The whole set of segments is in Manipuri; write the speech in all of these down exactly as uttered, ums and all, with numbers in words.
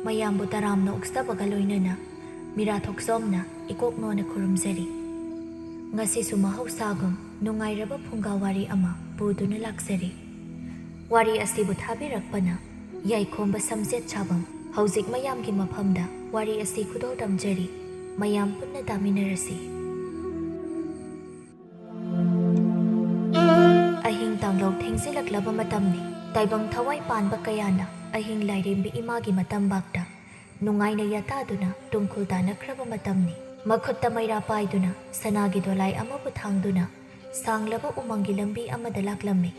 ꯃꯌꯥꯝꯕꯨ ꯇꯔꯥꯝꯅ ꯑꯣꯛꯆꯕꯒ ꯂꯣꯏꯅꯅ ꯃꯤꯔꯥꯊꯣꯛꯆꯣꯝꯅ ꯏꯀꯣꯛ ꯅꯣꯟꯅ ꯈꯨꯔꯨꯝꯖꯔꯤ꯫ ꯉꯁꯤꯁꯨ ꯃꯍꯧꯁꯥꯒꯨꯝ ꯅꯨꯡꯉꯥꯏꯔꯕ ꯐꯨꯡꯒꯥ ꯋꯥꯔꯤ ꯑꯃ ꯄꯨꯗꯨꯅ ꯂꯥꯛꯆꯔꯤ꯫ ꯋꯥꯔꯤ ꯑꯁꯤꯕꯨ ꯊꯥꯕꯤꯔꯛꯄꯅ ꯌꯥꯏꯈꯣꯝꯕ ꯁꯝꯖꯦꯠ ꯁꯥꯕꯝ꯫ ꯍꯧꯖꯤꯛ ꯃꯌꯥꯝꯒꯤ ꯃꯐꯝꯗ ꯋꯥꯔꯤ ꯑꯁꯤ ꯈꯨꯗꯣꯜ ꯇꯝꯖꯔꯤ꯫ ꯃꯌꯥꯝ ꯄꯨꯟꯅ ꯇꯥꯃꯤꯟꯅꯔꯁꯤ꯫ ꯑꯍꯤꯡ ꯇꯥꯡꯂꯧ ꯊꯦꯡꯖꯤꯜꯂꯛꯂꯕ ꯃꯇꯝꯅꯤ꯫ ꯇꯥꯏꯕꯪ ꯊꯋꯥꯏ ꯄꯥꯟꯕ ꯀꯌꯥꯅ ꯑꯍꯤꯡ ꯂꯥꯏꯔꯦꯝꯕꯤ ꯏꯃꯥꯒꯤ ꯃꯇꯝꯕꯥꯛꯇ ꯅꯨꯡꯉꯥꯏꯅ ꯌꯥꯇꯥꯗꯨꯅ ꯇꯨꯡꯈꯨꯜ ꯇꯥꯅꯈ꯭ꯔꯕ ꯃꯇꯝꯅꯤ꯫ ꯃꯈꯨꯠꯇ ꯃꯩꯔꯥ ꯄꯥꯏꯗꯨꯅ ꯁꯅꯥꯒꯤ ꯗꯣꯂꯥꯏ ꯑꯃꯕꯨ ꯊꯥꯡꯗꯨꯅ ꯁꯥꯡꯂꯕ ꯎꯃꯪꯒꯤ ꯂꯝꯕꯤ ꯑꯃꯗ ꯂꯥꯛꯂꯝꯃꯤ꯫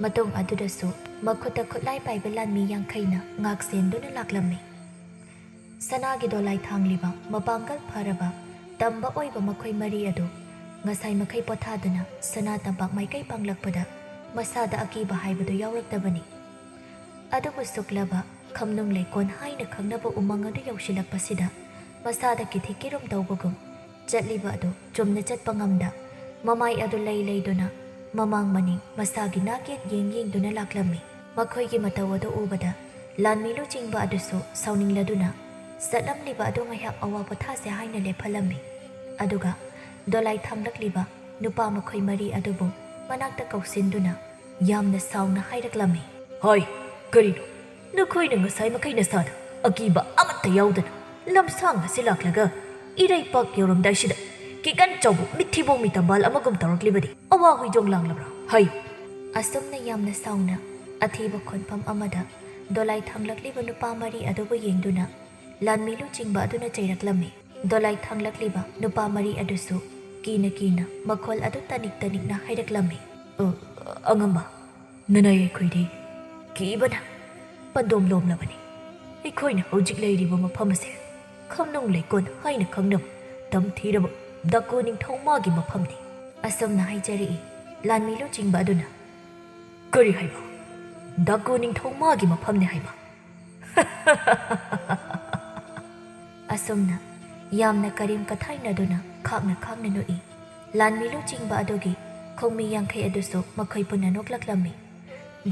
ꯃꯇꯨꯡ ꯑꯗꯨꯗꯁꯨ ꯃꯈꯨꯠꯇ ꯈꯨꯠꯂꯥꯏ ꯄꯥꯏꯕ ꯂꯥꯟꯃꯤ ꯌꯥꯡꯈꯩꯅ ꯉꯥꯛ ꯁꯦꯟꯗꯨꯅ ꯂꯥꯛꯂꯝꯃꯤ꯫ ꯁꯅꯥꯒꯤ ꯗꯣꯂꯥꯏ ꯊꯥꯡꯂꯤꯕ ꯃꯄꯥꯡꯒꯜ ꯐꯔꯕ ꯇꯝꯕ ꯑꯣꯏꯕ ꯃꯈꯣꯏ ꯃꯔꯤ ꯑꯗꯨ ꯉꯁꯥꯏ ꯃꯈꯩ ꯄꯣꯊꯥꯗꯨꯅ ꯁꯅꯥ ꯇꯝꯄꯥꯛ ꯃꯥꯏꯀꯩ ꯄꯥꯡꯂꯛꯄꯗ ꯃꯁꯥꯗ ꯑꯀꯤꯕ ꯍꯥꯏꯕꯗꯨ ꯌꯥꯎꯔꯛꯇꯕꯅꯤ꯫ ꯑꯗꯨꯕꯨ ꯁꯨꯛꯂꯕ ꯈꯝꯅꯨꯡ ꯂꯩꯀꯣꯟ ꯍꯥꯏꯅ ꯈꯪꯅꯕ ꯎꯃꯪ ꯑꯗꯨ ꯌꯧꯁꯤꯜꯂꯛꯄꯁꯤꯗ ꯃꯁꯥꯗ ꯀꯤꯊꯤ ꯀꯤꯔꯨꯝ ꯇꯧꯕꯒꯨꯝ ꯆꯠꯂꯤꯕ ꯑꯗꯨ ꯆꯨꯝꯅ ꯆꯠꯄ ꯉꯝꯗ ꯃꯃꯥꯏ ꯑꯗꯨ ꯂꯩ ꯂꯩꯗꯨꯅ ꯃꯃꯥꯡ ꯃꯅꯤꯡ ꯃꯁꯥꯒꯤ ꯅꯥꯛ ꯌꯦꯠ ꯌꯦꯡ ꯌꯦꯡꯗꯨꯅ ꯂꯥꯛꯂꯝꯃꯤ꯫ ꯃꯈꯣꯏꯒꯤ ꯃꯇꯧ ꯑꯗꯨ ꯎꯕꯗ ꯂꯥꯟꯃꯤ ꯂꯨꯆꯤꯡꯕ ꯑꯗꯨꯁꯨ ꯁꯥꯎꯅꯤꯡꯂꯗꯨꯅ ꯆꯠꯂꯝꯂꯤꯕ ꯑꯗꯨ ꯉꯥꯏꯍꯥꯛ ꯑꯋꯥ ꯄꯣꯊꯥꯁꯦ ꯍꯥꯏꯅ ꯂꯦꯞꯍꯜꯂꯝꯃꯤ꯫ ꯑꯗꯨꯒ ꯗꯣꯂꯥꯏ ꯊꯥꯡꯂꯛꯂꯤꯕ ꯅꯨꯄꯥ ꯃꯈꯣꯏ ꯃꯔꯤ ꯑꯗꯨꯕꯨ ꯃꯅꯥꯛꯇ ꯀꯧꯁꯤꯟꯗꯨꯅ ꯌꯥꯝꯅ ꯁꯥꯎꯅ ꯍꯥꯏꯔꯛꯂꯝꯃꯤ꯫ ꯍꯣꯏ, ꯀꯔꯤꯅꯣ? ꯅꯈꯣꯏꯅ ꯉꯁꯥꯏ ꯃꯈꯩ ꯅꯁꯥꯗ ꯑꯀꯤꯕ ꯑꯃꯠꯇ ꯌꯥꯎꯗꯅ ꯂꯝꯁꯥꯡ ꯑꯁꯤ ꯂꯥꯛꯂꯒ ꯏꯔꯩꯄꯥꯛ ꯌꯧꯔꯝꯗꯥꯏꯁꯤꯗ ꯀꯤꯒꯟ ꯆꯥꯎꯕ ꯃꯤꯊꯤꯕꯣꯡ ꯃꯤꯇꯝꯕꯥꯜ ꯑꯃꯒꯨꯝ ꯇꯧꯔꯛꯂꯤꯕꯗꯤ ꯑꯋꯥ ꯍꯨꯏꯗꯣꯡ ꯂꯥꯡꯂꯕ꯭ꯔꯥ? ꯍꯥꯏꯌꯨ꯫ ꯑꯁꯨꯝꯅ ꯌꯥꯝꯅ ꯁꯥꯎꯅ ꯑꯊꯤꯕ ꯈꯣꯟꯐꯝ ꯑꯃꯗ ꯗꯣꯂꯥꯏ ꯊꯥꯡꯂꯛꯂꯤꯕ ꯅꯨꯄꯥ ꯃꯔꯤ ꯑꯗꯨꯕꯨ ꯌꯦꯡꯗꯨꯅ ꯂꯥꯟꯃꯤ ꯂꯨꯆꯤꯡꯕ ꯑꯗꯨꯅ ꯆꯩꯔꯛꯂꯝꯃꯤ꯫ ꯗꯣꯂꯥꯏ ꯊꯥꯡꯂꯛꯂꯤꯕ ꯅꯨꯄꯥ ꯃꯔꯤ ꯑꯗꯨꯁꯨ ꯀꯤꯅ ꯀꯤꯅ ꯃꯈꯣꯜ ꯑꯗꯨ ꯇꯅꯤꯛ ꯇꯅꯤꯛꯅ ꯍꯥꯏꯔꯛꯂꯝꯃꯤ꯫ "ꯑ, ꯑꯉꯝꯕ, ꯅꯅꯥꯏ ꯑꯩꯈꯣꯏꯗꯤ ꯀꯤꯕꯅ ꯄꯟꯗꯣꯝ ꯂꯣꯝꯂꯕꯅꯤ꯫ ꯑꯩꯈꯣꯏꯅ ꯍꯧꯖꯤꯛ ꯂꯩꯔꯤꯕ ꯃꯐꯝ ꯑꯁꯦ ꯈꯝꯅꯨꯡ ꯂꯩꯀꯣꯜ ꯍꯥꯏꯅ ꯈꯪꯅꯕ ꯇꯝꯊꯤꯔꯕ ꯗꯥꯀꯨ ꯅꯤꯡꯊꯧ ꯃꯥꯒꯤ ꯃꯐꯝꯅꯤ"꯫ ꯑꯁꯨꯝꯅ ꯍꯥꯏꯖꯔꯛꯏ꯫ ꯂꯥꯟꯃꯤ ꯂꯨꯆꯤꯡꯕ ꯑꯗꯨꯅ, "ꯀꯔꯤ ꯍꯥꯏꯕ? ꯗꯥꯀꯨ ꯅꯤꯡꯊꯧ ꯃꯥꯒꯤ ꯃꯐꯝꯅꯤ ꯍꯥꯏꯕ?" ꯑꯁꯨꯝꯅ ꯌꯥꯝꯅ ꯀꯔꯦꯝ ꯀꯊꯥꯏꯅꯗꯨꯅ ꯈꯥꯛꯅ ꯈꯥꯛꯅ ꯅꯣꯛꯏ꯫ ꯂꯥꯟꯃꯤ ꯂꯨꯆꯤꯡꯕ ꯑꯗꯨꯒꯤ ꯈꯣꯡꯃꯤ ꯌꯥꯡꯈꯩ ꯑꯗꯨꯁꯨ ꯃꯈꯣꯏ ꯄꯨꯟꯅ ꯅꯣꯛꯂꯛꯂꯝꯃꯤ꯫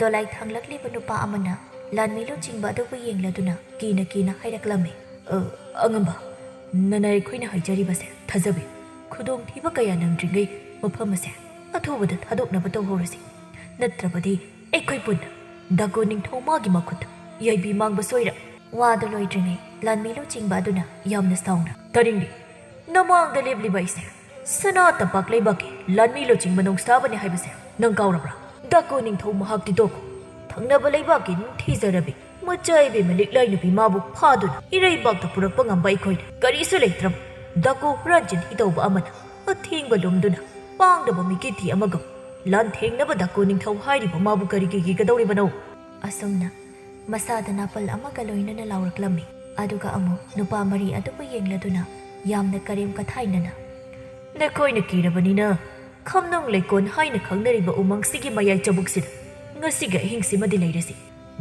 ꯗꯣꯂꯥꯏ ꯊꯥꯡꯂꯛꯂꯤꯕ ꯅꯨꯄꯥ ꯑꯃꯅ ꯂꯥꯟꯃꯤ ꯂꯨꯆꯤꯡꯕ ꯑꯗꯨꯕꯨ ꯌꯦꯡꯂꯗꯨꯅ ꯀꯤꯅ ꯀꯤꯅ ꯍꯥꯏꯔꯛꯂꯝꯃꯤ꯫ "ꯑ, ꯑꯉꯝꯕ, ꯅꯅꯥꯏ ꯑꯩꯈꯣꯏꯅ ꯍꯥꯏꯖꯔꯤꯕꯁꯦ ꯊꯥꯖꯕꯤꯌꯨ꯫ ꯈꯨꯗꯣꯡꯊꯤꯕ ꯀꯌꯥ ꯅꯪꯗ꯭ꯔꯤꯉꯩ ꯃꯐꯝ ꯑꯁꯦ ꯑꯊꯨꯕꯗ ꯊꯥꯗꯣꯛꯅꯕ ꯇꯧꯍꯧꯔꯁꯤ꯫ ꯅꯠꯇ꯭ꯔꯕꯗꯤ ꯑꯩꯈꯣꯏ ꯄꯨꯟꯅ ꯗꯥꯀꯣ ꯅꯤꯡꯊꯧ ꯃꯥꯒꯤ ꯃꯈꯨꯠꯇ ꯌꯥꯏꯕꯤ ꯃꯥꯡꯕ ꯁꯣꯏꯔ"꯫ ꯋꯥꯗꯨ ꯂꯣꯏꯗ꯭ꯔꯤꯉꯩ ꯂꯥꯟꯃꯤ ꯂꯨꯆꯤꯡꯕ ꯑꯗꯨꯅ ꯌꯥꯝꯅ ꯁꯥꯎꯅ, "ꯇꯥꯅꯤꯡꯗꯦ꯫ ꯅꯃꯥꯡꯗ ꯂꯦꯞꯂꯤꯕ ꯑꯩꯁꯦ ꯁꯅꯥ ꯇꯝꯄꯥꯛ ꯂꯩꯕꯥꯛꯀꯤ ꯂꯥꯟꯃꯤ ꯂꯨꯆꯤꯡꯕ ꯅꯣꯡꯁꯥꯕꯅꯤ ꯍꯥꯏꯕꯁꯦ ꯅꯪ ꯀꯥꯎꯔꯕ꯭ꯔꯥ? ꯗꯥꯀꯣ ꯅꯤꯡꯊꯧ ꯃꯍꯥꯛꯇꯤ ꯇꯣꯛꯈꯣ꯫ ꯊꯪꯅꯕ ꯂꯩꯕꯥꯛꯀꯤ ꯅꯤꯡꯊꯤꯖꯔꯕꯤ ꯃꯆꯥ ꯏꯕꯦꯝꯃ ꯂꯤꯛꯂꯥꯏ ꯅꯨꯄꯤ ꯃꯥꯕꯨ ꯐꯥꯗꯨꯅ ꯏꯔꯩꯕꯥꯛꯇ ꯄꯨꯔꯛꯄ ꯉꯝꯕ ꯑꯩꯈꯣꯏꯅ ꯀꯔꯤꯁꯨ ꯂꯩꯇ꯭ꯔꯕ ꯗꯥꯀꯣ ꯍꯨꯔꯥꯟꯆꯤꯟ ꯍꯤꯗꯧꯕ ꯑꯃꯅ ꯑꯊꯤꯡꯕ ꯂꯨꯝꯗꯨꯅ ꯄꯥꯡꯗꯕ ꯃꯤꯀꯤꯇꯤ ꯑꯃꯒ ꯂꯥꯟꯊꯦꯡꯅꯕ ꯗꯥꯀꯣ ꯅꯤꯡꯊꯧ ꯍꯥꯏꯔꯤꯕ ꯃꯥꯕꯨ ꯀꯔꯤꯒꯤ ꯀꯤꯒꯗꯧꯔꯤꯕꯅꯣ?" ꯑꯁꯨꯝꯅ ꯃꯁꯥꯗ ꯅꯥꯄꯜ ꯑꯃꯒ ꯂꯣꯏꯅꯅ ꯂꯥꯎꯔꯛꯂꯝꯃꯤ꯫ ꯑꯗꯨꯒ ꯑꯃꯨꯛ ꯅꯨꯄꯥ ꯃꯔꯤ ꯑꯗꯨꯕꯨ ꯌꯦꯡꯂꯗꯨꯅ ꯌꯥꯝꯅ ꯀꯔꯦꯝ ꯀꯊꯥꯏꯅꯅ, "ꯅꯈꯣꯏꯅ ꯀꯤꯔꯕꯅꯤꯅ ꯈꯝꯅꯨꯡ ꯂꯩꯀꯣꯟ ꯍꯥꯏꯅ ꯈꯪꯅꯔꯤꯕ ꯎꯃꯪꯁꯤꯒꯤ ꯃꯌꯥꯏ ꯆꯕꯨꯛꯁꯤꯗ ꯉꯁꯤꯒꯤ ꯑꯍꯤꯡꯁꯤꯃꯗꯤ ꯂꯩꯔꯁꯤ꯫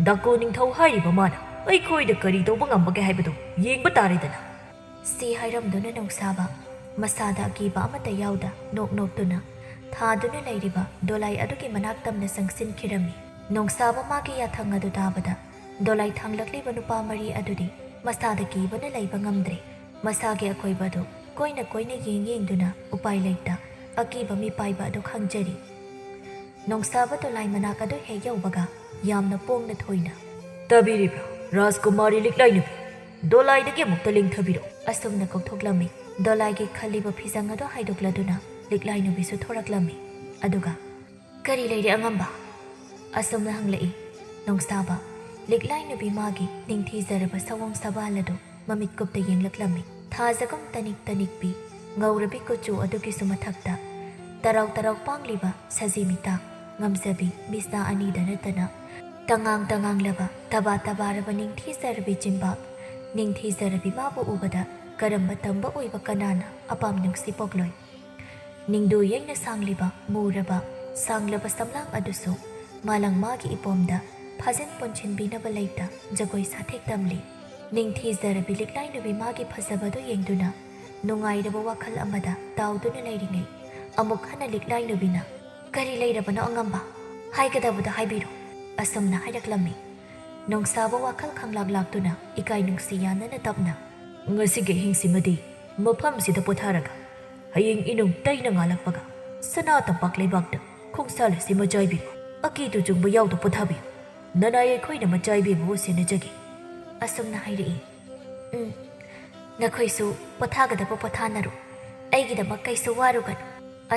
ꯗꯥꯀꯣ ꯅꯤꯡꯊꯧ ꯍꯥꯏꯔꯤꯕ ꯃꯥꯅ ꯑꯩꯈꯣꯏꯗ ꯀꯔꯤ ꯇꯧꯕ ꯉꯝꯕꯒꯦ ꯍꯥꯏꯕꯗꯨ ꯌꯦꯡꯕ ꯇꯥꯔꯦꯗꯅ"꯫ ꯁꯤ ꯍꯥꯏꯔꯝꯗꯨꯅ ꯅꯣꯡꯁꯥꯕ ꯃꯁꯥꯗ ꯑꯀꯤꯕ ꯑꯃꯠꯇ ꯌꯥꯎꯗ ꯅꯣꯛ ꯅꯣꯛꯇꯨꯅ ꯊꯥꯗꯨꯅ ꯂꯩꯔꯤꯕ ꯗꯣꯂꯥꯏ ꯑꯗꯨꯒꯤ ꯃꯅꯥꯛ ꯇꯝꯅ ꯆꯪꯁꯤꯟꯈꯤꯔꯝꯃꯤ꯫ ꯅꯣꯡꯁꯥꯕ ꯃꯥꯒꯤ ꯌꯥꯊꯪ ꯑꯗꯨ ꯇꯥꯕꯗ ꯗꯣꯂꯥꯏ ꯊꯥꯡꯂꯛꯂꯤꯕ ꯅꯨꯄꯥ ꯃꯔꯤ ꯑꯗꯨꯗꯤ ꯃꯁꯥꯗ ꯀꯤꯕꯅ ꯂꯩꯕ ꯉꯝꯗ꯭ꯔꯦ꯫ ꯃꯁꯥꯒꯤ ꯑꯀꯣꯏꯕꯗꯨ ꯀꯣꯏꯅ ꯀꯣꯏꯅ ꯌꯦꯡ ꯌꯦꯡꯗꯨꯅ ꯎꯄꯥꯏ ꯂꯩꯇ ꯑꯀꯤꯕ ꯃꯤꯄꯥꯏꯕ ꯑꯗꯨ ꯈꯪꯖꯔꯤ꯫ ꯅꯣꯡꯁꯥꯕ ꯗꯣꯂꯥꯏ ꯃꯅꯥꯛ ꯑꯗꯨ ꯍꯦꯛ ꯌꯧꯕꯒ ꯌꯥꯝꯅ ꯄꯣꯡꯅ ꯊꯣꯏꯅ, "ꯇꯥꯕꯤꯔꯤꯕ꯭ꯔꯥ, ꯔꯥꯖꯀꯨꯃꯥꯔꯤ ꯂꯤꯛꯂꯥꯏ ꯅꯨꯄꯤ? ꯗꯣꯂꯥꯏꯗꯒꯤ ꯑꯃꯨꯛꯇ ꯂꯦꯡꯊꯕꯤꯔꯣ"꯫ ꯑꯁꯨꯝꯅ ꯀꯧꯊꯣꯛꯂꯝꯃꯤ꯫ ꯗꯣꯂꯥꯏꯒꯤ ꯈꯜꯂꯤꯕ ꯐꯤꯖꯪ ꯑꯗꯨ ꯍꯥꯏꯗꯣꯛꯂꯗꯨꯅ ꯂꯤꯛꯂꯥꯏ ꯅꯨꯄꯤꯁꯨ ꯊꯣꯔꯛꯂꯝꯃꯤ꯫ ꯑꯗꯨꯒ, "ꯀꯔꯤ ꯂꯩꯔꯦ ꯑꯉꯝꯕ?" ꯑꯁꯨꯝꯅ ꯍꯪꯂꯛꯏ꯫ ꯅꯣꯡꯁꯥꯕ ꯂꯤꯛꯂꯥꯏ ꯅꯨꯄꯤ ꯃꯥꯒꯤ ꯅꯤꯡꯊꯤꯖꯔꯕ ꯁꯑꯣꯡ ꯁꯕꯥꯜ ꯑꯗꯨ ꯃꯃꯤꯠ ꯀꯨꯞꯇ ꯌꯦꯡꯂꯛꯂꯝꯃꯤ꯫ ꯊꯥꯖꯒꯨꯝ ꯇꯅꯤꯛ ꯇꯅꯤꯛꯄꯤ ꯉꯧꯔꯕꯤ ꯀꯨꯆꯨ ꯑꯗꯨꯒꯤꯁꯨ ꯃꯊꯛꯇ ꯇꯔꯥꯎ ꯇꯔꯥꯎ ꯄꯥꯡꯂꯤꯕ ꯁꯖꯤ ꯃꯤꯇꯥꯛ ꯉꯝꯖꯕꯤ ꯃꯤꯁꯅꯥ ꯑꯅꯤꯗ ꯅꯠꯇꯅ ꯇꯉꯥꯡ ꯇꯉꯥꯡꯂꯕ ꯇꯕꯥ ꯇꯕꯥꯔꯕ ꯅꯤꯡꯊꯤꯖꯔꯕꯤ ꯆꯤꯟꯕꯥꯛ꯫ ꯅꯤꯡꯊꯤꯖꯔꯕꯤ ꯃꯥꯕꯨ ꯎꯕꯗ ꯀꯔꯝꯕ ꯇꯝꯕ ꯑꯣꯏꯕ ꯀꯅꯥꯅ ꯑꯄꯥꯝ ꯅꯨꯡꯁꯤ ꯄꯣꯛꯂꯣꯏ? ꯅꯤꯡꯗꯨ ꯌꯩꯅ ꯁꯥꯡꯂꯤꯕ ꯃꯨꯔꯕ ꯁꯥꯡꯂꯕ ꯁꯝꯂꯥꯡ ꯑꯗꯨꯁꯨ ꯃꯥꯂꯪ ꯃꯥꯒꯤ ꯏꯄꯣꯝꯗ ꯐꯥꯖꯤꯟ ꯄꯨꯟꯁꯤꯟꯕꯤꯅꯕ ꯂꯩꯇ ꯖꯒꯣꯏ ꯁꯥꯊꯦꯛ ꯇꯝꯂꯤ꯫ ꯅꯤꯡꯊꯤꯖꯔꯕꯤ ꯂꯤꯛꯂꯥꯏ ꯅꯨꯄꯤ ꯃꯥꯒꯤ ꯐꯖꯕꯗꯨ ꯌꯦꯡꯗꯨꯅ ꯅꯨꯡꯉꯥꯏꯔꯕ ꯋꯥꯈꯜ ꯑꯃꯗ ꯇꯥꯎꯗꯨꯅ ꯂꯩꯔꯤꯉꯩ ꯑꯃꯨꯛ ꯍꯟꯅ ꯂꯤꯛꯂꯥꯏ ꯅꯨꯄꯤꯅ, "ꯀꯔꯤ ꯂꯩꯔꯕꯅꯣ ꯑꯉꯝꯕ? ꯍꯥꯏꯒꯗꯕꯗꯨ ꯍꯥꯏꯕꯤꯔꯣ"꯫ ꯑꯁꯨꯝꯅ ꯍꯥꯏꯔꯛꯂꯝꯃꯤ꯫ ꯅꯣꯡꯁꯥꯕ ꯋꯥꯈꯜ ꯈꯪꯂꯥꯛ ꯂꯥꯛꯇꯨꯅ ꯏꯀꯥꯏ ꯅꯨꯡꯁꯤ ꯌꯥꯅꯅ ꯇꯞꯅ, "ꯉꯁꯤꯒꯤ ꯑꯍꯤꯡꯁꯤꯃꯗꯤ ꯃꯐꯝꯁꯤꯗ ꯄꯣꯊꯥꯔꯒ ꯍꯌꯦꯡ ꯏꯅꯨꯡ ꯇꯩꯅ ꯉꯥꯜꯂꯛꯄꯒ ꯁꯅꯥ ꯇꯝꯄꯥꯛ ꯂꯩꯕꯥꯛꯇ ꯈꯣꯡꯁꯥꯜ ꯑꯁꯤ ꯃꯆꯥ ꯏꯕꯦꯝꯃ ꯑꯀꯤ ꯇꯨꯖꯨꯡꯕ ꯌꯥꯎꯗ ꯄꯣꯊꯥꯕꯤꯌꯨ꯫ ꯅꯅꯥꯏ ꯑꯩꯈꯣꯏꯅ ꯃꯆꯥ ꯏꯕꯦꯝꯃꯕꯨ ꯁꯦꯟꯅꯖꯒꯦ"꯫ ꯑꯁꯨꯝꯅ ꯍꯥꯏꯔꯛꯏ꯫ "ꯎꯝ, ꯅꯈꯣꯏꯁꯨ ꯄꯣꯊꯥꯒꯗꯕ ꯄꯣꯊꯥꯅꯔꯣ꯫ ꯑꯩꯒꯤꯗꯃꯛ ꯀꯩꯁꯨ ꯋꯥꯔꯨꯒꯅꯨ"꯫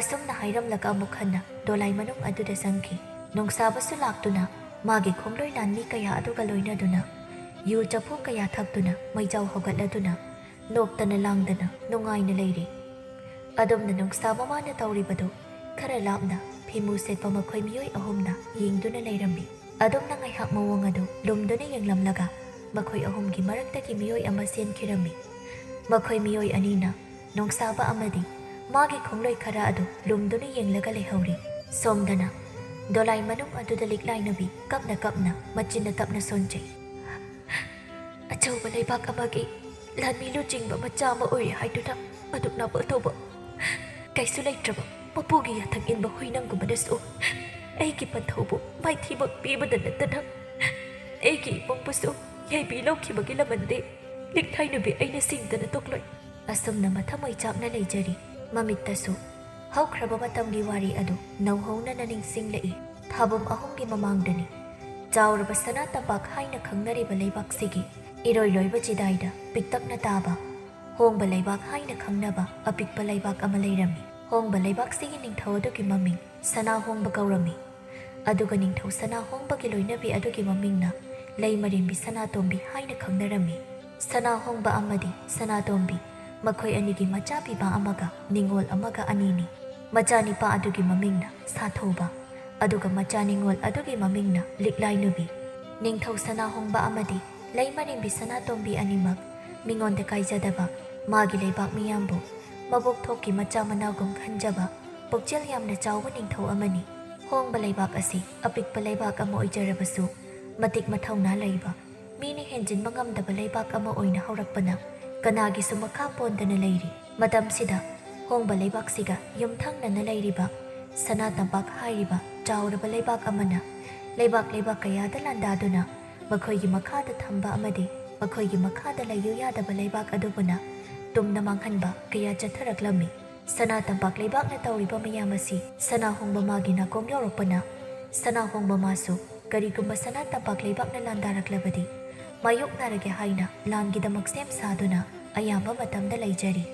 ꯑꯁꯨꯝꯅ ꯍꯥꯏꯔꯝꯂꯒ ꯑꯃꯨꯛ ꯍꯟꯅ ꯗꯣꯂꯥꯏ ꯃꯅꯨꯡ ꯑꯗꯨꯗ ꯆꯪꯈꯤ꯫ ꯅꯣꯡꯁꯥꯕꯁꯨ ꯂꯥꯛꯇꯨꯅ ꯃꯥꯒꯤ ꯈꯣꯡꯂꯣꯏ ꯂꯥꯟꯃꯤ ꯀꯌꯥ ꯑꯗꯨꯒ ꯂꯣꯏꯅꯗꯨꯅ ꯌꯨ ꯆꯐꯨ ꯀꯌꯥ ꯊꯛꯇꯨꯅ ꯃꯩꯖꯥꯎ ꯍꯧꯒꯠꯂꯗꯨꯅ ꯅꯣꯛꯇꯅ ꯂꯥꯡꯗꯅ ꯅꯨꯡꯉꯥꯏꯅ ꯂꯩꯔꯤ꯫ ꯑꯗꯣꯝꯅ ꯅꯣꯡꯁꯥꯕ ꯃꯥꯅ ꯇꯧꯔꯤꯕꯗꯨ ꯈꯔ ꯂꯥꯞꯅ ꯐꯤꯃꯨ ꯁꯦꯠꯄ ꯃꯈꯣꯏ ꯃꯤꯑꯣꯏ ꯑꯍꯨꯝꯅ ꯌꯦꯡꯗꯨꯅ ꯂꯩꯔꯝꯃꯤ꯫ ꯑꯗꯣꯝꯅ ꯉꯥꯏꯍꯥꯛ ꯃꯑꯣꯡ ꯑꯗꯨ ꯂꯨꯝꯗꯨꯅ ꯌꯦꯡꯂꯝꯂꯒ ꯃꯈꯣꯏ ꯑꯍꯨꯝꯒꯤ ꯃꯔꯛꯇꯒꯤ ꯃꯤꯑꯣꯏ ꯑꯃ ꯆꯦꯟꯈꯤꯔꯝꯃꯤ꯫ ꯃꯈꯣꯏ ꯃꯤꯑꯣꯏ ꯑꯅꯤꯅ ꯅꯣꯡꯁꯥꯕ ꯑꯃꯗꯤ ꯃꯥꯒꯤ ꯈꯣꯡꯂꯣꯏ ꯈꯔ ꯑꯗꯨ ꯂꯨꯝꯗꯨꯅ ꯌꯦꯡꯂꯒ ꯂꯩꯍꯧꯔꯤ꯫ ꯁꯣꯝꯗꯅ ꯗꯣꯂꯥꯏ ꯃꯅꯨꯡ ꯑꯗꯨꯗ ꯂꯤꯛꯂꯥꯏꯅꯨꯕꯤ ꯀꯞꯅ ꯀꯞꯅ ꯃꯆꯤꯟꯅ ꯇꯞꯅ ꯁꯣꯟꯖꯩ꯫ "ꯑꯆꯧꯕ ꯂꯩꯕꯥꯛ ꯑꯃꯒꯤ ꯂꯥꯟꯃꯤ ꯂꯨꯆꯤꯡꯕ ꯃꯆꯥ ꯑꯃ ꯑꯣꯏꯔꯦ ꯍꯥꯏꯗꯨꯅ ꯑꯗꯨꯛ ꯅꯥꯄꯜ ꯇꯧꯕ, ꯀꯩꯁꯨ ꯂꯩꯇ꯭ꯔꯕ ꯃꯄꯨꯒꯤ ꯌꯥꯊꯪ ꯏꯟꯕ ꯍꯨꯏ ꯅꯪꯒꯨꯝꯕꯅꯁꯨ ꯑꯩꯒꯤ ꯄꯟꯊꯧꯕꯨ ꯃꯥꯏꯊꯤꯕ ꯄꯤꯕꯗ ꯅꯠꯇꯅ ꯑꯩꯒꯤ ꯏꯃꯨꯡꯕꯨꯁꯨ ꯌꯥꯏꯕꯤ ꯂꯧꯈꯤꯕꯒꯤ ꯂꯃꯟꯗꯤ ꯂꯤꯛꯂꯥꯏꯅꯨꯕꯤ ꯑꯩꯅ ꯁꯤꯡꯗꯅ ꯇꯣꯛꯂꯣꯏ"꯫ ꯑꯁꯨꯝꯅ ꯃꯊꯃꯣꯏ ꯆꯥꯛꯅ ꯂꯩꯖꯔꯤ꯫ ꯃꯃꯤꯠꯇꯁꯨ ꯍꯧꯈ꯭ꯔꯕ ꯃꯇꯝꯒꯤ ꯋꯥꯔꯤ ꯑꯗꯨ ꯅꯧꯍꯧꯅꯅ ꯅꯤꯡꯁꯤꯡꯂꯛꯏ꯫ ꯊꯥꯕꯨꯝ ꯑꯍꯨꯝꯒꯤ ꯃꯃꯥꯡꯗꯅꯤ꯫ ꯆꯥꯎꯔꯕ ꯁꯅꯥ ꯇꯝꯄꯥꯛ ꯍꯥꯏꯅ ꯈꯪꯅꯔꯤꯕ ꯂꯩꯕꯥꯛꯁꯤꯒꯤ ꯏꯔꯣꯏ ꯂꯣꯏꯕ ꯆꯤꯗꯥꯏꯗ ꯄꯤꯛꯇꯛꯅ ꯇꯥꯕ ꯍꯣꯡꯕ ꯂꯩꯕꯥꯛ ꯍꯥꯏꯅ ꯈꯪꯅꯕ ꯑꯄꯤꯛꯄ ꯂꯩꯕꯥꯛ ꯑꯃ ꯂꯩꯔꯝꯃꯤ꯫ ꯍꯣꯡꯕ ꯂꯩꯕꯥꯛꯁꯤꯒꯤ ꯅꯤꯡꯊꯧ ꯑꯗꯨꯒꯤ ꯃꯃꯤꯡ ꯁꯅꯥ ꯍꯣꯡꯕ ꯀꯧꯔꯝꯃꯤ꯫ ꯑꯗꯨꯒ ꯅꯤꯡꯊꯧ ꯁꯅꯥ ꯍꯣꯡꯕꯒꯤ ꯂꯣꯏꯅꯕꯤ ꯑꯗꯨꯒꯤ ꯃꯃꯤꯡꯅ ꯂꯩꯃꯔꯦꯝꯕꯤ ꯁꯅꯥꯇꯣꯝꯕꯤ ꯍꯥꯏꯅ ꯈꯪꯅꯔꯝꯃꯤ꯫ ꯁꯅꯥ ꯍꯣꯡꯕ ꯑꯃꯗꯤ ꯁꯅꯥꯇꯣꯝꯕꯤ ꯃꯈꯣꯏ ꯑꯅꯤꯒꯤ ꯃꯆꯥ ꯄꯤꯕ ꯑꯃꯒ ꯅꯤꯡꯉꯣꯜ ꯑꯃꯒ ꯑꯅꯤꯅꯤ꯫ ꯃꯆꯥꯅꯤꯄꯥ ꯑꯗꯨꯒꯤ ꯃꯃꯤꯡꯅ ꯁꯥꯊꯧꯕ, ꯑꯗꯨꯒ ꯃꯆꯥ ꯅꯤꯡꯉꯣꯜ ꯑꯗꯨꯒꯤ ꯃꯃꯤꯡꯅ ꯂꯤꯛꯂꯥꯏꯅꯨꯕꯤ꯫ ꯅꯤꯡꯊꯧ ꯁꯅꯥ ꯍꯣꯡꯕ ꯑꯃꯗꯤ ꯂꯩꯃꯔꯦꯝꯕꯤ ꯁꯅꯥꯇꯣꯝꯕꯤ ꯑꯅꯤꯃꯛ ꯃꯤꯉꯣꯟꯗ ꯀꯥꯏꯖꯗꯕ, ꯃꯥꯒꯤ ꯂꯩꯕꯥꯛ ꯃꯤꯌꯥꯝꯕꯨ ꯃꯕꯣꯛ ꯊꯣꯛꯀꯤ ꯃꯆꯥ ꯃꯅꯥꯎꯒꯨꯝ ꯈꯟꯖꯕ ꯄꯨꯛꯆꯦꯜ ꯌꯥꯝꯅ ꯆꯥꯎꯕ ꯅꯤꯡꯊꯧ ꯑꯃꯅꯤ꯫ ꯍꯣꯡꯕ ꯂꯩꯕꯥꯛ ꯑꯁꯤ ꯑꯄꯤꯛꯄ ꯂꯩꯕꯥꯛ ꯑꯃ ꯑꯣꯏꯖꯔꯕꯁꯨ, ꯃꯇꯤꯛ ꯃꯊꯧꯅꯥ ꯂꯩꯕ, ꯃꯤꯅ ꯍꯦꯟꯖꯤꯟꯕ ꯉꯝꯗꯕ ꯂꯩꯕꯥꯛ ꯑꯃ ꯑꯣꯏꯅ ꯍꯧꯔꯛꯄꯅ ꯀꯅꯥꯒꯤꯁꯨ ꯃꯈꯥ ꯄꯣꯟꯗꯅ ꯂꯩꯔꯤ꯫ ꯃꯇꯝꯁꯤꯗ ꯍꯣꯡꯕ ꯂꯩꯕꯥꯛꯁꯤꯒ ꯌꯨꯝꯊꯪꯅꯅ ꯂꯩꯔꯤꯕ ꯁꯅꯥ ꯇꯝꯄꯥꯛ ꯍꯥꯏꯔꯤꯕ ꯆꯥꯎꯔꯕ ꯂꯩꯕꯥꯛ ꯑꯃꯅ ꯂꯩꯕꯥꯛ ꯂꯩꯕꯥꯛ ꯀꯌꯥꯗ ꯂꯥꯟꯗꯥꯗꯨꯅ ꯃꯈꯣꯏꯒꯤ ꯃꯈꯥꯗ ꯊꯝꯕ ꯑꯃꯗꯤ ꯃꯈꯣꯏꯒꯤ ꯃꯈꯥꯗ ꯂꯩꯌꯨ ꯌꯥꯗꯕ ꯂꯩꯕꯥꯛ ꯑꯗꯨꯕꯨꯅ ꯇꯨꯝꯅ ꯃꯥꯡꯍꯟꯕ ꯀꯌꯥ ꯆꯠꯊꯔꯛꯂꯝꯃꯤ꯫ ꯁꯅꯥ ꯇꯝꯄꯥꯛ ꯂꯩꯕꯥꯛꯅ ꯇꯧꯔꯤꯕ ꯃꯌꯥꯝ ꯑꯁꯤ ꯁꯅꯥꯍꯣꯡꯕ ꯃꯥꯒꯤ ꯅꯥꯀꯣꯡ ꯌꯧꯔꯛꯄꯅ, ꯁꯅꯥꯍꯣꯡꯕ ꯃꯥꯁꯨ ꯀꯔꯤꯒꯨꯝꯕ ꯁꯅꯥ ꯇꯝꯄꯥꯛ ꯂꯩꯕꯥꯛꯅ ꯂꯥꯟꯗꯥꯔꯛꯂꯕꯗꯤ ꯃꯥꯌꯣꯛꯅꯔꯒꯦ ꯍꯥꯏꯅ ꯂꯥꯟꯒꯤꯗꯃꯛ ꯁꯦꯝ ꯁꯥꯗꯨꯅ ꯑꯌꯥꯝꯕ ꯃꯇꯝꯗ ꯂꯩꯖꯔꯤ꯫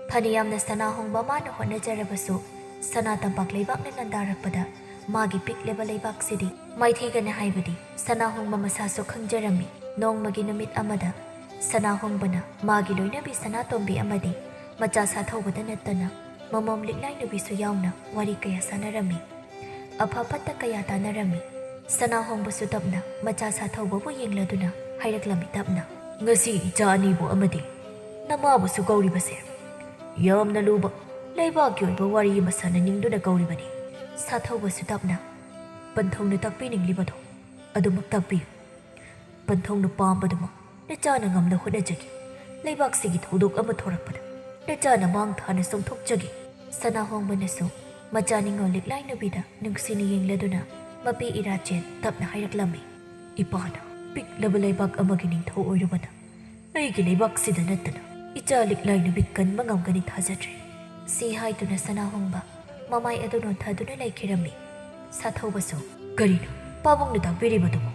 ꯐꯅꯌꯥꯝꯅ ꯁꯅꯥꯍꯣꯡꯕ ꯃꯥꯅ ꯍꯣꯠꯅꯖꯔꯕꯁꯨ, ꯁꯅꯥ ꯇꯝꯄꯥꯛ ꯂꯩꯕꯥꯛꯅ ꯂꯥꯟꯗꯥꯔꯛꯄꯗ ꯃꯥꯒꯤ ꯄꯤꯛꯂꯕ ꯂꯩꯕꯥꯛꯁꯤꯗꯤ ꯃꯥꯏꯊꯤꯒꯅꯤ ꯍꯥꯏꯕꯗꯤ ꯁꯅꯥꯍꯣꯡꯕ ꯃꯁꯥꯁꯨ ꯈꯪꯖꯔꯝꯃꯤ꯫ ꯅꯣꯡꯃꯒꯤ ꯅꯨꯃꯤꯠ ꯑꯃꯗ ꯁꯅꯥꯍꯣꯡꯕꯅ ꯃꯥꯒꯤ ꯂꯣꯏꯅꯕꯤ ꯁꯅꯥꯇꯣꯝꯕꯤ ꯑꯃꯗꯤ ꯃꯆꯥ ꯁꯥꯊꯧꯕꯗ ꯅꯠꯇꯅ ꯃꯃꯣꯝ ꯂꯤꯛꯂꯥꯏ ꯅꯨꯄꯤꯁꯨ ꯌꯥꯎꯅ ꯋꯥꯔꯤ ꯀꯌꯥ ꯁꯥꯟꯅꯔꯝꯃꯤ꯫ ꯑꯐ ꯐꯠꯇ ꯀꯌꯥ ꯇꯥꯟꯅꯔꯝꯃꯤ꯫ ꯁꯅꯥꯍꯣꯡꯕꯁꯨ ꯇꯞꯅ ꯃꯆꯥ ꯁꯥꯊꯧꯕꯕꯨ ꯌꯦꯡꯂꯗꯨꯅ ꯍꯥꯏꯔꯛꯂꯝꯃꯤ ꯇꯞꯅ, "ꯉꯁꯤ ꯏꯆꯥ ꯑꯅꯤꯕꯨ ꯑꯃꯗꯤ ꯅꯃꯥꯕꯨꯁꯨ ꯀꯧꯔꯤꯕꯁꯦ ꯌꯥꯝꯅ ꯂꯨꯕ ꯂꯩꯕꯥꯛꯀꯤ ꯑꯣꯏꯕ ꯋꯥꯔꯤ ꯑꯃ ꯁꯥꯟꯅꯅꯤꯡꯗꯨꯅ ꯀꯧꯔꯤꯕꯅꯤ꯫" ꯁꯥꯊꯧꯕꯁꯨ ꯇꯞꯅ, "ꯄꯟꯊꯧꯅ ꯇꯥꯛꯄꯤꯅꯤꯡꯂꯤꯕꯗꯣ ꯑꯗꯨꯃꯛ ꯇꯥꯛꯄꯤꯌꯨ꯫ ꯄꯟꯊꯧꯅ ꯄꯥꯝꯕꯗꯨꯃꯛ ꯅꯆꯥꯅ ꯉꯝꯅ ꯍꯣꯠꯅꯖꯒꯦ꯫ ꯂꯩꯕꯥꯛꯁꯤꯒꯤ ꯊꯧꯗꯣꯛ ꯑꯃ ꯊꯣꯔꯛꯄꯗ ꯅꯆꯥꯅ ꯃꯥꯡ ꯊꯥꯅ ꯆꯣꯡꯊꯣꯛꯆꯒꯦ꯫" ꯁꯅꯥꯍꯣꯡꯕꯅꯁꯨ ꯃꯆꯥ ꯅꯤꯡꯉꯣꯜ ꯂꯤꯛꯂꯥꯏ ꯅꯨꯄꯤꯗ ꯅꯨꯡꯁꯤꯅ ꯌꯦꯡꯂꯗꯨꯅ ꯃꯄꯤ ꯏꯔꯥꯆꯦꯟ ꯇꯞꯅ ꯍꯥꯏꯔꯛꯂꯝꯃꯤ, "ꯏꯄꯥꯅ ꯄꯤꯛꯂꯕ ꯂꯩꯕꯥꯛ ꯑꯃꯒꯤ ꯅꯤꯡꯊꯧ ꯑꯣꯏꯔꯨꯕꯅ ꯑꯩꯒꯤ ꯂꯩꯕꯥꯛꯁꯤꯗ ꯅꯠꯇꯅ ꯏꯆꯥ ꯂꯤꯛꯂꯥꯏ ꯅꯨꯃꯤꯠ ꯀꯟꯕ ꯉꯝꯒꯅꯤ ꯊꯥꯖꯗ꯭ꯔꯦ꯫" ꯁꯤ ꯍꯥꯏꯗꯨꯅ ꯁꯅꯥꯍꯣꯡꯕ ꯃꯃꯥꯏ ꯑꯗꯨ ꯅꯣꯟꯊꯗꯨꯅ ꯂꯩꯈꯤꯔꯝꯃꯤ꯫ ꯁꯥꯊꯧꯕꯁꯨ, "ꯀꯔꯤꯅꯣ ꯄꯥꯕꯨꯡꯅ ꯇꯥꯛꯄꯤꯔꯤꯕꯗꯨꯕꯨ?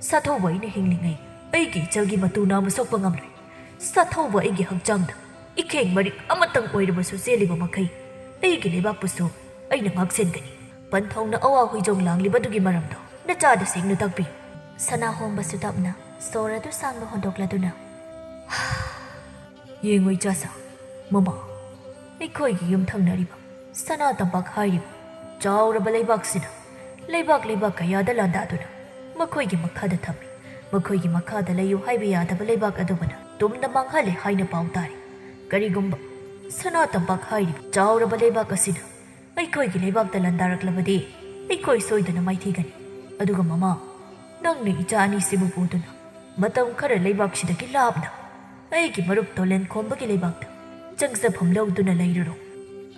ꯁꯥꯊꯧꯕ ꯑꯩꯅ ꯍꯤꯡꯂꯤꯉꯩ ꯑꯩꯒꯤ ꯏꯆꯜꯒꯤ ꯃꯇꯨ ꯅꯥꯕ ꯁꯣꯛꯄ ꯉꯝꯂꯣꯏ꯫ ꯁꯥꯊꯧꯕ ꯑꯩꯒꯤ ꯍꯛꯆꯥꯡꯗ ꯏꯈꯦꯡ ꯃꯔꯤꯛ ꯑꯃꯇꯪ ꯑꯣꯏꯔꯕꯁꯨ ꯆꯦꯜꯂꯤꯕ ꯃꯈꯩ ꯑꯩꯒꯤ ꯂꯩꯕꯥꯛꯄꯨꯁꯨ ꯑꯩꯅ ꯉꯥꯛꯁꯦꯟꯒꯅꯤ꯫ ꯄꯟꯊꯧꯅ ꯑꯋꯥ ꯍꯨꯏꯖꯣꯡ ꯂꯥꯡꯂꯤꯕꯗꯨꯒꯤ ꯃꯔꯝꯗꯣ ꯅꯆꯥꯗ ꯁꯦꯡꯅ ꯇꯥꯛꯄꯤꯌꯨ꯫" ꯁꯅꯥꯍꯣꯡꯕꯁꯨ ꯇꯞꯅ ꯁꯣꯔ ꯑꯗꯨ ꯁꯥꯡꯅ ꯍꯣꯟꯗꯣꯛꯂꯗꯨꯅ, "ꯌꯦꯡꯉꯨ ꯏꯆꯥꯁꯥ, ꯃꯃꯥ, ꯑꯩꯈꯣꯏꯒꯤ ꯌꯨꯝ ꯊꯪꯅꯔꯤꯕ ꯁꯅꯥ ꯇꯝꯄꯥꯛ ꯍꯥꯏꯔꯤꯕ ꯆꯥꯎꯔꯕ ꯂꯩꯕꯥꯛꯁꯤꯅ ꯂꯩꯕꯥꯛ ꯂꯩꯕꯥꯛ ꯀꯌꯥꯗ ꯂꯥꯟꯗꯥꯗꯨꯅ ꯃꯈꯣꯏꯒꯤ ꯃꯈꯥꯗ ꯊꯝꯃꯤ꯫ ꯃꯈꯣꯏꯒꯤ ꯃꯈꯥꯗ ꯂꯩꯌꯨ ꯍꯥꯏꯕ ꯌꯥꯗꯕ ꯂꯩꯕꯥꯛ ꯑꯗꯨꯕꯨꯅ ꯇꯨꯝꯅ ꯃꯥꯡꯍꯜꯂꯦ ꯍꯥꯏꯅ ꯄꯥꯎ ꯇꯥꯔꯤ꯫ ꯀꯔꯤꯒꯨꯝꯕ ꯁꯅꯥ ꯇꯝꯄꯥꯛ ꯍꯥꯏꯔꯤꯕ ꯆꯥꯎꯔꯕ ꯂꯩꯕꯥꯛ ꯑꯁꯤꯅ ꯑꯩꯈꯣꯏꯒꯤ ꯂꯩꯕꯥꯛꯇ ꯂꯥꯟꯗꯥꯔꯛꯂꯕꯗꯤ ꯑꯩꯈꯣꯏ ꯁꯣꯏꯗꯅ ꯃꯥꯏꯊꯤꯒꯅꯤ꯫ ꯑꯗꯨꯒ ꯃꯃꯥ, ꯅꯪꯅ ꯏꯆꯥ ꯑꯅꯤꯁꯤꯕꯨ ꯄꯨꯗꯨꯅ ꯃꯇꯝ ꯈꯔ ꯂꯩꯕꯥꯛꯁꯤꯗꯒꯤ ꯂꯥꯞꯅ ꯑꯩꯒꯤ ꯃꯔꯨꯞ ꯇꯣꯂꯦꯟ ꯈꯣꯝꯕꯒꯤ ꯂꯩꯕꯥꯛꯇ ꯆꯪꯖꯐꯝ ꯂꯧꯗꯨꯅ ꯂꯩꯔꯨꯔꯣ꯫"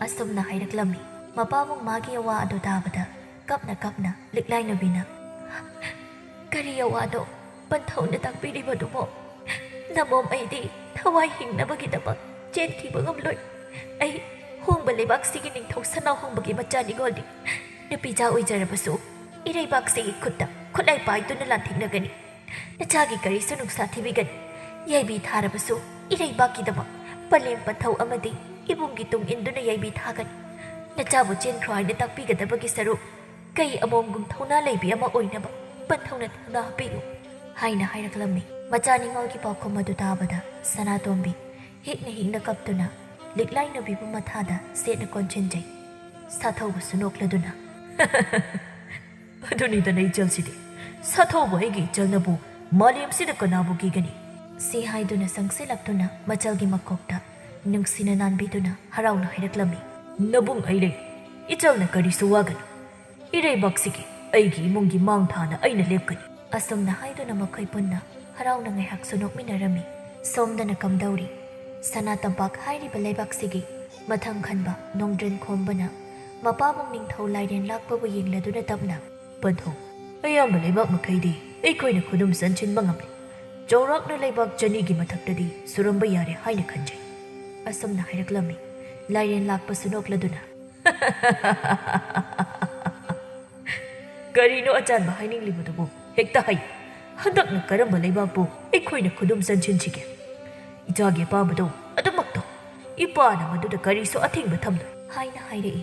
ꯑꯁꯨꯝꯅ ꯍꯥꯏꯔꯛꯂꯝꯃꯤ꯫ ꯃꯄꯥꯕꯨꯡ ꯃꯥꯒꯤ ꯑꯋꯥ ꯑꯗꯨ ꯇꯥꯕꯗ ꯀꯞꯅ ꯀꯞꯅ ꯂꯤꯛꯂꯥꯏ ꯅꯨꯄꯤꯅ, "ꯀꯔꯤ ꯑꯋꯥꯅꯣ? ꯄꯟꯊꯧꯅ ꯇꯥꯛꯄꯤꯔꯤꯕꯗꯨꯕꯣ? ꯅꯃꯣꯝ, ꯑꯩꯗꯤ ꯊꯋꯥꯏ ꯍꯤꯡꯅꯕꯒꯤꯗꯃꯛ ꯆꯦꯟꯈꯤꯕ ꯉꯝꯂꯣꯏ꯫ ꯑꯩ ꯍꯣꯡꯕ ꯂꯩꯕꯥꯛꯁꯤꯒꯤ ꯅꯤꯡꯊꯧ ꯁꯅꯥꯍꯣꯡꯕꯒꯤ ꯃꯆꯥ ꯅꯤꯉꯣꯜꯅꯤ꯫ ꯅꯨꯄꯤꯖꯥ ꯑꯣꯏꯖꯔꯕꯁꯨ ꯏꯔꯩꯕꯥꯛꯁꯤꯒꯤ ꯈꯨꯠꯇ ꯈꯨꯠꯂꯥꯏ ꯄꯥꯏꯗꯨꯅ ꯂꯥꯟꯊꯦꯡꯅꯒꯅꯤ꯫ ꯅꯆꯥꯒꯤ ꯀꯔꯤꯁꯨ ꯅꯨꯡꯁꯥ ꯊꯤꯕꯤꯒꯅꯤ꯫ ꯌꯥꯏꯕꯤ ꯊꯥꯔꯕꯁꯨ ꯏꯔꯩꯕꯥꯛꯀꯤꯗꯃꯛ ꯄꯂꯦꯝ ꯄꯟꯊꯧ ꯑꯃꯗꯤ ꯏꯕꯨꯡꯒꯤ ꯇꯨꯡ ꯏꯟꯗꯨꯅ ꯌꯥꯏꯕꯤ ꯊꯥꯒꯅꯤ꯫ ꯅꯆꯥꯕꯨ ꯆꯦꯟꯈ꯭ꯔꯣ ꯍꯥꯏꯅ ꯇꯥꯛꯄꯤꯒꯗꯕꯒꯤ ꯁꯔꯨꯛ, ꯀꯩ ꯑꯃꯣꯝꯒꯨꯝ ꯊꯧꯅꯥ ꯂꯩꯕꯤ ꯑꯃ ꯑꯣꯏꯅꯕ ꯄꯟꯊꯧꯅ ꯊꯧꯅꯥ ꯍꯥꯞꯄꯤꯌꯨ ꯍꯥꯏꯅ ꯍꯥꯏꯔꯛꯂꯝꯃꯤ꯫ ꯃꯆꯥ ꯅꯤꯉꯣꯜꯒꯤ ꯄꯥꯎꯈꯨꯝ ꯑꯗꯨ ꯇꯥꯕꯗ ꯁꯅꯥꯇꯣꯝꯕꯤ ꯍꯤꯛꯅ ꯍꯤꯛꯅ ꯀꯞꯇꯨꯅ ꯂꯤꯛꯂꯥꯏ ꯅꯨꯄꯤꯕꯨ ꯃꯊꯥꯗ ꯁꯦꯠꯅ ꯀꯣꯟꯁꯤꯟꯖꯩ꯫ ꯁꯥꯊꯧꯕꯁꯨ ꯅꯣꯛꯂꯗꯨꯅ, "ꯑꯗꯨꯅꯤꯗꯅ ꯏꯆꯜꯁꯤꯗꯤ꯫ ꯁꯥꯊꯧꯕ ꯑꯩꯒꯤ ꯏꯆꯜꯅꯕꯨ ꯃꯥꯂꯦꯝꯁꯤꯗ ꯀꯅꯥꯕꯨ ꯀꯤꯒꯅꯤ?" ꯁꯤ ꯍꯥꯏꯗꯨꯅ ꯆꯪꯁꯤꯜꯂꯛꯇꯨꯅ ꯃꯆꯜꯒꯤ ꯃꯀꯣꯛꯇ ꯅꯨꯡꯁꯤꯅ ꯅꯥꯟꯕꯤꯗꯨꯅ ꯍꯔꯥꯎꯅ ꯍꯥꯏꯔꯛꯂꯝꯃꯤ, "ꯅꯕꯨꯡ ꯑꯩ ꯂꯩ꯫ ꯏꯆꯜꯅ ꯀꯔꯤꯁꯨ ꯋꯥꯒꯅꯨ꯫ ꯏꯔꯩꯕꯥꯛꯁꯤꯒꯤ ꯑꯩꯒꯤ ꯏꯃꯨꯡꯒꯤ ꯃꯥꯡ ꯊꯥꯅ ꯑꯩꯅ ꯂꯦꯞꯀꯅꯤ꯫" ꯑꯁꯨꯝꯅ ꯍꯥꯏꯗꯨꯅ ꯃꯈꯣꯏ ꯄꯨꯟꯅ ꯍꯔꯥꯎꯅ ꯉꯥꯏꯍꯥꯛꯁꯨ ꯅꯣꯛꯃꯤꯟꯅꯔꯝꯃꯤ꯫ ꯁꯣꯝꯗꯅ ꯀꯝꯗꯧꯔꯤ? ꯁꯅꯥ ꯇꯝꯄꯥꯛ ꯍꯥꯏꯔꯤꯕ ꯂꯩꯕꯥꯛꯁꯤꯒꯤ ꯃꯊꯪ ꯈꯟꯕ ꯅꯣꯡꯗ꯭ꯔꯦꯟ ꯈꯣꯝꯕꯅ ꯃꯄꯥꯕꯨꯡ ꯅꯤꯡꯊꯧ ꯂꯥꯏꯔꯦꯟ ꯂꯥꯛꯄꯕꯨ ꯌꯦꯡꯂꯗꯨꯅ ꯇꯞꯅ, "ꯄꯟꯊꯧ, ꯑꯌꯥꯝꯕ ꯂꯩꯕꯥꯛ ꯃꯈꯩꯗꯤ ꯑꯩꯈꯣꯏꯅ ꯈꯨꯗꯨꯝ ꯆꯟꯁꯤꯟꯕ ꯉꯝꯂꯦ꯫ ꯆꯥꯎꯔꯥꯛꯅ ꯂꯩꯕꯥꯛ ꯆꯅꯤꯒꯤ ꯃꯊꯛꯇꯗꯤ ꯁꯨꯔꯝꯕ ꯌꯥꯔꯦ ꯍꯥꯏꯅ ꯈꯟꯖꯩ꯫" ꯑꯁꯨꯝꯅ ꯍꯥꯏꯔꯛꯂꯝꯃꯤ꯫ ꯂꯥꯏꯔꯦꯟ ꯂꯥꯛꯄꯁꯨ ꯅꯣꯛꯂꯗꯨꯅ, "ꯀꯔꯤꯅꯣ ꯑꯆꯥꯟꯕ ꯍꯥꯏꯅꯤꯡꯂꯤꯕꯗꯨꯕꯨ? ꯍꯦꯛꯇ ꯍꯥꯏꯌꯨ꯫ ꯍꯟꯗꯛꯅ ꯀꯔꯝꯕ ꯂꯩꯕꯥꯛꯄꯨ ꯑꯩꯈꯣꯏꯅ ꯈꯨꯗꯨꯝ ꯆꯟꯁꯤꯟꯁꯤꯒꯦ? ꯏꯆꯥꯒꯤ ꯑꯄꯥꯝꯕꯗꯣ ꯑꯗꯨꯃꯛ ꯇꯧ꯫ ꯏꯄꯥꯅ ꯃꯗꯨꯗ ꯀꯔꯤꯁꯨ ꯑꯊꯤꯡꯕ ꯊꯝꯂꯣꯏ꯫" ꯍꯥꯏꯅ ꯍꯥꯏꯔꯛꯏ꯫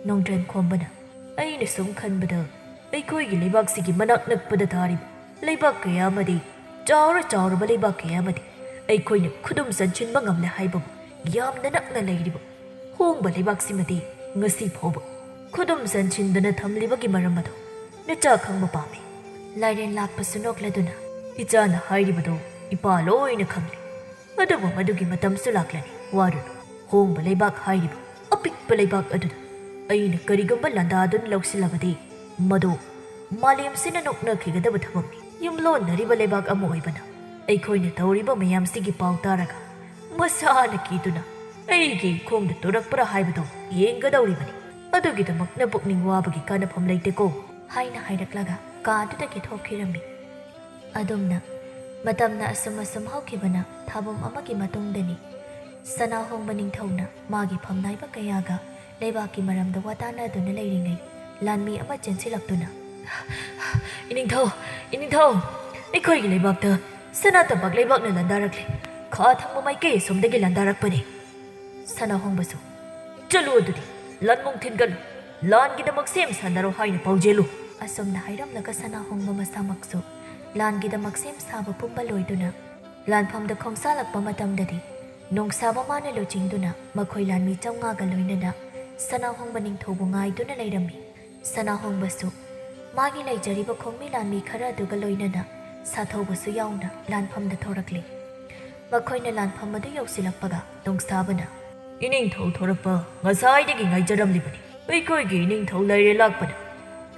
ꯅꯣꯡꯗ꯭ꯔꯦꯟ ꯈꯣꯝꯕꯅ, "ꯑꯩꯅ ꯁꯨꯝ ꯈꯟꯕꯗ ꯑꯩꯈꯣꯏꯒꯤ ꯂꯩꯕꯥꯛꯁꯤꯒꯤ ꯃꯅꯥꯛ ꯅꯛꯄꯗ ꯇꯥꯔꯤꯕ ꯂꯩꯕꯥꯛ ꯀꯌꯥ ꯑꯃꯗꯤ, ꯆꯥꯎꯔ ꯆꯥꯎꯔꯕ ꯂꯩꯕꯥꯛ ꯀꯌꯥ ꯑꯃꯗꯤ ꯑꯩꯈꯣꯏꯅ ꯈꯨꯗꯨꯝ ꯆꯟꯁꯤꯟꯕ ꯉꯝꯂꯦ ꯍꯥꯏꯕꯕꯨ ꯌꯥꯝꯅ ꯅꯛꯅ ꯂꯩꯔꯤꯕ ꯍꯣꯡꯕ ꯂꯩꯕꯥꯛꯁꯤꯃꯗꯤ ꯉꯁꯤ ꯐꯥꯎꯕ ꯈꯨꯗꯨꯝ ꯆꯟꯁꯤꯟꯗꯅ ꯊꯝꯂꯤꯕꯒꯤ ꯃꯔꯝ ꯑꯗꯨ ꯅꯆꯥ ꯈꯪꯕ ꯄꯥꯝꯃꯤ꯫" ꯂꯥꯏꯔꯦꯟ ꯂꯥꯛꯄꯁꯨ ꯅꯣꯛꯂꯗꯨꯅ, "ꯏꯆꯥꯅ ꯍꯥꯏꯔꯤꯕꯗꯨ ꯏꯄꯥ ꯂꯣꯏꯅ ꯈꯪꯂꯦ꯫ ꯑꯗꯨꯕꯨ ꯃꯗꯨꯒꯤ ꯃꯇꯝꯁꯨ ꯂꯥꯛꯂꯅꯤ, ꯋꯥꯔꯨꯅꯨ꯫ ꯍꯣꯡꯕ ꯂꯩꯕꯥꯛ ꯍꯥꯏꯔꯤꯕ ꯑꯄꯤꯛꯄ ꯂꯩꯕꯥꯛ ꯑꯗꯨꯗ ꯑꯩꯅ ꯀꯔꯤꯒꯨꯝꯕ ꯂꯥꯟꯗꯥꯗꯨꯅ ꯂꯧꯁꯤꯜꯂꯕꯗꯤ, ꯃꯗꯨ ꯃꯥꯂꯦꯝꯁꯤꯅ ꯅꯣꯛꯅꯈꯤꯒꯗꯕ ꯊꯕꯛꯅꯤ꯫ ꯌꯨꯝꯂꯣꯟꯅꯔꯤꯕ ꯂꯩꯕꯥꯛ ꯑꯃ ꯑꯣꯏꯕꯅ ꯑꯩꯈꯣꯏꯅ ꯇꯧꯔꯤꯕ ꯃꯌꯥꯝꯁꯤꯒꯤ ꯄꯥꯎ ꯇꯥꯔꯒ ꯃꯁꯥꯅ ꯀꯤꯗꯨꯅ ꯑꯩꯒꯤ ꯏꯈꯣꯡꯗ ꯇꯨꯔꯛꯄ꯭ꯔꯥ ꯍꯥꯏꯕꯗꯨ ꯌꯦꯡꯒꯗꯧꯔꯤꯕꯅꯤ꯫ ꯑꯗꯨꯒꯤꯗꯃꯛꯅ ꯄꯨꯛꯅꯤꯡ ꯋꯥꯕꯒꯤ ꯀꯥꯟꯅꯐꯝ ꯂꯩꯇꯦꯀꯣ," ꯍꯥꯏꯅ ꯍꯥꯏꯔꯛꯂꯒ ꯀꯥꯗꯨꯗꯒꯤ ꯊꯣꯛꯈꯤꯔꯝꯃꯤ꯫ ꯑꯗꯨꯝꯅ ꯃꯇꯝꯅ ꯑꯁꯨꯝ ꯑꯁꯨꯝ ꯍꯧꯈꯤꯕꯅ ꯊꯥꯕꯨꯝ ꯑꯃꯒꯤ ꯃꯇꯨꯡꯗꯅꯤ꯫ ꯁꯅꯥꯍꯣꯡꯕ ꯅꯤꯡꯊꯧꯅ ꯃꯥꯒꯤ ꯐꯝꯅꯥꯏꯕ ꯀꯌꯥꯒ ꯂꯩꯕꯥꯛꯀꯤ ꯃꯔꯝꯗ ꯋꯥꯇꯥꯅꯗꯨꯅ ꯂꯩꯔꯤꯉꯩ ꯂꯥꯟꯃꯤ ꯑꯃ ꯆꯦꯟꯁꯤꯜꯂꯛꯇꯨꯅ, "ꯏꯅꯤꯡꯊꯧ, ꯏꯅꯤꯡꯊꯧ, ꯑꯩꯈꯣꯏꯒꯤ ꯂꯩꯕꯥꯛꯇ ꯁꯅꯥ ꯇꯝꯄꯥꯛ ꯂꯩꯕꯥꯛꯅ ꯂꯥꯟꯗꯥꯔꯛꯂꯦ꯫ ꯈꯥ ꯊꯪꯕ ꯃꯥꯏꯀꯩ ꯑꯁꯣꯝꯗꯒꯤ ꯂꯥꯟꯗꯥꯔꯛꯄꯅꯤ꯫" ꯁꯅꯥꯍꯣꯡꯕꯁꯨ, "ꯆꯠꯂꯨ ꯑꯗꯨꯗꯤ, ꯂꯥꯟꯃꯨꯡ ꯊꯤꯟꯒꯅꯨ, ꯂꯥꯟꯒꯤꯗꯃꯛ ꯁꯦꯝ ꯁꯥꯅꯔꯣ ꯍꯥꯏꯅ ꯄꯥꯎꯖꯦꯜꯂꯨ꯫" ꯑꯁꯨꯝꯅ ꯍꯥꯏꯔꯝꯂꯒ ꯁꯅꯥꯍꯣꯡꯕ ꯃꯁꯥꯃꯛꯁꯨ ꯂꯥꯟꯒꯤꯗꯃꯛ ꯁꯦꯝ ꯁꯥꯕ ꯄꯨꯝꯕ ꯂꯣꯏꯗꯨꯅ ꯂꯥꯟꯐꯝꯗ ꯈꯣꯡꯁꯥꯜꯂꯛꯄ ꯃꯇꯝꯗꯗꯤ ꯅꯣꯡꯁꯥꯕ ꯃꯥꯅ ꯂꯨꯆꯤꯡꯗꯨꯅ ꯃꯈꯣꯏ ꯂꯥꯟꯃꯤ ꯆꯥꯝꯃꯉꯥꯒ ꯂꯣꯏꯅꯅ ꯁꯅꯥꯍꯣꯡꯕ ꯅꯤꯡꯊꯧꯕꯨ ꯉꯥꯏꯗꯨꯅ ꯂꯩꯔꯝꯃꯤ꯫ ꯁꯅꯥꯍꯣꯡꯕꯁꯨ ꯃꯥꯒꯤ ꯂꯩꯖꯔꯤꯕ ꯈꯣꯡꯃꯤ ꯂꯥꯟꯃꯤ ꯈꯔ ꯑꯗꯨꯒ ꯂꯣꯏꯅꯅ ꯁꯥꯊꯧꯕꯁꯨ ꯌꯥꯎꯅ ꯂꯥꯟꯐꯝꯗ ꯊꯣꯔꯛꯂꯤ꯫ ꯃꯈꯣꯏꯅ ꯂꯥꯟꯐꯝ ꯑꯗꯨ ꯌꯧꯁꯤꯜꯂꯛꯄꯒ ꯅꯣꯡꯁꯥꯕꯅ, "ꯏꯅꯤꯡꯊꯧ ꯊꯣꯔꯛꯄ ꯉꯁꯥꯏꯗꯒꯤ ꯉꯥꯏꯖꯔꯝꯂꯤꯕꯅꯤ꯫ ꯑꯩꯈꯣꯏꯒꯤ ꯏꯅꯤꯡꯊꯧ ꯂꯩꯔꯦ ꯂꯥꯛꯄꯅ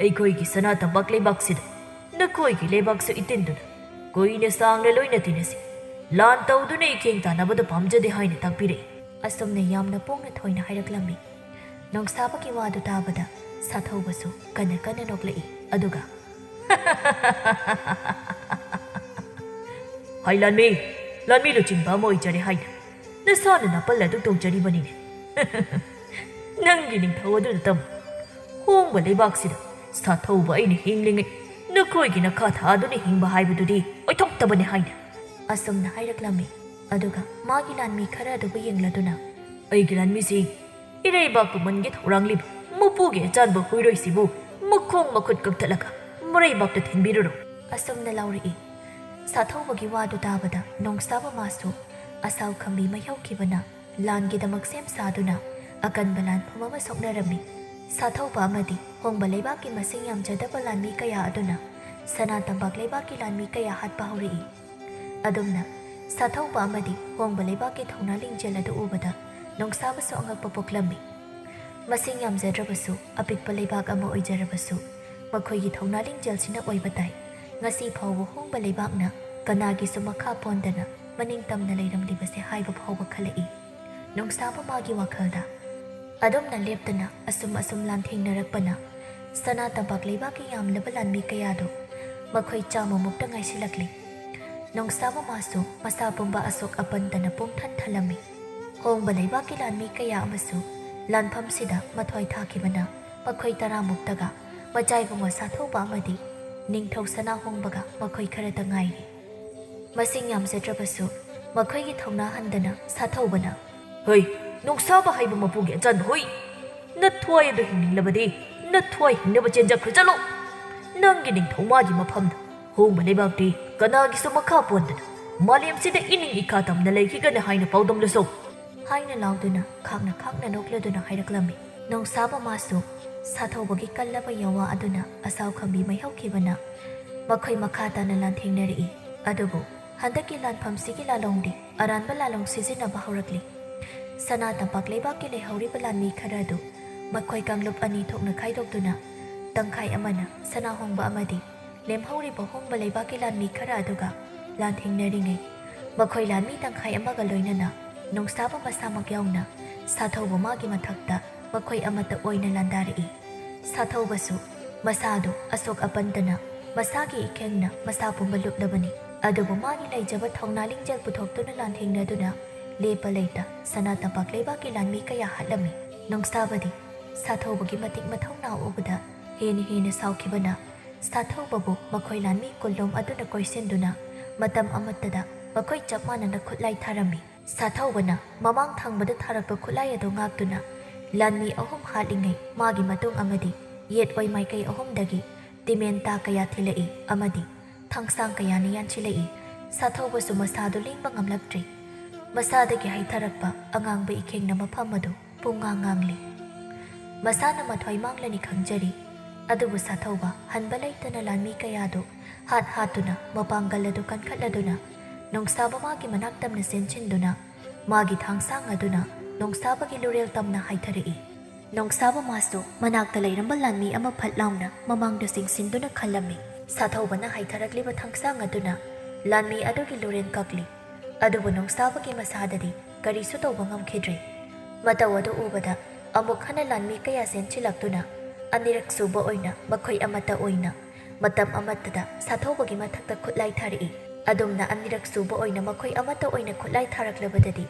ꯑꯩꯈꯣꯏꯒꯤ ꯁꯅꯥ ꯇꯝꯄꯥꯛ ꯂꯩꯕꯥꯛꯁꯤꯗ ꯅꯈꯣꯏꯒꯤ ꯂꯩꯕꯥꯛꯁꯨ ꯏꯇꯤꯟꯗꯨꯅ ꯀꯨꯏꯅ ꯁꯥꯡꯅ ꯂꯣꯏꯅ ꯇꯤꯟꯅꯁꯤ꯫ ꯂꯥꯟ ꯇꯧꯗꯨꯅ ꯏꯀꯦꯡ ꯇꯥꯟꯅꯕꯗ ꯄꯥꯝꯖꯗꯦ" ꯍꯥꯏꯅ ꯇꯥꯛꯄꯤꯔꯛꯏ꯫ ꯑꯁꯨꯝꯅ ꯌꯥꯝꯅ ꯄꯣꯡꯅ ꯊꯣꯏꯅ ꯍꯥꯏꯔꯛꯂꯝꯃꯤ꯫ ꯅꯣꯡꯁꯥꯕꯒꯤ ꯋꯥꯗꯨ ꯇꯥꯕꯗ ꯁꯥꯊꯧꯕꯁꯨ ꯀꯟꯅ ꯀꯟꯅ ꯅꯣꯛꯂꯛꯏ꯫ ꯑꯗꯨꯒ, "ꯍꯥꯏ ꯂꯥꯟꯃꯤ, ꯂꯥꯟꯃꯤ ꯂꯨꯆꯤꯡꯕ ꯑꯃ ꯑꯣꯏꯖꯔꯦ ꯍꯥꯏꯅ ꯅꯁꯥꯅ ꯅꯥꯄꯜ ꯑꯗꯨ ꯇꯧꯖꯔꯤꯕꯅꯤꯅꯦ꯫ ꯅꯪꯒꯤ ꯅꯤꯡꯊꯧ ꯑꯗꯨꯗ ꯇꯝꯃꯨ꯫ ꯍꯣꯡꯕ ꯂꯩꯕꯥꯛꯁꯤꯗ ꯁꯥꯊꯧꯕ ꯑꯩꯅ ꯍꯤꯡꯂꯤꯉꯩ ꯅꯈꯣꯏꯒꯤ ꯅꯈꯥ ꯊꯥꯗꯨꯅ ꯍꯤꯡꯕ ꯍꯥꯏꯕꯗꯨꯗꯤ ꯑꯣꯏꯊꯣꯛꯇꯕꯅꯤ" ꯍꯥꯏꯅ ꯑꯁꯨꯝꯅ ꯍꯥꯏꯔꯛꯂꯝꯃꯤ꯫ ꯑꯗꯨꯒ ꯃꯥꯒꯤ ꯂꯥꯟꯃꯤ ꯈꯔ ꯑꯗꯨꯕꯨ ꯌꯦꯡꯂꯗꯨꯅ, "ꯑꯩꯒꯤ ꯂꯥꯟꯃꯤꯁꯤ ꯏꯔꯩꯕꯥꯛ ꯄꯨꯝꯕꯒꯤ ꯊꯧꯔꯥꯡꯂꯤꯕ ꯃꯄꯨꯒꯤ ꯑꯆꯥꯟꯕ ꯍꯨꯏꯔꯣꯏꯁꯤꯕꯨ ꯃꯈꯣꯡ ꯃꯈꯨꯠ ꯀꯛꯊꯠꯂꯒ ꯃꯔꯩꯕꯥꯛꯇ ꯊꯤꯟꯕꯤꯔꯨꯔꯣ" ꯑꯁꯨꯝꯅ ꯂꯥꯎꯔꯛꯏ꯫ ꯁꯥꯊꯧꯕꯒꯤ ꯋꯥꯗꯨ ꯇꯥꯕꯗ ꯅꯣꯡꯁꯥꯕ ꯃꯥꯁꯨ ꯑꯁꯥꯎ ꯈꯝꯕꯤ ꯃꯥꯏꯍꯧꯈꯤꯕꯅ ꯂꯥꯟꯒꯤꯗꯃꯛ ꯁꯦꯝ ꯁꯥꯗꯨꯅ ꯑꯀꯟꯕ ꯂꯥꯟꯐꯝ ꯑꯃ ꯁꯣꯛꯅꯔꯝꯃꯤ꯫ ꯁꯥꯊꯧꯕ ꯑꯃꯗꯤ ꯍꯣꯡꯕ ꯂꯩꯕꯥꯛꯀꯤ ꯃꯁꯤꯡ ꯌꯥꯝꯖꯗꯕ ꯂꯥꯟꯃꯤ ꯀꯌꯥ ꯑꯗꯨꯅ ꯁꯅꯥ ꯇꯝꯄꯥꯛ ꯂꯩꯕꯥꯛꯀꯤ ꯂꯥꯟꯃꯤ ꯀꯌꯥ ꯍꯥꯠꯄ ꯍꯧꯔꯛꯏ꯫ ꯑꯗꯨꯝꯅ ꯁꯥꯊꯧꯕ ꯑꯃꯗꯤ ꯍꯣꯡꯕ ꯂꯩꯕꯥꯛꯀꯤ ꯊꯧꯅꯥ ꯂꯤꯡꯖꯦꯜ ꯑꯗꯨ ꯎꯕꯗ ꯅꯣꯡꯁꯥꯕꯁꯨ ꯑꯉꯛꯄ ꯄꯣꯛꯂꯝꯃꯤ꯫ ꯃꯁꯤꯡ ꯌꯥꯝꯖꯗ꯭ꯔꯕꯁꯨ ꯑꯄꯤꯛꯄ ꯂꯩꯕꯥꯛ ꯑꯃ ꯑꯣꯏꯖꯔꯕꯁꯨ ꯃꯈꯣꯏꯒꯤ ꯊꯧꯅꯥ ꯂꯤꯡꯖꯦꯜꯁꯤꯅ ꯑꯣꯏꯕ ꯇꯥꯏ ꯉꯁꯤ ꯐꯥꯎꯕ ꯍꯣꯡꯕ ꯂꯩꯕꯥꯛꯅ ꯀꯅꯥꯒꯤꯁꯨ ꯃꯈꯥ ꯄꯣꯟꯗꯅ ꯃꯅꯤꯡ ꯇꯝꯅ ꯂꯩꯔꯝꯂꯤꯕꯁꯦ ꯍꯥꯏꯕ ꯐꯥꯎꯕ ꯈꯜꯂꯛꯏ꯫ ꯅꯣꯡꯁꯥꯕ ꯃꯥꯒꯤ ꯋꯥꯈꯜꯗ ꯑꯗꯨꯝꯅ ꯂꯦꯞꯇꯅ ꯑꯁꯨꯝ ꯑꯁꯨꯝ ꯂꯥꯟꯊꯦꯡꯅꯔꯛꯄꯅ ꯁꯅꯥ ꯇꯝꯄꯥꯛ ꯂꯩꯕꯥꯛꯀꯤ ꯌꯥꯝꯂꯕ ꯂꯥꯟꯃꯤ ꯀꯌꯥꯗꯨ ꯃꯈꯣꯏ ꯆꯥꯝꯃꯃꯨꯛꯇ ꯉꯥꯏꯁꯤꯜꯂꯛꯂꯤ꯫ ꯅꯣꯡꯁꯥꯕ ꯃꯥꯁꯨ ꯃꯁꯥ ꯄꯨꯝꯕ ꯑꯁꯣꯛ ꯑꯄꯟꯇꯅ ꯄꯨꯡꯊꯟ ꯊꯜꯂꯝꯃꯤ꯫ ꯍꯣꯡꯕ ꯂꯩꯕꯥꯛꯀꯤ ꯂꯥꯟꯃꯤ ꯀꯌꯥ ꯑꯃꯁꯨ ꯂꯥꯟꯐꯝꯁꯤꯗ ꯃꯊ꯭ꯋꯥꯏ ꯊꯥꯈꯤꯕꯅ ꯃꯈꯣꯏ ꯇꯔꯥꯃꯨꯛꯇꯒ ꯃꯆꯥꯏꯕꯨꯡꯉꯣ ꯁꯥꯊꯧꯕ ꯑꯃꯗꯤ ꯅꯤꯡꯊꯧ ꯁꯅꯥꯍꯣꯡꯕꯒ ꯃꯈꯣꯏ ꯈꯔꯇ ꯉꯥꯏꯔꯤ꯫ ꯃꯁꯤꯡ ꯌꯥꯝꯖꯗ꯭ꯔꯕꯁꯨ ꯃꯈꯣꯏꯒꯤ ꯊꯧꯅꯥ ꯍꯟꯗꯅ ꯁꯥꯊꯧꯕꯅ, "ꯍꯩ, ꯅꯣꯡꯁꯥꯕ ꯍꯥꯏꯕ ꯃꯄꯨꯒꯤ ꯑꯆꯟ ꯍꯨꯏ! ꯅꯊ꯭ꯋꯥꯏ ꯑꯗꯨ ꯍꯤꯡꯅꯤꯡꯂꯕꯗꯤ ꯅꯊ꯭ꯋꯥꯏ ꯍꯤꯡꯅꯕ ꯆꯦꯟꯖꯈ꯭ꯔꯖꯠꯂꯣ! ꯅꯪꯒꯤ ꯅꯤꯡꯊꯧ ꯃꯥꯒꯤ ꯃꯐꯝꯗ ꯍꯣꯡꯕ ꯂꯩꯕꯥꯛꯇꯤ ꯀꯅꯥꯒꯤꯁꯨ ꯃꯈꯥ ꯄꯣꯟꯗꯅ ꯃꯥꯂꯦꯝꯁꯤꯗ ꯏꯅꯤꯡ ꯏꯈꯥ ꯇꯝꯅ ꯂꯩꯈꯤꯒꯅꯤ ꯍꯥꯏꯅ ꯄꯥꯎꯗꯝꯂꯁꯨ!" ꯍꯥꯏꯅ ꯂꯥꯎꯗꯨꯅ ꯈꯥꯛꯅ ꯈꯥꯛꯅ ꯅꯣꯛꯂꯗꯨꯅ ꯍꯥꯏꯔꯛꯂꯝꯃꯤ꯫ ꯅꯣꯡꯁꯥꯕ ꯃꯥꯁꯨ ꯁꯥꯊꯧꯕꯒꯤ ꯀꯜꯂꯕ ꯌꯥꯋꯥ ꯑꯗꯨꯅ ꯑꯁꯥꯎ ꯈꯝꯕꯤ ꯃꯩꯍꯧꯈꯤꯕꯅ ꯃꯈꯣꯏ ꯃꯈꯥ ꯇꯥꯅ ꯂꯥꯟꯊꯦꯡꯅꯔꯛꯏ꯫ ꯑꯗꯨꯕꯨ ꯍꯟꯗꯛꯀꯤ ꯂꯥꯟꯐꯝꯁꯤꯒꯤ ꯂꯥꯂꯣꯡꯗꯤ ꯑꯔꯥꯟꯕ ꯂꯥꯂꯣꯡ ꯁꯤꯖꯤꯟꯅꯕ ꯍꯧꯔꯛꯂꯤ꯫ ꯁꯅꯥ ꯇꯝꯄꯥꯛ ꯂꯩꯕꯥꯛꯀꯤ ꯂꯩꯍꯧꯔꯤꯕ ꯂꯥꯟꯃꯤ ꯈꯔ ꯑꯗꯨ ꯃꯈꯣꯏ ꯀꯥꯡꯂꯨꯞ ꯑꯅꯤ ꯊꯣꯛꯅ ꯈꯥꯏꯗꯣꯛꯇꯨꯅ ꯇꯪꯈꯥꯏ ꯑꯃꯅ ꯁꯅꯥꯍꯣꯡꯕ ꯑꯃꯗꯤ ꯂꯦꯝꯍꯧꯔꯤꯕ ꯍꯣꯡꯕ ꯂꯩꯕꯥꯛꯀꯤ ꯂꯥꯟꯃꯤ ꯈꯔ ꯑꯗꯨꯒ ꯂꯥꯟꯊꯦꯡꯅꯔꯤꯉꯩ, ꯃꯈꯣꯏ ꯂꯥꯟꯃꯤ ꯇꯪꯈꯥꯏ ꯑꯃꯒ ꯂꯣꯏꯅꯅ ꯅꯣꯡꯁꯥꯕ ꯃꯁꯥꯃꯛ ꯌꯥꯎꯅ ꯁꯥꯊꯧꯕ ꯃꯥꯒꯤ ꯃꯊꯛꯇ ꯃꯈꯣꯏ ꯑꯃꯠꯇ ꯑꯣꯏꯅ ꯂꯥꯟꯗꯥꯔꯛꯏ꯫ ꯁꯥꯊꯧꯕꯁꯨ ꯃꯁꯥꯗꯨ ꯑꯁꯣꯛ ꯑꯄꯟꯇꯅ ꯃꯁꯥꯒꯤ ꯏꯈꯦꯡꯅ ꯃꯁꯥ ꯄꯨꯝꯕ ꯂꯨꯞꯂꯕꯅꯤ꯫ ꯑꯗꯨꯕꯨ ꯃꯥꯒꯤ ꯂꯩꯖꯕ ꯊꯧꯅꯥ ꯂꯤꯡꯖꯦꯜ ꯄꯨꯊꯣꯛꯇꯨꯅ ꯂꯥꯟꯊꯦꯡꯅꯗꯨꯅ ꯂꯦꯞꯄ ꯂꯩꯇ ꯁꯅꯥ ꯇꯝꯄꯥꯛ ꯂꯩꯕꯥꯛꯀꯤ ꯂꯥꯟꯃꯤ ꯀꯌꯥ ꯍꯥꯠꯂꯝꯃꯤ꯫ ꯅꯣꯡꯁꯥꯕꯗꯤ ꯁꯥꯊꯧꯕꯒꯤ ꯃꯇꯤꯛ ꯃꯊꯧꯅꯥ ꯎꯕꯗ ꯍꯦꯟꯅ ꯍꯦꯟꯅ ꯁꯥꯎꯈꯤꯕꯅ ꯁꯥꯊꯧꯕꯕꯨ ꯃꯈꯣꯏ ꯂꯥꯟꯃꯤ ꯀꯨꯟꯂꯣꯝ ꯑꯗꯨꯅ ꯀꯣꯏꯁꯤꯟꯗꯨꯅ ꯃꯇꯝ ꯑꯃꯠꯇꯗ ꯃꯈꯣꯏ ꯆꯞ ꯃꯥꯟꯅꯅ ꯈꯨꯠꯂꯥꯏ ꯊꯥꯔꯝꯃꯤ꯫ ꯁꯥꯊꯧꯕꯅ ꯃꯃꯥꯡ ꯊꯪꯕꯗ ꯊꯥꯔꯛꯄ ꯈꯨꯠꯂꯥꯏ ꯑꯗꯨ ꯉꯥꯛꯇꯨꯅ ꯂꯥꯟꯃꯤ ꯑꯍꯨꯝ ꯍꯥꯠꯂꯤꯉꯩ ꯃꯥꯒꯤ ꯃꯇꯨꯡ ꯑꯃꯗꯤ ꯌꯦꯠ ꯑꯣꯏ ꯃꯥꯏꯀꯩ ꯑꯍꯨꯝꯗꯒꯤ ꯇꯤꯃꯦꯟꯇꯥ ꯀꯌꯥ ꯊꯤꯜꯂꯛꯏ ꯑꯃꯗꯤ ꯊꯥꯡꯁꯥꯡ ꯀꯌꯥꯅ ꯌꯥꯟꯁꯤꯜꯂꯛꯏ꯫ ꯁꯥꯊꯧꯕꯁꯨ ꯃꯁꯥꯗꯨ ꯂꯦꯡꯕ ꯉꯝꯂꯛꯇ꯭ꯔꯤ꯫ ꯃꯁꯥꯗꯒꯤ ꯍꯩꯊꯔꯛꯄ ꯑꯉꯥꯡꯕ ꯏꯈꯦꯡꯅ ꯃꯐꯝ ꯑꯗꯨ ꯄꯨꯡꯉꯥꯡ ꯉꯥꯡꯂꯤ꯫ ꯃꯁꯥꯅ ꯃꯊ꯭ꯋꯥꯏ ꯃꯥꯡꯂꯅꯤ ꯈꯪꯖꯔꯤ꯫ ꯑꯗꯨꯕꯨ ꯁꯥꯊꯧꯕ ꯍꯟꯕ ꯂꯩꯇꯅ ꯂꯥꯟꯃꯤ ꯀꯌꯥꯗꯨ ꯍꯥꯠ ꯍꯥꯠꯇꯨꯅ ꯃꯄꯥꯡꯒꯜ ꯑꯗꯨ ꯀꯟꯈꯠꯂꯗꯨꯅ ꯅꯣꯡꯁꯥꯕ ꯃꯥꯒꯤ ꯃꯅꯥꯛ ꯇꯝꯅ ꯆꯦꯟꯁꯤꯟꯗꯨꯅ ꯃꯥꯒꯤ ꯊꯥꯡꯁꯥꯡ ꯑꯗꯨꯅ ꯅꯣꯡꯁꯥꯕꯒꯤ ꯂꯨꯔꯦꯜ ꯇꯝꯅ ꯍꯥꯏꯊꯔꯛꯏ꯫ ꯅꯣꯡꯁꯥꯕ ꯃꯥꯁꯨ ꯃꯅꯥꯛꯇ ꯂꯩꯔꯝꯕ ꯂꯥꯟꯃꯤ ꯑꯃ ꯐꯠ ꯂꯥꯎꯅ ꯃꯃꯥꯡꯗ ꯆꯤꯡꯁꯤꯟꯗꯨꯅ ꯈꯜꯂꯝꯃꯤ꯫ ꯁꯥꯊꯧꯕꯅ ꯍꯥꯏꯊꯔꯛꯂꯤꯕ ꯊꯥꯡꯁꯥꯡ ꯑꯗꯨꯅ ꯂꯥꯟꯃꯤ ꯑꯗꯨꯒꯤ ꯂꯨꯔꯦꯜ ꯀꯛꯂꯤ꯫ ꯑꯗꯨꯕꯨ ꯅꯣꯡꯁꯥꯕꯒꯤ ꯃꯁꯥꯗꯗꯤ ꯀꯔꯤꯁꯨ ꯇꯧꯕ ꯉꯝꯈꯤꯗ꯭ꯔꯦ꯫ ꯃꯇꯧ ꯑꯗꯨ ꯎꯕꯗ ꯑꯃꯨꯛ ꯍꯟꯅ ꯂꯥꯟꯃꯤ ꯀꯌꯥ ꯆꯦꯟꯁꯤꯜꯂꯛꯇꯨꯅ ꯑꯅꯤꯔꯛ ꯁꯨꯕ ꯑꯣꯏꯅ ꯃꯈꯣꯏ ꯑꯃꯠꯇ ꯑꯣꯏꯅ ꯃꯇꯝ ꯑꯃꯠꯇꯗ ꯁꯥꯊꯧꯕꯒꯤ ꯃꯊꯛꯇ ꯈꯨꯠꯂꯥꯏ ꯊꯥꯔꯛꯏ꯫ ꯑꯗꯨꯝꯅ ꯑꯅꯤꯔꯛ ꯁꯨꯕ ꯑꯣꯏꯅ ꯃꯈꯣꯏ ꯑꯃꯠꯇ ꯑꯣꯏꯅ ꯈꯨꯠꯂꯥꯏ ꯊꯥꯔꯛꯂꯕꯗꯗꯤ,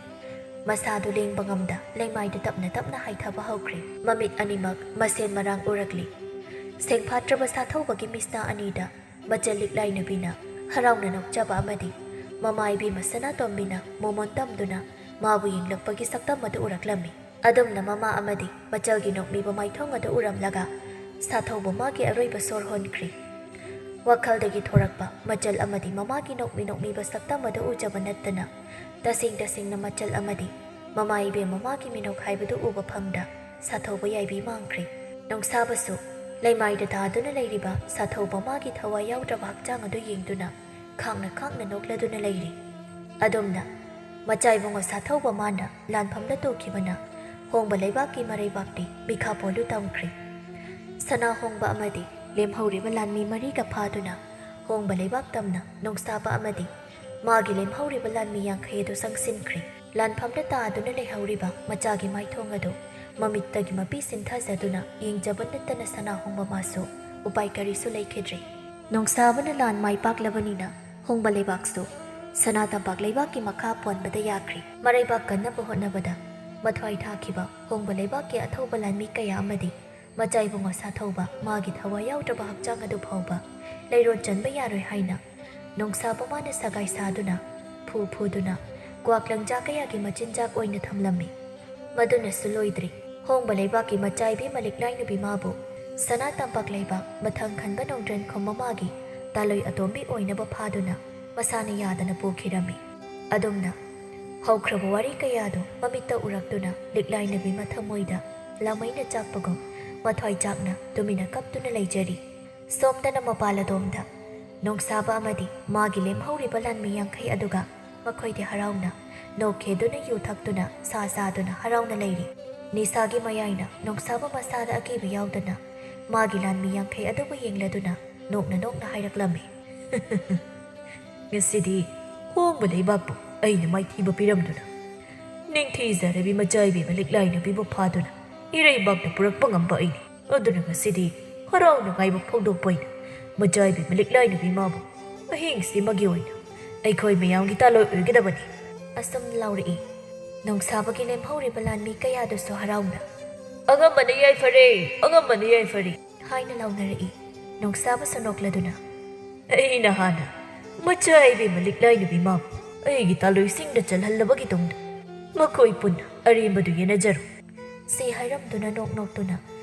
ꯃꯁꯥꯗꯨ ꯂꯦꯡꯕ ꯉꯝꯗ ꯂꯩꯃꯥꯏꯗꯨ ꯇꯞꯅ ꯇꯞꯅ ꯍꯥꯏꯊꯕ ꯍꯧꯈ꯭ꯔꯦ꯫ ꯃꯃꯤꯠ ꯑꯅꯤꯃꯛ ꯃꯁꯦꯟ ꯃꯔꯥꯡ ꯎꯔꯛꯂꯤ꯫ ꯁꯦꯡꯐꯥꯠꯇ꯭ꯔꯕ ꯁꯥꯊꯧꯕꯒꯤ ꯃꯤꯠꯁꯅꯥ ꯑꯅꯤꯗ ꯃꯆꯜ ꯂꯤꯛꯂꯥꯏ ꯅꯨꯄꯤꯅ ꯍꯔꯥꯎꯅ ꯅꯣꯛꯆꯕ ꯑꯃꯗꯤ ꯃꯃꯥ ꯏꯕꯦꯝꯃ ꯁꯅꯥꯇꯣꯝꯕꯤꯅ ꯃꯣꯃꯣꯟ ꯇꯝꯗꯨꯅ ꯃꯥꯕꯨ ꯌꯦꯡꯂꯛꯄꯒꯤ ꯁꯛꯇꯝ ꯑꯗꯨ ꯎꯔꯛꯂꯝꯃꯤ꯫ ꯑꯗꯨꯝꯅ ꯃꯃꯥ ꯑꯃꯗꯤ ꯃꯆꯜꯒꯤ ꯅꯣꯛꯃꯤꯕ ꯃꯥꯏꯊꯣꯡ ꯑꯗꯨ ꯎꯔꯝꯂꯒ ꯁꯥꯊꯧꯕ ꯃꯥꯒꯤ ꯑꯔꯣꯏꯕ ꯁꯣꯔ ꯍꯣꯟꯈ꯭ꯔꯤ꯫ ꯋꯥꯈꯜꯗꯒꯤ ꯊꯣꯔꯛꯄ ꯃꯆꯜ ꯑꯃꯗꯤ ꯃꯃꯥꯒꯤ ꯅꯣꯛꯃꯤ ꯅꯣꯛꯃꯤꯕ ꯁꯛꯇꯝ ꯑꯗꯨ ꯎꯖꯕ ꯅꯠꯇꯅ, ꯇꯁꯦꯡ ꯇꯁꯦꯡꯅ ꯃꯆꯜ ꯑꯃꯗꯤ ꯃꯃꯥ ꯏꯕꯦꯝ ꯃꯃꯥꯒꯤ ꯃꯤꯅꯣꯛ ꯍꯥꯏꯕꯗꯨ ꯎꯕ ꯐꯪꯗ ꯁꯥꯊꯧꯕ ꯌꯥꯏꯕꯤ ꯃꯥꯡꯈ꯭ꯔꯤ꯫ ꯅꯣꯡꯁꯥꯕꯁꯨ ꯂꯩꯃꯥꯏꯗ ꯇꯥꯗꯨꯅ ꯂꯩꯔꯤꯕ ꯁꯥꯊꯧꯕ ꯃꯥꯒꯤ ꯊꯋꯥꯏ ꯌꯥꯎꯗ꯭ꯔꯕ ꯍꯛꯆꯥꯡ ꯑꯗꯨ ꯌꯦꯡꯗꯨꯅ ꯈꯥꯡꯅ ꯈꯥꯡꯅ ꯅꯣꯛꯂꯗꯨꯅ ꯂꯩꯔꯤ꯫ ꯑꯗꯨꯝꯅ ꯃꯆꯥꯏꯕꯨꯡ ꯁꯥꯊꯧꯕ ꯃꯥꯅ ꯂꯥꯟꯐꯝꯗ ꯇꯨꯈꯤꯕꯅ ꯍꯣꯡꯕ ꯂꯩꯕꯥꯛꯀꯤ ꯃꯔꯩꯕꯥꯛꯇꯤ ꯃꯤꯈꯥ ꯄꯣꯜꯂꯨ ꯇꯝꯈ꯭ꯔꯦ꯫ ꯁꯅꯥ ꯍꯣꯡꯕ ꯑꯃꯗꯤ ꯂꯦꯝꯍꯧꯔꯤꯕ ꯂꯥꯟꯃꯤ ꯃꯔꯤꯒ ꯐꯥꯗꯨꯅ ꯍꯣꯡꯕ ꯂꯩꯕꯥꯛ ꯇꯝꯅ ꯅꯣꯡꯁꯥꯕ ꯑꯃꯗꯤ ꯃꯥꯒꯤ ꯂꯦꯝꯍꯧꯔꯤꯕ ꯂꯥꯟꯃꯤ ꯌꯥꯡꯈꯩ ꯑꯗꯨ ꯆꯪꯁꯤꯟꯈ꯭ꯔꯦ꯫ ꯂꯥꯟꯐꯝꯗ ꯇꯥꯗꯨꯅ ꯂꯩꯍꯧꯔꯤꯕ ꯃꯆꯥꯒꯤ ꯃꯥꯏꯊꯣꯡ ꯑꯗꯨ ꯃꯃꯤꯠꯇꯒꯤ ꯃꯄꯤ ꯁꯤꯟꯊꯖꯗꯨꯅ ꯌꯦꯡꯖꯕ ꯅꯠꯇꯅ ꯁꯅꯥ ꯍꯣꯡꯕ ꯃꯥꯁꯨ ꯎꯄꯥꯏ ꯀꯔꯤꯁꯨ ꯂꯩꯈꯤꯗ꯭ꯔꯦ꯫ ꯅꯣꯡꯁꯥꯕꯅ ꯂꯥꯟ ꯃꯥꯏ ꯄꯥꯛꯂꯕꯅꯤꯅ ꯍꯣꯡꯕ ꯂꯩꯕꯥꯛꯁꯨ ꯁꯅꯥ ꯇꯝꯄꯥꯛ ꯂꯩꯕꯥꯛꯀꯤ ꯃꯈꯥ ꯄꯣꯟꯕꯗ ꯌꯥꯈ꯭ꯔꯦ꯫ ꯃꯔꯩꯕꯥꯛ ꯀꯟꯅꯕ ꯍꯣꯠꯅꯕꯗ ꯃꯊ꯭ꯋꯥꯏ ꯊꯥꯈꯤꯕ ꯍꯣꯡꯕ ꯂꯩꯕꯥꯛꯀꯤ ꯑꯊꯧꯕ ꯂꯥꯟꯃꯤ ꯀꯌꯥ ꯑꯃꯗꯤ ꯃꯆꯥꯏꯕꯨꯡ ꯁꯥꯊꯧꯕ ꯃꯥꯒꯤ ꯊꯋꯥꯏ ꯌꯥꯎꯗ꯭ꯔꯕ ꯍꯛꯆꯥꯡ ꯑꯗꯨ ꯐꯥꯎꯕ ꯂꯩꯔꯣꯟ ꯆꯟꯕ ꯌꯥꯔꯣꯏ ꯍꯥꯏꯅ ꯅꯣꯡꯁꯥꯕ ꯃꯥꯅ ꯁꯒꯥꯏ ꯁꯥꯗꯨꯅ, ꯐꯨ ꯐꯨꯗꯨꯅ, ꯀ꯭ꯋꯥꯛ ꯂꯪꯖꯥ ꯀꯌꯥꯒꯤ ꯃꯆꯤꯟꯖꯥꯛ ꯑꯣꯏꯅ ꯊꯝꯂꯝꯃꯤ꯫ ꯃꯗꯨꯅꯁꯨ ꯂꯣꯏꯗ꯭ꯔꯤ꯫ ꯍꯣꯡꯕ ꯂꯩꯕꯥꯛꯀꯤ ꯃꯆꯥꯏꯕꯤ ꯃꯂꯤꯛ ꯂꯥꯏꯅꯨꯕꯤ ꯃꯥꯕꯨ ꯁꯅꯥ ꯇꯝꯄꯥꯛ ꯂꯩꯕꯥꯛ ꯃꯊꯪ ꯈꯟꯕ ꯅꯣꯡꯗ꯭ꯔꯦꯟ ꯈꯨꯝ ꯃꯃꯥꯒꯤ ꯇꯥꯂꯣꯏ ꯑꯇꯣꯝꯕꯤ ꯑꯣꯏꯅꯕ ꯐꯥꯗꯨꯅ ꯃꯁꯥꯅ ꯌꯥꯗꯅ ꯄꯨꯈꯤꯔꯝꯃꯤ꯫ ꯑꯗꯨꯝꯅ ꯍꯧꯈ꯭ꯔꯕ ꯋꯥꯔꯤ ꯀꯌꯥꯗꯨ ꯃꯃꯤꯠꯇ ꯎꯔꯛꯇꯨꯅ ꯂꯤꯛꯂꯥꯏꯅꯕꯤ ꯃꯊꯃꯣꯏꯗ ꯂꯥꯃꯩꯅ ꯆꯥꯛꯄꯒꯨꯝ ꯃꯊ꯭ꯋꯥꯏ ꯆꯥꯛꯅ ꯇꯨꯃꯤꯟꯅ ꯀꯞꯇꯨꯅ ꯂꯩꯖꯔꯤ꯫ ꯁꯣꯝꯗꯅ ꯃꯄꯥꯜ ꯑꯗꯣꯝꯗ ꯅꯣꯡꯁꯥꯕ ꯑꯃꯗꯤ ꯃꯥꯒꯤ ꯂꯦꯝꯍꯧꯔꯤꯕ ꯂꯥꯟꯃꯤ ꯌꯥꯡꯈꯩ ꯑꯗꯨꯒ ꯃꯈꯣꯏꯗꯤ ꯍꯔꯥꯎꯅ ꯅꯣꯛ ꯈꯦꯗꯨꯅ ꯌꯨ ꯊꯛꯇꯨꯅ ꯁꯥ ꯆꯥꯗꯨꯅ ꯍꯔꯥꯎꯅ ꯂꯩꯔꯤ꯫ ꯅꯤꯁꯥꯒꯤ ꯃꯌꯥꯏꯅ ꯅꯣꯡꯁꯥꯕ ꯃꯁꯥꯗ ꯑꯀꯤꯕ ꯌꯥꯎꯗꯅ ꯃꯥꯒꯤ ꯂꯥꯟꯃꯤ ꯌꯥꯡꯈꯩ ꯑꯗꯨꯕꯨ ꯌꯦꯡꯂꯗꯨꯅ ꯅꯣꯛꯅ ꯅꯣꯛꯅ ꯍꯥꯏꯔꯛꯂꯝꯃꯤ꯫ "ꯉꯁꯤꯗꯤ ꯍꯣꯡꯕ ꯂꯩꯕꯥꯛꯄꯨ ꯑꯩꯅ ꯃꯥꯏꯊꯤꯕ ꯄꯤꯔꯝꯗꯨꯅ, ꯅꯤꯡꯊꯤꯖꯔꯕꯤ ꯃꯆꯥꯏꯕꯤ ꯃꯂꯤꯛ ꯂꯥꯏꯅꯕꯤꯕꯨ ꯐꯥꯗꯨꯅ ꯏꯔꯩꯕꯥꯛꯇ ꯄꯨꯔꯛꯄ ꯉꯝꯕ ꯑꯩꯅꯤ꯫ ꯑꯗꯨꯅ ꯉꯁꯤꯗꯤ ꯍꯔꯥꯎ ꯅꯨꯡꯉꯥꯏꯕ ꯐꯣꯡꯗꯣꯛꯄ ꯑꯣꯏꯅ ꯃꯆꯥꯏꯕꯤ ꯃꯂꯤꯛ ꯂꯥꯏꯅꯨꯕꯤ ꯃꯥꯕꯨ ꯑꯍꯤꯡꯁꯤꯃꯒꯤ ꯑꯣꯏꯅ ꯑꯩꯈꯣꯏ ꯃꯌꯥꯝꯒꯤ ꯇꯥꯂꯣꯏ ꯑꯣꯏꯒꯗꯕꯅꯤ꯫ ꯑꯁꯨꯝ ꯂꯥꯎꯔꯛꯏ꯫ ꯅꯣꯡꯁꯥꯕꯒꯤ ꯂꯦꯝꯍꯧꯔꯤꯕ ꯂꯥꯟꯃꯤ ꯀꯌꯥꯗꯨꯁꯨ ꯍꯔꯥꯎꯅ "ꯑꯉꯝꯕꯅ ꯌꯥꯏꯐꯔꯦ, ꯑꯉꯝꯕꯅ ꯌꯥꯏꯐꯔꯦ" ꯍꯥꯏꯅ ꯂꯥꯎꯅꯔꯛꯏ꯫ ꯅꯣꯡꯁꯥꯕꯁꯨ ꯅꯣꯛꯂꯗꯨꯅ "ꯑꯩꯅ ꯍꯥꯟꯅ ꯃꯆꯥꯏꯕꯤ ꯃꯂꯤꯛ ꯂꯥꯏꯅꯨꯕꯤ ꯃꯥꯕꯨ ꯑꯩꯒꯤ ꯇꯥꯂꯣꯏꯁꯤꯡꯗ ꯆꯜꯍꯜꯂꯕꯒꯤ ꯇꯨꯡꯗ ꯃꯈꯣꯏ ꯄꯨꯟꯅ ꯑꯔꯦꯝꯕꯗꯨ ꯌꯦꯟꯅꯖꯔꯣ" ꯁꯤ ꯍꯥꯏꯔꯝꯗꯨꯅ ꯅꯣꯛ ꯅꯣꯛꯇꯨꯅ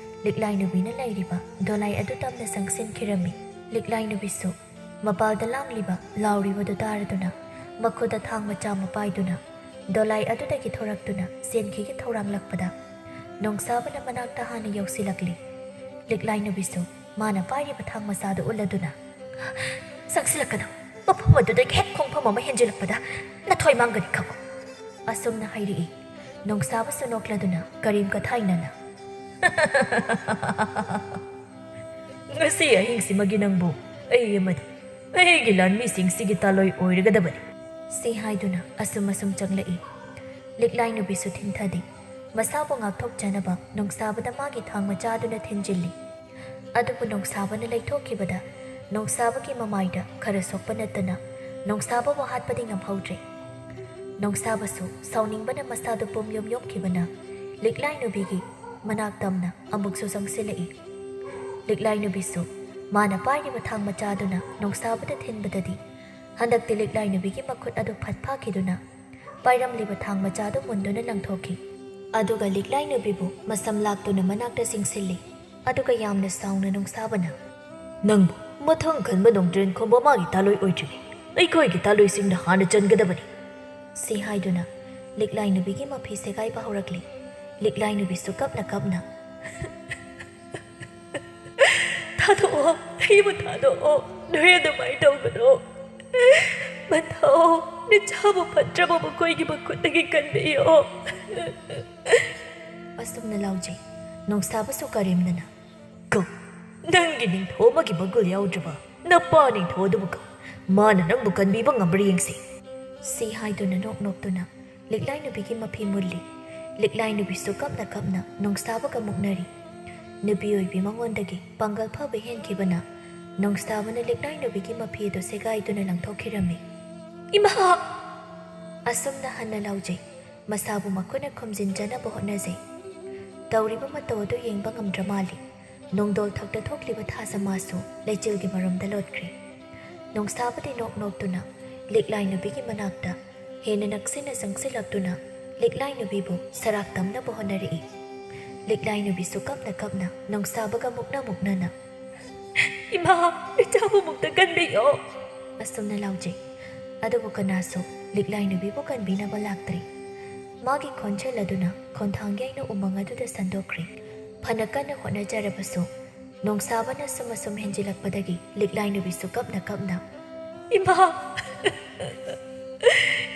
ꯂꯤꯛꯂꯥꯏ ꯅꯨꯕꯤꯅ ꯂꯩꯔꯤꯕ ꯗꯣꯂꯥꯏ ꯑꯗꯨ ꯇꯝꯅ ꯆꯪꯁꯤꯟꯈꯤꯔꯝꯃꯤ꯫ ꯂꯤꯛꯂꯥꯏ ꯅꯨꯕꯤꯁꯨ ꯃꯄꯥꯜꯗ ꯂꯥꯡꯂꯤꯕ ꯂꯥꯎꯔꯤꯕꯗꯨ ꯇꯥꯔꯗꯨꯅ ꯃꯈꯨꯠꯇ ꯊꯥꯡ ꯃꯆꯥ ꯑꯃ ꯄꯥꯏꯗꯨꯅ ꯗꯣꯂꯥꯏ ꯑꯗꯨꯗꯒꯤ ꯊꯣꯔꯛꯇꯨꯅ ꯆꯦꯟꯈꯤꯒꯦ ꯊꯧꯔꯥꯡꯂꯛꯄꯗ ꯅꯣꯡꯁꯥꯕꯅ ꯃꯅꯥꯛꯇ ꯍꯥꯟꯅ ꯌꯧꯁꯤꯜꯂꯛꯂꯤ꯫ ꯂꯤꯛꯂꯥꯏ ꯅꯨꯕꯤꯁꯨ ꯃꯥꯅ ꯄꯥꯏꯔꯤꯕ ꯊꯥꯡ ꯃꯆꯥꯗꯨ ꯎꯠꯂꯗꯨꯅ "ꯆꯪꯁꯤꯜꯂꯛꯀꯅꯨ, ꯃꯐꯝ ꯑꯗꯨꯗꯒꯤ ꯍꯦꯛ ꯈꯣꯡꯐꯝ ꯑꯃ ꯍꯦꯟꯖꯤꯜꯂꯛꯄꯗ ꯅꯊꯣꯏ ꯃꯥꯡꯒꯅꯤ ꯈꯪꯉꯨ" ꯑꯁꯨꯝꯅ ꯍꯥꯏꯔꯛꯏ꯫ ꯅꯣꯡꯁꯥꯕꯁꯨ ꯅꯣꯛꯂꯗꯨꯅ ꯀꯔꯤꯝ ꯀꯊꯥꯏꯅꯅ "ꯉꯁꯤ ꯑꯍꯤꯡꯁꯤꯃꯒꯤ ꯅꯪꯕꯨ ꯑꯩ ꯑꯃꯗꯤ ꯑꯩꯒꯤ ꯂꯥꯟꯃꯤꯁꯤꯡꯁꯤꯒꯤ ꯇꯥꯂꯣꯏ ꯑꯣꯏꯔꯒꯗꯕꯅꯤ" ꯁꯤ ꯍꯥꯏꯗꯨꯅ ꯑꯁꯨꯝ ꯑꯁꯨꯝ ꯆꯪꯂꯛꯏ꯫ ꯂꯤꯛꯂꯥꯏ ꯅꯨꯕꯤꯁꯨ ꯊꯤꯡꯊꯗꯦ꯫ ꯃꯁꯥꯕꯨ ꯉꯥꯛꯊꯣꯛꯆꯅꯕ ꯅꯣꯡꯁꯥꯕꯗ ꯃꯥꯒꯤ ꯊꯥꯡ ꯃꯆꯥꯗꯨꯅ ꯊꯤꯟꯖꯤꯜꯂꯤ꯫ ꯑꯗꯨꯕꯨ ꯅꯣꯡꯁꯥꯕꯅ ꯂꯩꯊꯣꯛꯈꯤꯕꯗ ꯅꯣꯡꯁꯥꯕꯒꯤ ꯃꯃꯥꯏꯗ ꯈꯔ ꯁꯣꯛꯄ ꯅꯠꯇꯅ ꯅꯣꯡꯁꯥꯕꯕꯨ ꯍꯥꯠꯄꯗꯤ ꯉꯝꯍꯧꯗ꯭ꯔꯦ꯫ ꯅꯣꯡꯁꯥꯕꯁꯨ ꯁꯥꯎꯅꯤꯡꯕꯅ ꯃꯁꯥꯗꯨ ꯄꯨꯝ ꯌꯨꯝ ꯌꯨꯝꯈꯤꯕꯅ ꯂꯤꯛꯂꯥꯏ ꯅꯨꯕꯤꯒꯤ ꯃꯅꯥꯛ ꯇꯝꯅ ꯑꯃꯨꯛꯁꯨ ꯆꯪꯁꯤꯜꯂꯛꯏ꯫ ꯂꯤꯛꯂꯥꯏ ꯅꯨꯕꯤꯁꯨ ꯃꯥꯅ ꯄꯥꯏꯔꯤꯕ ꯊꯥꯡ ꯃꯆꯥꯗꯨꯅ ꯅꯣꯡꯁꯥꯕꯗ ꯊꯤꯟꯕꯗꯗꯤ ꯍꯟꯗꯛꯇꯤ ꯂꯤꯛꯂꯥꯏ ꯅꯨꯕꯤꯒꯤ ꯃꯈꯨꯠ ꯑꯗꯨ ꯐꯠ ꯐꯥꯈꯤꯗꯨꯅ ꯄꯥꯏꯔꯝꯂꯤꯕ ꯊꯥꯡ ꯃꯆꯥꯗꯨ ꯃꯨꯟꯗꯨꯅ ꯂꯪꯊꯣꯛꯈꯤ꯫ ꯑꯗꯨꯒ ꯂꯤꯛꯂꯥꯏ ꯅꯨꯕꯤꯕꯨ ꯃꯁꯝ ꯂꯥꯛꯇꯨꯅ ꯃꯅꯥꯛꯇ ꯆꯤꯡꯁꯤꯜꯂꯤ꯫ ꯑꯗꯨꯒ ꯌꯥꯝꯅ ꯁꯥꯎꯅ ꯅꯣꯡꯁꯥꯕꯅ "ꯅꯪꯕꯨ ꯃꯊꯪ ꯈꯟꯕ ꯅꯣꯡꯗ꯭ꯔꯦꯟ ꯈꯣꯝꯕ ꯃꯥꯒꯤ ꯇꯥꯂꯣꯏ ꯑꯣꯏꯗ꯭ꯔꯤꯉꯩ ꯑꯩꯈꯣꯏꯒꯤ ꯇꯥꯂꯣꯏꯁꯤꯡꯅ ꯍꯥꯟꯅ ꯆꯟꯒꯗꯕꯅꯤ" ꯁꯤ ꯍꯥꯏꯗꯨꯅ ꯂꯤꯛꯂꯥꯏ ꯅꯨꯕꯤꯒꯤ ꯃꯐꯤ ꯁꯦꯒꯥꯏꯕ ꯍꯧꯔꯛꯂꯤ꯫ ꯂꯤꯛꯂꯥꯏ ꯅꯨꯕꯤꯁꯨ ꯀꯞꯅ ꯀꯞꯅ "ꯊꯥꯗꯣꯛꯑꯣ, ꯑꯩꯕꯨ ꯊꯥꯗꯣꯛꯑꯣ, ꯅꯣꯏ ꯑꯗꯨꯃꯥꯏꯅ ꯇꯧꯒꯅꯣ꯫ ꯃꯊꯧ ꯅꯆꯥꯕꯨ ꯐꯠꯇ꯭ꯔꯕ ꯃꯈꯣꯏꯒꯤ ꯃꯈꯨꯠꯇꯒꯤ ꯀꯟꯕꯤꯌꯣ" ꯑꯁꯨꯝꯅ ꯂꯥꯎꯖꯩ꯫ ꯅꯣꯡꯁꯥꯕꯁꯨ ꯀꯔꯦꯝꯅꯅ "ꯀꯧ, ꯅꯪꯒꯤ ꯅꯤꯡꯊꯧ ꯑꯃꯒꯤ ꯃꯒꯨꯟ ꯌꯥꯎꯗ꯭ꯔꯕ ꯅꯄꯥ ꯅꯤꯡꯊꯧ ꯑꯗꯨꯕꯨ ꯀꯧ, ꯃꯥꯅ ꯅꯪꯕꯨ ꯀꯟꯕꯤꯕ ꯉꯝꯕ꯭ꯔꯥ ꯌꯦꯡꯁꯤ" ꯁꯤ ꯍꯥꯏꯗꯨꯅ ꯅꯣꯛ ꯅꯣꯛꯇꯨꯅ ꯂꯤꯛꯂꯥꯏ ꯅꯨꯕꯤꯒꯤ ꯃꯐꯤ ꯃꯨꯜꯂꯤ꯫ ꯂꯤꯛꯂꯥꯏ ꯅꯨꯕꯤꯁꯨ ꯀꯞꯅ ꯀꯞꯅ ꯅꯣꯡꯁꯥꯕꯒ ꯃꯨꯛꯅꯔꯤ꯫ ꯅꯨꯄꯤ ꯑꯣꯏꯕꯤ ꯃꯉꯣꯟꯗꯒꯤ ꯄꯥꯡꯒꯜ ꯐꯕ ꯍꯦꯟꯈꯤꯕꯅ ꯅꯣꯡꯁꯥꯕꯅ ꯂꯤꯛꯂꯥꯏ ꯅꯨꯄꯤꯒꯤ ꯃꯐꯤ ꯑꯗꯨ ꯁꯦꯒꯥꯏꯗꯨꯅ ꯂꯪꯊꯣꯛꯈꯤꯔꯝꯃꯤ꯫ "ꯏꯃꯥ!" ꯑꯁꯨꯝꯅ ꯍꯟꯅ ꯂꯥꯎꯖꯩ꯫ ꯃꯁꯥꯕꯨ ꯃꯈꯨꯠꯅ ꯈꯨꯝꯖꯤꯟꯖꯅꯕ ꯍꯣꯠꯅꯖꯩ꯫ ꯇꯧꯔꯤꯕ ꯃꯇꯧ ꯑꯗꯨ ꯌꯦꯡꯕ ꯉꯝꯗ꯭ꯔ ꯃꯥꯜꯂꯤ꯫ ꯅꯣꯡꯗꯣꯜ ꯊꯛꯇ ꯊꯣꯛꯂꯤꯕ ꯊꯥꯖꯃꯥꯁꯨ ꯂꯩꯆꯤꯜꯒꯤ ꯃꯔꯨꯝꯗ ꯂꯣꯠꯈ꯭ꯔꯦ꯫ ꯅꯣꯡꯁꯥꯕꯗꯤ ꯅꯣꯛ ꯅꯣꯛꯇꯨꯅ ꯂꯤꯛꯂꯥꯏ ꯅꯨꯄꯤꯒꯤ ꯃꯅꯥꯛꯇ ꯍꯦꯟꯅ ꯅꯛꯁꯤꯟꯅ ꯆꯪꯁꯤꯜꯂꯛꯇꯨꯅ ꯂꯤꯛꯂꯥꯏ ꯅꯨꯄꯤꯕꯨ ꯁꯔꯥꯛ ꯇꯝꯅꯕ ꯍꯣꯠꯅꯔꯛꯏ꯫ ꯂꯤꯛꯂꯥꯏ ꯅꯨꯄꯤꯁꯨ ꯀꯞꯅ ꯀꯞꯅ ꯅꯣꯡꯁꯥꯕꯒ ꯃꯨꯛꯅ ꯃꯨꯛꯅꯅ, "ꯏꯃꯥ, ꯏꯆꯥꯕꯨ ꯑꯃꯨꯛꯇ ꯀꯟꯕꯤꯌꯣ!" ꯑꯁꯨꯝꯅ ꯂꯥꯎꯖꯩ꯫ ꯑꯗꯨꯕꯨ ꯀꯅꯥꯁꯨ ꯂꯤꯛꯂꯥꯏ ꯅꯨꯄꯤꯕꯨ ꯀꯟꯕꯤꯅꯕ ꯂꯥꯛꯇ꯭ꯔꯤ꯫ ꯃꯥꯒꯤ ꯈꯣꯟꯖꯦꯜ ꯑꯗꯨꯅ ꯈꯣꯟꯊꯥꯡꯒꯤ ꯑꯩꯅ ꯎꯃꯪ ꯑꯗꯨꯗ ꯁꯟꯗꯣꯛꯈ꯭ꯔꯦ꯫ ꯐꯅ ꯀꯟꯅ ꯍꯣꯠꯅꯖꯔꯕꯁꯨ, ꯅꯣꯡꯁꯥꯕꯅ ꯁꯨꯝ ꯑꯁꯨꯝ ꯍꯦꯟꯖꯤꯜꯂꯛꯄꯗꯒꯤ ꯂꯤꯛꯂꯥꯏ ꯅꯨꯄꯤꯁꯨ ꯀꯞꯅ ꯀꯞꯅ, "ꯏꯃꯥ!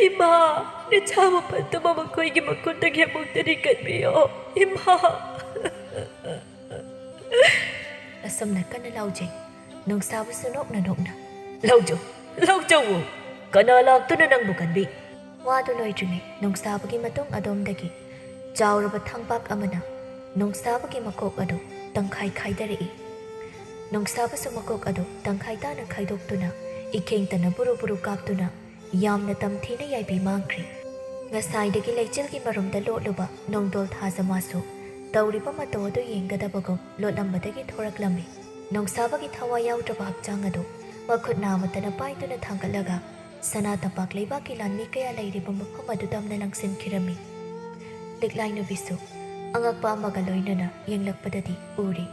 ꯏꯃꯥ! ꯅꯆꯥ ꯃꯄꯟꯇꯨꯃ ꯃꯈꯣꯏꯒꯤ ꯃꯈꯨꯠꯇꯒꯤ ꯑꯃꯨꯛꯇꯗꯤ ꯀꯟꯕꯤꯌꯣ, ꯏꯃꯥ!" ꯑꯁꯨꯝꯅ ꯀꯟꯅ ꯂꯥꯎꯖꯩ꯫ ꯅꯣꯡꯁꯥꯕꯁꯨ ꯅꯣꯛꯅ ꯅꯣꯛꯅ, "ꯂꯧꯖꯧ, ꯂꯧꯖꯧꯋꯣ! ꯀꯅꯥ ꯂꯥꯛꯇꯨꯅ ꯅꯪꯕꯨ ꯀꯟꯕꯤ?" ꯋꯥꯗꯨ ꯂꯣꯏꯗ꯭ꯔꯤꯉꯩ ꯅꯣꯡꯁꯥꯕꯒꯤ ꯃꯇꯨꯡ ꯑꯗꯣꯝꯗꯒꯤ ꯆꯥꯎꯔꯕ ꯊꯥꯡꯄꯥꯛ ꯑꯃꯅ ꯅꯣꯡꯁꯥꯕꯒꯤ ꯃꯀꯣꯛ ꯑꯗꯨ ꯇꯪꯈꯥꯏ ꯈꯥꯏꯗꯔꯛꯏ꯫ ꯅꯣꯡꯁꯥꯕꯁꯨ ꯃꯀꯣꯛ ꯑꯗꯨ ꯇꯪꯈꯥꯏ ꯇꯥꯅ ꯈꯥꯏꯗꯣꯛꯇꯨꯅ ꯏꯈꯦꯡꯇꯅ ꯕꯨꯔꯨ ꯕꯨꯔꯨ ꯀꯥꯞꯇꯨꯅ ꯌꯥꯝꯅ ꯇꯝꯊꯤꯅ ꯌꯥꯏꯕꯤ ꯃꯥꯡꯈ꯭ꯔꯦ꯫ ꯉꯁꯥꯏꯗꯒꯤ ꯂꯩꯆꯤꯜꯒꯤ ꯃꯔꯨꯝꯗ ꯂꯣꯠꯂꯨꯕ ꯅꯣꯡꯗꯣꯜ ꯊꯥꯖꯃꯥꯁꯨ ꯇꯧꯔꯤꯕ ꯃꯇꯧ ꯑꯗꯨ ꯌꯦꯡꯒꯗꯕꯒꯨꯝ ꯂꯣꯠꯂꯝꯕꯗꯒꯤ ꯊꯣꯔꯛꯂꯝꯃꯤ꯫ ꯅꯣꯡꯁꯥꯕꯒꯤ ꯊꯋꯥꯏ ꯌꯥꯎꯗ꯭ꯔꯕ ꯍꯛꯆꯥꯡ ꯑꯗꯨ ꯃꯈꯨꯠ ꯅꯥꯃꯠꯇꯅ ꯄꯥꯏꯗꯨꯅ ꯊꯥꯡꯒꯠꯂꯒ ꯁꯅꯥ ꯇꯝꯄꯥꯛ ꯂꯩꯕꯥꯛꯀꯤ ꯂꯥꯟꯃꯤ ꯀꯌꯥ ꯂꯩꯔꯤꯕ ꯃꯐꯝ ꯑꯗꯨ ꯇꯝꯅ ꯂꯪꯁꯤꯟꯈꯤꯔꯝꯃꯤ꯫ ꯂꯤꯛꯂꯥꯏ ꯅꯨꯄꯤꯁꯨ ꯑꯉꯛꯄ ꯑꯃꯒ ꯂꯣꯏꯅꯅ ꯌꯦꯡꯂꯛꯄꯗꯗꯤ ꯎꯔꯤ꯫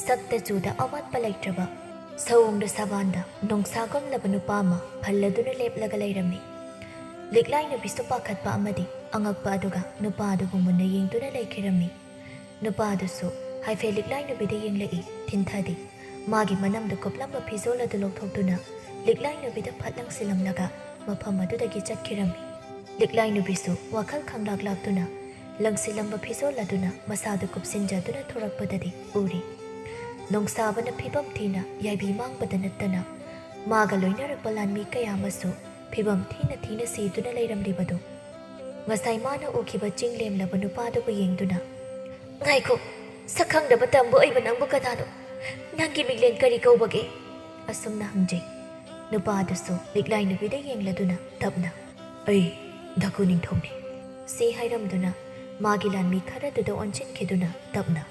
ꯁꯛꯇ ꯆꯨꯗ ꯑꯋꯥꯠꯄ ꯂꯩꯇ꯭ꯔꯕ, ꯁꯑꯣꯡꯗ ꯁꯕꯥꯟꯗ ꯅꯣꯡꯁꯥꯒꯨꯝꯂꯕ ꯅꯨꯄꯥ ꯑꯃ ꯐꯜꯂꯗꯨꯅ ꯂꯦꯞꯂꯒ ꯂꯩꯔꯝꯃꯤ꯫ ꯂꯤꯛꯂꯥꯏ ꯅꯨꯄꯤꯁꯨ ꯄꯥꯈꯠꯄ ꯑꯃꯗꯤ ꯑꯉꯛꯄ ꯑꯗꯨꯒ ꯅꯨꯄꯥ ꯑꯗꯨꯕꯨ ꯃꯨꯟꯅ ꯌꯦꯡꯗꯨꯅ ꯂꯩꯈꯤꯔꯝꯃꯤ꯫ ꯅꯨꯄꯥ ꯑꯗꯨꯁꯨ ꯍꯥꯏꯐꯦꯠ ꯂꯤꯛꯂꯥꯏ ꯅꯨꯄꯤꯗ ꯌꯦꯡꯂꯛꯏ, ꯊꯤꯟꯊꯗꯦ꯫ ꯃꯥꯒꯤ ꯃꯅꯝꯗ ꯀꯨꯞꯂꯝꯕ ꯐꯤꯖꯣꯜ ꯑꯗꯨ ꯂꯧꯊꯣꯛꯇꯨꯅ ꯂꯤꯛꯂꯥꯏ ꯅꯨꯄꯤꯗ ꯐꯠ ꯂꯪꯁꯤꯜꯂꯝꯂꯒ ꯃꯐꯝ ꯑꯗꯨꯗꯒꯤ ꯆꯠꯈꯤꯔꯝꯃꯤ꯫ ꯂꯤꯛꯂꯥꯏ ꯅꯨꯄꯤꯁꯨ ꯋꯥꯈꯜ ꯈꯪꯂꯥꯛ ꯂꯥꯛꯇꯨꯅ ꯂꯪꯁꯤꯜꯂꯝꯕ ꯐꯤꯖꯣꯜ ꯑꯗꯨꯅ ꯃꯁꯥꯗꯨ ꯀꯨꯞꯁꯤꯟꯖꯗꯨꯅ ꯊꯣꯔꯛꯄꯗꯗꯤ ꯎꯔꯤ꯫ ꯅꯣꯡꯁꯥꯕꯅ ꯐꯤꯕꯝ ꯊꯤꯅ ꯌꯥꯏꯕꯤ ꯃꯥꯡꯕꯗ ꯅꯠꯇꯅ ꯃꯥꯒ ꯂꯣꯏꯅꯔꯛꯄ ꯂꯥꯟꯃꯤ ꯀꯌꯥ ꯑꯃꯁꯨ ꯐꯤꯕꯝ ꯊꯤꯅ ꯊꯤꯅ ꯁꯤꯗꯨꯅ ꯂꯩꯔꯝꯂꯤꯕꯗꯨ ꯉꯁꯥꯏ ꯃꯥꯅ ꯎꯈꯤꯕ ꯆꯤꯡ ꯂꯦꯝꯂꯕ ꯅꯨꯄꯥꯗꯨꯕꯨ ꯌꯦꯡꯗꯨꯅ, "ꯉꯥꯏꯈꯣ, ꯁꯛꯈꯪꯗꯕ ꯇꯝꯕ ꯑꯣꯏꯕ ꯅꯪꯕꯨ ꯀꯅꯥꯅꯣ? "ꯅꯪꯒꯤ ꯃꯤꯡꯂꯦꯟ ꯀꯔꯤ ꯀꯧꯕꯒꯦ?" ꯑꯁꯨꯝꯅ ꯍꯪꯖꯩ꯫ ꯅꯨꯄꯥ ꯑꯗꯨꯁꯨ ꯂꯤꯛꯂꯥꯏ ꯅꯨꯄꯤꯗ ꯌꯦꯡꯂꯗꯨꯅ ꯇꯞꯅ, "ꯑꯩ ꯗꯥꯀꯨ ꯅꯤꯡꯊꯧꯅꯤ" ꯁꯤ ꯍꯥꯏꯔꯝꯗꯨꯅ ꯃꯥꯒꯤ ꯂꯥꯟꯃꯤ ꯈꯔꯗꯨꯗ ꯑꯣꯟꯁꯤꯟꯈꯤꯗꯨꯅ ꯇꯞꯅ,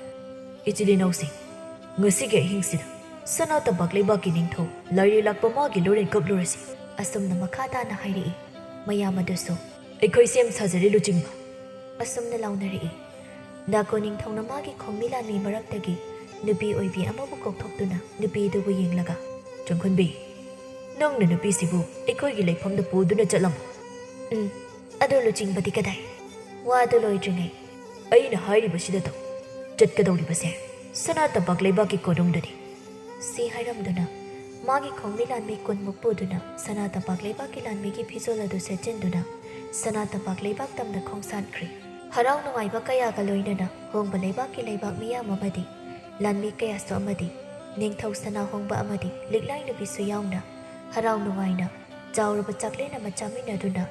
"ꯏꯆꯤꯜ ꯏꯅꯥꯎꯁꯤꯡ, ꯉꯁꯤꯒꯤ ꯑꯍꯤꯡꯁꯤꯗ ꯁꯅꯥ ꯇꯝꯄꯥꯛ ꯂꯩꯕꯥꯛꯀꯤ ꯅꯤꯡꯊꯧ ꯂꯥꯏꯔꯦꯜ ꯂꯥꯛꯄ ꯃꯥꯒꯤ ꯂꯣꯔꯦꯟ ꯀꯞꯂꯨꯔꯁꯤ" ꯑꯁꯨꯝꯅ ꯃꯈꯥ ꯇꯥꯅ ꯍꯥꯏꯔꯛꯏ꯫ ꯃꯌꯥꯝ ꯑꯗꯨꯁꯨ, "ꯑꯩꯈꯣꯏ ꯁꯦꯝ ꯁꯥꯖꯔꯦ ꯂꯨꯆꯤꯡꯕ" ꯑꯁꯨꯝꯅ ꯂꯥꯎꯅꯔꯛꯏ꯫ ꯗꯥꯀꯣ ꯅꯤꯡꯊꯧꯅ ꯃꯥꯒꯤ ꯈꯣꯡꯃꯤ ꯂꯥꯟꯃꯤ ꯃꯔꯛꯇꯒꯤ ꯅꯨꯄꯤ ꯑꯣꯏꯕꯤ ꯑꯃꯕꯨ ꯀꯧꯊꯣꯛꯇꯨꯅ ꯅꯨꯄꯤꯗꯨꯕꯨ ꯌꯦꯡꯂꯒ, "ꯆꯪꯈꯨꯟꯕꯤ, ꯅꯪꯅ ꯅꯨꯄꯤꯁꯤꯕꯨ ꯑꯩꯈꯣꯏꯒꯤ ꯂꯩꯐꯝꯗ ꯄꯨꯗꯨꯅ ꯆꯠꯂꯝꯃꯨ"꯫ "ꯎꯝ, ꯑꯗꯨ ꯂꯨꯆꯤꯡꯕꯗꯤ ꯀꯗꯥꯏ?" ꯋꯥꯗꯨ ꯂꯣꯏꯗ꯭ꯔꯤꯉꯩ, "ꯑꯩꯅ ꯍꯥꯏꯔꯤꯕꯁꯤꯗ ꯇꯧ꯫ ꯆꯠꯀꯗꯧꯔꯤꯕꯁꯦ ꯁꯅꯥ ꯇꯝꯄꯥꯛ ꯂꯩꯕꯥꯛꯀꯤ ꯀꯣꯅꯨꯡꯗꯅꯤ" ꯁꯤ ꯍꯥꯏꯔꯝꯗꯨꯅ ꯃꯥꯒꯤ ꯈꯣꯡꯃꯤ ꯂꯥꯟꯃꯤ ꯀꯨꯟꯃꯨꯛ ꯄꯨꯗꯨꯅ ꯁꯅꯥ ꯇꯝꯄꯥꯛ ꯂꯩꯕꯥꯛꯀꯤ ꯂꯥꯟꯃꯤꯒꯤ ꯐꯤꯖꯣꯜ ꯑꯗꯨ ꯁꯦꯠꯆꯤꯟꯗꯨꯅ ꯁꯅꯥ ꯇꯝꯄꯥꯛ ꯂꯩꯕꯥꯛ ꯇꯝꯅ ꯈꯣꯡꯁꯥꯟꯈ꯭ꯔꯦ꯫ ꯍꯔꯥꯎ ꯅꯨꯡꯉꯥꯏꯕ ꯀꯌꯥꯒ ꯂꯣꯏꯅꯅ ꯍꯣꯡꯕ ꯂꯩꯕꯥꯛꯀꯤ ꯂꯩꯕꯥꯛ ꯃꯤꯌꯥꯝ ꯑꯃꯗꯤ ꯂꯥꯟꯃꯤ ꯀꯌꯥꯁꯨ ꯑꯃꯗꯤ ꯅꯤꯡꯊꯧ ꯁꯅꯥ ꯍꯣꯡꯕ ꯑꯃꯗꯤ ꯂꯤꯛꯂꯥꯏ ꯅꯨꯄꯤꯁꯨ ꯌꯥꯎꯅ ꯍꯔꯥꯎ ꯅꯨꯡꯉꯥꯏꯅ ꯆꯥꯎꯔꯕ ꯆꯥꯛꯂꯦꯟ ꯑꯃ ꯆꯥꯃꯤꯟꯅꯗꯨꯅ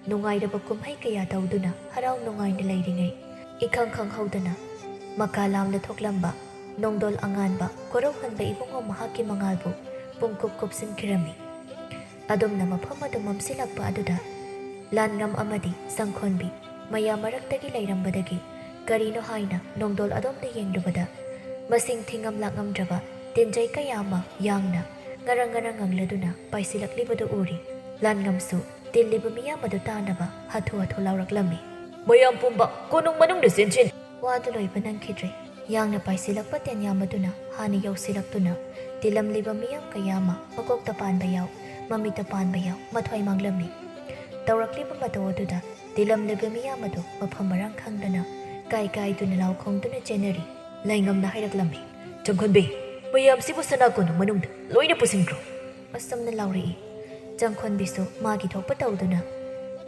ꯅꯨꯡꯉꯥꯏꯔꯕ ꯀꯨꯝꯍꯩ ꯀꯌꯥ ꯇꯧꯗꯨꯅ ꯍꯔꯥꯎ ꯅꯨꯡꯉꯥꯏꯅ ꯂꯩꯔꯤꯉꯩ, ꯏꯈꯪ ꯈꯪꯍꯧꯗꯅ ꯃꯀꯥ ꯂꯥꯝꯅ ꯊꯣꯛꯂꯝꯕ ꯅꯣꯡꯗꯣꯜ ꯑꯉꯥꯟꯕ ꯀꯣꯔꯧꯍꯟꯕ ꯏꯕꯨꯡꯉꯣ ꯃꯍꯥꯛꯀꯤ ꯃꯉꯥꯜꯕꯨ ꯄꯨꯡꯀꯨꯞ ꯀꯨꯞꯁꯤꯟꯈꯤꯔꯝꯃꯤ꯫ ꯑꯗꯨꯝꯅ ꯃꯐꯝ ꯑꯗꯨ ꯃꯝꯁꯤꯜꯂꯛꯄ ꯑꯗꯨꯗ ꯂꯥꯟꯉꯝ ꯑꯃꯗꯤ ꯁꯪꯈꯣꯟꯕꯤ ꯃꯌꯥꯝ ꯃꯔꯛꯇꯒꯤ ꯂꯩꯔꯝꯕꯗꯒꯤ ꯀꯔꯤꯅꯣ ꯍꯥꯏꯅ ꯅꯣꯡꯗꯣꯜ ꯑꯗꯣꯝꯗ ꯌꯦꯡꯂꯨꯕꯗ ꯃꯁꯤꯡ ꯊꯤꯉꯝ ꯂꯥꯛꯉꯝꯗ꯭ꯔꯕ ꯇꯤꯟꯖꯩ ꯀꯌꯥ ꯑꯃ ꯌꯥꯡꯅ ꯉꯔꯪ ꯉꯔꯪ ꯉꯪꯂꯗꯨꯅ ꯄꯥꯏꯁꯤꯜꯂꯛꯂꯤꯕꯗꯨ ꯎꯔꯤ꯫ ꯂꯥꯟꯉꯝꯁꯨ ꯇꯤꯜꯂꯤꯕ ꯃꯤꯌꯥꯝ ꯑꯗꯨ ꯇꯥꯅꯕ ꯍꯥꯊꯨ ꯍꯥꯊꯨ ꯂꯥꯎꯔꯛꯂꯝꯃꯤ꯫ "ꯃꯌꯥꯝ ꯄꯨꯝꯕ ꯀꯣꯅꯨꯡ ꯃꯅꯨꯡꯗ ꯆꯦꯟꯁꯤꯟ!" ꯋꯥꯗꯨ ꯂꯣꯏꯕ ꯅꯪꯈꯤꯗ꯭ꯔꯦ꯫ ꯌꯥꯡꯅ ꯄꯥꯏꯁꯤꯜꯂꯛꯄ ꯇꯦꯟꯌꯥꯝ ꯑꯗꯨꯅ ꯍꯥꯟꯅ ꯌꯧꯁꯤꯜꯂꯛꯇꯨꯅ ꯇꯤꯜꯂꯝꯂꯤꯕ ꯃꯤꯌꯥꯝ ꯀꯌꯥ ꯑꯃ ꯃꯀꯣꯛꯇ ꯄꯥꯟꯕ ꯌꯥꯎ, ꯃꯃꯤꯠꯇ ꯄꯥꯟꯕ ꯌꯥꯎ, ꯃꯊ꯭ꯋꯥꯏ ꯃꯥꯡꯂꯝꯃꯤ꯫ ꯇꯧꯔꯛꯂꯤꯕ ꯃꯇꯧ ꯑꯗꯨꯗ ꯇꯤꯜꯂꯝꯂꯤꯕ ꯃꯤꯌꯥꯝ ꯑꯗꯨ ꯃꯐꯝ ꯃꯔꯥꯡ ꯈꯪꯗꯅ ꯀꯥꯏ ꯀꯥꯏꯗꯨꯅ ꯂꯥꯎ ꯈꯣꯡꯗꯨꯅ ꯆꯦꯟꯅꯔꯤ꯫ ꯂꯥꯏꯉꯝꯅ ꯍꯥꯏꯔꯛꯂꯝꯃꯤ, "ꯆꯪꯈꯣꯟꯕꯤ, ꯃꯌꯥꯝꯁꯤꯕꯨ ꯁꯅꯥ ꯀꯣꯅꯨꯡ ꯃꯅꯨꯡꯗ ꯂꯣꯏꯅ ꯄꯨꯁꯤꯟꯈ꯭ꯔꯣ!" ꯑꯁꯨꯝꯅ ꯂꯥꯎꯔꯛꯏ꯫ ꯆꯪꯈꯣꯟꯕꯤꯁꯨ ꯃꯥꯒꯤ ꯊꯣꯛꯄ ꯇꯧꯗꯨꯅ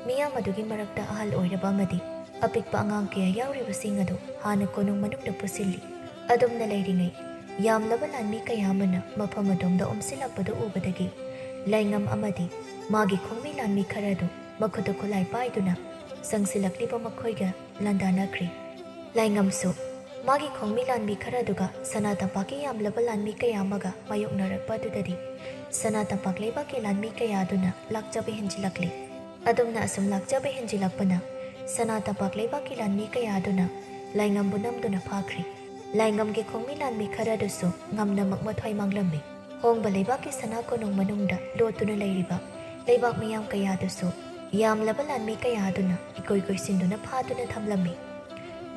ꯃꯤꯌꯥꯝ ꯑꯗꯨꯒꯤ ꯃꯔꯛꯇ ꯑꯍꯜ ꯑꯣꯏꯔꯕ ꯑꯃꯗꯤ ꯑꯄꯤꯛꯄ ꯑꯉꯥꯡ ꯀꯌꯥ ꯌꯥꯎꯔꯤꯕꯁꯤꯡ ꯑꯗꯨ ꯍꯥꯟꯅ ꯀꯣꯅꯨꯡ ꯃꯅꯨꯡꯗ ꯄꯨꯁꯤꯜꯂꯤ꯫ ꯑꯗꯨꯝꯅ ꯂꯩꯔꯤꯉꯩ, ꯌꯥꯝꯂꯕ ꯂꯥꯟꯃꯤ ꯀꯌꯥ ꯑꯃꯅ ꯃꯐꯝ ꯑꯗꯣꯝꯗ ꯑꯣꯝꯁꯤꯜꯂꯛꯄꯗꯨ ꯎꯕꯗꯒꯤ ꯂꯥꯏꯉꯝ ꯑꯃꯗꯤ ꯃꯥꯒꯤ ꯈꯣꯡꯃꯤ ꯂꯥꯟꯃꯤ ꯈꯔꯗꯨ ꯃꯈꯨꯠꯇ ꯈꯨꯠꯂꯥꯏ ꯄꯥꯏꯗꯨꯅ ꯆꯪꯁꯤꯜꯂꯛꯂꯤꯕ ꯃꯈꯣꯏꯒ ꯂꯥꯟꯗꯥꯅꯈ꯭ꯔꯦ꯫ ꯂꯥꯏꯉꯝꯁꯨ ꯃꯥꯒꯤ ꯈꯣꯡꯃꯤ ꯂꯥꯟꯃꯤ ꯈꯔꯗꯨꯒ ꯁꯅꯥ ꯇꯝꯄꯥꯛꯀꯤ ꯌꯥꯝꯂꯕ ꯂꯥꯟꯃꯤ ꯀꯌꯥ ꯑꯃꯒ ꯃꯥꯌꯣꯛꯅꯔꯛꯄ ꯑꯗꯨꯗꯗꯤ ꯁꯅꯥ ꯇꯝꯄꯥꯛ ꯂꯩꯕꯥꯛꯀꯤ ꯂꯥꯟꯃꯤ ꯀꯌꯥ ꯑꯗꯨꯅ ꯂꯥꯛꯆꯕ ꯍꯦꯟꯖꯤꯜꯂꯛꯂꯤ꯫ ꯑꯗꯨꯝꯅ ꯑꯁꯨꯝ ꯂꯥꯛꯆꯕ ꯍꯦꯟꯖꯤꯜꯂꯛꯄꯅ ꯁꯅꯥ ꯇꯝꯄꯥꯛ ꯂꯩꯕꯥꯛꯀꯤ ꯂꯥꯟꯃꯤ ꯀꯌꯥ ꯑꯗꯨꯅ ꯂꯥꯏꯉꯝꯕꯨ ꯅꯝꯗꯨꯅ ꯐꯥꯈ꯭ꯔꯤ꯫ ꯂꯥꯏꯉꯝꯒꯤ ꯈꯣꯡꯃꯤ ꯂꯥꯟꯃꯤ ꯈꯔꯗꯨꯁꯨ ꯉꯝꯅꯃꯛ ꯃꯊ꯭ꯋꯥꯏ ꯃꯥꯡꯂꯝꯃꯤ꯫ ꯍꯣꯡꯕ ꯂꯩꯕꯥꯛꯀꯤ ꯁꯅꯥ ꯀꯣꯅꯨꯡ ꯃꯅꯨꯡꯗ ꯂꯣꯠꯇꯨꯅ ꯂꯩꯔꯤꯕ ꯂꯩꯕꯥꯛ ꯃꯤꯌꯥꯝ ꯀꯌꯥꯗꯨꯁꯨ ꯌꯥꯝꯂꯕ ꯂꯥꯟꯃꯤ ꯀꯌꯥ ꯑꯗꯨꯅ ꯏꯀꯣꯏ ꯀꯣꯏꯁꯤꯟꯗꯨꯅ ꯐꯥꯗꯨꯅ ꯊꯝꯂꯝꯃꯤ꯫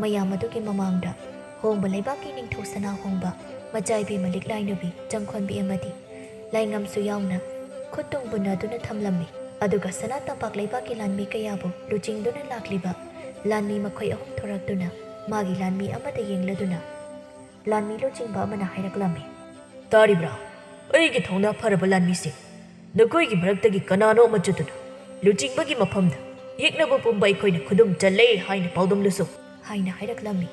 ꯃꯌꯥꯝ ꯑꯗꯨꯒꯤ ꯃꯃꯥꯡꯗ ꯍꯣꯡꯕ ꯂꯩꯕꯥꯛꯀꯤ ꯅꯤꯡꯊꯧ ꯁꯅꯥ ꯍꯣꯡꯕ, ꯃꯆꯥꯏꯕꯤ ꯃꯂꯤꯛ ꯂꯥꯏꯅꯨꯕꯤ, ꯆꯪꯈꯣꯟꯕꯤ ꯑꯃꯗꯤ ꯂꯥꯏꯉꯝꯁꯨ ꯌꯥꯎꯅ ꯈꯨꯠ ꯇꯨꯡ ꯄꯨꯟꯅꯗꯨꯅ ꯊꯝꯂꯝꯃꯤ꯫ ꯑꯗꯨꯒ ꯁꯅꯥ ꯇꯝꯄꯥꯛ ꯂꯩꯕꯥꯛꯀꯤ ꯂꯥꯟꯃꯤ ꯀꯌꯥꯕꯨ ꯂꯨꯆꯤꯡꯗꯨꯅ ꯂꯥꯛꯂꯤꯕ ꯂꯥꯟꯃꯤ ꯃꯈꯣꯏ ꯑꯍꯨꯝ ꯊꯣꯔꯛꯇꯨꯅ ꯃꯥꯒꯤ ꯂꯥꯟꯃꯤ ꯑꯃꯗ ꯌꯦꯡꯂꯗꯨꯅ ꯂꯥꯟꯃꯤ ꯂꯨꯆꯤꯡꯕ ꯑꯃꯅ ꯍꯥꯏꯔꯛꯂꯝꯃꯤ꯫ "ꯇꯥꯔꯤꯕ꯭ꯔꯥ? ꯑꯩꯒꯤ ꯊꯧꯅꯥ ꯐꯔꯕ ꯂꯥꯟꯃꯤꯁꯤꯡ, ꯅꯈꯣꯏꯒꯤ ꯃꯔꯛꯇꯒꯤ ꯀꯅꯥꯅꯣ ꯑꯃ ꯆꯠꯇꯨꯅ ꯂꯨꯆꯤꯡꯕꯒꯤ ꯃꯐꯝꯗ ꯌꯦꯛꯅꯕ ꯄꯨꯝꯕ ꯑꯩꯈꯣꯏꯅ ꯈꯨꯗꯨꯝ ꯆꯜꯂꯦ ꯍꯥꯏꯅ ꯄꯥꯎꯗꯝꯂꯨꯁꯨ" ꯍꯥꯏꯅ ꯍꯥꯏꯔꯛꯂꯝꯃꯤ꯫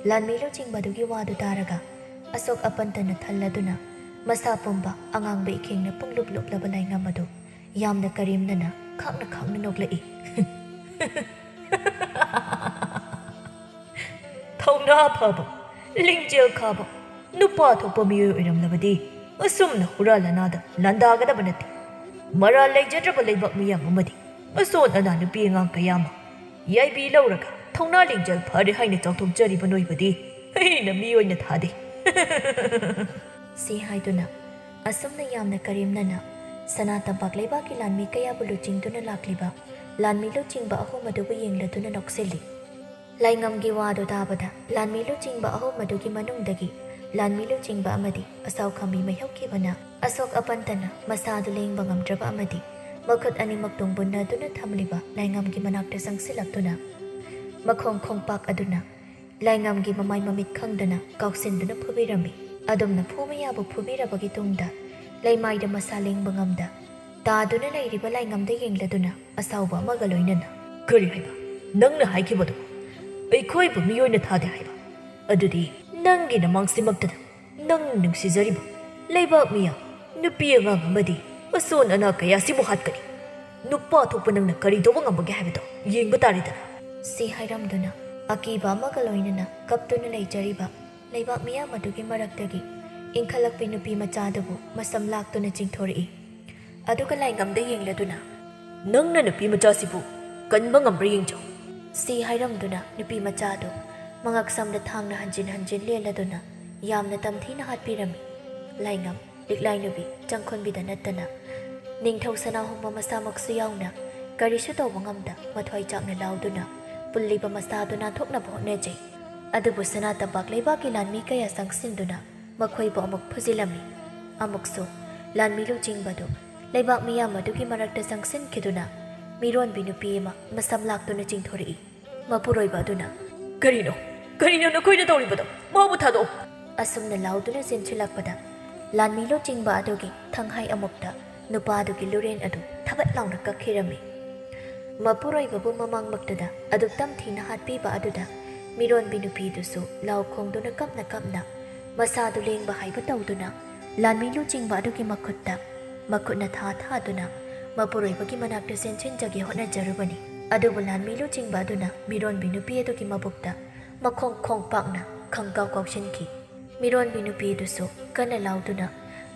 ꯂꯥꯟꯃꯤ ꯂꯨꯆꯤꯡꯕꯗꯨꯒꯤ ꯋꯥꯗꯨ ꯇꯥꯔꯒ ꯑꯁꯣꯛ ꯑꯄꯟꯇꯅ ꯊꯜꯂꯗꯨꯅ ꯃꯁꯥ ꯄꯨꯝꯕ ꯑꯉꯥꯡꯕ ꯏꯈꯦꯡꯅ ꯄꯨꯡꯂꯨꯞ ꯂꯨꯞꯂꯕ ꯂꯥꯏꯉꯝ ꯑꯗꯨ ꯌꯥꯝꯅ ꯀꯔꯦꯝꯅꯅ ꯈꯥꯛꯅ ꯈꯥꯛꯅ ꯅꯣꯛꯂꯛꯏ꯫ "ꯊꯧꯅꯥ ꯐꯕ, ꯂꯤꯡꯖꯦꯜ ꯈꯥꯕ, ꯅꯨꯄꯥ ꯊꯣꯛꯄ ꯃꯤꯑꯣꯏ ꯑꯣꯏꯔꯝꯂꯕꯗꯤ ꯑꯁꯨꯝꯅ ꯍꯨꯔꯥ ꯂꯅꯥꯗ ꯂꯥꯟꯗꯥꯒꯗꯕ ꯅꯠꯇꯦ꯫ ꯃꯔꯥꯜ ꯂꯩꯖꯗ꯭ꯔꯕ ꯂꯩꯕꯥꯛ ꯃꯤꯌꯥꯝ ꯑꯃꯗꯤ ꯑꯁꯣꯟ ꯑꯅꯥ ꯅꯨꯄꯤ ꯑꯉꯥꯡ ꯀꯌꯥ ꯑꯃ ꯌꯥꯏꯕꯤ ꯂꯧꯔꯒ ꯊꯧꯅꯥ ꯂꯤꯡꯖꯦꯜ ꯐꯔꯦ ꯍꯥꯏꯅ ꯆꯥꯎꯊꯣꯛꯆꯔꯤꯕ ꯅꯣꯏꯕꯨꯗꯤ ꯑꯩꯅ ꯃꯤ ꯑꯣꯏꯅ ꯊꯥꯗꯦ" ꯁꯤ ꯍꯥꯏꯗꯨꯅ ꯑꯁꯨꯝꯅ ꯌꯥꯝꯅ ꯀꯔꯦꯝꯅꯅ ꯁꯅꯥ ꯇꯝꯄꯥꯛ ꯂꯩꯕꯥꯛꯀꯤ ꯂꯥꯟꯃꯤ ꯀꯌꯥꯕꯨ ꯂꯨꯆꯤꯡꯗꯨꯅ ꯂꯥꯛꯂꯤꯕ ꯂꯥꯟꯃꯤ ꯂꯨꯆꯤꯡꯕ ꯑꯍꯨꯝ ꯑꯗꯨꯕꯨ ꯌꯦꯡꯂꯗꯨꯅ ꯅꯣꯛꯁꯤꯜꯂꯤ꯫ ꯂꯥꯏꯉꯝꯒꯤ ꯋꯥꯗꯨ ꯇꯥꯕꯗ ꯂꯥꯟꯃꯤ ꯂꯨꯆꯤꯡꯕ ꯑꯍꯨꯝ ꯑꯗꯨꯒꯤ ꯃꯅꯨꯡꯗꯒꯤ ꯂꯥꯟꯃꯤ ꯂꯨꯆꯤꯡꯕ ꯑꯃꯗꯤ ꯑꯁꯥꯎ ꯈꯥꯝꯕꯤ ꯃꯥꯏꯍꯧꯈꯤꯕꯅ ꯑꯁꯣꯛ ꯑꯄꯟꯇꯅ ꯃꯁꯥꯗꯨ ꯂꯦꯡꯕ ꯉꯝꯗ꯭ꯔꯕ ꯑꯃꯗꯤ ꯃꯈꯨꯠ ꯑꯅꯤꯃꯛ ꯇꯨꯡꯕꯨꯟꯅꯗꯨꯅ ꯊꯝꯂꯤꯕ ꯂꯥꯏꯉꯝꯒꯤ ꯃꯅꯥꯛꯇ ꯆꯪꯁꯤꯜꯂꯛꯇꯨꯅ ꯃꯈꯣꯡ ꯈꯣꯡꯄꯥꯛ ꯑꯗꯨꯅ ꯂꯥꯏꯉꯝꯒꯤ ꯃꯃꯥꯏ ꯃꯃꯤꯠ ꯈꯪꯗꯅ ꯀꯥꯎꯁꯤꯟꯗꯨꯅ ꯐꯨꯕꯤꯔꯝꯃꯤ꯫ ꯑꯗꯨꯝꯅ ꯐꯨꯕ ꯌꯥꯕ ꯐꯨꯕꯤꯔꯕꯒꯤ ꯇꯨꯡꯗ ꯂꯩꯃꯥꯏꯗ ꯃꯁꯥ ꯂꯦꯡꯕ ꯉꯝꯗ ꯇꯥꯗꯨꯅ ꯂꯩꯔꯤꯕ ꯂꯥꯏꯉꯝꯗ ꯌꯦꯡꯂꯗꯨꯅ ꯑꯁꯥꯎꯕ ꯑꯃꯒ ꯂꯣꯏꯅꯅ, "ꯀꯔꯤ ꯍꯥꯏꯕ? ꯅꯪꯅ ꯍꯥꯏꯈꯤꯕꯗꯨ ꯑꯩꯈꯣꯏꯕꯨ ꯃꯤꯑꯣꯏꯅ ꯊꯥꯗꯦ ꯍꯥꯏꯕ? ꯑꯗꯨꯗꯤ ꯅꯪꯒꯤ ꯅꯃꯥꯡꯁꯤꯃꯛꯇꯗ ꯅꯪ ꯅꯨꯡꯁꯤꯖꯔꯤꯕ ꯂꯩꯕꯥꯛ ꯃꯤꯌꯥꯝ, ꯅꯨꯄꯤ ꯑꯉꯥꯡ ꯑꯃꯗꯤ ꯑꯁꯣꯟ ꯑꯅꯥ ꯀꯌꯥꯁꯤꯕꯨ ꯍꯥꯠꯀꯅꯤ꯫ ꯅꯨꯄꯥ ꯊꯣꯛꯄ ꯅꯪꯅ ꯀꯔꯤ ꯇꯧꯕ ꯉꯝꯕꯒꯦ ꯍꯥꯏꯕꯗꯣ ꯌꯦꯡꯕ ꯇꯥꯔꯦꯗꯅ" ꯁꯤ ꯍꯥꯏꯔꯝꯗꯨꯅ ꯑꯀꯤꯕ ꯑꯃꯒ ꯂꯣꯏꯅꯅ ꯀꯞꯇꯨꯅ ꯂꯩꯖꯔꯤꯕ ꯂꯩꯕꯥꯛ ꯃꯤꯌꯥꯝ ꯑꯗꯨꯒꯤ ꯃꯔꯛꯇꯒꯤ ꯏꯟꯈꯠꯂꯛꯄꯤ ꯅꯨꯄꯤ ꯃꯆꯥꯗꯨꯕꯨ ꯃꯁꯝ ꯂꯥꯛꯇꯨꯅ ꯆꯤꯡꯊꯣꯔꯛꯏ꯫ ꯑꯗꯨꯒ ꯂꯥꯏꯉꯝꯗ ꯌꯦꯡꯂꯗꯨꯅ, "ꯅꯪꯅ ꯅꯨꯄꯤ ꯃꯆꯥꯁꯤꯕꯨ ꯀꯟꯕ ꯉꯝꯕ꯭ꯔꯥ ꯌꯦꯡꯖꯧ," ꯁꯤ ꯍꯥꯏꯔꯝꯗꯨꯅ ꯅꯨꯄꯤ ꯃꯆꯥꯗꯨ ꯃꯉꯛꯁꯝꯗ ꯊꯥꯡꯅ ꯍꯟꯖꯤꯟ ꯍꯟꯖꯤꯟ ꯂꯦꯜꯂꯗꯨꯅ ꯌꯥꯝꯅ ꯇꯝꯊꯤꯅ ꯍꯥꯠꯄꯤꯔꯝꯃꯤ꯫ ꯂꯥꯏꯉꯝ, ꯂꯤꯛꯂꯥꯏ ꯅꯨꯄꯤ, ꯆꯪꯈꯨꯟꯕꯤꯗ ꯅꯠꯇꯅ ꯅꯤꯡꯊꯧ ꯁꯅꯥꯍꯣꯡꯕ ꯃꯁꯥꯃꯛꯁꯨ ꯌꯥꯎꯅ ꯀꯔꯤꯁꯨ ꯇꯧꯕ ꯉꯝꯗ ꯃꯊ꯭ꯋꯥꯏ ꯆꯥꯛꯅ ꯂꯥꯎꯗꯨꯅ ꯄꯨꯜꯂꯤꯕ ꯃꯁꯥꯗꯨ ꯅꯥꯟꯊꯣꯛꯅꯕ ꯍꯣꯠꯅꯖꯩ꯫ ꯑꯗꯨꯕꯨ ꯁꯅꯥ ꯇꯝꯄꯥꯛ ꯂꯩꯕꯥꯛꯀꯤ ꯂꯥꯟꯃꯤ ꯀꯌꯥ ꯆꯪꯁꯤꯟꯗꯨꯅ ꯃꯈꯣꯏꯕꯨ ꯑꯃꯨꯛ ꯐꯨꯖꯤꯜꯂꯝꯃꯤ꯫ ꯑꯃꯨꯛꯁꯨ ꯂꯥꯟꯃꯤ ꯂꯨꯆꯤꯡꯕꯗꯨ ꯂꯩꯕꯥꯛ ꯃꯤꯌꯥꯝ ꯑꯗꯨꯒꯤ ꯃꯔꯛꯇ ꯆꯪꯁꯤꯟꯈꯤꯗꯨꯅ ꯃꯤꯔꯣꯟꯕꯤ ꯅꯨꯄꯤ ꯑꯃ ꯃꯁꯝ ꯂꯥꯛꯇꯨꯅ ꯆꯤꯡꯊꯣꯔꯛꯏ꯫ ꯃꯄꯨꯔꯣꯏꯕ ꯑꯗꯨꯅ, "ꯀꯔꯤꯅꯣ? ꯀꯔꯤꯅꯣ ꯅꯈꯣꯏꯅ ꯇꯧꯔꯤꯕꯗꯣ? ꯃꯥꯕꯨ ꯊꯥꯗꯣꯛꯑꯣ!" ꯑꯁꯨꯝꯅ ꯂꯥꯎꯗꯨꯅ ꯆꯦꯟꯁꯤꯜꯂꯛꯄꯗ ꯂꯥꯟꯃꯤ ꯂꯨꯆꯤꯡꯕ ꯑꯗꯨꯒꯤ ꯊꯪꯍꯥꯏ ꯑꯃꯨꯛꯇ ꯅꯨꯄꯥꯗꯨꯒꯤ ꯂꯨꯔꯦꯟ ꯑꯗꯨ ꯊꯕꯠ ꯂꯥꯎꯅ ꯀꯛꯈꯤꯔꯝꯃꯤ꯫ ꯃꯄꯨꯔꯣꯏꯕꯕꯨ ꯃꯃꯥꯡꯃꯛꯇꯨꯗ ꯑꯗꯨꯛ ꯇꯝꯊꯤꯅ ꯍꯥꯠꯄꯤꯕ ꯑꯗꯨꯗ ꯃꯤꯔꯣꯟꯕꯤ ꯅꯨꯄꯤꯗꯨꯁꯨ ꯂꯥꯎ ꯈꯣꯡꯗꯨꯅ ꯀꯞꯅ ꯀꯞꯅ ꯃꯁꯥꯗꯨ ꯂꯦꯡꯕ ꯍꯥꯏꯕ ꯇꯧꯗꯨꯅ ꯂꯥꯟꯃꯤ ꯂꯨꯆꯤꯡꯕ ꯑꯗꯨꯒꯤ ꯃꯈꯨꯠꯇ ꯃꯈꯨꯠꯅ ꯊꯥ ꯊꯥꯗꯨꯅ ꯃꯄꯨꯔꯣꯏꯕꯒꯤ ꯃꯅꯥꯛꯇ ꯆꯦꯟꯁꯤꯟꯖꯒꯦ ꯍꯣꯠꯅꯖꯔꯨꯕꯅꯤ꯫ ꯑꯗꯨꯕꯨ ꯂꯥꯟꯃꯤ ꯂꯨꯆꯤꯡꯕ ꯑꯗꯨꯅ ꯃꯤꯔꯣꯟꯕꯤ ꯅꯨꯄꯤ ꯑꯗꯨꯒꯤ ꯃꯕꯨꯛꯇ ꯃꯈꯣꯡ ꯈꯣꯡ ꯄꯥꯛꯅ ꯈꯪꯀꯥꯎ ꯀꯥꯎꯁꯤꯟꯈꯤ꯫ ꯃꯤꯔꯣꯟꯕꯤ ꯅꯨꯄꯤꯗꯨꯁꯨ ꯀꯟꯅ ꯂꯥꯎꯗꯨꯅ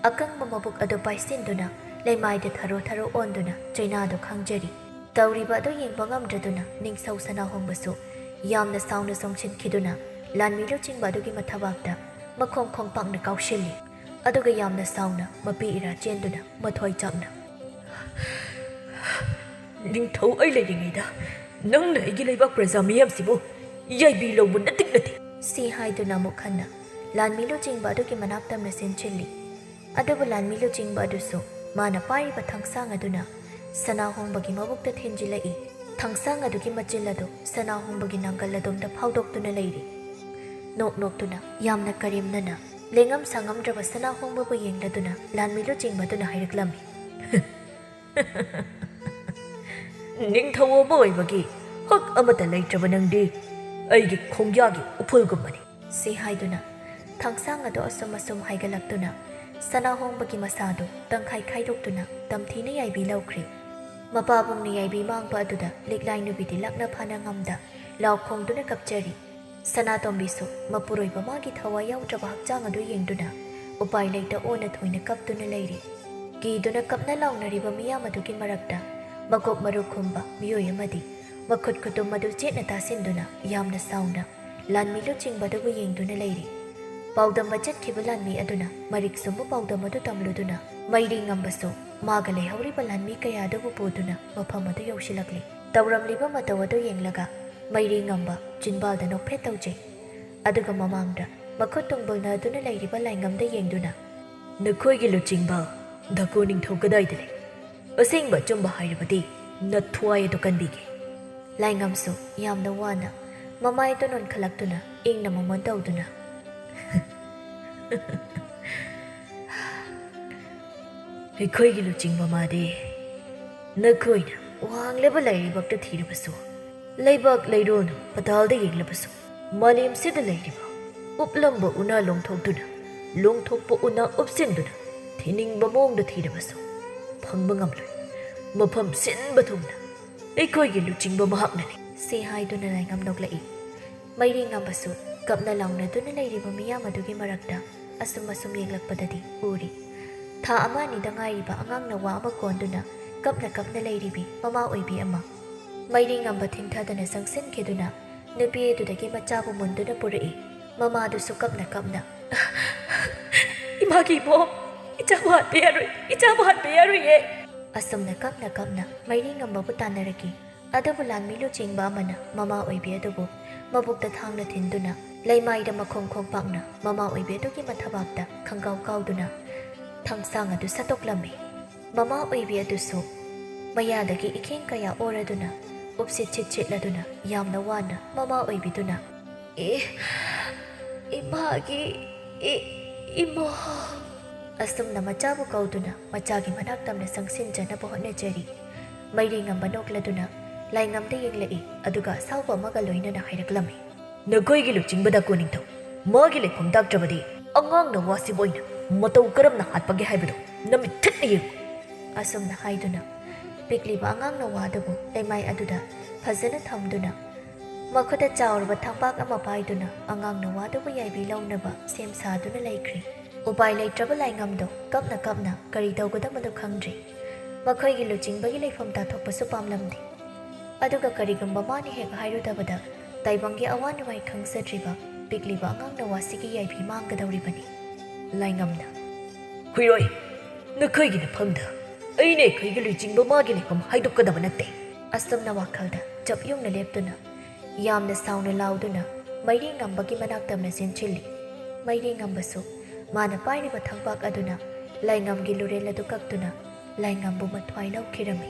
ꯑꯀꯪꯕ ꯃꯕꯨꯛ ꯑꯗꯨ ꯄꯥꯏꯁꯤꯟꯗꯨꯅ ꯂꯩꯃꯥꯏꯗ ꯊꯔꯣ ꯊꯔꯣ ꯑꯣꯟꯗꯨꯅ ꯆꯩꯅꯥꯗꯨ ꯈꯥꯡꯖꯔꯤ꯫ ꯇꯧꯔꯤꯕ ꯑꯗꯨ ꯌꯦꯡꯕ ꯉꯝꯗ꯭ꯔꯗꯨꯅ ꯅꯤꯡꯊꯧ ꯁꯅꯥꯍꯣꯡꯕꯁꯨ ꯌꯥꯝꯅ ꯁꯥꯎꯅ ꯆꯣꯡꯁꯤꯟꯈꯤꯗꯨꯅ ꯂꯥꯟꯃꯤ ꯂꯨꯆꯤꯡꯕ ꯑꯗꯨꯒꯤ ꯃꯊꯕꯥꯛꯇ ꯃꯈꯣꯡ ꯈꯣꯡꯄꯥꯛꯅ ꯀꯥꯎꯁꯤꯜꯂꯤ꯫ ꯑꯗꯨꯒ ꯌꯥꯝꯅ ꯁꯥꯎꯅ ꯃꯄꯤ ꯏꯔꯥ ꯆꯦꯟꯗꯨꯅ ꯃꯊ꯭ꯋꯥꯏ ꯆꯥꯛꯅ, "ꯅꯤꯡꯊꯧ ꯑꯩ ꯂꯩꯔꯤꯉꯩꯗ ꯅꯪꯅ ꯑꯩꯒꯤ ꯂꯩꯕꯥꯛ ꯄ꯭ꯔꯖꯥ ꯃꯤꯌꯥꯝꯁꯤꯕꯨ ꯌꯥꯏꯕꯤ ꯂꯧꯕ ꯅꯇꯤꯛ ꯅꯠꯇꯦ!" ꯁꯤ ꯍꯥꯏꯗꯨꯅ ꯑꯃꯨꯛ ꯍꯟꯅ ꯂꯥꯟꯃꯤ ꯂꯨꯆꯤꯡꯕ ꯑꯗꯨꯒꯤ ꯃꯅꯥꯛ ꯇꯝꯅ ꯆꯦꯟꯁꯤꯜꯂꯤ꯫ ꯑꯗꯨꯕꯨ ꯂꯥꯟꯃꯤ ꯂꯨꯆꯤꯡꯕ ꯑꯗꯨꯁꯨ ꯃꯥꯅ ꯄꯥꯏꯔꯤꯕ ꯊꯥꯡꯁꯥꯡ ꯑꯗꯨꯅ ꯁꯅꯥꯍꯣꯡꯕꯒꯤ ꯃꯕꯨꯛꯇ ꯊꯤꯟꯖꯤꯜꯂꯛꯏ꯫ ꯊꯥꯡꯁꯥꯡ ꯑꯗꯨꯒꯤ ꯃꯆꯤꯜ ꯑꯗꯨ ꯁꯅꯥꯍꯣꯡꯕꯒꯤ ꯅꯥꯡꯒꯜ ꯑꯗꯣꯝꯗ ꯐꯥꯎꯗꯣꯛꯇꯨꯅ ꯂꯩꯔꯤ꯫ ꯅꯣꯛ ꯅꯣꯛꯇꯨꯅ ꯌꯥꯝꯅ ꯀꯔꯦꯝꯅꯅ ꯂꯦꯡꯉꯝ ꯁꯥꯡꯉꯝꯗ꯭ꯔꯕ ꯁꯅꯥꯍꯣꯡꯕꯕꯨ ꯌꯦꯡꯂꯗꯨꯅ ꯂꯥꯟꯃꯤ ꯂꯨꯆꯤꯡꯕꯗꯨꯅ ꯍꯥꯏꯔꯛꯂꯝꯃꯤ, "ꯅꯤꯡꯊꯧ ꯑꯃ ꯑꯣꯏꯕꯒꯤ ꯍꯛ ꯑꯃꯠꯇ ꯂꯩꯇ꯭ꯔꯕ ꯅꯪꯗꯤ ꯑꯩꯒꯤ ꯈꯣꯡꯌꯥꯒꯤ ꯎꯐꯨꯜꯒꯨꯝꯕꯅꯤ"꯫ ꯁꯤ ꯍꯥꯏꯗꯨꯅ ꯊꯥꯡꯁꯥꯡ ꯑꯗꯨ ꯑꯁꯨꯝ ꯑꯁꯨꯝ ꯍꯥꯏꯒꯠꯂꯛꯇꯨꯅ ꯁꯅꯥꯍꯣꯡꯕꯒꯤ ꯃꯁꯥꯗꯨ ꯇꯪꯈꯥꯏ ꯈꯥꯏꯗꯣꯛꯇꯨꯅ ꯇꯝꯊꯤꯅ ꯌꯥꯏꯕꯤ ꯂꯧꯈ꯭ꯔꯦ꯫ ꯃꯄꯥꯕꯨꯡꯅ ꯌꯥꯏꯕꯤ ꯃꯥꯡꯕ ꯑꯗꯨꯗ ꯂꯤꯛꯂꯥꯏ ꯅꯨꯄꯤꯗꯤ ꯂꯛꯅ ꯐꯥꯅ ꯉꯝꯗ ꯂꯥꯎ ꯈꯣꯡꯗꯨꯅ ꯀꯞꯆꯔꯤ꯫ ꯁꯅꯥꯇꯣꯝꯕꯤꯁꯨ ꯃꯄꯨꯔꯣꯏꯕ ꯃꯥꯒꯤ ꯊꯋꯥꯏ ꯌꯥꯎꯗ꯭ꯔꯕ ꯍꯛꯆꯥꯡ ꯑꯗꯨ ꯌꯦꯡꯗꯨꯅ ꯎꯄꯥꯏ ꯂꯩꯇ ꯑꯣꯟꯅ ꯊꯣꯏꯅ ꯀꯞꯇꯨꯅ ꯂꯩꯔꯤ꯫ ꯀꯤꯗꯨꯅ ꯀꯞꯅ ꯂꯥꯎꯅꯔꯤꯕ ꯃꯤꯌꯥꯝ ꯑꯗꯨꯒꯤ ꯃꯔꯛꯇ ꯃꯀꯣꯛ ꯃꯔꯨ ꯈꯨꯝꯕ ꯃꯤꯑꯣꯏ ꯑꯃꯗꯤ ꯃꯈꯨꯠ ꯈꯨꯇꯨꯝ ꯑꯗꯨ ꯆꯦꯠꯅ ꯇꯥꯁꯤꯟꯗꯨꯅ ꯌꯥꯝꯅ ꯁꯥꯎꯅ ꯂꯥꯟꯃꯤ ꯂꯨꯆꯤꯡꯕ ꯑꯗꯨꯕꯨ ꯌꯦꯡꯗꯨꯅ ꯂꯩꯔꯤ꯫ ꯄꯥꯎꯗꯝꯕ ꯆꯠꯈꯤꯕ ꯂꯥꯟꯃꯤ ꯑꯗꯨꯅ ꯃꯔꯤꯛ ꯆꯨꯝꯕ ꯄꯥꯎꯗꯝ ꯑꯗꯨ ꯇꯝꯂꯨꯗꯨꯅ ꯃꯩꯔꯤ ꯉꯝꯕꯁꯨ ꯃꯥꯒ ꯂꯩꯍꯧꯔꯤꯕ ꯂꯥꯟꯃꯤ ꯀꯌꯥ ꯑꯗꯨꯕꯨ ꯄꯨꯗꯨꯅ ꯃꯐꯝ ꯑꯗꯨ ꯌꯧꯁꯤꯜꯂꯛꯂꯤ꯫ ꯇꯧꯔꯝꯂꯤꯕ ꯃꯇꯧ ꯑꯗꯨ ꯌꯦꯡꯂꯒ ꯃꯩꯔꯤ ꯉꯝꯕ ꯆꯤꯟꯕꯥꯜꯗ ꯅꯣꯛꯐꯦꯠ ꯇꯧꯖꯩ꯫ ꯑꯗꯨꯒ ꯃꯃꯥꯡꯗ ꯃꯈꯨꯠ ꯇꯨꯡꯕꯨꯜꯅꯗꯨꯅ ꯂꯩꯔꯤꯕ ꯂꯥꯏꯉꯝꯗ ꯌꯦꯡꯗꯨꯅ, "ꯅꯈꯣꯏꯒꯤ ꯂꯨꯆꯤꯡꯕ ꯗꯥꯀꯨ ꯅꯤꯡꯊꯧ ꯀꯗꯥꯏꯗ ꯂꯩ? ꯑꯁꯦꯡꯕ ꯑꯆꯨꯝꯕ ꯍꯥꯏꯔꯕꯗꯤ ꯅꯊ꯭ꯋꯥꯏ ꯑꯗꯨ ꯀꯟꯕꯤꯒꯦ꯫" ꯂꯥꯏꯉꯝꯁꯨ ꯌꯥꯝꯅ ꯋꯥꯅ ꯃꯃꯥꯏꯗꯨ ꯅꯣꯟꯈꯠꯂꯛꯇꯨꯅ ꯏꯪꯅ ꯃꯃꯣꯟ ꯇꯧꯗꯨꯅ, "ꯑꯩꯈꯣꯏꯒꯤ ꯂꯨꯆꯤꯡꯕ ꯃꯥꯗꯤ ꯅꯈꯣꯏꯅ ꯋꯥꯡꯂꯕ ꯂꯥꯏꯔꯩꯕꯥꯛꯇ ꯊꯤꯔꯕꯁꯨ, ꯂꯩꯕꯥꯛ ꯂꯩꯔꯣꯜꯅ ꯄꯇꯥꯜꯗ ꯌꯦꯡꯂꯕꯁꯨ, ꯃꯥꯂꯦꯝꯁꯤꯗ ꯂꯩꯔꯤꯕ ꯎꯞꯂꯝꯕ ꯎꯅꯥ ꯂꯣꯡꯊꯣꯛꯇꯨꯅ, ꯂꯣꯡꯊꯣꯛꯄ ꯎꯅꯥ ꯎꯞꯁꯤꯟꯗꯨꯅ ꯊꯤꯅꯤꯡꯕ ꯃꯑꯣꯡꯗ ꯊꯤꯔꯕꯁꯨ ꯐꯪꯕ ꯉꯝꯂꯣꯏ꯫ ꯃꯐꯝ ꯁꯤꯟꯕ ꯊꯨꯡꯅ ꯑꯩꯈꯣꯏꯒꯤ ꯂꯨꯆꯤꯡꯕ ꯃꯍꯥꯛꯅꯅꯤ," ꯁꯤ ꯍꯥꯏꯗꯨꯅ ꯂꯥꯏꯉꯝ ꯅꯣꯛꯂꯛꯏ꯫ ꯃꯩꯔꯤ ꯉꯝꯕꯁꯨ ꯀꯞꯅ ꯂꯥꯎꯅꯗꯨꯅ ꯂꯩꯔꯤꯕ ꯃꯤꯌꯥꯝ ꯑꯗꯨꯒꯤ ꯃꯔꯛꯇ ꯑꯁꯨꯝ ꯑꯁꯨꯝ ꯌꯦꯡꯂꯛꯄꯗꯗꯤ ꯎꯔꯤ꯫ ꯊꯥ ꯑꯃ ꯑꯅꯤꯗ ꯉꯥꯏꯔꯤꯕ ꯑꯉꯥꯡ ꯅꯋꯥ ꯑꯃ ꯀꯣꯟꯗꯨꯅ ꯀꯞꯅ ꯀꯞꯅ ꯂꯩꯔꯤꯕꯤ ꯃꯃꯥ ꯑꯣꯏꯕꯤ ꯑꯃ꯫ ꯃꯩꯔꯤ ꯉꯝꯕ ꯊꯤꯡꯊꯗꯅ ꯆꯪꯁꯤꯟꯈꯤꯗꯨꯅ ꯅꯨꯄꯤ ꯑꯗꯨꯗꯒꯤ ꯃꯆꯥꯕꯨ ꯃꯨꯟꯗꯨꯅ ꯄꯨꯔꯛꯏ꯫ ꯃꯃꯥꯗꯨꯁꯨ ꯀꯞꯅ ꯀꯞꯅ, "ꯏꯃꯥꯒꯤ ꯏꯕꯣꯛ, ꯏꯆꯥꯕꯨ ꯍꯥꯠꯄ ꯌꯥꯔꯣꯏ, ꯏꯆꯥꯕꯨ ꯍꯥꯠꯄ ꯌꯥꯔꯣꯏꯌꯦ!" ꯑꯁꯨꯝꯅ ꯀꯞꯅ ꯀꯞꯅ ꯃꯩꯔꯤ ꯉꯝꯕꯕꯨ ꯇꯥꯟꯅꯔꯛꯈꯤ꯫ ꯑꯗꯨꯕꯨ ꯂꯥꯟꯃꯤ ꯂꯨꯆꯤꯡꯕ ꯑꯃꯅ ꯃꯃꯥ ꯑꯣꯏꯕꯤ ꯑꯗꯨꯕꯨ ꯃꯕꯨꯛꯇ ꯊꯥꯡꯅ ꯊꯤꯟꯗꯨꯅ ꯂꯩꯃꯥꯏꯗ ꯃꯈꯣꯡ ꯈꯣꯡꯄꯥꯛꯅ ꯃꯃꯥ ꯑꯣꯏꯕꯤ ꯑꯗꯨꯒꯤ ꯃꯊꯕꯥꯛꯇ ꯈꯪꯒꯥꯎ ꯀꯥꯎꯗꯨꯅ ꯊꯥꯡꯁꯥꯡ ꯑꯗꯨ ꯁꯠꯇꯣꯛꯂꯝꯃꯤ꯫ ꯃꯃꯥ ꯑꯣꯏꯕꯤ ꯑꯗꯨꯁꯨ ꯃꯌꯥꯗꯒꯤ ꯏꯈꯦꯡ ꯀꯌꯥ ꯑꯣꯔꯗꯨꯅ ꯎꯞꯁꯤꯠ ꯁꯤꯠ ꯁꯤꯠꯂꯗꯨꯅ ꯌꯥꯝꯅ ꯋꯥꯅ ꯃꯃꯥ ꯑꯣꯏꯕꯤꯗꯨꯅ, "ꯑꯦ, ꯏꯃꯥꯒꯤ, ꯏ-, ꯏꯃꯥ!" ꯑꯁꯨꯝꯅ ꯃꯆꯥꯕꯨ ꯀꯧꯗꯨꯅ ꯃꯆꯥꯒꯤ ꯃꯅꯥꯛ ꯇꯝꯅ ꯆꯪꯁꯤꯟꯖꯅꯕ ꯍꯣꯠꯅꯖꯔꯤ꯫ ꯃꯩꯔꯤ ꯉꯝꯕ ꯅꯣꯛꯂꯗꯨꯅ ꯂꯥꯏꯉꯝꯗ ꯌꯦꯡꯂꯛꯏ, ꯑꯗꯨꯒ ꯑꯁꯥꯎꯕ ꯑꯃꯒ ꯂꯣꯏꯅꯅ ꯍꯥꯏꯔꯛꯂꯝꯃꯤ, "ꯅꯈꯣꯏꯒꯤ ꯂꯨꯆꯤꯡꯕ ꯗꯥꯀꯨ ꯅꯤꯡꯊꯧ ꯃꯥꯒꯤ ꯂꯩꯐꯝ ꯇꯥꯛꯇ꯭ꯔꯕꯗꯤ ꯑꯉꯥꯡ ꯅꯋꯥꯁꯤꯕꯨ ꯑꯩꯅ ꯃꯇꯧ ꯀꯔꯝꯅ ꯍꯥꯠꯄꯒꯦ ꯍꯥꯏꯕꯗꯨ ꯅꯃꯤꯠ ꯊꯛꯅ ꯌꯦꯡꯉꯨ!" ꯑꯁꯨꯝꯅ ꯍꯥꯏꯗꯨꯅ ꯄꯤꯛꯂꯤꯕ ꯑꯉꯥꯡ ꯅꯋꯥ ꯑꯗꯨꯕꯨ ꯂꯩꯃꯥꯏ ꯑꯗꯨꯗ ꯐꯖꯅ ꯊꯝꯗꯨꯅ ꯃꯈꯨꯠꯇ ꯆꯥꯎꯔꯕ ꯊꯝꯄꯥꯛ ꯑꯃ ꯄꯥꯏꯗꯨꯅ ꯑꯉꯥꯡ ꯅꯋꯥꯗꯨꯕꯨ ꯌꯥꯏꯕꯤ ꯂꯧꯅꯕ ꯁꯦꯝ ꯁꯥꯗꯨꯅ ꯂꯩꯈ꯭ꯔꯤ꯫ ꯎꯄꯥꯏ ꯂꯩꯇ꯭ꯔꯕ ꯂꯥꯏꯉꯝꯗꯣ ꯀꯞꯅ ꯀꯞꯅ ꯀꯔꯤ ꯇꯧꯒꯗꯕꯅꯣ ꯈꯪꯗ꯭ꯔꯤ꯫ ꯃꯈꯣꯏꯒꯤ ꯂꯨꯆꯤꯡꯕꯒꯤ ꯂꯩꯐꯝ ꯇꯥꯊꯣꯛꯄꯁꯨ ꯄꯥꯝꯂꯝꯗꯦ꯫ ꯑꯗꯨꯒ ꯀꯔꯤꯒꯨꯝꯕ ꯃꯥꯅ ꯍꯦꯛ ꯍꯥꯏꯔꯨꯗꯕꯗ ꯇꯥꯏꯕꯪꯒꯤ ꯑꯋꯥ ꯅꯨꯡꯉꯥꯏ ꯈꯪꯖꯗ꯭ꯔꯤꯕ ꯄꯤꯛꯂꯤꯕ ꯑꯉꯥꯡ ꯅꯋꯥꯁꯤꯒꯤ ꯌꯥꯏꯕꯤ ꯃꯥꯡꯒꯗꯧꯔꯤꯕꯅꯤ꯫ ꯂꯥꯏꯉꯝꯅ, "ꯍꯨꯏꯔꯣꯏ, ꯅꯈꯣꯏꯒꯤ ꯅꯐꯝꯗ ꯑꯩꯅ ꯑꯩꯈꯣꯏꯒꯤ ꯂꯨꯆꯤꯡꯕ ꯃꯥꯒꯤ ꯂꯩꯐꯝ ꯍꯥꯏꯗꯣꯛꯀꯗꯕ ꯅꯠꯇꯦ"꯫ ꯑꯁꯨꯝꯅ ꯋꯥꯈꯜꯗ ꯆꯞ ꯌꯨꯡꯅ ꯂꯦꯞꯇꯨꯅ ꯌꯥꯝꯅ ꯁꯥꯎꯅ ꯂꯥꯎꯗꯨꯅ ꯃꯩꯔꯦꯡꯉꯝꯕꯒꯤ ꯃꯅꯥꯛ ꯇꯝꯅ ꯆꯦꯟꯁꯤꯜꯂꯤ꯫ ꯃꯩꯔꯦꯡꯉꯝꯕꯁꯨ ꯃꯥꯅ ꯄꯥꯏꯔꯤꯕ ꯊꯝꯄꯥꯛ ꯑꯗꯨꯅ ꯂꯥꯏꯉꯝꯒꯤ ꯂꯨꯔꯦꯜ ꯑꯗꯨ ꯀꯛꯇꯨꯅ ꯂꯥꯏꯉꯝꯕꯨ ꯃꯊ꯭ꯋꯥꯏ ꯂꯧꯈꯤꯔꯝꯃꯤ꯫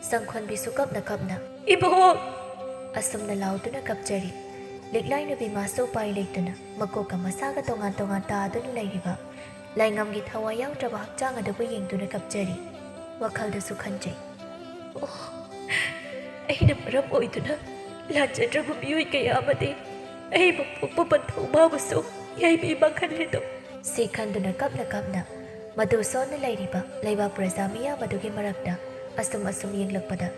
ꯁꯪꯈꯣꯟꯕꯤꯁꯨ ꯀꯞꯅ ꯀꯞꯅ, "ꯏꯕꯨꯡꯉꯣ!" ꯑꯁꯨꯝꯅ ꯂꯥꯎꯗꯨꯅ ꯀꯞꯆꯔꯤ꯫ ꯂꯤꯛꯂꯥꯏ ꯅꯨꯄꯤ ꯃꯥꯁꯨ ꯎꯄꯥꯏ ꯂꯩꯇꯨꯅ ꯃꯀꯣꯛꯀ ꯃꯁꯥꯒ ꯇꯣꯉꯥꯟ ꯇꯣꯉꯥꯟ ꯇꯥꯗꯨꯅ ꯂꯩꯔꯤꯕ ꯂꯥꯏꯉꯝꯒꯤ ꯊꯋꯥꯏ ꯌꯥꯎꯗ꯭ꯔꯕ ꯍꯛꯆꯥꯡ ꯑꯗꯨꯕꯨ ꯌꯦꯡꯗꯨꯅ ꯀꯞꯆꯔꯤ꯫ ꯋꯥꯈꯜꯗꯁꯨ ꯈꯟꯖꯩ, "ꯑꯣ, ꯑꯩꯅ ꯃꯔꯝ ꯑꯣꯏꯗꯨꯅ ꯂꯥꯟꯖꯗ꯭ꯔꯕ ꯃꯤꯑꯣꯏ ꯀꯌꯥ ꯑꯃꯗꯤ ꯑꯩꯕꯨ ꯄꯣꯛꯄ ꯄꯟꯊꯧ ꯃꯥꯕꯨꯁꯨ ꯌꯥꯏꯕꯤ ꯃꯥꯡꯍꯜꯂꯦꯗꯣ"꯫ ꯁꯤ ꯈꯟꯗꯨꯅ ꯀꯞꯅ ꯀꯞꯅ ꯃꯇꯨ ꯁꯣꯟꯅ ꯂꯩꯔꯤꯕ ꯂꯩꯕꯥꯛ ꯄ꯭ꯔꯖꯥ ꯃꯤꯌꯥꯝ ꯑꯗꯨꯒꯤ ꯃꯔꯛꯇ ꯑꯁꯨꯝ ꯑꯁꯨꯝ ꯌꯦꯡꯂꯛꯄꯗ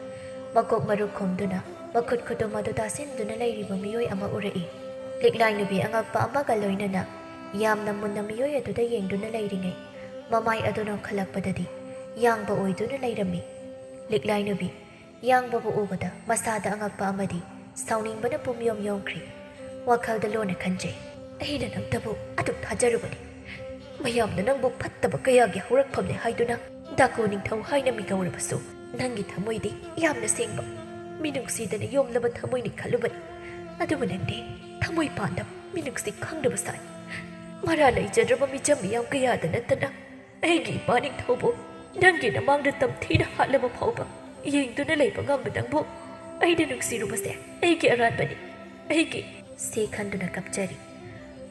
ꯃꯀꯣꯛ ꯃꯔꯨ ꯈꯨꯝꯗꯨꯅ ꯃꯈꯨꯠ ꯈꯨꯇꯨꯝ ꯑꯗꯨ ꯇꯥꯁꯤꯟꯗꯨꯅ ꯂꯩꯔꯤꯕ ꯃꯤꯑꯣꯏ ꯑꯃ ꯎꯔꯛꯏ꯫ ꯂꯤꯛꯂꯥꯏ ꯅꯨꯄꯤ ꯑꯉꯛꯄ ꯑꯃꯒ ꯂꯣꯏꯅꯅ ꯌꯥꯝꯅ ꯃꯨꯟꯅ ꯃꯤꯑꯣꯏ ꯑꯗꯨꯗ ꯌꯦꯡꯗꯨꯅ ꯂꯩꯔꯤꯉꯩ ꯃꯃꯥꯏ ꯑꯗꯨ ꯅꯣꯟꯈꯠꯂꯛꯄꯗꯗꯤ ꯌꯥꯡꯕ ꯑꯣꯏꯗꯨꯅ ꯂꯩꯔꯝꯃꯤ꯫ ꯂꯤꯛꯂꯥꯏ ꯅꯨꯄꯤ ꯌꯥꯡꯕꯕꯨ ꯎꯕꯗ ꯃꯁꯥꯗ ꯑꯉꯛꯄ ꯑꯃꯗꯤ ꯁꯥꯎꯅꯤꯡꯕꯅ ꯄꯨꯝꯌꯣꯝ ꯌꯣꯝꯈ꯭ꯔꯤ꯫ ꯋꯥꯈꯜꯗ ꯂꯣꯟꯅ ꯈꯟꯖꯩ, "ꯑꯩꯅ ꯅꯪꯇꯕꯨ ꯑꯗꯨꯛ ꯊꯥꯖꯔꯨꯕꯅꯤ꯫ ꯃꯌꯥꯝꯅ ꯅꯪꯕꯨ ꯐꯠꯇꯕ ꯀꯌꯥꯒꯤ ꯍꯧꯔꯛꯐꯝꯅꯦ ꯍꯥꯏꯗꯨꯅ ꯗꯥꯀꯨ ꯅꯤꯡꯊꯧ ꯍꯥꯏꯅ ꯃꯤꯡꯒꯧꯔꯕꯁꯨ ꯅꯪꯒꯤ ꯊꯃꯣꯏꯗꯤ ꯌꯥꯝꯅ ꯁꯦꯡꯕ, ꯃꯤꯅꯨꯡꯁꯤꯗꯅ ꯌꯣꯝꯂꯕ ꯊꯃꯣꯏꯅꯤ ꯈꯜꯂꯨꯕꯅꯤ꯫ ꯑꯗꯨꯕꯨ ꯅꯪꯗꯤ ꯊꯃꯣꯏ ꯄꯥꯟꯗꯕ, ꯃꯤꯅꯨꯡꯁꯤ ꯈꯪꯗꯕ ꯁꯥꯏ꯫ ꯃꯔꯥ ꯂꯩꯖꯗ꯭ꯔꯕ ꯃꯤꯆꯝ ꯃꯤꯌꯥꯝ ꯀꯌꯥꯗ ꯅꯠꯇꯅ ꯑꯩꯒꯤ ꯏꯄꯥ ꯅꯤꯡꯊꯧꯕꯨ ꯅꯪꯒꯤ ꯅꯃꯥꯡꯗ ꯇꯝꯊꯤꯅ ꯍꯥꯠꯂꯕ ꯐꯥꯎꯕ ꯌꯦꯡꯗꯨꯅ ꯂꯩꯕ ꯉꯝꯕ ꯅꯪꯕꯨ ꯑꯩꯅ ꯅꯨꯡꯁꯤꯔꯨꯕꯁꯦ ꯑꯩꯒꯤ ꯑꯔꯥꯟꯕꯅꯤ, ꯑꯩꯒꯤ"꯫ ꯁꯤ ꯈꯟꯗꯨꯅ ꯀꯞꯆꯔꯤ꯫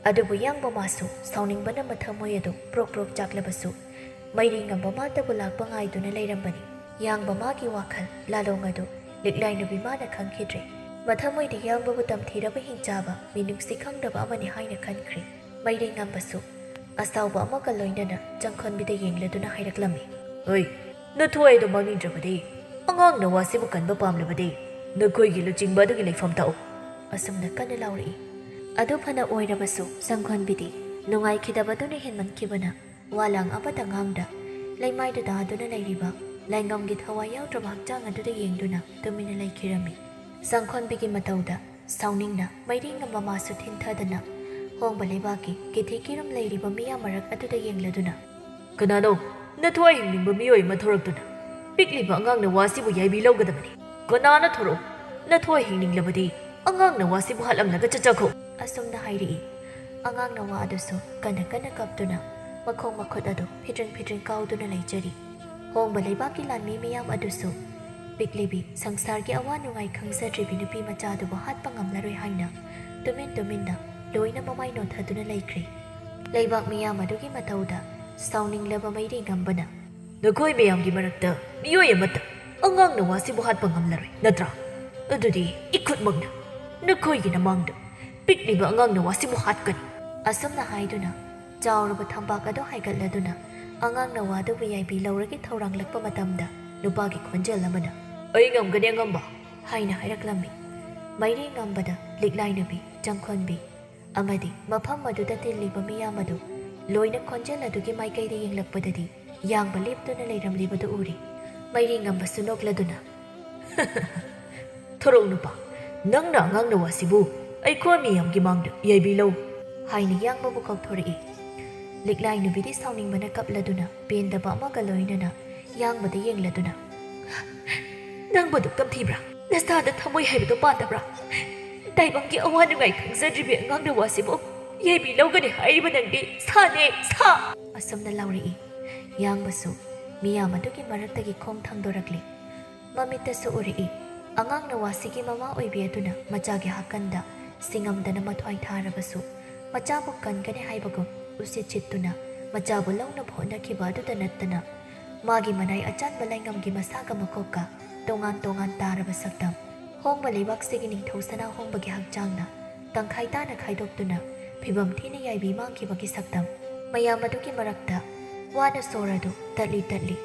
ꯑꯗꯨꯕꯨ ꯌꯥꯡꯕ ꯃꯥꯁꯨ ꯁꯥꯎꯅꯤꯡꯕꯅ ꯃꯊꯃꯣꯏ ꯑꯗꯨ ꯄ꯭ꯔꯣꯛ ꯄ꯭ꯔꯣꯛ ꯆꯥꯛꯂꯕꯁꯨ ꯃꯩꯔꯤ ꯉꯝꯕ ꯃꯥꯇꯕꯨ ꯂꯥꯛꯄ ꯉꯥꯏꯗꯨꯅ ꯂꯩꯔꯝꯕꯅꯤ꯫ ꯌꯥꯡꯕ ꯃꯥꯒꯤ ꯋꯥꯈꯜ ꯂꯥꯂꯣꯡ ꯑꯗꯨ ꯂꯤꯛꯂꯥꯏ ꯅꯨꯄꯤ ꯃꯥꯅ ꯈꯪꯈꯤꯗ꯭ꯔꯦ꯫ ꯃꯊꯃꯣꯏꯗꯤ ꯌꯥꯡꯕꯕꯨ ꯇꯝꯊꯤꯔꯕ ꯍꯤꯡꯆꯥꯕ ꯃꯤꯅꯨꯡꯁꯤ ꯈꯪꯗꯕ ꯑꯃꯅꯤ ꯍꯥꯏꯅ ꯈꯟꯈ꯭ꯔꯦ꯫ ꯃꯩꯔꯤ ꯉꯝꯕꯁꯨ ꯑꯁꯥꯎꯕ ꯑꯃꯒ ꯂꯣꯏꯅꯅ ꯆꯪꯈꯣꯟꯕꯤꯗ ꯌꯦꯡꯂꯗꯨꯅ ꯍꯥꯏꯔꯛꯂꯝꯃꯤ, "ꯍꯣꯏ, ꯅꯊ꯭ꯋꯥꯏꯗꯣ ꯃꯥꯡꯅꯤꯡꯗ꯭ꯔꯕꯗꯤ, ꯑꯉꯥꯡ ꯅꯋꯥꯁꯤꯕꯨ ꯀꯟꯕ ꯄꯥꯝꯂꯕꯗꯤ, ꯅꯈꯣꯏꯒꯤ ꯂꯨꯆꯤꯡꯕ ꯑꯗꯨꯒꯤ ꯂꯩꯐꯝ ꯇꯥꯛꯎ"꯫ ꯑꯁꯨꯝꯅ ꯀꯟꯅ ꯂꯥꯎꯔꯛꯏ꯫ ꯑꯗꯨ ꯐꯅ ꯑꯣꯏꯔꯕꯁꯨ ꯁꯪꯈꯣꯟꯕꯤꯗꯤ ꯅꯨꯡꯉꯥꯏꯈꯤꯗꯕꯗꯨꯅ ꯍꯦꯟꯃꯟꯈꯤꯕꯅ ꯋꯥ ꯂꯥꯡ ꯑꯃꯠꯇ ꯉꯥꯡꯗ ꯂꯩꯃꯥꯏꯗ ꯇꯥꯗꯨꯅ ꯂꯩꯔꯤꯕ ꯂꯥꯏꯉꯝꯒꯤ ꯊꯋꯥꯏ ꯌꯥꯎꯗ꯭ꯔꯕ ꯍꯛꯆꯥꯡ ꯑꯗꯨꯗ ꯌꯦꯡꯗꯨꯅ ꯇꯨꯃꯤꯟꯅ ꯂꯩꯈꯤꯔꯝꯃꯤ꯫ ꯁꯪꯈꯣꯟꯕꯤꯒꯤ ꯃꯇꯧꯗ ꯁꯥꯎꯅꯤꯡꯅ ꯃꯩꯔꯤ ꯉꯝꯕ ꯃꯥꯁꯨ ꯊꯤꯟꯊꯗꯅ ꯍꯣꯡꯕ ꯂꯩꯕꯥꯛꯀꯤ ꯀꯤꯊꯤ ꯀꯤꯔꯨꯝ ꯂꯩꯔꯤꯕ ꯃꯤꯌꯥꯝ ꯃꯔꯛ ꯑꯗꯨꯗ ꯌꯦꯡꯂꯗꯨꯅ, "ꯀꯅꯥꯅꯣ? ꯅꯊꯣꯏ ꯍꯤꯡꯅꯤꯡꯕ ꯃꯤꯑꯣꯏ ꯑꯃ ꯊꯣꯔꯛꯇꯨꯅ ꯄꯤꯛꯂꯤꯕ ꯑꯉꯥꯡ ꯅꯋꯥꯁꯤꯕꯨ ꯌꯥꯏꯕꯤ ꯂꯧꯒꯗꯕꯅꯤ꯫ ꯀꯅꯥꯅ ꯊꯣꯔꯛꯎ? ꯅꯊꯣꯏ ꯍꯤꯡꯅꯤꯡꯂꯕꯗꯤ ꯑꯉꯥꯡ ꯅꯋꯥꯁꯤꯕꯨ ꯍꯥꯠꯂꯝꯂꯒ ꯆꯠꯆꯈꯣ!" ꯑꯁꯨꯝꯅ ꯍꯥꯏꯔꯛꯏ꯫ ꯑꯉꯥꯡ ꯅꯋꯥ ꯑꯗꯨꯁꯨ ꯀꯟꯅ ꯀꯟꯅ ꯀꯞꯇꯨꯅ ꯃꯈꯣꯡ ꯃꯈꯨꯠ ꯑꯗꯨ ꯐꯤꯗ꯭ꯔꯤꯡ ꯐꯤꯗ꯭ꯔꯤꯡ ꯀꯥꯎꯗꯨꯅ ꯂꯩꯖꯔꯤ꯫ ꯍꯣꯡꯕ ꯂꯩꯕꯥꯛꯀꯤ ꯂꯥꯟꯃꯤ ꯃꯤꯌꯥꯝ ꯑꯗꯨꯁꯨ ꯄꯤꯛꯂꯤꯕꯤ, ꯁꯪꯁꯥꯔꯒꯤ ꯑꯋꯥ ꯅꯨꯡꯉꯥꯏ ꯈꯪꯖꯗ꯭ꯔꯤꯕꯤ ꯅꯨꯄꯤ ꯃꯆꯥꯗꯨꯕꯨ ꯍꯥꯠꯄ ꯉꯝꯂꯔꯣꯏ ꯍꯥꯏꯅ ꯇꯨꯃꯤꯟ ꯇꯨꯃꯤꯟꯅ ꯂꯣꯏꯅ ꯃꯃꯥꯏ ꯅꯣꯟꯊꯗꯨꯅ ꯂꯩꯈ꯭ꯔꯦ꯫ ꯂꯩꯕꯥꯛ ꯃꯤꯌꯥꯝ ꯑꯗꯨꯒꯤ ꯃꯇꯧꯗ ꯁꯥꯎꯅꯤꯡꯂꯕ ꯃꯩꯔꯤ ꯉꯝꯕꯅ, "ꯅꯈꯣꯏ ꯃꯌꯥꯝꯒꯤ ꯃꯔꯛꯇ ꯃꯤꯑꯣꯏ ꯑꯃꯠꯇ ꯑꯉꯥꯡ ꯅꯋꯥꯁꯤꯕꯨ ꯍꯥꯠꯄ ꯉꯝꯂꯔꯣꯏ, ꯅꯠꯇ꯭ꯔꯥ? ꯑꯗꯨꯗꯤ ꯏꯈꯨꯠꯃꯛꯅ ꯅꯈꯣꯏꯒꯤ ꯅꯃꯥꯡꯗ ꯄꯤꯛꯂꯤꯕ ꯑꯉꯥꯡ ꯅꯋꯥꯁꯤꯕꯨ ꯍꯥꯠꯀꯅꯤ!" ꯑꯁꯨꯝꯅ ꯍꯥꯏꯗꯨꯅ ꯆꯥꯎꯔꯕ ꯊꯝꯄꯥꯛ ꯑꯗꯨ ꯍꯥꯏꯒꯠꯂꯗꯨꯅ ꯑꯉꯥꯡ ꯅꯋꯥ ꯑꯗꯨꯕꯨ ꯌꯥꯏꯕꯤ ꯂꯧꯔꯒꯦ ꯊꯧꯔꯥꯡꯂꯛꯄ ꯃꯇꯝꯗ ꯅꯨꯄꯥꯒꯤ ꯈꯣꯟꯖꯦꯜ ꯑꯃꯅ, "ꯑꯩ ꯉꯝꯒꯅꯤ, ꯑꯉꯝꯕ!" ꯍꯥꯏꯅ ꯍꯥꯏꯔꯛꯂꯝꯃꯤ꯫ ꯃꯩꯔꯤ ꯉꯝꯕꯗ ꯂꯤꯛꯂꯥꯏ ꯅꯨꯄꯤ, ꯆꯪꯈꯣꯟꯕꯤ ꯑꯃꯗꯤ ꯃꯐꯝ ꯑꯗꯨꯗ ꯇꯤꯜꯂꯤꯕ ꯃꯤꯌꯥꯝ ꯑꯗꯨ ꯂꯣꯏꯅ ꯈꯣꯟꯖꯦꯜ ꯑꯗꯨꯒꯤ ꯃꯥꯏꯀꯩꯗ ꯌꯦꯡꯂꯛꯄꯗꯗꯤ ꯌꯥꯡꯕ ꯂꯦꯞꯇꯨꯅ ꯂꯩꯔꯝꯂꯤꯕꯗꯨ ꯎꯔꯤ꯫ ꯃꯩꯔꯤ ꯉꯝꯕꯁꯨ ꯅꯣꯛꯂꯗꯨꯅ, "ꯊꯣꯔꯛꯎ ꯅꯨꯄꯥ, ꯅꯪꯅ ꯑꯉꯥꯡ ꯅꯋꯥꯁꯤꯕꯨ ꯑꯩꯈꯣꯏ ꯃꯤꯌꯥꯝꯒꯤ ꯃꯥꯡꯗ ꯌꯥꯏꯕꯤꯂꯧ!" ꯍꯥꯏꯅ ꯌꯥꯡꯕꯕꯨ ꯀꯧꯊꯣꯔꯛꯏ꯫ ꯂꯤꯛꯂꯥꯏ ꯅꯨꯄꯤꯗꯤ ꯁꯥꯎꯅꯤꯡꯕꯅ ꯀꯞꯂꯗꯨꯅ ꯄꯦꯟꯗꯕ ꯑꯃꯒ ꯂꯣꯏꯅꯅ ꯌꯥꯡꯕꯗ ꯌꯦꯡꯂꯗꯨꯅ, "ꯅꯪꯕꯨ ꯑꯗꯨꯛ ꯇꯝꯊꯤꯕ꯭ꯔꯥ? ꯅꯁꯥꯗ ꯊꯃꯣꯏ ꯍꯥꯏꯕꯗꯨ ꯄꯥꯟꯗꯕ꯭ꯔꯥ? ꯇꯥꯏꯕꯪꯒꯤ ꯑꯋꯥ ꯅꯨꯡꯉꯥꯏ ꯈꯪꯖꯗ꯭ꯔꯤꯕꯤ ꯑꯉꯥꯡ ꯅꯋꯥꯁꯤꯕꯨ ꯌꯥꯏꯕꯤ ꯂꯧꯒꯅꯤ ꯍꯥꯏꯔꯤꯕ ꯅꯪꯗꯤ ꯁꯥꯅꯦ, ꯁꯥ!" ꯑꯁꯨꯝꯅ ꯂꯥꯎꯔꯛꯏ꯫ ꯌꯥꯡꯕꯁꯨ ꯃꯤꯌꯥꯝ ꯑꯗꯨꯒꯤ ꯃꯔꯛꯇꯒꯤ ꯈꯣꯡ ꯊꯥꯡꯗꯣꯔꯛꯂꯤ꯫ ꯃꯃꯤꯠꯇꯁꯨ ꯎꯔꯛꯏ꯫ ꯑꯉꯥꯡ ꯅꯋꯥꯁꯤꯒꯤ ꯃꯃꯥ ꯑꯣꯏꯕꯤ ꯑꯗꯨꯅ ꯃꯆꯥꯒꯤ ꯍꯥꯀꯟꯗ ꯁꯤꯡꯉꯝꯗꯅ ꯃꯊ꯭ꯋꯥꯏ ꯊꯥꯔꯕꯁꯨ, ꯃꯆꯥꯕꯨ ꯀꯟꯒꯅꯤ ꯍꯥꯏꯕꯒꯨꯝ ꯎꯁꯤꯠ ꯁꯤꯠꯇꯨꯅ ꯃꯆꯥꯕꯨ ꯂꯧꯅꯕ ꯍꯣꯠꯅꯈꯤꯕ ꯑꯗꯨꯗ ꯅꯠꯇꯅ, ꯃꯥꯒꯤ ꯃꯅꯥꯏ ꯑꯆꯥꯟꯕ ꯂꯩꯉꯝꯒꯤ ꯃꯁꯥꯒ ꯃꯀꯣꯛꯀ ꯇꯣꯉꯥꯟ ꯇꯣꯉꯥꯟ ꯇꯥꯔꯕ ꯁꯛꯇꯝ, ꯍꯣꯡꯕ ꯂꯩꯕꯥꯛꯁꯤꯒꯤ ꯅꯤꯡꯊꯧ ꯁꯅꯥꯍꯣꯡꯕꯒꯤ ꯍꯛꯆꯥꯡꯅ ꯇꯪꯈꯥꯏ ꯇꯥꯅ ꯈꯥꯏꯗꯣꯛꯇꯨꯅ ꯐꯤꯕꯝ ꯊꯤꯅ ꯌꯥꯏꯕꯤ ꯃꯥꯡꯈꯤꯕꯒꯤ ꯁꯛꯇꯝ, ꯃꯌꯥꯝ ꯑꯗꯨꯒꯤ ꯃꯔꯛꯇ ꯋꯥꯅ ꯁꯣꯔ ꯑꯗꯨ ꯇꯠꯂꯤ ꯇꯠꯂꯤ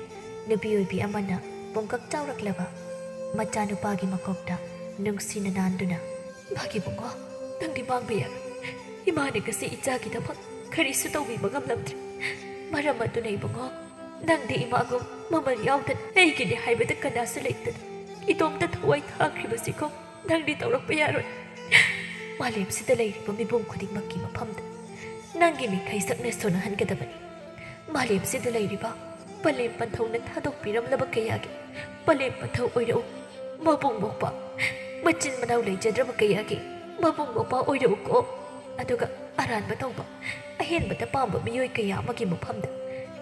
ꯅꯨꯄꯤ ꯑꯣꯏꯕꯤ ꯑꯃꯅ ꯄꯨꯡꯀꯛ ꯆꯥꯎꯔꯛꯂꯕ ꯃꯆꯥꯅꯨꯄꯥꯒꯤ ꯃꯀꯣꯛꯇ ꯅꯨꯡꯁꯤꯅ ꯅꯥꯟꯗꯨꯅ, ꯐꯥꯒꯤꯕꯨꯡꯉꯣ, ꯅꯪꯗꯤ ꯃꯥꯡꯕ ꯌꯥꯔꯣꯏ꯫ ꯏꯃꯥꯅ ꯉꯁꯤ ꯏꯆꯥꯒꯤꯗꯃꯛ ꯀꯔꯤꯁꯨ ꯇꯧꯕꯤꯕ ꯉꯝꯂꯝꯗ꯭ꯔꯦ꯫ ꯃꯔꯝ ꯑꯗꯨꯅ ꯏꯕꯨꯡꯉꯣ, ꯅꯪꯗꯤ ꯏꯃꯥꯒꯨꯝ ꯃꯃꯜ ꯌꯥꯎꯗꯅ ꯑꯩꯒꯤꯅꯤ ꯍꯥꯏꯕꯗ ꯀꯅꯥꯁꯨ ꯂꯩꯇꯅ ꯏꯇꯣꯝꯇ ꯊꯋꯥꯏ ꯊꯥꯈ꯭ꯔꯤꯕꯁꯤꯀꯣ, ꯅꯪꯗꯤ ꯇꯧꯔꯛꯄ ꯌꯥꯔꯣꯏ꯫ ꯃꯥꯂꯦꯝꯁꯤꯗ ꯂꯩꯔꯤꯕ ꯃꯤꯄꯨꯝ ꯈꯨꯗꯤꯡꯃꯛꯀꯤ ꯃꯐꯝꯗ ꯅꯪꯒꯤ ꯃꯤꯈꯩ ꯁꯛꯅ ꯁꯣꯟꯅꯍꯟꯒꯗꯕꯅꯤ꯫ ꯃꯥꯂꯦꯝꯁꯤꯗ ꯂꯩꯔꯤꯕ ꯄꯂꯦꯝ ꯄꯟꯊꯧꯅ ꯊꯥꯗꯣꯛꯄꯤꯔꯝꯂꯕ ꯀꯌꯥꯒꯤ ꯄꯂꯦꯝ ꯄꯟꯊꯧ ꯑꯣꯏꯔꯛꯎ꯫ ꯃꯕꯨꯡ ꯃꯧꯄ꯭ꯋꯥ, ꯃꯆꯤꯟ ꯃꯅꯥꯎ ꯂꯩꯖꯗ꯭ꯔꯕ ꯀꯌꯥꯒꯤ ꯃꯕꯨꯡ ꯃꯧꯄ꯭ꯋꯥ ꯑꯣꯏꯔꯛꯎꯀꯣ꯫ ꯑꯗꯨꯒ ꯑꯔꯥꯟꯕ ꯇꯧꯕ, ꯑꯍꯦꯟꯕꯗ ꯄꯥꯝꯕ ꯃꯤꯑꯣꯏ ꯀꯌꯥ ꯑꯃꯒꯤ ꯃꯐꯝꯗ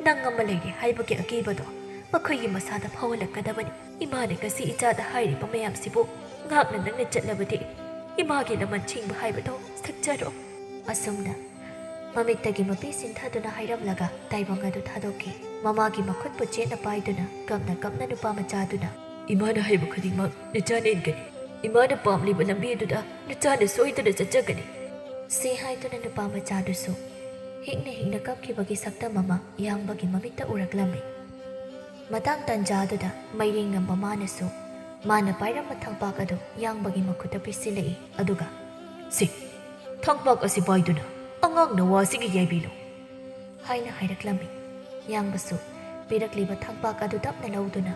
ꯅꯪ ꯑꯃ ꯂꯩꯔꯦ ꯍꯥꯏꯕꯒꯤ ꯑꯀꯤꯕꯗꯣ ꯃꯈꯣꯏꯒꯤ ꯃꯁꯥꯗ ꯐꯥꯎꯍꯜꯂꯛꯀꯗꯕꯅꯤ꯫ ꯏꯃꯥꯅ ꯉꯁꯤ ꯏꯆꯥꯗ ꯍꯥꯏꯔꯤꯕ ꯃꯌꯥꯝꯁꯤꯕꯨ ꯉꯥꯛꯅ ꯅꯪꯅ ꯆꯠꯂꯕꯗꯤ ꯏꯃꯥꯒꯤ ꯂꯃꯟ ꯁꯤꯡꯕ ꯍꯥꯏꯕꯗꯣ ꯁꯛꯆꯔꯣ꯫ ꯑꯁꯨꯝꯅ ꯃꯃꯤꯠꯇꯒꯤ ꯃꯄꯤ ꯁꯤꯟꯊꯗꯨꯅ ꯍꯥꯏꯔꯝꯂꯒ ꯇꯥꯏꯕꯪ ꯑꯗꯨ ꯊꯥꯗꯣꯛꯈꯤ꯫ ꯃꯃꯥꯒꯤ ꯃꯈꯨꯠꯄꯨ ꯆꯦꯠꯅ ꯄꯥꯏꯗꯨꯅ ꯀꯞꯅ ꯀꯞꯅ ꯅꯨꯄꯥ ꯃꯆꯥꯗꯨꯅ, "ꯏꯃꯥꯅ ꯍꯥꯏꯕ ꯈꯨꯗꯤꯡꯃꯛ ꯅꯆꯥꯅ ꯏꯟꯒꯅꯤ꯫ ꯏꯃꯥꯅ ꯄꯥꯝꯂꯤꯕ ꯂꯝꯕꯤ ꯑꯗꯨꯗ ꯅꯆꯥꯅ ꯁꯣꯏꯗꯅ ꯆꯠꯆꯒꯅꯤ," ꯁꯤ ꯍꯥꯏꯗꯨꯅ ꯅꯨꯄꯥ ꯃꯆꯥꯗꯨꯁꯨ ꯍꯤꯛꯅ ꯍꯤꯛꯅ ꯀꯞꯈꯤꯕꯒꯤ ꯁꯛꯇꯝ ꯑꯃ ꯌꯥꯡꯕꯒꯤ ꯃꯃꯤꯠꯇ ꯎꯔꯛꯂꯝꯃꯤ꯫ ꯃꯇꯥꯡ ꯇꯟꯖꯥꯗꯨꯗ ꯃꯩꯔꯦꯡꯉꯝꯕ ꯃꯥꯅꯁꯨ ꯃꯥꯅ ꯄꯥꯏꯔꯝꯕ ꯊꯥꯡꯄꯥꯛ ꯑꯗꯨ ꯌꯥꯡꯕꯒꯤ ꯃꯈꯨꯠꯇ ꯄꯤꯁꯤꯜꯂꯛꯏ, ꯑꯗꯨꯒ, "ꯁꯤ, ꯊꯥꯡꯄꯥꯛ ꯑꯁꯤ ꯄꯥꯏꯗꯨꯅ ꯑꯉꯥꯡ ꯅꯋꯥꯁꯤꯒꯤ ꯌꯥꯏꯕꯤꯂꯨ," ꯍꯥꯏꯅ ꯍꯥꯏꯔꯛꯂꯝꯃꯤ꯫ ꯌꯥꯡꯕꯁꯨ ꯄꯤꯔꯛꯂꯤꯕ ꯊꯥꯡꯄꯥꯛ ꯑꯗꯨ ꯇꯞꯅ ꯂꯧꯗꯨꯅ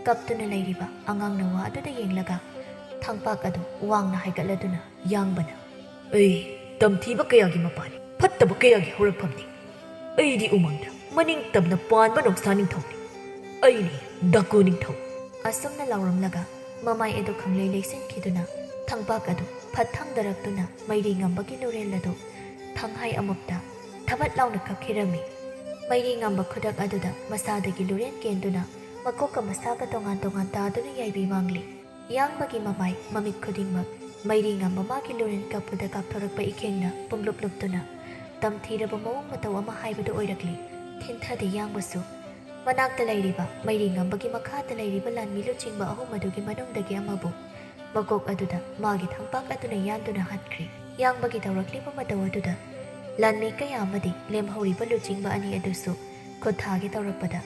ꯀꯞꯇꯨꯅ ꯂꯩꯔꯤꯕ ꯑꯉꯥꯡ ꯅꯋꯥ ꯑꯗꯨꯗ ꯌꯦꯡꯂꯒ ꯊꯥꯡꯄꯥꯛ ꯑꯗꯨ ꯋꯥꯡꯅ ꯍꯥꯏꯒꯠꯂꯗꯨꯅ ꯌꯥꯡꯕꯅ, "ꯑꯩ ꯇꯝꯊꯤꯕ ꯀꯌꯥꯒꯤ ꯃꯄꯥꯅꯤ, ꯐꯠꯇꯕ ꯀꯌꯥꯒꯤ ꯍꯧꯔꯛꯐꯝꯅꯤ꯫ ꯑꯩꯗꯤ ꯎꯃꯪꯗ ꯃꯅꯤꯡ ꯇꯝꯅ ꯄꯥꯟꯕ ꯅꯣꯡꯁꯥ ꯅꯤꯡꯊꯧꯅꯤ꯫ ꯑꯩꯅꯤ ꯗꯥꯀꯨ ꯅꯤꯡꯊꯧ," ꯑꯁꯨꯝꯅ ꯂꯥꯎꯔꯝꯂꯒ ꯃꯃꯥꯏ ꯑꯗꯨ ꯈꯪꯂꯩ ꯂꯩꯁꯤꯟꯈꯤꯗꯨꯅ ꯊꯥꯡꯄꯥꯛ ꯑꯗꯨ ꯐꯠ ꯊꯥꯡꯗꯔꯛꯇꯨꯅ ꯃꯩꯔꯦꯡꯉꯝꯕꯒꯤ ꯂꯨꯔꯦꯜ ꯑꯗꯨ ꯊꯪꯍꯥꯏ ꯑꯃꯨꯛꯇ ꯊꯕꯠ ꯂꯥꯎꯅ ꯀꯛꯈꯤꯔꯝꯃꯤ꯫ ꯃꯩꯔꯦꯡꯉꯝꯕ ꯈꯨꯗꯛ ꯑꯗꯨꯗ ꯃꯁꯥꯗꯒꯤ ꯂꯨꯔꯦꯟ ꯀꯦꯟꯗꯨꯅ ꯃꯀꯣꯛꯀ ꯃꯁꯥꯒ ꯇꯣꯉꯥꯟ ꯇꯣꯉꯥꯟ ꯇꯥꯗꯨꯅ ꯌꯥꯏꯕꯤ ꯃꯥꯡꯂꯤ꯫ ꯌꯥꯡꯕꯒꯤ ꯃꯃꯥꯏ ꯃꯃꯤꯠ ꯈꯨꯗꯤꯡꯃꯛ ꯃꯩꯔꯦꯡꯉꯝꯕ ꯃꯥꯒꯤ ꯂꯨꯔꯦꯟ ꯀꯛꯄꯗ ꯀꯥꯞꯊꯣꯔꯛꯄ ꯏꯈꯦꯡꯅ ꯄꯨꯡꯂꯨꯞ ꯂꯨꯞꯇꯨꯅ ꯇꯝꯊꯤꯔꯕ ꯃꯑꯣꯡ ꯃꯇꯧ ꯑꯃ ꯍꯥꯏꯕꯗꯨ ꯑꯣꯏꯔꯛꯂꯤ꯫ ꯊꯤꯟꯊꯗꯦ ꯌꯥꯡꯕꯁꯨ꯫ ꯃꯅꯥꯛꯇ ꯂꯩꯔꯤꯕ ꯃꯩꯔꯦꯡꯉꯝꯕꯒꯤ ꯃꯈꯥꯗ ꯂꯩꯔꯤꯕ ꯂꯥꯟꯃꯤ ꯂꯨꯆꯤꯡꯕ ꯑꯍꯨꯝ ꯑꯗꯨꯒꯤ ꯃꯅꯨꯡꯗꯒꯤ ꯑꯃꯕꯨ ꯃꯀꯣꯛ ꯑꯗꯨꯗ ꯃꯥꯒꯤ ꯊꯥꯡꯄꯥꯛ ꯑꯗꯨꯅ ꯌꯥꯟꯗꯨꯅ ꯍꯥꯠꯈ꯭ꯔꯤ꯫ ꯌꯥꯡꯕꯒꯤ ꯇꯧꯔꯛꯂꯤꯕ ꯃꯇꯧ ꯑꯗꯨꯗ ꯂꯥꯟꯃꯤ ꯀꯌꯥ ꯑꯃꯗꯤ ꯂꯦꯝꯍꯧꯔꯤꯕ ꯂꯨꯆꯤꯡꯕ ꯑꯅꯤ ꯑꯗꯨꯁꯨ ꯈꯨꯠ ꯊꯥꯒꯦ ꯇꯧꯔꯛꯄꯗ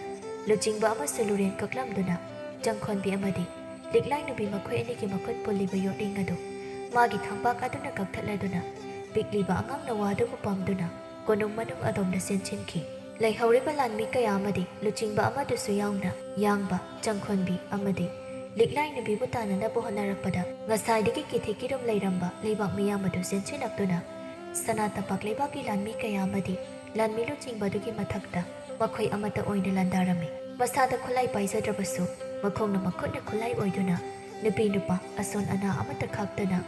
ꯂꯨꯆꯤꯡꯕ ꯑꯃꯁꯨ ꯂꯨꯔꯦꯟ ꯀꯛꯂꯝꯗꯨꯅ ꯆꯪꯈꯣꯟꯕꯤ ꯑꯃꯗꯤ ꯂꯤꯛꯂꯥꯏ ꯅꯨꯄꯤ ꯃꯈꯣꯏ ꯑꯅꯤꯒꯤ ꯃꯈꯨꯠ ꯄꯨꯜꯂꯤꯕ ꯌꯣꯠꯂꯤꯡ ꯑꯗꯨ ꯃꯥꯒꯤ ꯊꯝꯄꯥꯛ ꯑꯗꯨꯅ ꯀꯛꯊꯠꯂꯗꯨꯅ ꯄꯤꯛꯂꯤꯕ ꯑꯉꯥꯡ ꯅꯋꯥꯗꯨꯕꯨ ꯄꯝꯗꯨꯅ ꯀꯣꯅꯨꯡ ꯃꯅꯨꯡ ꯑꯗꯣꯝꯗ ꯆꯦꯟꯁꯤꯟꯈꯤ꯫ ꯂꯩꯍꯧꯔꯤꯕ ꯂꯥꯟꯃꯤ ꯀꯌꯥ ꯑꯃꯗꯤ ꯂꯨꯆꯤꯡꯕ ꯑꯃꯗꯨꯁꯨ ꯌꯥꯎꯅ ꯌꯥꯡꯕ, ꯆꯪꯈꯣꯟꯕꯤ ꯑꯃꯗꯤ ꯂꯤꯛꯂꯥꯏ ꯅꯨꯄꯤꯕꯨ ꯇꯥꯟꯅꯅꯕ ꯍꯣꯠꯅꯔꯛꯄꯗ ꯉꯁꯥꯏꯗꯒꯤ ꯀꯤꯊꯤ ꯀꯤꯔꯨꯝ ꯂꯩꯔꯝꯕ ꯂꯩꯕꯥꯛ ꯃꯤꯌꯥꯝ ꯑꯗꯨ ꯆꯦꯟꯁꯤꯜꯂꯛꯇꯨꯅ ꯁꯅꯥ ꯇꯝꯄꯥꯛ ꯂꯩꯕꯥꯛꯀꯤ ꯂꯥꯟꯃꯤ ꯀꯌꯥ ꯑꯃꯗꯤ ꯂꯥꯟꯃꯤ ꯂꯨꯆꯤꯡꯕ ꯑꯗꯨꯒꯤ ꯃꯊꯛꯇ ꯃꯈꯣꯏ ꯑꯃꯠꯇ ꯑꯣꯏꯅ ꯂꯥꯟꯗꯥꯔꯝꯃꯤ꯫ ꯃꯁꯥꯗ ꯈꯨꯠꯂꯥꯏ ꯄꯥꯏꯖꯗ꯭ꯔꯕꯁꯨ ꯃꯈꯣꯡꯅ ꯃꯈꯨꯠꯅ ꯈꯨꯠꯂꯥꯏ ꯑꯣꯏꯗꯨꯅ ꯅꯨꯄꯤ ꯅꯨꯄꯥ ꯑꯁꯣꯟ ꯑꯅꯥ ꯑꯃꯠꯇ ꯈꯥꯛꯇꯅ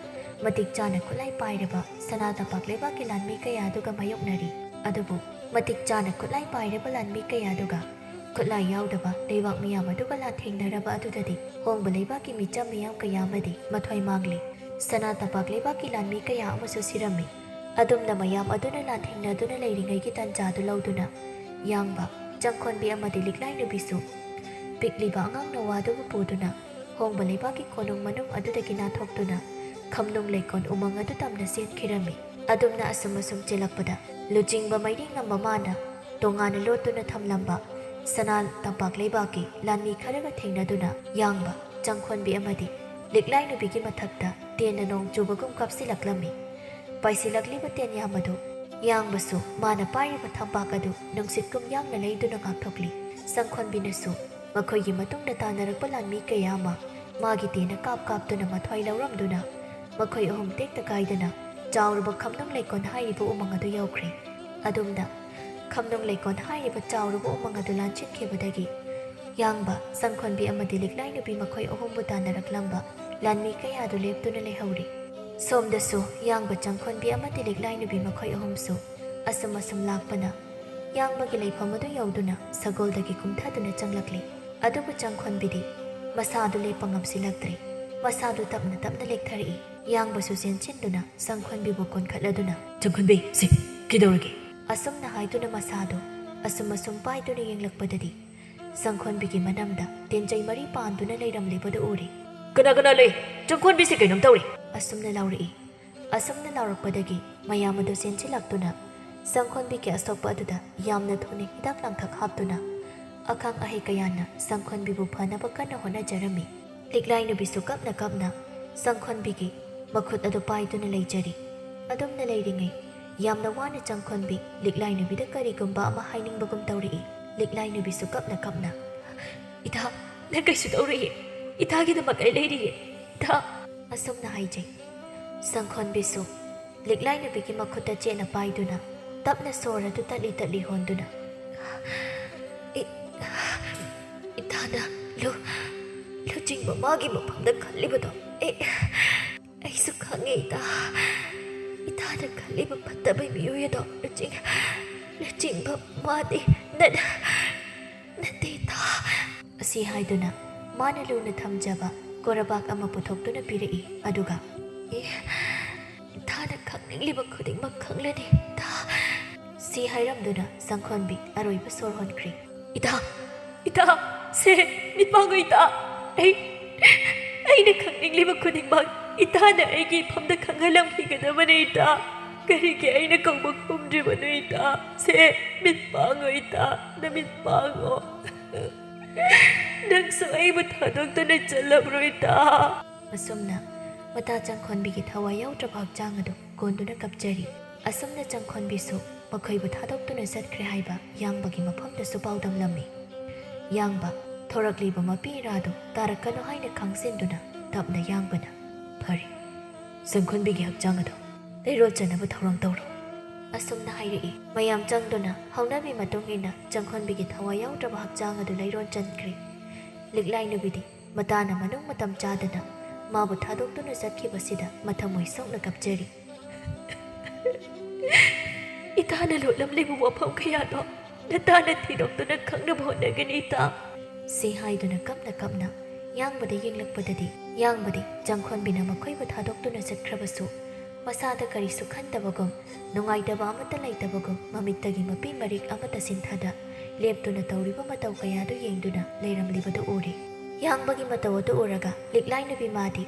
ꯃꯇꯤꯛ ꯆꯥꯅ ꯈꯨꯠꯂꯥꯏ ꯄꯥꯏꯔꯕ ꯁꯅꯥ ꯇꯝꯄꯥꯛ ꯂꯩꯕꯥꯛꯀꯤ ꯂꯥꯟꯃꯤ ꯀꯌꯥ ꯑꯗꯨꯒ ꯃꯥꯌꯣꯛꯅꯔꯤ꯫ ꯑꯗꯨꯕꯨ ꯃꯇꯤꯛ ꯆꯥꯅ ꯈꯨꯠꯂꯥꯏ ꯄꯥꯏꯔꯕ ꯂꯥꯟꯃꯤ ꯀꯌꯥ ꯑꯗꯨꯒ ꯈꯨꯠꯂꯥꯏ ꯌꯥꯎꯗꯕ ꯂꯩꯕꯥꯛ ꯃꯤꯌꯥꯝ ꯑꯗꯨꯒ ꯂꯥꯟꯊꯦꯡꯅꯔꯕ ꯑꯗꯨꯗꯗꯤ ꯍꯣꯡꯕ ꯂꯩꯕꯥꯛꯀꯤ ꯃꯤꯆꯝ ꯃꯤꯌꯥꯝ ꯀꯌꯥ ꯑꯃꯗꯤ ꯃꯊ꯭ꯋꯥꯏ ꯃꯥꯡꯂꯤ꯫ ꯁꯅꯥ ꯇꯝꯄꯥꯛ ꯂꯩꯕꯥꯛꯀꯤ ꯂꯥꯟꯃꯤ ꯀꯌꯥ ꯑꯃꯁꯨ ꯁꯤꯔꯝꯃꯤ꯫ ꯑꯗꯨꯝꯅ ꯃꯌꯥꯝ ꯑꯗꯨꯅ ꯂꯥꯟꯊꯦꯡꯅꯗꯨꯅ ꯂꯩꯔꯤꯉꯩꯒꯤ ꯇꯟꯖꯥꯗꯨ ꯂꯧꯗꯨꯅ ꯌꯥꯡꯕ, ꯆꯪꯈꯣꯟꯕꯤ ꯑꯃꯗꯤ ꯂꯤꯛꯂꯥꯏ ꯅꯨꯄꯤꯁꯨ ꯄꯤꯛꯂꯤꯕ ꯑꯉꯥꯡ ꯅꯋꯥꯗꯨꯕꯨ ꯄꯨꯗꯨꯅ ꯍꯣꯡꯕ ꯂꯩꯕꯥꯛꯀꯤ ꯀꯣꯅꯨꯡ ꯃꯅꯨꯡ ꯑꯗꯨꯗꯒꯤ ꯅꯥꯟꯊꯣꯛꯇꯨꯅ ꯈꯝꯅꯨꯡ ꯂꯩꯀꯣꯜ ꯎꯃꯪ ꯑꯗꯨ ꯇꯝꯅ ꯆꯦꯟꯈꯤꯔꯝꯃꯤ꯫ ꯑꯗꯨꯝꯅ ꯑꯁꯨꯝ ꯑꯁꯨꯝ ꯆꯦꯜꯂꯛꯄꯗ ꯂꯨꯆꯤꯡꯕ ꯃꯩꯔꯤ ꯉꯝꯕ ꯃꯥꯅ ꯇꯣꯉꯥꯟꯅ ꯂꯣꯠꯇꯨꯅ ꯊꯝꯂꯝꯕ ꯁꯅꯥ ꯇꯝꯄꯥꯛ ꯂꯩꯕꯥꯛꯀꯤ ꯂꯥꯟꯃꯤ ꯈꯔꯒ ꯊꯦꯡꯅꯗꯨꯅ ꯌꯥꯡꯕ, ꯆꯪꯈꯣꯟꯕꯤ ꯑꯃꯗꯤ ꯂꯤꯛꯂꯥꯏ ꯅꯨꯄꯤꯒꯤ ꯃꯊꯛꯇ ꯇꯦꯟꯅ ꯅꯣꯡ ꯆꯨꯕꯒꯨꯝ ꯀꯥꯞꯁꯤꯜꯂꯛꯂꯝꯃꯤ꯫ ꯄꯥꯏꯁꯤꯜꯂꯛꯂꯤꯕ ꯇꯦꯟ ꯌꯥꯝ ꯑꯗꯨ ꯌꯥꯡꯕꯁꯨ ꯃꯥꯅ ꯄꯥꯏꯔꯤꯕ ꯊꯝꯄꯥꯛ ꯑꯗꯨ ꯅꯨꯡꯁꯤꯠꯀꯨꯝ ꯌꯥꯡꯅ ꯂꯩꯗꯨꯅ ꯉꯥꯛꯊꯣꯛꯂꯤ꯫ ꯆꯪꯈꯣꯟꯕꯤꯅꯁꯨ ꯃꯈꯣꯏꯒꯤ ꯃꯇꯨꯡꯗ ꯇꯥꯟꯅꯔꯛꯄ ꯂꯥꯟꯃꯤ ꯀꯌꯥ ꯑꯃ ꯃꯥꯒꯤ ꯇꯦꯟꯅ ꯀꯥꯞ ꯀꯥꯞꯇꯨꯅ ꯃꯊ꯭ꯋꯥꯏ ꯂꯧꯔꯝꯗꯨꯅ ꯃꯈꯣꯏ ꯑꯍꯨꯝ ꯇꯦꯛꯇ ꯀꯥꯏꯗꯅ ꯆꯥꯎꯔꯕ ꯈꯝꯅꯨꯡ ꯂꯩꯀꯣꯜ ꯍꯥꯏꯔꯤꯕ ꯎꯃꯪ ꯑꯗꯨ ꯌꯧꯈ꯭ꯔꯦ꯫ ꯑꯗꯨꯝꯅ ꯈꯝꯅꯨꯡ ꯂꯩꯀꯣꯜ ꯍꯥꯏꯔꯤꯕ ꯆꯥꯎꯔꯕ ꯎꯃꯪ ꯑꯗꯨ ꯂꯥꯟꯁꯤꯟꯈꯤꯕꯗꯒꯤ ꯌꯥꯡꯕ, ꯆꯪꯈꯣꯟꯕꯤ ꯑꯃꯗꯤ ꯂꯤꯛꯂꯥꯏ ꯅꯨꯄꯤ ꯃꯈꯣꯏ ꯑꯍꯨꯝꯕꯨ ꯇꯥꯟꯅꯔꯛꯂꯝꯕ ꯂꯥꯟꯃꯤ ꯀꯌꯥꯗꯨ ꯂꯦꯞꯇꯨꯅ ꯂꯩꯍꯧꯔꯤ꯫ ꯁꯣꯝꯗꯁꯨ ꯌꯥꯡꯕ, ꯆꯪꯈꯣꯟꯕꯤ ꯑꯃꯗꯤ ꯂꯤꯛꯂꯥꯏ ꯅꯨꯄꯤ ꯃꯈꯣꯏ ꯑꯍꯨꯝꯁꯨ ꯑꯁꯨꯝ ꯑꯁꯨꯝ ꯂꯥꯛꯄꯅ ꯌꯥꯡꯕꯒꯤ ꯂꯩꯐꯝ ꯑꯗꯨ ꯌꯧꯗꯨꯅ ꯁꯒꯣꯜꯗꯒꯤ ꯀꯨꯝꯊꯗꯨꯅ ꯆꯪꯂꯛꯂꯤ꯫ ꯑꯗꯨꯕꯨ ꯆꯪꯈꯣꯟꯕꯤꯗꯤ ꯃꯁꯥꯗꯨ ꯂꯦꯞꯄ ꯉꯝꯁꯤꯜꯂꯛꯇ꯭ꯔꯦ꯫ ꯃꯁꯥꯗꯨ ꯇꯞꯅ ꯇꯞꯅ ꯂꯦꯛꯊꯔꯛꯏ꯫ ꯌꯥꯡꯕꯁꯨ ꯆꯦꯟꯁꯤꯟꯗꯨꯅ ꯆꯪꯈꯣꯟꯕꯤꯕꯨ ꯀꯣꯟꯈꯠꯂꯗꯨꯅ, "ꯆꯪꯈꯣꯟꯕꯤ, ꯁꯦ, ꯀꯩꯗꯧꯔꯒꯦ?" ꯑꯁꯨꯝꯅ ꯍꯥꯏꯗꯨꯅ ꯃꯁꯥꯗꯨ ꯑꯁꯨꯝ ꯑꯁꯨꯝ ꯄꯥꯏꯗꯨꯅ ꯌꯦꯡꯂꯛꯄꯗꯗꯤ ꯆꯪꯈꯣꯟꯕꯤꯒꯤ ꯃꯅꯝꯗ ꯇꯦꯟꯖꯩ ꯃꯔꯤ ꯄꯥꯟꯗꯨꯅ ꯂꯩꯔꯝꯂꯤꯕꯗꯨ ꯎꯔꯦ꯫ "ꯀꯅꯥ ꯀꯅꯥ ꯂꯩ? ꯆꯪꯈꯣꯟꯕꯤꯁꯦ ꯀꯩꯅꯣꯝ ꯇꯧꯔꯦ!" ꯑꯁꯨꯝꯅ ꯂꯥꯎꯔꯛꯏ꯫ ꯑꯁꯨꯝꯅ ꯂꯥꯎꯔꯛꯄꯗꯒꯤ ꯃꯌꯥꯝ ꯑꯗꯨ ꯆꯦꯟꯁꯤꯜꯂꯛꯇꯨꯅ ꯆꯪꯈꯣꯟꯕꯤꯒꯤ ꯑꯁꯣꯛꯄ ꯑꯗꯨꯗ ꯌꯥꯝꯅ ꯊꯨꯅ ꯍꯤꯗꯥꯛ ꯂꯥꯡꯊꯛ ꯍꯥꯞꯇꯨꯅ ꯑꯈꯪ ꯑꯍꯩ ꯀꯌꯥꯅ ꯆꯪꯈꯣꯟꯕꯤꯕꯨ ꯐꯅꯕ ꯀꯟꯅ ꯍꯣꯠꯅꯖꯔꯝꯃꯤ꯫ ꯂꯤꯛꯂꯥꯏ ꯅꯨꯄꯤꯁꯨ ꯀꯞꯅ ꯀꯞꯅ ꯆꯪꯈꯣꯟꯕꯤꯒꯤ ꯃꯈꯨꯠ ꯑꯗꯨ ꯄꯥꯏꯗꯨꯅ ꯂꯩꯖꯔꯤ꯫ ꯑꯗꯨꯝꯅ ꯂꯩꯔꯤꯉꯩ ꯌꯥꯝꯅ ꯋꯥꯅ ꯆꯪꯈꯣꯟꯕꯤ ꯂꯤꯛꯂꯥꯏ ꯅꯨꯕꯤꯗ ꯀꯔꯤꯒꯨꯝꯕ ꯑꯃ ꯍꯥꯏꯅꯤꯡꯕꯒꯨꯝ ꯇꯧꯔꯛꯏ꯫ ꯂꯤꯛꯂꯥꯏ ꯅꯨꯕꯤꯁꯨ ꯀꯞꯅ ꯀꯞꯅ, "ꯏꯊꯥ, ꯅꯪ ꯀꯩꯁꯨ ꯇꯧꯔꯣꯏꯌꯦ꯫ ꯏꯊꯥꯒꯤꯗꯃꯛ ꯑꯩ ꯂꯩꯔꯤꯌꯦ, ꯏꯊꯥ," ꯑꯁꯨꯝꯅ ꯍꯥꯏꯖꯩ꯫ ꯆꯪꯈꯣꯟꯕꯤꯁꯨ ꯂꯤꯛꯂꯥꯏ ꯅꯨꯕꯤꯒꯤ ꯃꯈꯨꯠꯇ ꯆꯦꯠꯅ ꯄꯥꯏꯗꯨꯅ ꯇꯞꯅ ꯁꯣꯔ ꯑꯗꯨ ꯇꯠꯂꯤ ꯇꯠꯂꯤ ꯍꯣꯟꯗꯨꯅ, "ꯏ-, ꯏꯊꯥꯅ ꯂꯨ-, ꯂꯨꯆꯤꯡꯕ ꯃꯥꯒꯤ ꯃꯐꯝꯗ ꯈꯜꯂꯤꯕꯗꯣ ꯑꯩ, ꯑꯩꯁꯨ ꯈꯪꯉꯦ ꯏꯇꯥ꯫ ꯏꯇꯥꯅ ꯈꯜꯂꯤꯕ ꯐꯠꯇꯕ ꯃꯤꯑꯣꯏ ꯑꯗꯣ ꯂꯨꯆꯤꯡ-, ꯂꯨꯆꯤꯡꯕ ꯃꯥꯗꯤ ꯅꯠ-, ꯅꯠꯇꯦ ꯏꯇꯥ," ꯑꯁꯤ ꯍꯥꯏꯗꯨꯅ ꯃꯥꯅ ꯂꯨꯅ ꯊꯝꯖꯕ ꯀꯣꯔꯕꯥꯛ ꯑꯃ ꯄꯨꯊꯣꯛꯇꯨꯅ ꯄꯤꯔꯛꯏ꯫ ꯑꯗꯨꯒ, "ꯑꯦ, ꯏꯇꯥꯅ ꯈꯪꯅꯤꯡꯂꯤꯕ ꯈꯨꯗꯤꯡꯃꯛ ꯈꯪꯂꯅꯤ ꯏꯇꯥ," ꯁꯤ ꯍꯥꯏꯔꯝꯗꯨꯅ ꯆꯪꯈꯣꯟꯕꯤ ꯑꯔꯣꯏꯕ ꯁꯣꯔ ꯍꯣꯟꯈ꯭ꯔꯤ꯫ "ꯏꯇꯥ, ꯏꯇꯥ, ꯁꯦ, ꯃꯤꯠ ꯄꯥꯡꯉꯨ ꯏꯇꯥ꯫ ꯑꯩ, ꯑꯩꯅ ꯈꯪꯅꯤꯡꯂꯤꯕ ꯈꯨꯗꯤꯡꯃꯛ ꯏꯇꯥꯅ ꯑꯩꯒꯤ ꯏꯐꯝꯗ ꯈꯪꯍꯜꯂꯝꯈꯤꯒꯗꯕꯅꯤ ꯏꯇꯥ꯫ ꯀꯔꯤꯒꯤ ꯑꯩꯅ ꯀꯧꯕ ꯈꯨꯝꯗ꯭ꯔꯤꯕꯅꯣ ꯏꯇꯥ? ꯁꯦ, ꯃꯤꯠ ꯄꯥꯡꯉꯨ ꯏꯇꯥ, ꯅꯃꯤꯠ ꯄꯥꯡꯉꯣ꯫ ꯅꯪꯁꯨ ꯑꯩꯕꯨ ꯊꯥꯗꯣꯛꯇꯨꯅ ꯆꯠꯂꯕ꯭ꯔꯣ ꯏꯇꯥ?" ꯑꯁꯨꯝꯅ ꯃꯇꯥ ꯆꯪꯈꯣꯟꯕꯤꯒꯤ ꯊꯋꯥꯏ ꯌꯥꯎꯗ꯭ꯔꯕ ꯍꯛꯆꯥꯡ ꯑꯗꯨ ꯀꯣꯟꯗꯨꯅ ꯀꯞꯆꯔꯤ꯫ ꯑꯁꯨꯝꯅ ꯆꯪꯈꯣꯟꯕꯤꯁꯨ ꯃꯈꯣꯏꯕꯨ ꯊꯥꯗꯣꯛꯇꯨꯅ ꯆꯠꯈ꯭ꯔꯦ ꯍꯥꯏꯕ ꯌꯥꯡꯕꯒꯤ ꯃꯐꯝꯗꯁꯨ ꯄꯥꯎꯗꯝꯂꯝꯃꯤ꯫ ꯌꯥꯡꯕ ꯊꯣꯔꯛꯂꯤꯕ ꯃꯄꯤ ꯏꯔꯥꯗꯨ ꯇꯥꯔꯛꯀꯅꯨ ꯍꯥꯏꯅ ꯈꯥꯡꯖꯤꯟꯗꯨꯅ ꯇꯞꯅ ꯌꯥꯡꯕꯅ, "ꯐꯔꯦ, ꯆꯪꯈꯣꯟꯕꯤꯒꯤ ꯍꯛꯆꯥꯡ ꯑꯗꯨ ꯂꯩꯔꯣꯜ ꯆꯟꯅꯕ ꯊꯧꯔꯥꯡ ꯇꯧꯔꯣ," ꯑꯁꯨꯝꯅ ꯍꯥꯏꯔꯛꯏ꯫ ꯃꯌꯥꯝ ꯆꯪꯗꯨꯅ ꯍꯧꯅꯕꯤ ꯃꯇꯨꯡ ꯏꯟꯅ ꯆꯪꯈꯣꯟꯕꯤꯒꯤ ꯊꯋꯥꯏ ꯌꯥꯎꯗ꯭ꯔꯕ ꯍꯛꯆꯥꯡ ꯑꯗꯨ ꯂꯩꯔꯣꯜ ꯆꯟꯈ꯭ꯔꯦ꯫ ꯂꯤꯛꯂꯥꯏ ꯅꯨꯕꯤꯗꯤ ꯃꯇꯥꯅ ꯃꯅꯨꯡ ꯃꯇꯝ ꯆꯥꯗꯅ ꯃꯥꯕꯨ ꯊꯥꯗꯣꯛꯇꯨꯅ ꯆꯠꯈꯤꯕꯁꯤꯗ ꯃꯊꯃꯣꯏ ꯁꯣꯛꯅ ꯀꯞꯆꯔꯤ꯫ "ꯏꯇꯥꯅ ꯂꯣꯠꯂꯝꯂꯤꯕ ꯋꯥꯐꯝ ꯀꯌꯥꯗꯣ ꯅꯇꯥꯅ ꯊꯤꯗꯣꯛꯇꯨꯅ ꯈꯪꯅꯕ ꯍꯣꯠꯅꯒꯅꯤ ꯏꯇꯥ," ꯁꯤ ꯍꯥꯏꯗꯨꯅ ꯀꯞꯅ ꯀꯞꯅ ꯌꯥꯡꯕꯗ ꯌꯦꯡꯂꯛꯄꯗꯗꯤ ꯌꯥꯡꯕꯗꯤ ꯆꯪꯈꯣꯟꯕꯤꯅ ꯃꯈꯣꯏꯕꯨ ꯊꯥꯗꯣꯛꯇꯨꯅ ꯆꯠꯈ꯭ꯔꯕꯁꯨ ꯃꯁꯥꯗ ꯀꯔꯤꯁꯨ ꯈꯟꯗꯕꯒꯨꯝ, ꯅꯨꯡꯉꯥꯏꯇꯕ ꯑꯃꯠꯇ ꯂꯩꯇꯕꯒꯨꯝ, ꯃꯃꯤꯠꯇꯒꯤ ꯃꯄꯤ ꯃꯔꯤꯛ ꯑꯃꯠꯇ ꯁꯤꯟꯊꯗ ꯂꯦꯞꯇꯨꯅ ꯇꯧꯔꯤꯕ ꯃꯇꯧ ꯀꯌꯥꯗꯨ ꯌꯦꯡꯗꯨꯅ ꯂꯩꯔꯝꯂꯤꯕꯗꯨ ꯎꯔꯦ꯫ ꯌꯥꯡꯕꯒꯤ ꯃꯇꯧ ꯑꯗꯨ ꯎꯔꯒ ꯂꯤꯛꯂꯥꯏ ꯅꯨꯄꯤ ꯃꯥꯗꯤ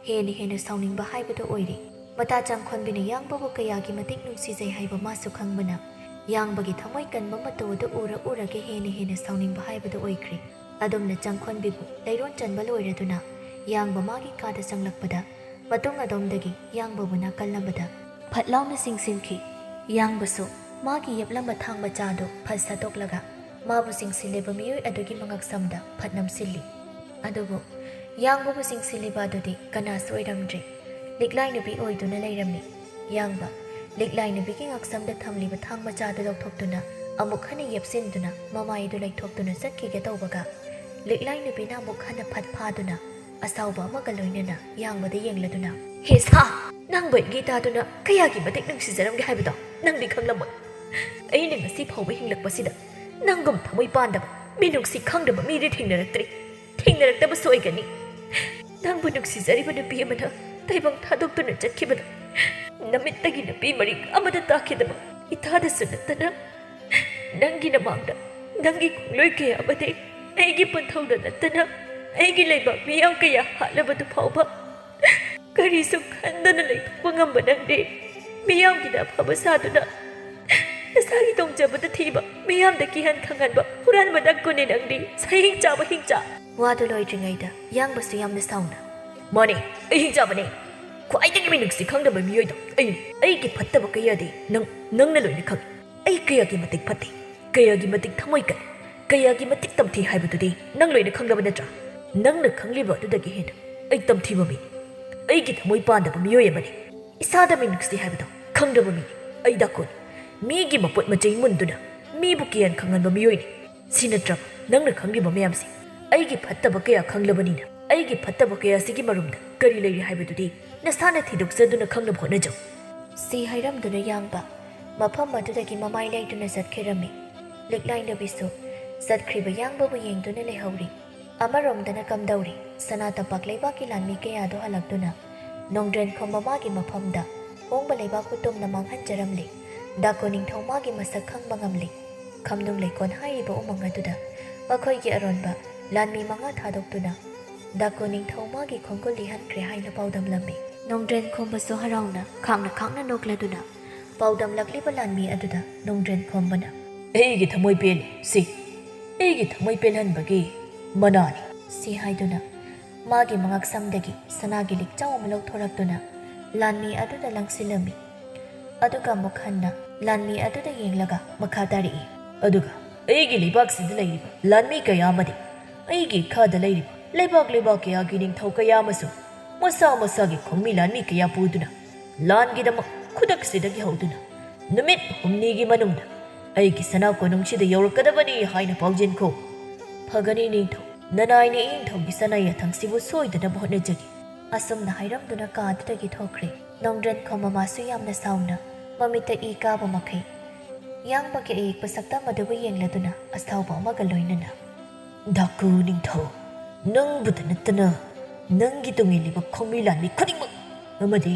ꯍꯦꯟꯅ ꯍꯦꯟꯅ ꯁꯥꯎꯅꯤꯡꯕ ꯍꯥꯏꯕꯗꯨ ꯑꯣꯏꯔꯦ꯫ ꯃꯇꯥ ꯆꯪꯈꯣꯟꯕꯤꯅ ꯌꯥꯡꯕꯕꯨ ꯀꯌꯥꯒꯤ ꯃꯇꯤꯛ ꯅꯨꯡꯁꯤꯖꯩ ꯍꯥꯏꯕ ꯃꯥꯁꯨ ꯈꯪꯕꯅ, ꯌꯥꯡꯕꯒꯤ ꯊꯃꯣꯏ ꯀꯟꯕ ꯃꯇꯧ ꯑꯗꯨ ꯎꯔ ꯎꯔꯒ ꯍꯦꯟꯅ ꯍꯦꯟꯅ ꯁꯥꯎꯅꯤꯡꯕ ꯍꯥꯏꯕꯗꯨ ꯑꯣꯏꯈ꯭ꯔꯦ꯫ ꯑꯗꯨꯝꯅ ꯆꯪꯈꯣꯟꯕꯤꯕꯨ ꯂꯩꯔꯣꯟ ꯆꯟꯕ ꯂꯣꯏꯔꯗꯨꯅ ꯌꯥꯡꯕ ꯃꯥꯒꯤ ꯀꯥꯗ ꯆꯪꯂꯛꯄꯗ, ꯃꯇꯨꯡ ꯑꯗꯣꯝꯗꯒꯤ ꯌꯥꯡꯕꯕꯨ ꯅꯥꯀꯜ ꯑꯃꯗ ꯐꯠ ꯂꯥꯎꯅ ꯆꯤꯡꯁꯤꯟꯈꯤ꯫ ꯌꯥꯡꯕꯁꯨ ꯃꯥꯒꯤ ꯌꯦꯞꯂꯝꯕ ꯊꯥꯡ ꯃꯆꯥꯗꯨ ꯐꯠ ꯁꯠꯇꯣꯛꯂꯒ ꯃꯥꯕꯨ ꯆꯤꯡꯁꯤꯜꯂꯤꯕ ꯃꯤꯑꯣꯏ ꯑꯗꯨꯒꯤ ꯃꯉꯛꯁꯝꯗ ꯐꯠ ꯅꯝꯁꯤꯜꯂꯤ꯫ ꯑꯗꯨꯕꯨ ꯌꯥꯡꯕꯕꯨ ꯆꯤꯡꯁꯤꯜꯂꯤꯕ ꯑꯗꯨꯗꯤ ꯀꯅꯥꯁꯨ ꯑꯣꯏꯔꯝꯗ꯭ꯔꯦ꯫ ꯂꯤꯛꯂꯥꯏ ꯅꯨꯄꯤ ꯑꯣꯏꯗꯨꯅ ꯂꯩꯔꯝꯃꯤ꯫ ꯌꯥꯡꯕ ꯂꯤꯛꯂꯥꯏ ꯅꯨꯄꯤꯒꯤ ꯉꯛꯁꯝꯗ ꯊꯝꯂꯤꯕ ꯊꯥꯡ ꯃꯆꯥꯗꯨ ꯂꯧꯊꯣꯛꯇꯨꯅ ꯑꯃꯨꯛ ꯍꯟꯅ ꯌꯦꯞꯁꯤꯟꯗꯨꯅ ꯃꯃꯥꯏꯗꯨ ꯂꯩꯊꯣꯛꯇꯨꯅ ꯆꯠꯈꯤꯒꯦ ꯇꯧꯕꯒ, ꯂꯤꯛꯂꯥꯏ ꯅꯨꯄꯤꯅ ꯑꯃꯨꯛ ꯍꯟꯅ ꯐꯠ ꯐꯥꯗꯨꯅ ꯑꯁꯥꯎꯕ ꯑꯃꯒ ꯂꯣꯏꯅꯅ ꯌꯥꯡꯕꯗ ꯌꯦꯡꯂꯗꯨꯅ, "ꯍꯦ ꯁꯥ! ꯅꯪꯕꯨ ꯑꯩꯒꯤ ꯏꯇꯥꯗꯨꯅ ꯀꯌꯥꯒꯤ ꯃꯇꯤꯛ ꯅꯨꯡꯁꯤꯖꯔꯝꯒꯦ ꯍꯥꯏꯕꯗꯣ ꯅꯪꯗꯤ ꯈꯪꯂꯝꯃꯣꯏ꯫ ꯑꯩꯅ ꯉꯁꯤ ꯐꯥꯎꯕ ꯍꯤꯡꯂꯛꯄꯁꯤꯗ ꯅꯪꯒꯨꯝ ꯊꯃꯣꯏ ꯄꯥꯟꯗꯕ, ꯃꯤꯅꯨꯡꯁꯤ ꯈꯪꯗꯕ ꯃꯤꯗꯤ ꯊꯦꯡꯅꯔꯛꯇ꯭ꯔꯤ꯫ ꯊꯦꯡꯅꯔꯛꯇꯕꯁꯨ ꯑꯣꯏꯒꯅꯤ꯫ ꯅꯪꯕꯨ ꯅꯨꯡꯁꯤꯖꯔꯤꯕ ꯅꯨꯄꯤ ꯑꯃꯅ ꯇꯥꯏꯕꯪ ꯊꯥꯗꯣꯛꯇꯨꯅ ꯆꯠꯈꯤꯕꯗ ꯅꯃꯤꯠꯇꯒꯤ ꯅꯨꯄꯤ ꯃꯔꯤꯛ ꯑꯃꯗ ꯇꯥꯈꯤꯗꯕ ꯏꯇꯥꯗꯁꯨ ꯅꯠꯇꯅ, ꯅꯪꯒꯤ ꯅꯃꯥꯡꯗ ꯅꯪꯒꯤ ꯈꯣꯡꯂꯣꯏ ꯀꯌꯥ ꯑꯃꯗꯤ ꯑꯩꯒꯤ ꯄꯟꯊꯧꯗ ꯅꯠꯇꯅ ꯑꯩꯒꯤ ꯂꯩꯕꯥꯛ ꯃꯤꯌꯥꯝ ꯀꯌꯥ ꯍꯥꯠꯂꯕꯗꯨ ꯐꯥꯎꯕ ꯀꯔꯤꯁꯨ ꯈꯟꯗꯅ ꯂꯩꯊꯣꯛꯄ ꯉꯝꯕ ꯅꯪꯗꯤ ꯃꯤꯌꯥꯝꯒꯤꯗ ꯑꯐꯕ ꯁꯥꯗꯨꯅ ꯅꯁꯥꯒꯤ ꯇꯣꯡꯖꯕꯗ ꯊꯤꯕ, ꯃꯤꯌꯥꯝꯗ ꯀꯤꯍꯟ ꯈꯪꯍꯟꯕ ꯍꯨꯔꯥꯟꯕ ꯅꯪꯒꯨꯅꯤ ꯅꯪꯗꯤ꯫ ꯁꯍꯤꯡ ꯆꯥꯕ ꯍꯤꯡꯆꯥ!" ꯋꯥꯗꯨ ꯂꯣꯏꯗ꯭ꯔꯤꯉꯩꯗ ꯌꯥꯡꯕꯁꯨ ꯌꯥꯝꯅ ꯁꯥꯎꯅ, "ꯃꯥꯅꯦ, ꯑꯩ ꯍꯤꯡꯆꯥꯕꯅꯦ꯫ ꯈ꯭ꯋꯥꯏꯗꯒꯤ ꯃꯤꯅꯨꯡꯁꯤ ꯈꯪꯗꯕ ꯃꯤꯑꯣꯏꯗꯣ ꯑꯩꯅꯦ꯫ ꯑꯩꯒꯤ ꯐꯠꯇꯕ ꯀꯌꯥꯗꯤ ꯅꯪ, ꯅꯪꯅ ꯂꯣꯏꯅ ꯈꯪꯉꯤ꯫ ꯑꯩ ꯀꯌꯥꯒꯤ ꯃꯇꯤꯛ ꯐꯠꯇꯦ, ꯀꯌꯥꯒꯤ ꯃꯇꯤꯛ ꯊꯃꯣꯏ ꯀꯜꯂꯤ, ꯀꯌꯥꯒꯤ ꯃꯇꯤꯛ ꯇꯝꯊꯤ ꯍꯥꯏꯕꯗꯨꯗꯤ ꯅꯪ ꯂꯣꯏꯅ ꯈꯪꯂꯕ ꯅꯠꯇ꯭ꯔꯥ? ꯅꯪꯅ ꯈꯪꯂꯤꯕ ꯑꯗꯨꯗꯒꯤ ꯍꯦꯟꯅ ꯑꯩ ꯇꯝꯊꯤꯕ ꯃꯤꯅꯤ꯫ ꯑꯩꯒꯤ ꯊꯃꯣꯏ ꯄꯥꯟꯗꯕ ꯃꯤꯑꯣꯏ ꯑꯃꯅꯤ꯫ ꯏꯁꯥꯗ ꯃꯤꯅꯨꯡꯁꯤ ꯍꯥꯏꯕꯗꯣ ꯈꯪꯗꯕ ꯃꯤꯅꯤ꯫ ꯑꯩ ꯗꯥꯀꯣꯟ, ꯃꯤꯒꯤ ꯃꯄꯣꯠ ꯃꯆꯩ ꯃꯨꯟꯗꯨꯅ ꯃꯤꯕꯨ ꯀꯤꯍꯟ ꯈꯪꯍꯟꯕ ꯃꯤꯑꯣꯏꯅꯤ꯫ ꯁꯤ ꯅꯠꯇ꯭ꯔꯕ ꯅꯪꯅ ꯈꯪꯂꯤꯕ ꯃꯌꯥꯝꯁꯦ? ꯑꯩꯒꯤ ꯐꯠꯇꯕ ꯀꯌꯥ ꯈꯪꯂꯕꯅꯤꯅ ꯑꯩꯒꯤ ꯐꯠꯇꯕ ꯀꯌꯥꯁꯤꯒꯤ ꯃꯔꯨꯝꯗ ꯀꯔꯤ ꯂꯩꯔꯤ ꯍꯥꯏꯕꯗꯨꯗꯤ ꯅꯁꯥꯅ ꯊꯤꯗꯣꯛꯆꯗꯨꯅ ꯈꯪꯅꯕ ꯍꯣꯠꯅꯖꯧ꯫" ꯁꯤ ꯍꯥꯏꯔꯝꯗꯨꯅ ꯌꯥꯡꯕ ꯃꯐꯝ ꯑꯗꯨꯗꯒꯤ ꯃꯃꯥꯏ ꯂꯩꯗꯨꯅ ꯆꯠꯈꯤꯔꯝꯃꯤ꯫ ꯂꯤꯛꯂꯥꯏ ꯅꯨꯄꯤꯁꯨ ꯆꯠꯈ꯭ꯔꯤꯕ ꯌꯥꯡꯕꯕꯨ ꯌꯦꯡꯗꯨꯅ ꯂꯩꯍꯧꯔꯤ꯫ ꯑꯃꯔꯣꯝꯗꯅ ꯀꯝꯗꯧꯔꯤ, ꯁꯅꯥ ꯇꯝꯄꯥꯛ ꯂꯩꯕꯥꯛꯀꯤ ꯂꯥꯟꯃꯤ ꯀꯌꯥꯗꯨ ꯍꯜꯂꯛꯇꯨꯅ ꯅꯣꯡꯗ꯭ꯔꯦꯟ ꯈꯣꯝꯕ ꯃꯥꯒꯤ ꯃꯐꯝꯗ ꯍꯣꯡꯕ ꯂꯩꯕꯥꯛ ꯍꯨꯇꯣꯝꯅ ꯃꯥꯡꯍꯟꯖꯔꯝꯂꯤ꯫ ꯗꯥꯀꯣ ꯅꯤꯡꯊꯧ ꯃꯥꯒꯤ ꯃꯁꯛ ꯈꯪꯕ ꯉꯝꯂꯤ꯫ ꯈꯝꯅꯨꯡ ꯂꯩꯀꯣꯜ ꯍꯥꯏꯔꯤꯕ ꯎꯃꯪ ꯑꯗꯨꯗ ꯃꯈꯣꯏꯒꯤ ꯑꯔꯣꯟꯕ ꯂꯥꯟꯃꯤ ꯃꯉꯥ ꯊꯥꯗꯣꯛꯇꯨꯅ ꯗꯥꯀꯣ ꯅꯤꯡꯊꯧ ꯃꯥꯒꯤ ꯈꯣꯡꯒꯨꯜ ꯂꯤꯍꯟꯈ꯭ꯔꯦ ꯍꯥꯏꯅ ꯄꯥꯎꯗꯝꯂꯝꯃꯤ꯫ ꯅꯣꯡꯗ꯭ꯔꯦꯟ ꯈꯣꯝꯕꯁꯨ ꯍꯔꯥꯎꯅ ꯈꯥꯡꯅ ꯈꯥꯡꯅ ꯅꯣꯛꯂꯗꯨꯅ ꯄꯥꯎꯗꯝꯂꯛꯂꯤꯕ ꯂꯥꯟꯃꯤ ꯑꯗꯨꯗ ꯅꯣꯡꯗ꯭ꯔꯦꯟ ꯈꯣꯝꯕꯅ, "ꯑꯩꯒꯤ ꯊꯃꯣꯏ ꯄꯦꯜꯂꯤ꯫ ꯁꯤ ꯑꯩꯒꯤ ꯊꯃꯣꯏ ꯄꯦꯜꯍꯟꯕꯒꯤ ꯃꯅꯥꯅꯤ꯫" ꯁꯤ ꯍꯥꯏꯗꯨꯅ ꯃꯥꯒꯤ ꯃꯉꯛꯁꯝꯗꯒꯤ ꯁꯅꯥꯒꯤ ꯂꯤꯛꯆꯥꯎ ꯑꯃ ꯂꯧꯊꯣꯔꯛꯇꯨꯅ ꯂꯥꯟꯃꯤ ꯑꯗꯨꯗ ꯂꯪꯁꯤꯜꯂꯝꯃꯤ꯫ ꯑꯗꯨꯒ ꯑꯃꯨꯛ ꯍꯟꯅ ꯂꯥꯟꯃꯤ ꯑꯗꯨꯗ ꯌꯦꯡꯂꯒ ꯃꯈꯥ ꯇꯥꯔꯛꯏ, "ꯑꯗꯨꯒ ꯑꯩꯒꯤ ꯂꯩꯕꯥꯛꯁꯤꯗ ꯂꯩꯔꯤꯕ ꯂꯥꯟꯃꯤ ꯀꯌꯥ ꯑꯃꯗꯤ ꯑꯩꯒꯤ ꯏꯈꯥꯗ ꯂꯩꯔꯤꯕ ꯂꯩꯕꯥꯛ ꯂꯩꯕꯥꯛ ꯀꯌꯥꯒꯤ ꯅꯤꯡꯊꯧ ꯀꯌꯥ ꯑꯃꯁꯨ ꯃꯁꯥ ꯃꯁꯥꯒꯤ ꯈꯣꯡꯃꯤ ꯂꯥꯟꯃꯤ ꯀꯌꯥ ꯄꯨꯗꯨꯅ ꯂꯥꯟꯒꯤꯗꯃꯛ ꯈꯨꯗꯛꯁꯤꯗꯒꯤ ꯍꯧꯗꯨꯅ ꯅꯨꯃꯤꯠ ꯍꯨꯝꯅꯤꯒꯤ ꯃꯅꯨꯡꯗ ꯑꯩꯒꯤ ꯁꯅꯥ ꯀꯣꯅꯨꯡꯁꯤꯗ ꯌꯧꯔꯛꯀꯗꯕꯅꯤ ꯍꯥꯏꯅ ꯄꯥꯎꯖꯦꯟꯈꯣ꯫ ꯐꯒꯅꯤ ꯅꯤꯡꯊꯧ, ꯅꯅꯥꯏ ꯅꯤꯡꯊꯧꯒꯤ ꯁꯅꯥ ꯌꯥꯊꯪꯁꯤꯕꯨ ꯁꯣꯏꯗꯅꯕ ꯍꯣꯠꯅꯖꯒꯦ"꯫ ꯑꯁꯨꯝꯅ ꯍꯥꯏꯔꯝꯗꯨꯅ ꯀꯥ ꯑꯗꯨꯗꯒꯤ ꯊꯣꯛꯈ꯭ꯔꯦ꯫ ꯅꯣꯡꯗ꯭ꯔꯦꯟꯈꯣ ꯃꯃꯥꯁꯨ ꯌꯥꯝꯅ ꯁꯥꯎꯅ ꯃꯃꯤꯠꯇ ꯏ ꯀꯥꯕ ꯃꯈꯩ ꯌꯥꯡꯕꯒꯤ ꯑꯌꯦꯛꯄ ꯁꯛꯇꯝ ꯑꯗꯨꯕꯨ ꯌꯦꯡꯂꯗꯨꯅ ꯑꯁꯥꯎꯕ ꯑꯃꯒ ꯂꯣꯏꯅꯅ, "ꯗꯥꯀꯨ ꯅꯤꯡꯊꯧ, ꯅꯪꯕꯨꯗ ꯅꯠꯇꯅ ꯅꯪꯒꯤ ꯇꯨꯡ ꯏꯜꯂꯤꯕ ꯈꯣꯡꯃꯤ ꯂꯥꯟꯃꯤ ꯈꯨꯗꯤꯡꯃꯛ ꯑꯃꯗꯤ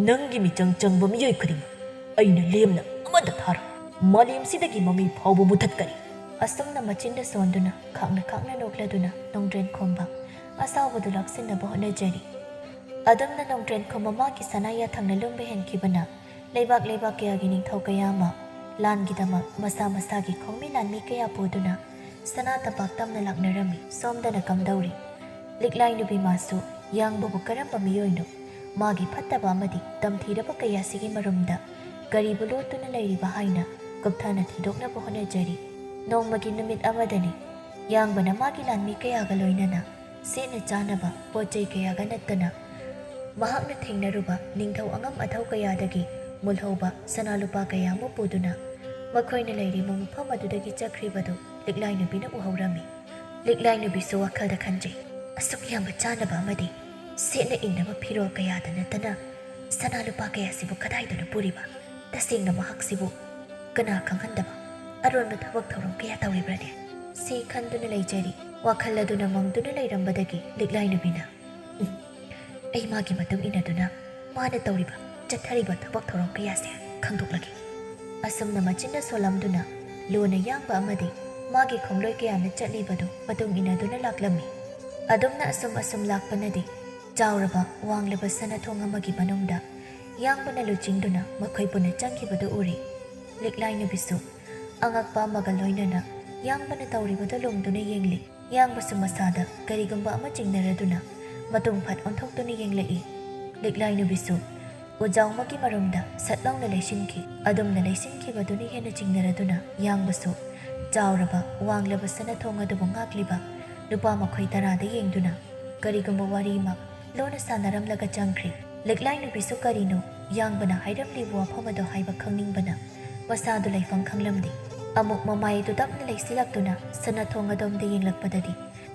ꯅꯪꯒꯤ ꯃꯤꯆꯪ ꯆꯪꯕ ꯃꯤꯑꯣꯏ ꯈꯨꯗꯤꯡꯃꯛ ꯑꯩꯅ ꯂꯦꯝꯅ ꯑꯃꯠꯇ ꯊꯥꯔꯣꯏ꯫ ꯃꯥꯂꯦꯝꯁꯤꯗꯒꯤ ꯃꯃꯤ ꯐꯥꯎꯕ ꯃꯨꯊꯠꯀꯅꯤ"꯫ ꯑꯁꯨꯝꯅ ꯃꯆꯤꯟꯗ ꯁꯣꯟꯗꯨꯅ ꯈꯥꯛꯅ ꯈꯥꯛꯅ ꯅꯣꯛꯂꯗꯨꯅ ꯅꯣꯡꯗ꯭ꯔꯦꯟ ꯈꯣꯝꯕ ꯑꯁꯥꯎꯕꯗꯨ ꯂꯥꯛꯁꯤꯟꯅꯕ ꯍꯣꯠꯅꯖꯔꯤ꯫ ꯑꯗꯨꯝꯅ ꯅꯣꯡꯗ꯭ꯔꯦꯟ ꯈꯣꯝꯕ ꯃꯥꯒꯤ ꯁꯅꯥ ꯌꯥꯊꯪꯅ ꯂꯨꯝꯕ ꯍꯦꯟꯈꯤꯕꯅ ꯂꯩꯕꯥꯛ ꯂꯩꯕꯥꯛ ꯀꯌꯥꯒꯤ ꯅꯤꯡꯊꯧ ꯀꯌꯥ ꯑꯃ ꯂꯥꯟꯒꯤꯗꯃꯛ ꯃꯁꯥ ꯃꯁꯥꯒꯤ ꯈꯣꯡꯃꯤ ꯂꯥꯟꯃꯤ ꯀꯌꯥ ꯄꯨꯗꯨꯅ ꯁꯅꯥ ꯇꯝꯄꯥꯛ ꯇꯝꯅ ꯂꯥꯛꯅꯔꯝꯃꯤ꯫ ꯁꯣꯝꯗꯅ ꯀꯝꯗꯧꯔꯤ? ꯂꯤꯛꯂꯥꯏ ꯅꯨꯄꯤ ꯃꯥꯁꯨ ꯌꯥꯡꯕꯕꯨ ꯀꯔꯝꯕ ꯃꯤꯑꯣꯏꯅꯣ? ꯃꯥꯒꯤ ꯐꯠꯇꯕ ꯑꯃꯗꯤ ꯇꯝꯊꯤꯔꯕ ꯀꯌꯥꯁꯤꯒꯤ ꯃꯔꯨꯝꯗ ꯀꯔꯤꯕꯨ ꯂꯣꯠꯇꯨꯅ ꯂꯩꯔꯤꯕ ꯍꯥꯏꯅ ꯀꯨꯞꯊꯅ ꯊꯤꯗꯣꯛꯅꯕ ꯍꯣꯠꯅꯖꯔꯤ꯫ ꯅꯣꯡꯃꯒꯤ ꯅꯨꯃꯤꯠ ꯑꯃꯗꯅꯤ ꯌꯥꯡꯕꯅ ꯃꯥꯒꯤ ꯂꯥꯟꯃꯤ ꯀꯌꯥꯒ ꯂꯣꯏꯅꯅ ꯁꯦꯠꯅ ꯆꯥꯅꯕ ꯄꯣꯠ ꯆꯩ ꯀꯌꯥꯒ ꯅꯠꯇꯅ ꯃꯍꯥꯛꯅ ꯊꯦꯡꯅꯔꯨꯕ ꯅꯤꯡꯊꯧ ꯑꯉꯝ ꯑꯊꯧ ꯀꯌꯥꯗꯒꯤ ꯃꯨꯜꯍꯧꯕ ꯁꯅꯥ ꯂꯨꯄꯥ ꯀꯌꯥ ꯑꯃ ꯄꯨꯗꯨꯅ ꯃꯈꯣꯏꯅ ꯂꯩꯔꯤꯕ ꯃꯐꯝ ꯑꯗꯨꯗꯒꯤ ꯆꯠꯈ꯭ꯔꯤꯕꯗꯨ ꯂꯤꯛꯂꯥꯏ ꯅꯨꯄꯤꯅ ꯎꯍꯧꯔꯝꯃꯤ꯫ ꯂꯤꯛꯂꯥꯏ ꯅꯨꯄꯤꯁꯨ ꯋꯥꯈꯜꯗ ꯈꯟꯖꯩ, "ꯑꯁꯨꯛ ꯌꯥꯝꯕ ꯆꯥꯅꯕ ꯑꯃꯗꯤ ꯁꯦꯠꯅ ꯏꯟꯅꯕ ꯐꯤꯔꯣꯜ ꯀꯌꯥꯗ ꯅꯠꯇꯅ ꯁꯅꯥ ꯂꯨꯄꯥ ꯀꯌꯥꯁꯤꯕꯨ ꯀꯗꯥꯏꯗꯅ ꯄꯨꯔꯤꯕ? ꯇꯁꯦꯡꯅ ꯃꯍꯥꯛꯁꯤꯕꯨ ꯀꯅꯥ ꯈꯪꯍꯟꯗꯕ ꯑꯔꯣꯟꯕ ꯊꯕꯛ ꯊꯧꯔꯝ ꯀꯌꯥ ꯇꯧꯔꯤꯕ꯭ꯔꯅꯦ?" ꯁꯤ ꯈꯟꯗꯨꯅ ꯂꯩꯖꯔꯤ꯫ ꯋꯥꯈꯜ ꯑꯗꯨꯅ ꯃꯪꯗꯨꯅ ꯂꯩꯔꯝꯕꯗꯒꯤ ꯂꯤꯛꯂꯥꯏ ꯅꯨꯄꯤꯅ, "ꯎꯝ, ꯑꯩ ꯃꯥꯒꯤ ꯃꯇꯨꯡ ꯏꯟꯅꯗꯨꯅ ꯃꯥꯅ ꯇꯧꯔꯤꯕ, ꯆꯠꯊꯔꯤꯕ ꯊꯕꯛ ꯊꯧꯔꯝ ꯀꯌꯥꯁꯦ ꯈꯪꯗꯣꯛꯂꯒꯦ"꯫ ꯑꯁꯨꯝꯅ ꯃꯆꯤꯟꯅ ꯁꯣꯜꯂꯝꯗꯨꯅ ꯂꯨꯅ ꯌꯥꯡꯕ ꯑꯃꯗꯤ ꯃꯥꯒꯤ ꯈꯣꯡꯂꯣꯏ ꯀꯌꯥꯅ ꯆꯠꯂꯤꯕꯗꯨ ꯃꯇꯨꯡ ꯏꯟꯅꯗꯨꯅ ꯂꯥꯛꯂꯝꯃꯤ꯫ ꯑꯗꯨꯝꯅ ꯑꯁꯨꯝ ꯑꯁꯨꯝ ꯂꯥꯛꯄꯅꯗꯤ ꯆꯥꯎꯔꯕ ꯋꯥꯡꯂꯕ ꯁꯅꯥꯊꯣꯡ ꯑꯃꯒꯤ ꯃꯅꯨꯡꯗ ꯌꯥꯡꯕꯅ ꯂꯨꯆꯤꯡꯗꯨꯅ ꯃꯈꯣꯏ ꯄꯨꯟꯅ ꯆꯪꯈꯤꯕꯗꯨ ꯎꯔꯤ꯫ ꯂꯤꯛꯂꯥꯏ ꯅꯨꯄꯤꯁꯨ ꯑꯉꯛꯄ ꯑꯃꯒ ꯂꯣꯏꯅꯅ ꯌꯥꯡꯕꯅ ꯇꯧꯔꯤꯕꯗꯨ ꯂꯨꯝꯗꯨꯅ ꯌꯦꯡꯂꯤ꯫ ꯌꯥꯡꯕꯁꯨ ꯃꯁꯥꯗ ꯀꯔꯤꯒꯨꯝꯕ ꯑꯃ ꯆꯤꯡꯅꯔꯗꯨꯅ ꯃꯇꯨꯡ ꯐꯠ ꯑꯣꯟꯊꯣꯛꯇꯨꯅ ꯌꯦꯡꯂꯛꯏ꯫ ꯂꯤꯛꯂꯥꯏ ꯅꯨꯄꯤꯁꯨ ꯎꯖꯥꯎꯃꯒꯤ ꯃꯔꯨꯝꯗ ꯁꯠ ꯂꯥꯎꯅ ꯂꯩꯁꯤꯟꯈꯤ꯫ ꯑꯗꯨꯝꯅ ꯂꯩꯁꯤꯟꯈꯤꯕꯗꯨꯅ ꯍꯦꯟꯅ ꯆꯤꯡꯅꯔꯗꯨꯅ ꯌꯥꯡꯕꯁꯨ ꯆꯥꯎꯔꯕ ꯋꯥꯡꯂꯕ ꯁꯅꯥꯊꯣꯡ ꯑꯗꯨꯕꯨ ꯉꯥꯛꯂꯤꯕ ꯅꯨꯄꯥ ꯃꯈꯣꯏ ꯇꯔꯥꯗ ꯌꯦꯡꯗꯨꯅ ꯀꯔꯤꯒꯨꯝꯕ ꯋꯥꯔꯤ ꯑꯃ ꯂꯣꯟꯅ ꯁꯥꯟꯅꯔꯝꯂꯒ ꯆꯪꯈ꯭ꯔꯤ꯫ ꯂꯤꯛꯂꯥꯏ ꯅꯨꯄꯤꯁꯨ ꯀꯔꯤꯅꯣ ꯌꯥꯡꯕꯅ ꯍꯥꯏꯔꯝꯂꯤꯕ ꯋꯥꯐꯝ ꯑꯗꯣ ꯍꯥꯏꯕ ꯈꯪꯅꯤꯡꯕꯅ ꯃꯁꯥꯗꯨ ꯂꯩꯐꯝ ꯈꯪꯂꯝꯗꯦ꯫ ꯑꯃꯨꯛ ꯃꯃꯥꯏ ꯑꯗꯨ ꯇꯞꯅ ꯂꯩꯁꯤꯜꯂꯛꯇꯨꯅ ꯁꯅꯥꯊꯣꯡ ꯑꯗꯣꯝꯗ ꯌꯦꯡꯂꯛꯄꯗꯗꯤ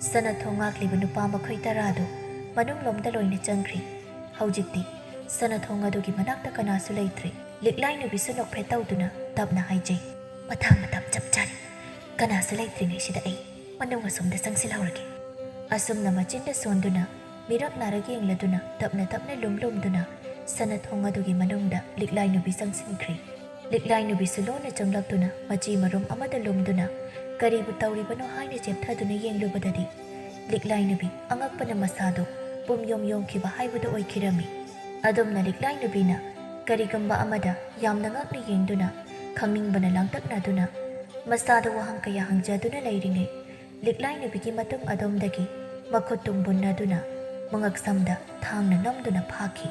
ꯁꯅꯥꯊꯣꯡ ꯉꯥꯛꯂꯤꯕ ꯅꯨꯄꯥ ꯃꯈꯣꯏ ꯇꯔꯥꯗꯨ ꯃꯅꯨꯡꯂꯣꯝꯗ ꯂꯣꯏꯅ ꯆꯪꯈ꯭ꯔꯤ꯫ ꯍꯧꯖꯤꯛꯇꯤ ꯁꯅꯥꯊꯣꯡ ꯑꯗꯨꯒꯤ ꯃꯅꯥꯛꯇ ꯀꯅꯥꯁꯨ ꯂꯩꯇ꯭ꯔꯦ꯫ ꯂꯤꯛꯂꯥꯏ ꯅꯨꯄꯤꯁꯨ ꯅꯣꯛꯐꯦꯠ ꯇꯧꯗꯨꯅ ꯇꯞꯅ ꯍꯥꯏꯖꯩ, "ꯃꯇꯥꯡ ꯃꯇꯝ ꯆꯞ ꯆꯥꯔꯦ꯫ ꯀꯅꯥꯁꯨ ꯂꯩꯇ꯭ꯔꯤꯉꯩꯁꯤꯗ ꯑꯩ ꯃꯅꯨꯡ ꯑꯁꯣꯝꯗ ꯆꯪꯁꯤꯜꯍꯧꯔꯒꯦ꯫" ꯑꯁꯨꯝꯅ ꯃꯆꯤꯟꯗ ꯁꯣꯟꯗꯨꯅ ꯃꯤꯔꯛ ꯅꯥꯔꯛ ꯌꯦꯡꯂꯗꯨꯅ ꯇꯞꯅ ꯇꯞꯅ ꯂꯨꯝ ꯂꯨꯝꯗꯨꯅ ꯁꯅꯥꯊꯣꯡ ꯑꯗꯨꯒꯤ ꯃꯅꯨꯡꯗ ꯂꯤꯛꯂꯥꯏ ꯅꯨꯄꯤ ꯆꯪꯁꯤꯟꯈ꯭ꯔꯤ꯫ ꯂꯤꯛꯂꯥꯏ ꯅꯨꯄꯤꯁꯨ ꯂꯣꯟꯅ ꯆꯪꯂꯛꯇꯨꯅ ꯃꯆꯤ ꯃꯔꯨꯝ ꯑꯃꯗ ꯂꯨꯝꯗꯨꯅ ꯀꯔꯤꯕꯨ ꯇꯧꯔꯤꯕꯅꯣ ꯍꯥꯏꯅ ꯆꯦꯞꯊꯗꯨꯅ ꯌꯦꯡꯂꯨꯕꯗꯗꯤ ꯂꯤꯛꯂꯥꯏ ꯅꯨꯄꯤ ꯑꯉꯛꯄꯅ ꯃꯁꯥꯗꯨ ꯄꯨꯝ ꯌꯣꯝ ꯌꯣꯝꯈꯤꯕ ꯍꯥꯏꯕꯗꯨ ꯑꯣꯏꯈꯤꯔꯝꯃꯤ꯫ ꯑꯗꯨꯝꯅ ꯂꯤꯛꯂꯥꯏ ꯅꯨꯄꯤꯅ ꯀꯔꯤꯒꯨꯝꯕ ꯑꯃꯗ ꯌꯥꯝꯅ ꯉꯛꯅ ꯌꯦꯡꯗꯨꯅ ꯈꯪꯅꯤꯡꯕꯅ ꯂꯥꯡꯇꯛꯅꯗꯨꯅ ꯃꯁꯥꯗ ꯋꯥꯍꯪ ꯀꯌꯥ ꯍꯪꯖꯗꯨꯅ ꯂꯩꯔꯤꯉꯩ ꯂꯤꯛꯂꯥꯏ ꯅꯨꯄꯤꯒꯤ ꯃꯇꯨꯡ ꯑꯗꯣꯝꯗꯒꯤ ꯃꯈꯨꯠ ꯇꯨꯝꯕꯨꯟꯅꯗꯨꯅ ꯃꯉꯛꯁꯝꯗ ꯊꯥꯡꯅ ꯅꯝꯗꯨꯅ ꯐꯥꯈꯤ꯫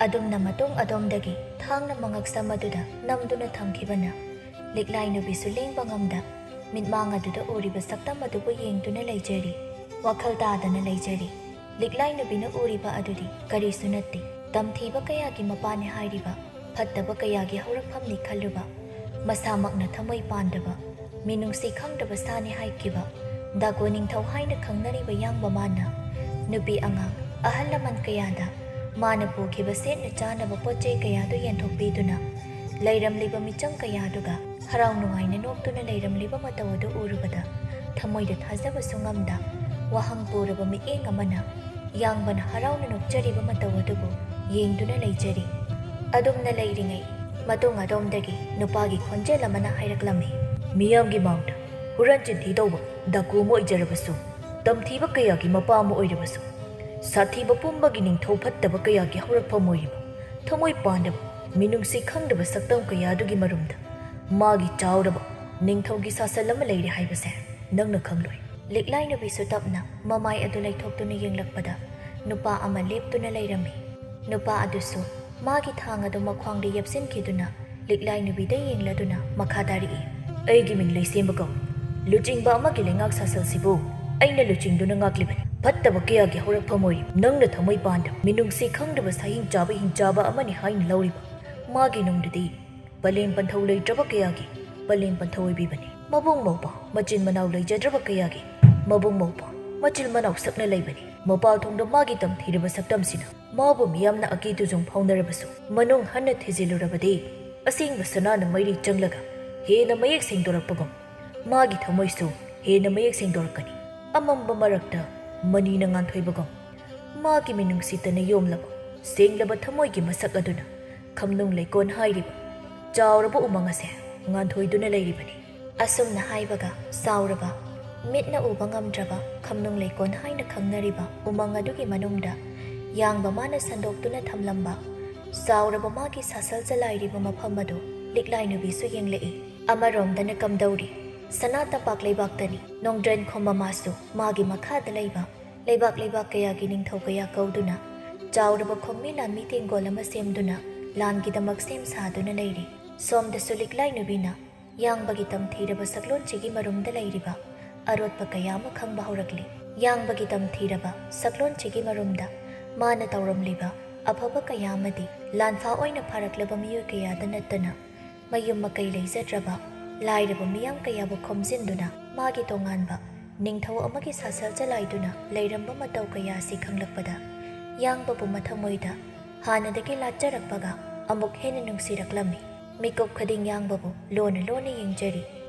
ꯑꯗꯨꯝꯅ ꯃꯇꯨꯡ ꯑꯗꯣꯝꯗꯒꯤ ꯊꯥꯡꯅ ꯃꯉꯛꯁꯝ ꯑꯗꯨꯗ ꯅꯝꯗꯨꯅ ꯊꯝꯈꯤꯕꯅ ꯂꯤꯛꯂꯥꯏ ꯅꯨꯄꯤꯁꯨ ꯂꯦꯡꯕ ꯉꯝꯗ ꯃꯤꯠꯃꯥꯡ ꯑꯗꯨꯗ ꯎꯔꯤꯕ ꯁꯛꯇꯝ ꯑꯗꯨꯕꯨ ꯌꯦꯡꯗꯨꯅ ꯂꯩꯖꯔꯤ꯫ ꯋꯥꯈꯜ ꯇꯥꯗꯅ ꯂꯩꯖꯔꯤ꯫ ꯂꯤꯛꯂꯥꯏ ꯅꯨꯄꯤꯅ ꯎꯔꯤꯕ ꯑꯗꯨꯗꯤ ꯀꯔꯤꯁꯨ ꯅꯠꯇꯦ꯫ ꯇꯝꯊꯤꯕ ꯀꯌꯥꯒꯤ ꯃꯄꯥꯅꯤ ꯍꯥꯏꯔꯤꯕ, ꯐꯠꯇꯕ ꯀꯌꯥꯒꯤ ꯍꯧꯔꯛꯐꯝꯅꯤ ꯈꯜꯂꯨꯕ, ꯃꯁꯥꯃꯛꯅ ꯊꯃꯣꯏ ꯄꯥꯟꯗꯕ, ꯃꯤꯅꯨꯡꯁꯤ ꯈꯪꯗꯕ ꯁꯥꯅꯤ ꯍꯥꯏꯈꯤꯕ ꯗꯥꯒꯣ ꯅꯤꯡꯊꯧ ꯍꯥꯏꯅ ꯈꯪꯅꯔꯤꯕ ꯌꯥꯡꯕ ꯃꯥꯅ ꯅꯨꯄꯤ ꯑꯉꯥꯡ, ꯑꯍꯜ ꯂꯃꯟ ꯀꯌꯥꯗ ꯃꯥꯅ ꯄꯨꯈꯤꯕ ꯁꯦꯠꯅ ꯆꯥꯅꯕ ꯄꯣꯠ ꯆꯩ ꯀꯌꯥꯗꯨ ꯌꯦꯟꯊꯣꯛꯄꯤꯗꯨꯅ ꯂꯩꯔꯝꯂꯤꯕ ꯃꯤꯆꯝ ꯀꯌꯥꯗꯨꯒ ꯍꯔꯥꯎ ꯅꯨꯡꯉꯥꯏꯅ ꯅꯣꯛꯇꯨꯅ ꯂꯩꯔꯝꯂꯤꯕ ꯃꯇꯧ ꯑꯗꯨ ꯎꯔꯨꯕꯗ ꯊꯃꯣꯏꯗ ꯊꯥꯖꯕꯁꯨ ꯉꯝꯗ ꯋꯥꯍꯪ ꯄꯨꯔꯕ ꯃꯤꯠꯌꯦꯡ ꯑꯃꯅ ꯌꯥꯡꯕꯅ ꯍꯔꯥꯎꯅ ꯅꯣꯛꯆꯔꯤꯕ ꯃꯇꯧ ꯑꯗꯨꯕꯨ ꯌꯦꯡꯗꯨꯅ ꯂꯩꯖꯔꯤ꯫ ꯑꯗꯨꯝꯅ ꯂꯩꯔꯤꯉꯩ ꯃꯇꯨꯡ ꯑꯗꯣꯝꯗꯒꯤ ꯅꯨꯄꯥꯒꯤ ꯈꯣꯟꯖꯦꯜ ꯑꯃꯅ ꯍꯥꯏꯔꯛꯂꯝꯃꯤ, "ꯃꯤꯌꯥꯝꯒꯤ ꯃꯥꯡꯗ ꯍꯨꯔꯥꯟ ꯆꯤꯟꯊꯤ ꯇꯧꯕ ꯗꯥꯀꯨ ꯑꯃ ꯑꯣꯏꯖꯔꯕꯁꯨ, ꯇꯝꯊꯤꯕ ꯀꯌꯥꯒꯤ ꯃꯄꯥ ꯑꯃ ꯑꯣꯏꯔꯕꯁꯨ, ꯁꯥꯊꯤꯕ ꯄꯨꯝꯕꯒꯤ ꯅꯤꯡꯊꯧ ꯐꯠꯇꯕ ꯀꯌꯥꯒꯤ ꯍꯧꯔꯛꯐꯝ ꯑꯣꯏꯔꯤꯕ, ꯊꯃꯣꯏ ꯄꯥꯟꯗꯕ, ꯃꯤꯅꯨꯡꯁꯤ ꯈꯪꯗꯕ ꯁꯛꯇꯝ ꯀꯌꯥꯗꯨꯒꯤ ꯃꯔꯨꯝꯗ ꯃꯥꯒꯤ ꯆꯥꯎꯔꯕ ꯅꯤꯡꯊꯧꯒꯤ ꯁꯥꯁꯟ ꯑꯃ ꯂꯩꯔꯦ ꯍꯥꯏꯕꯁꯦ ꯅꯪꯅ ꯈꯪꯂꯣꯏ꯫ ꯂꯤꯛꯂꯥꯏ ꯅꯨꯄꯤꯁꯨ ꯇꯞꯅ ꯃꯃꯥꯏ ꯑꯗꯨ ꯂꯩꯊꯣꯛꯇꯨꯅ ꯌꯦꯡꯂꯛꯄꯗ ꯅꯨꯄꯥ ꯑꯃ ꯂꯦꯞꯇꯨꯅ ꯂꯩꯔꯝꯃꯤ꯫ ꯅꯨꯄꯥ ꯑꯗꯨꯁꯨ ꯃꯥꯒꯤ ꯊꯥꯡ ꯑꯗꯨ ꯃꯈ꯭ꯋꯥꯡꯗ ꯌꯦꯞꯁꯤꯟꯈꯤꯗꯨꯅ ꯂꯤꯛꯂꯥꯏ ꯅꯨꯄꯤꯗ ꯌꯦꯡꯂꯗꯨꯅ ꯃꯈꯥ ꯇꯥꯔꯛꯏ꯫ "ꯑꯩꯒꯤ ꯃꯤꯡ ꯂꯩꯁꯦꯝꯕ ꯀꯧꯏ꯫ ꯂꯨꯆꯤꯡꯕ ꯑꯃꯒꯤ ꯂꯩꯉꯥꯛ ꯁꯥꯁꯜꯁꯤꯕꯨ ꯑꯩꯅ ꯂꯨꯆꯤꯡꯗꯨꯅ ꯉꯥꯛꯂꯤꯕꯅꯤ꯫ ꯐꯠꯇꯕ ꯀꯌꯥꯒꯤ ꯍꯧꯔꯛꯐꯝ ꯑꯣꯏꯔꯤ꯫ ꯅꯪꯅ ꯊꯃꯣꯏ ꯄꯥꯟꯗ ꯃꯤꯅꯨꯡꯁꯤ ꯈꯪꯗꯕ ꯁꯥꯍꯤꯡ ꯆꯥꯕ ꯍꯤꯡꯆꯥꯕ ꯑꯃꯅꯤ ꯍꯥꯏꯅ ꯂꯧꯔꯤꯕ꯫ ꯃꯥꯒꯤ ꯅꯨꯡꯗꯨꯗꯤ ꯄꯂꯦꯝ ꯄꯟꯊꯧ ꯂꯩꯇ꯭ꯔꯕ ꯀꯌꯥꯒꯤ ꯄꯂꯦꯝ ꯄꯟꯊꯧ ꯑꯣꯏꯕꯤꯕꯅꯤ꯫ ꯃꯕꯨꯡ ꯃꯧꯄ꯭ꯋꯥ ꯃꯆꯤꯟ ꯃꯅꯥꯎ ꯂꯩꯖꯗ꯭ꯔꯕ ꯀꯌꯥꯒꯤ ꯃꯕꯨꯡ ꯃꯧꯄ꯭ꯋꯥ ꯃꯆꯤꯟ ꯃꯅꯥꯎ ꯁꯛꯅ ꯂꯩꯕꯅꯤ꯫ ꯃꯄꯥꯜ ꯊꯣꯡꯗ ꯃꯥꯒꯤ ꯇꯝꯊꯤꯔꯕ ꯁꯛꯇꯝꯁꯤꯅ ꯃꯥꯕꯨ ꯃꯤꯌꯥꯝꯅ ꯑꯀꯤ ꯇꯨꯖꯨꯡ ꯐꯥꯎꯅꯔꯕꯁꯨ, ꯃꯅꯨꯡ ꯍꯟꯅ ꯊꯤꯖꯤꯜꯂꯨꯔꯕꯗꯤ ꯑꯁꯦꯡꯕ ꯁꯅꯥꯅ ꯃꯩꯔꯤ ꯆꯪꯂꯒ ꯍꯦꯟꯅ ꯃꯌꯦꯛ ꯁꯦꯡꯗꯣꯔꯛꯄꯒꯨꯝ, ꯃꯥꯒꯤ ꯊꯃꯣꯏꯁꯨ ꯍꯦꯟꯅ ꯃꯌꯦꯛ ꯁꯦꯡꯗꯣꯔꯛꯀꯅꯤ꯫ ꯑꯃꯝꯕ ꯃꯔꯛꯇ ꯃꯅꯤꯅ ꯉꯥꯟꯊꯣꯏꯕꯒꯨꯝ, ꯃꯥꯒꯤ ꯃꯤꯅꯨꯡꯁꯤ ꯇꯅ ꯌꯣꯝꯂꯕ ꯁꯦꯡꯂꯕ ꯊꯃꯣꯏꯒꯤ ꯃꯁꯛ ꯑꯗꯨꯅ ꯈꯝꯅꯨꯡ ꯂꯩꯀꯣꯟ ꯍꯥꯏꯔꯤꯕ ꯆꯥꯎꯔꯕ ꯎꯃꯪ ꯑꯁꯦ ꯉꯥꯟꯊꯣꯏꯗꯨꯅ ꯂꯩꯔꯤꯕꯅꯤ꯫" ꯑꯁꯨꯝꯅ ꯍꯥꯏꯕꯒ ꯆꯥꯎꯔꯕ, ꯃꯤꯠꯅ ꯎꯕ ꯉꯝꯗ꯭ꯔꯕ ꯈꯝꯅꯨꯡ ꯂꯩꯀꯣꯟ ꯍꯥꯏꯅ ꯈꯪꯅꯔꯤꯕ ꯎꯃꯪ ꯑꯗꯨꯒꯤ ꯃꯅꯨꯡꯗ ꯌꯥꯡꯕ ꯃꯥꯅ ꯁꯟꯗꯣꯛꯇꯨꯅ ꯊꯝꯂꯝꯕ ꯆꯥꯎꯔꯕ ꯃꯥꯒꯤ ꯁꯥꯁꯜ ꯆꯂꯥꯏꯔꯤꯕ ꯃꯐꯝ ꯑꯗꯨ ꯂꯤꯛꯂꯥꯏ ꯅꯨꯄꯤꯁꯨ ꯌꯦꯡꯂꯛꯏ꯫ ꯑꯃꯔꯣꯝꯗꯅ ꯀꯝꯗꯧꯔꯤ? ꯁꯅꯥ ꯇꯝꯄꯥꯛ ꯂꯩꯕꯥꯛꯇꯅꯤ꯫ ꯅꯣꯡꯗ꯭ꯔꯦꯟ ꯈꯣꯝ ꯃꯃꯥꯁꯨ ꯃꯥꯒꯤ ꯃꯈꯥꯗ ꯂꯩꯕ ꯂꯩꯕꯥꯛ ꯂꯩꯕꯥꯛ ꯀꯌꯥꯒꯤ ꯅꯤꯡꯊꯧ ꯀꯌꯥ ꯀꯧꯗꯨꯅ ꯆꯥꯎꯔꯕ ꯈꯣꯝꯃꯤ ꯂꯥꯟꯃꯤ ꯇꯦꯡꯒꯣꯜ ꯑꯃ ꯁꯦꯝꯗꯨꯅ ꯂꯥꯟꯒꯤꯗꯃꯛ ꯁꯦꯝ ꯁꯥꯗꯨꯅ ꯂꯩꯔꯤ꯫ ꯁꯣꯝꯗꯁꯨ ꯂꯤꯛꯂꯥꯏ ꯅꯨꯄꯤꯅ ꯌꯥꯡꯕꯒꯤ ꯇꯝꯊꯤꯔꯕ ꯁꯛꯂꯣꯟꯁꯤꯒꯤ ꯃꯔꯨꯝꯗ ꯂꯩꯔꯤꯕ ꯑꯔꯣꯠꯄ ꯀꯌꯥ ꯑꯃ ꯈꯪꯕ ꯍꯧꯔꯛꯂꯤ꯫ ꯌꯥꯡꯕꯒꯤ ꯇꯝꯊꯤꯔꯕ ꯁꯛꯂꯣꯟꯁꯤꯒꯤ ꯃꯔꯨꯝꯗ ꯃꯥꯅ ꯇꯧꯔꯝꯂꯤꯕ ꯑꯐꯕ ꯀꯌꯥ ꯑꯃꯗꯤ ꯂꯥꯟꯐꯥ ꯑꯣꯏꯅ ꯐꯥꯔꯛꯂꯕ ꯃꯤꯑꯣꯏ ꯀꯌꯥꯗ ꯅꯠꯇꯅ ꯃꯌꯨꯝ ꯃꯀꯩ ꯂꯩꯖꯗ꯭ꯔꯕ ꯂꯥꯏꯔꯕ ꯃꯤꯌꯥꯝ ꯀꯌꯥꯕꯨ ꯈꯣꯝꯖꯤꯟꯗꯨꯅ ꯃꯥꯒꯤ ꯇꯣꯉꯥꯟꯕ ꯅꯤꯡꯊꯧ ꯑꯃꯒꯤ ꯁꯥꯁꯜ ꯆꯂꯥꯏꯗꯨꯅ ꯂꯩꯔꯝꯕ ꯃꯇꯧ ꯀꯌꯥ ꯑꯁꯤ ꯈꯪꯂꯛꯄꯗ ꯌꯥꯡꯕꯕꯨ ꯃꯊꯃꯣꯏꯗ ꯍꯥꯟꯅꯗꯒꯤ ꯂꯥꯠꯆꯔꯛꯄꯒ ꯑꯃꯨꯛ ꯍꯦꯟꯅ ꯅꯨꯡꯁꯤꯔꯛꯂꯝꯃꯤ꯫ ꯃꯤꯀꯨꯞ ꯈꯨꯗꯤꯡ ꯌꯥꯡꯕꯕꯨ ꯂꯣꯟꯅ ꯂꯣꯟꯅ ꯌꯦꯡꯖꯔꯤ꯫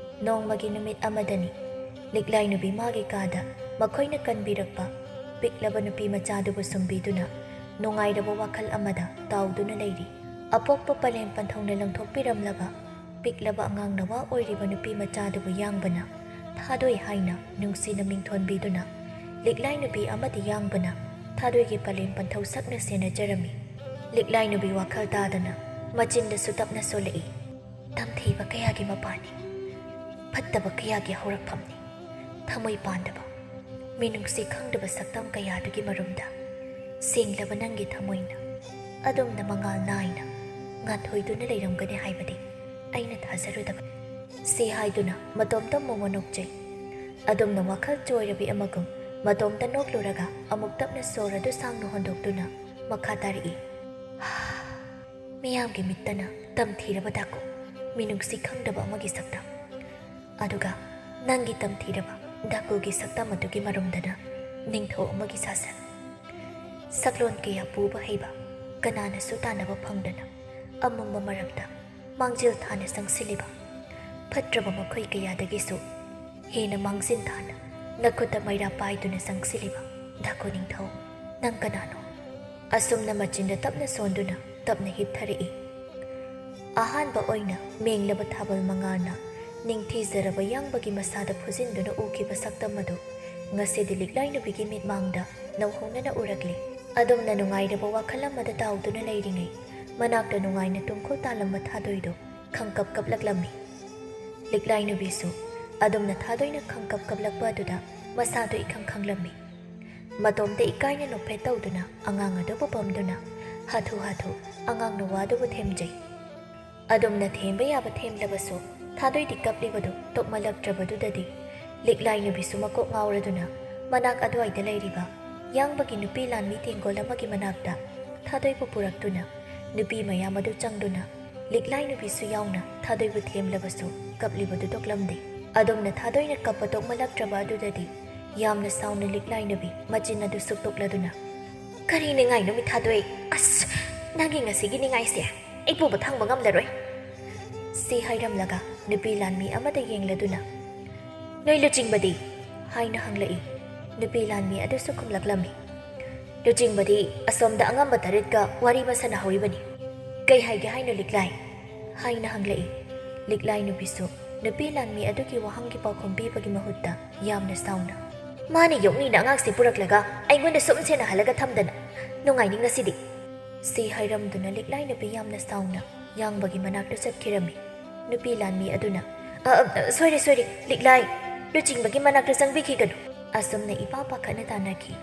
ꯅꯣꯡꯃꯒꯤ ꯅꯨꯃꯤꯠ ꯑꯃꯗꯅꯤ ꯂꯤꯛꯂꯥꯏ ꯅꯨꯄꯤ ꯃꯥꯒꯤ ꯀꯥꯗ ꯃꯈꯣꯏꯅ ꯀꯟꯕꯤꯔꯛꯄ ꯄꯤꯛꯂꯕ ꯅꯨꯄꯤ ꯃꯆꯥꯗꯨꯕꯨ ꯁꯨꯝꯕꯤꯗꯨꯅ ꯅꯨꯡꯉꯥꯏꯔꯕ ꯋꯥꯈꯜ ꯑꯃꯗ ꯇꯥꯎꯗꯨꯅ ꯂꯩꯔꯤ꯫ ꯑꯄꯣꯛꯄ ꯄꯂꯦꯝ ꯄꯟꯊꯧꯅ ꯂꯪꯊꯣꯛꯄꯤꯔꯝꯂꯕ ꯄꯤꯛꯂꯕ ꯑꯉꯥꯡ ꯅꯋꯥ ꯑꯣꯏꯔꯤꯕ ꯅꯨꯄꯤ ꯃꯆꯥꯗꯨꯕꯨ ꯌꯥꯡꯕꯅ ꯊꯥꯗꯣꯏ ꯍꯥꯏꯅ ꯅꯨꯡꯁꯤꯅ ꯃꯤꯡꯊꯣꯟꯕꯤꯗꯨꯅ ꯂꯤꯛꯂꯥꯏ ꯅꯨꯄꯤ ꯑꯃꯗꯤ ꯌꯥꯡꯕꯅ ꯊꯥꯗꯣꯏꯒꯤ ꯄꯂꯦꯝ ꯄꯟꯊꯧ ꯁꯛꯅ ꯁꯦꯟꯅꯖꯔꯝꯃꯤ꯫ ꯂꯤꯛꯂꯥꯏ ꯅꯨꯄꯤ ꯋꯥꯈꯜ ꯇꯥꯗꯅ ꯃꯆꯤꯟꯗꯁꯨ ꯇꯞꯅ ꯁꯣꯜꯂꯛꯏ꯫ "ꯇꯝꯊꯤꯕ ꯀꯌꯥꯒꯤ ꯃꯄꯥꯅꯤ, ꯐꯠꯇꯕ ꯀꯌꯥꯒꯤ ꯍꯧꯔꯛꯐꯝꯅꯤ꯫ ꯊꯃꯣꯏ ꯄꯥꯟꯗꯕ, ꯃꯤꯅꯨꯡꯁꯤ ꯈꯪꯗꯕ ꯁꯛꯇꯝ ꯀꯌꯥꯗꯨꯒꯤ ꯃꯔꯨꯝꯗ ꯁꯦꯡꯂꯕ ꯅꯪꯒꯤ ꯊꯃꯣꯏꯅ ꯑꯗꯨꯝꯅ ꯃꯉꯥꯜ ꯅꯥꯏꯅ ꯉꯥꯟꯊꯣꯏꯗꯨꯅ ꯂꯩꯔꯝꯒꯅꯤ ꯍꯥꯏꯕꯗꯤ ꯑꯩꯅ ꯊꯥꯖꯔꯨꯗꯕ꯫ ꯁꯤ ꯍꯥꯏꯗꯨꯅ ꯃꯇꯣꯝꯇ ꯃꯣꯃꯣ ꯅꯣꯛꯆꯩ꯫ ꯑꯗꯨꯝꯅ ꯋꯥꯈꯜ ꯆꯣꯏꯔꯕꯤ ꯑꯃꯒꯨꯝ ꯃꯇꯣꯝꯇ ꯅꯣꯛꯂꯨꯔꯒ ꯑꯃꯨꯛ ꯇꯞꯅ ꯁꯣꯔ ꯑꯗꯨ ꯁꯥꯡꯅ ꯍꯣꯟꯗꯣꯛꯇꯨꯅ ꯃꯈꯥ ꯇꯥꯔꯛꯏ꯫ ꯃꯤꯌꯥꯝꯒꯤ ꯃꯤꯠꯇꯅ ꯇꯝꯊꯤꯔꯕ ꯗꯥꯀꯨ, ꯃꯤꯅꯨꯡꯁꯤ ꯈꯪꯗꯕ ꯑꯃꯒꯤ ꯁꯛꯇꯝ, ꯑꯗꯨꯒ ꯅꯪꯒꯤ ꯇꯝꯊꯤꯔꯕ ꯗꯥꯀꯨꯒꯤ ꯁꯛꯇꯝ ꯑꯗꯨꯒꯤ ꯃꯔꯨꯝꯗꯅ ꯅꯤꯡꯊꯧ ꯑꯃꯒꯤ ꯁꯥꯁꯟ꯫ ꯁꯛꯂꯣꯟ ꯀꯌꯥ ꯄꯨꯕ ꯍꯩꯕ, ꯀꯅꯥꯅꯁꯨ ꯇꯥꯟꯅꯕ ꯐꯪꯗꯅ ꯑꯃꯝꯕ ꯃꯔꯛꯇ ꯃꯥꯡꯖꯤꯜ ꯊꯥꯅ ꯆꯪꯁꯤꯜꯂꯤꯕ, ꯐꯠꯇ꯭ꯔꯕ ꯃꯈꯣꯏ ꯀꯌꯥꯗꯒꯤꯁꯨ ꯍꯦꯟꯅ ꯃꯥꯡꯖꯤꯜ ꯊꯥꯅ ꯅꯈꯨꯠꯇ ꯃꯩꯔꯥ ꯄꯥꯏꯗꯨꯅ ꯆꯪꯁꯤꯜꯂꯤꯕ ꯗꯥꯀꯨ ꯅꯤꯡꯊꯧ, ꯅꯪ ꯀꯅꯥꯅꯣ? ꯑꯁꯨꯝꯅ ꯃꯆꯤꯟꯗ ꯇꯞꯅ ꯁꯣꯟꯗꯨꯅ ꯇꯞꯅ ꯍꯤꯞꯊꯔꯛꯏ꯫ ꯑꯍꯥꯟꯕ ꯑꯣꯏꯅ ꯃꯦꯡꯂꯕ ꯊꯥꯕꯜ ꯃꯉꯥꯜꯅ ꯅꯤꯡꯊꯤꯖꯔꯕ ꯌꯥꯡꯕꯒꯤ ꯃꯁꯥꯗ ꯐꯨꯖꯤꯟꯗꯨꯅ ꯎꯈꯤꯕ ꯁꯛꯇꯝ ꯑꯗꯨ ꯉꯁꯤꯗꯤ ꯂꯤꯛꯂꯥꯏ ꯅꯨꯄꯤꯒꯤ ꯃꯤꯠꯃꯥꯡꯗ ꯅꯧꯍꯧꯅꯅ ꯎꯔꯛꯂꯤ꯫ ꯑꯗꯨꯝꯅ ꯅꯨꯡꯉꯥꯏꯔꯕ ꯋꯥꯈꯜ ꯑꯃꯗ ꯇꯥꯎꯗꯨꯅ ꯂꯩꯔꯤꯉꯩ, ꯃꯅꯥꯛꯇ ꯅꯨꯡꯉꯥꯏꯅ ꯇꯨꯝꯈꯣꯜ ꯇꯥꯜꯂꯝꯕ ꯊꯥꯗꯣꯏꯗꯨ ꯈꯪꯀꯞ ꯀꯞꯂꯛꯂꯝꯃꯤ꯫ ꯂꯤꯛꯂꯥꯏ ꯅꯨꯄꯤꯁꯨ ꯑꯗꯨꯝꯅ ꯊꯥꯗꯣꯏꯅ ꯈꯪꯀꯞ ꯀꯞꯂꯛꯄ ꯑꯗꯨꯗ ꯃꯁꯥꯗꯨ ꯏꯈꯪ ꯈꯪꯂꯝꯃꯤ꯫ ꯃꯇꯣꯝꯇ ꯏꯀꯥꯏꯅ ꯅꯣꯛꯐꯦꯠ ꯇꯧꯗꯨꯅ ꯑꯉꯥꯡ ꯑꯗꯨꯕꯨ ꯄꯝꯗꯨꯅ ꯍꯥꯊꯨ ꯍꯥꯊꯨ ꯑꯉꯥꯡꯅ ꯋꯥꯗꯨꯕꯨ ꯊꯦꯝꯖꯩ꯫ ꯑꯗꯨꯝꯅ ꯊꯦꯝꯕ ꯌꯥꯕ ꯊꯦꯝꯂꯕꯁꯨ ꯊꯥꯗꯣꯏꯗꯤ ꯀꯞꯂꯤꯕꯗꯨ ꯇꯣꯛꯃꯜꯂꯛꯇ꯭ꯔꯕꯗꯨꯗꯗꯤ ꯂꯤꯛꯂꯥꯏ ꯅꯨꯄꯤꯁꯨ ꯃꯀꯣꯛ ꯉꯥꯎꯔꯗꯨꯅ ꯃꯅꯥꯛ ꯑꯗꯨꯋꯥꯏꯗ ꯂꯩꯔꯤꯕ ꯌꯥꯡꯕꯒꯤ ꯅꯨꯄꯤ ꯂꯥꯟꯃꯤ ꯇꯦꯡꯒꯣꯜ ꯑꯃꯒꯤ ꯃꯅꯥꯛꯇ ꯊꯥꯗꯣꯏꯕꯨ ꯄꯨꯔꯛꯇꯨꯅ ꯅꯨꯄꯤ ꯃꯌꯥꯝ ꯑꯗꯨ ꯆꯪꯗꯨꯅ ꯂꯤꯛꯂꯥꯏ ꯅꯨꯄꯤꯁꯨ ꯌꯥꯎꯅ ꯊꯥꯗꯣꯏꯕꯨ ꯊꯦꯝꯂꯕꯁꯨ ꯀꯞꯂꯤꯕꯗꯨ ꯇꯣꯛꯂꯝꯗꯦ꯫ ꯑꯗꯨꯝꯅ ꯊꯥꯗꯣꯏꯅ ꯀꯞꯄ ꯇꯣꯛꯃꯜꯂꯛꯇ꯭ꯔꯕ ꯑꯗꯨꯗꯗꯤ ꯌꯥꯝꯅ ꯁꯥꯎꯅ ꯂꯤꯛꯂꯥꯏ ꯅꯨꯄꯤ ꯃꯆꯤꯟ ꯑꯗꯨ ꯁꯨꯛꯇꯣꯛꯂꯗꯨꯅ, "ꯀꯔꯤ ꯅꯤꯡꯉꯥꯏꯅꯣ ꯃꯤ ꯊꯥꯗꯣꯏ? ꯑꯁ, ꯅꯪꯒꯤ ꯉꯁꯤꯒꯤ ꯅꯤꯡꯉꯥꯏꯁꯦ ꯑꯩ ꯄꯨꯕ ꯊꯥꯡꯕ ꯉꯝꯂꯔꯣꯏ!" ꯁꯤ ꯍꯥꯏꯔꯝꯂꯒ ꯅꯨꯄꯤ ꯂꯥꯟꯃꯤ ꯑꯃꯗ ꯌꯦꯡꯂꯗꯨꯅ, "ꯅꯣꯏ ꯂꯨꯆꯤꯡꯕꯗꯤ?" ꯍꯥꯏꯅ ꯍꯪꯂꯛꯏ꯫ ꯅꯨꯄꯤ ꯂꯥꯟꯃꯤ ꯑꯗꯨꯁꯨ ꯈꯨꯝꯂꯛꯂꯝꯃꯤ, "ꯂꯨꯆꯤꯡꯕꯗꯤ ꯑꯁꯣꯝꯗ ꯑꯉꯝꯕ ꯇꯔꯦꯠꯀ ꯋꯥꯔꯤ ꯃꯁꯥꯟꯅꯍꯧꯔꯤꯕꯅꯤ꯫ ꯀꯩ ꯍꯥꯏꯒꯦ ꯍꯥꯏꯅꯣ ꯂꯤꯛꯂꯥꯏ?" ꯍꯥꯏꯅ ꯍꯪꯂꯛꯏ꯫ ꯂꯤꯛꯂꯥꯏ ꯅꯨꯄꯤꯁꯨ ꯅꯨꯄꯤ ꯂꯥꯟꯃꯤ ꯑꯗꯨꯒꯤ ꯋꯥꯍꯪꯒꯤ ꯄꯥꯎꯈꯨꯝ ꯄꯤꯕꯒꯤ ꯃꯍꯨꯠꯇ ꯌꯥꯝꯅ ꯁꯥꯎꯅ, "ꯃꯥꯅ ꯌꯣꯛꯅꯤꯅ ꯑꯉꯥꯡꯁꯦ ꯄꯨꯔꯛꯂꯒ ꯑꯩꯉꯣꯟꯗ ꯁꯨꯝ ꯁꯦꯟꯅꯍꯜꯂꯒ ꯊꯝꯗꯅ ꯅꯨꯡꯉꯥꯏꯅꯤꯡ ꯉꯁꯤꯗꯤ!" ꯁꯤ ꯍꯥꯏꯔꯝꯗꯨꯅ ꯂꯤꯛꯂꯥꯏ ꯅꯨꯄꯤ ꯌꯥꯝꯅ ꯁꯥꯎꯅ ꯌꯥꯡꯕꯒꯤ ꯃꯅꯥꯛꯇ ꯆꯠꯈꯤꯔꯝꯃꯤ꯫ ꯅꯨꯄꯤ ꯂꯥꯟꯃꯤ ꯑꯗꯨꯅ, "ꯑ, ꯑ, ꯁꯣꯏꯔꯦ, ꯁꯣꯏꯔꯦ, ꯂꯤꯛꯂꯥꯏ, ꯂꯨꯆꯤꯡꯕꯒꯤ ꯃꯅꯥꯛꯇ ꯆꯪꯕꯤꯈꯤꯒꯅꯨ꯫ ꯑꯁꯨꯝꯅ ꯏꯄꯥ ꯄꯥꯈꯠꯅ ꯇꯥꯟꯅꯈꯤ꯫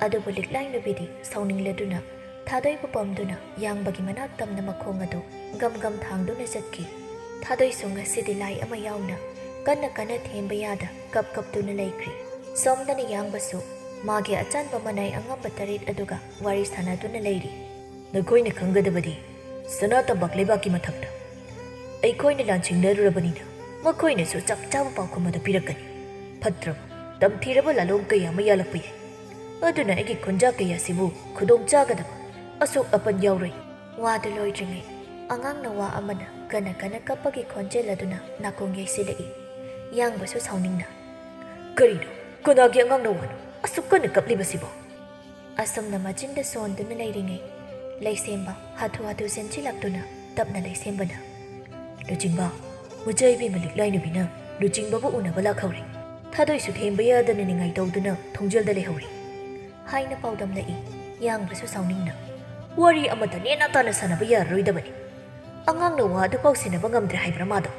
ꯑꯗꯨꯕꯨ ꯂꯤꯛꯂꯥꯏ ꯅꯨꯄꯤꯗꯤ ꯁꯥꯎꯅꯤꯡꯂꯗꯨꯅ ꯊꯥꯗꯣꯏꯕꯨ ꯄꯝꯗꯨꯅ ꯌꯥꯡꯕꯒꯤ ꯃꯅꯥꯛ ꯇꯝꯅ ꯃꯈꯣꯡ ꯑꯗꯨ ꯒꯝ ꯒꯝ ꯊꯥꯡꯗꯨꯅ ꯆꯠꯈꯤ꯫ ꯊꯥꯗꯣꯏꯁꯨ ꯉꯁꯤꯗꯤ ꯂꯥꯏ ꯑꯃ ꯌꯥꯎꯅ ꯀꯟꯅ ꯀꯟꯅ ꯊꯦꯝꯕ ꯌꯥꯗ ꯀꯞ ꯀꯞꯇꯨꯅ ꯂꯩꯈ꯭ꯔꯤ꯫ ꯁꯣꯝꯗꯅ ꯌꯥꯡꯕꯁꯨ ꯃꯥꯒꯤ ꯑꯆꯥꯟꯕ ꯃꯅꯥꯏ ꯑꯉꯝꯕ ꯇꯔꯦꯠ ꯑꯗꯨꯒ ꯋꯥꯔꯤ ꯁꯥꯟꯅꯗꯨꯅ ꯂꯩꯔꯤ꯫ ꯅꯈꯣꯏꯅ ꯈꯪꯒꯗꯕꯗꯤ ꯁꯅꯥ ꯇꯝꯄꯥꯛ ꯂꯩꯕꯥꯛꯀꯤ ꯃꯊꯛꯇ ꯑꯩꯈꯣꯏꯅ ꯂꯥꯟꯁꯤꯡꯅꯔꯨꯔꯕꯅꯤꯅ ꯃꯈꯣꯏꯅꯁꯨ ꯆꯞ ꯆꯥꯕ ꯄꯥꯎꯈꯨꯝ ꯑꯗꯨ ꯄꯤꯔꯛꯀꯅꯤ꯫ ꯐꯠꯇ꯭ꯔꯕ, ꯇꯝꯊꯤꯔꯕ ꯂꯥꯂꯣꯡ ꯀꯌꯥ ꯑꯃ ꯌꯥꯜꯂꯛꯄ ꯌꯥꯏ꯫ ꯑꯗꯨꯅ ꯑꯩꯒꯤ ꯈꯨꯟꯖꯥ ꯀꯌꯥꯁꯤꯕꯨ ꯈꯨꯗꯣꯡ ꯆꯥꯒꯗꯕ ꯑꯁꯣꯛ ꯑꯄꯟ ꯌꯥꯎꯔꯣꯏ꯫ ꯋꯥꯗꯨ ꯂꯣꯏꯗ꯭ꯔꯤꯉꯩ ꯑꯉꯥꯡꯅ ꯋꯥ ꯑꯃꯅ ꯀꯟꯅ ꯀꯟꯅ ꯀꯞꯄꯒꯤ ꯈꯣꯟꯖꯦꯜ ꯑꯗꯨꯅ ꯅꯥꯀꯣꯡ ꯌꯩꯁꯤꯜꯂꯛꯏ꯫ ꯌꯥꯡꯕꯁꯨ ꯁꯥꯎꯅꯤꯡꯅ, "ꯀꯔꯤꯅꯣ? ꯀꯅꯥꯒꯤ ꯑꯉꯥꯡꯅ ꯋꯥꯅꯣ ꯑꯁꯨꯛ ꯀꯟꯅ ꯀꯞꯂꯤꯕꯁꯤꯕꯣ?" ꯑꯁꯨꯝꯅ ꯃꯆꯤꯟꯗ ꯁꯣꯟꯗꯨꯅ ꯂꯩꯔꯤꯉꯩ ꯂꯩꯁꯦꯝꯕ ꯍꯥꯊꯨ ꯍꯥꯊꯨ ꯆꯦꯟꯁꯤꯜꯂꯛꯇꯨꯅ ꯇꯞꯅ ꯂꯩꯁꯦꯝꯕꯅ, "ꯂꯨꯆꯤꯡꯕ, ꯃꯆꯥ ꯏꯕꯦꯝꯃ ꯂꯤꯛꯂꯥꯏ ꯅꯨꯄꯤꯅ ꯂꯨꯆꯤꯡꯕꯕꯨ ꯎꯅꯕ ꯂꯥꯛꯍꯧꯔꯦ꯫ ꯊꯥꯗꯣꯏꯁꯨ ꯊꯦꯝꯕ ꯌꯥꯗꯅ ꯅꯤꯡꯉꯥꯏ ꯇꯧꯗꯨꯅ ꯊꯣꯡꯖꯦꯜꯗ ꯂꯩꯍꯧꯔꯦ," ꯍꯥꯏꯅ ꯄꯥꯎꯗꯝꯂꯛꯏ꯫ ꯌꯥꯡꯕꯁꯨ ꯁꯥꯎꯅꯤꯡꯅ, "ꯋꯥꯔꯤ ꯑꯃꯠꯇ ꯅꯦꯅꯥ ꯇꯥꯅ ꯁꯥꯟꯅꯕ ꯌꯥꯔꯔꯣꯏꯗꯕꯅꯤ꯫ ꯑꯉꯥꯡꯅ ꯋꯥ ꯑꯗꯨꯐꯥꯎ ꯁꯤꯟꯅꯕ ꯉꯝꯗ꯭ꯔꯦ ꯍꯥꯏꯕ꯭ꯔꯥ ꯃꯥꯗꯣ?"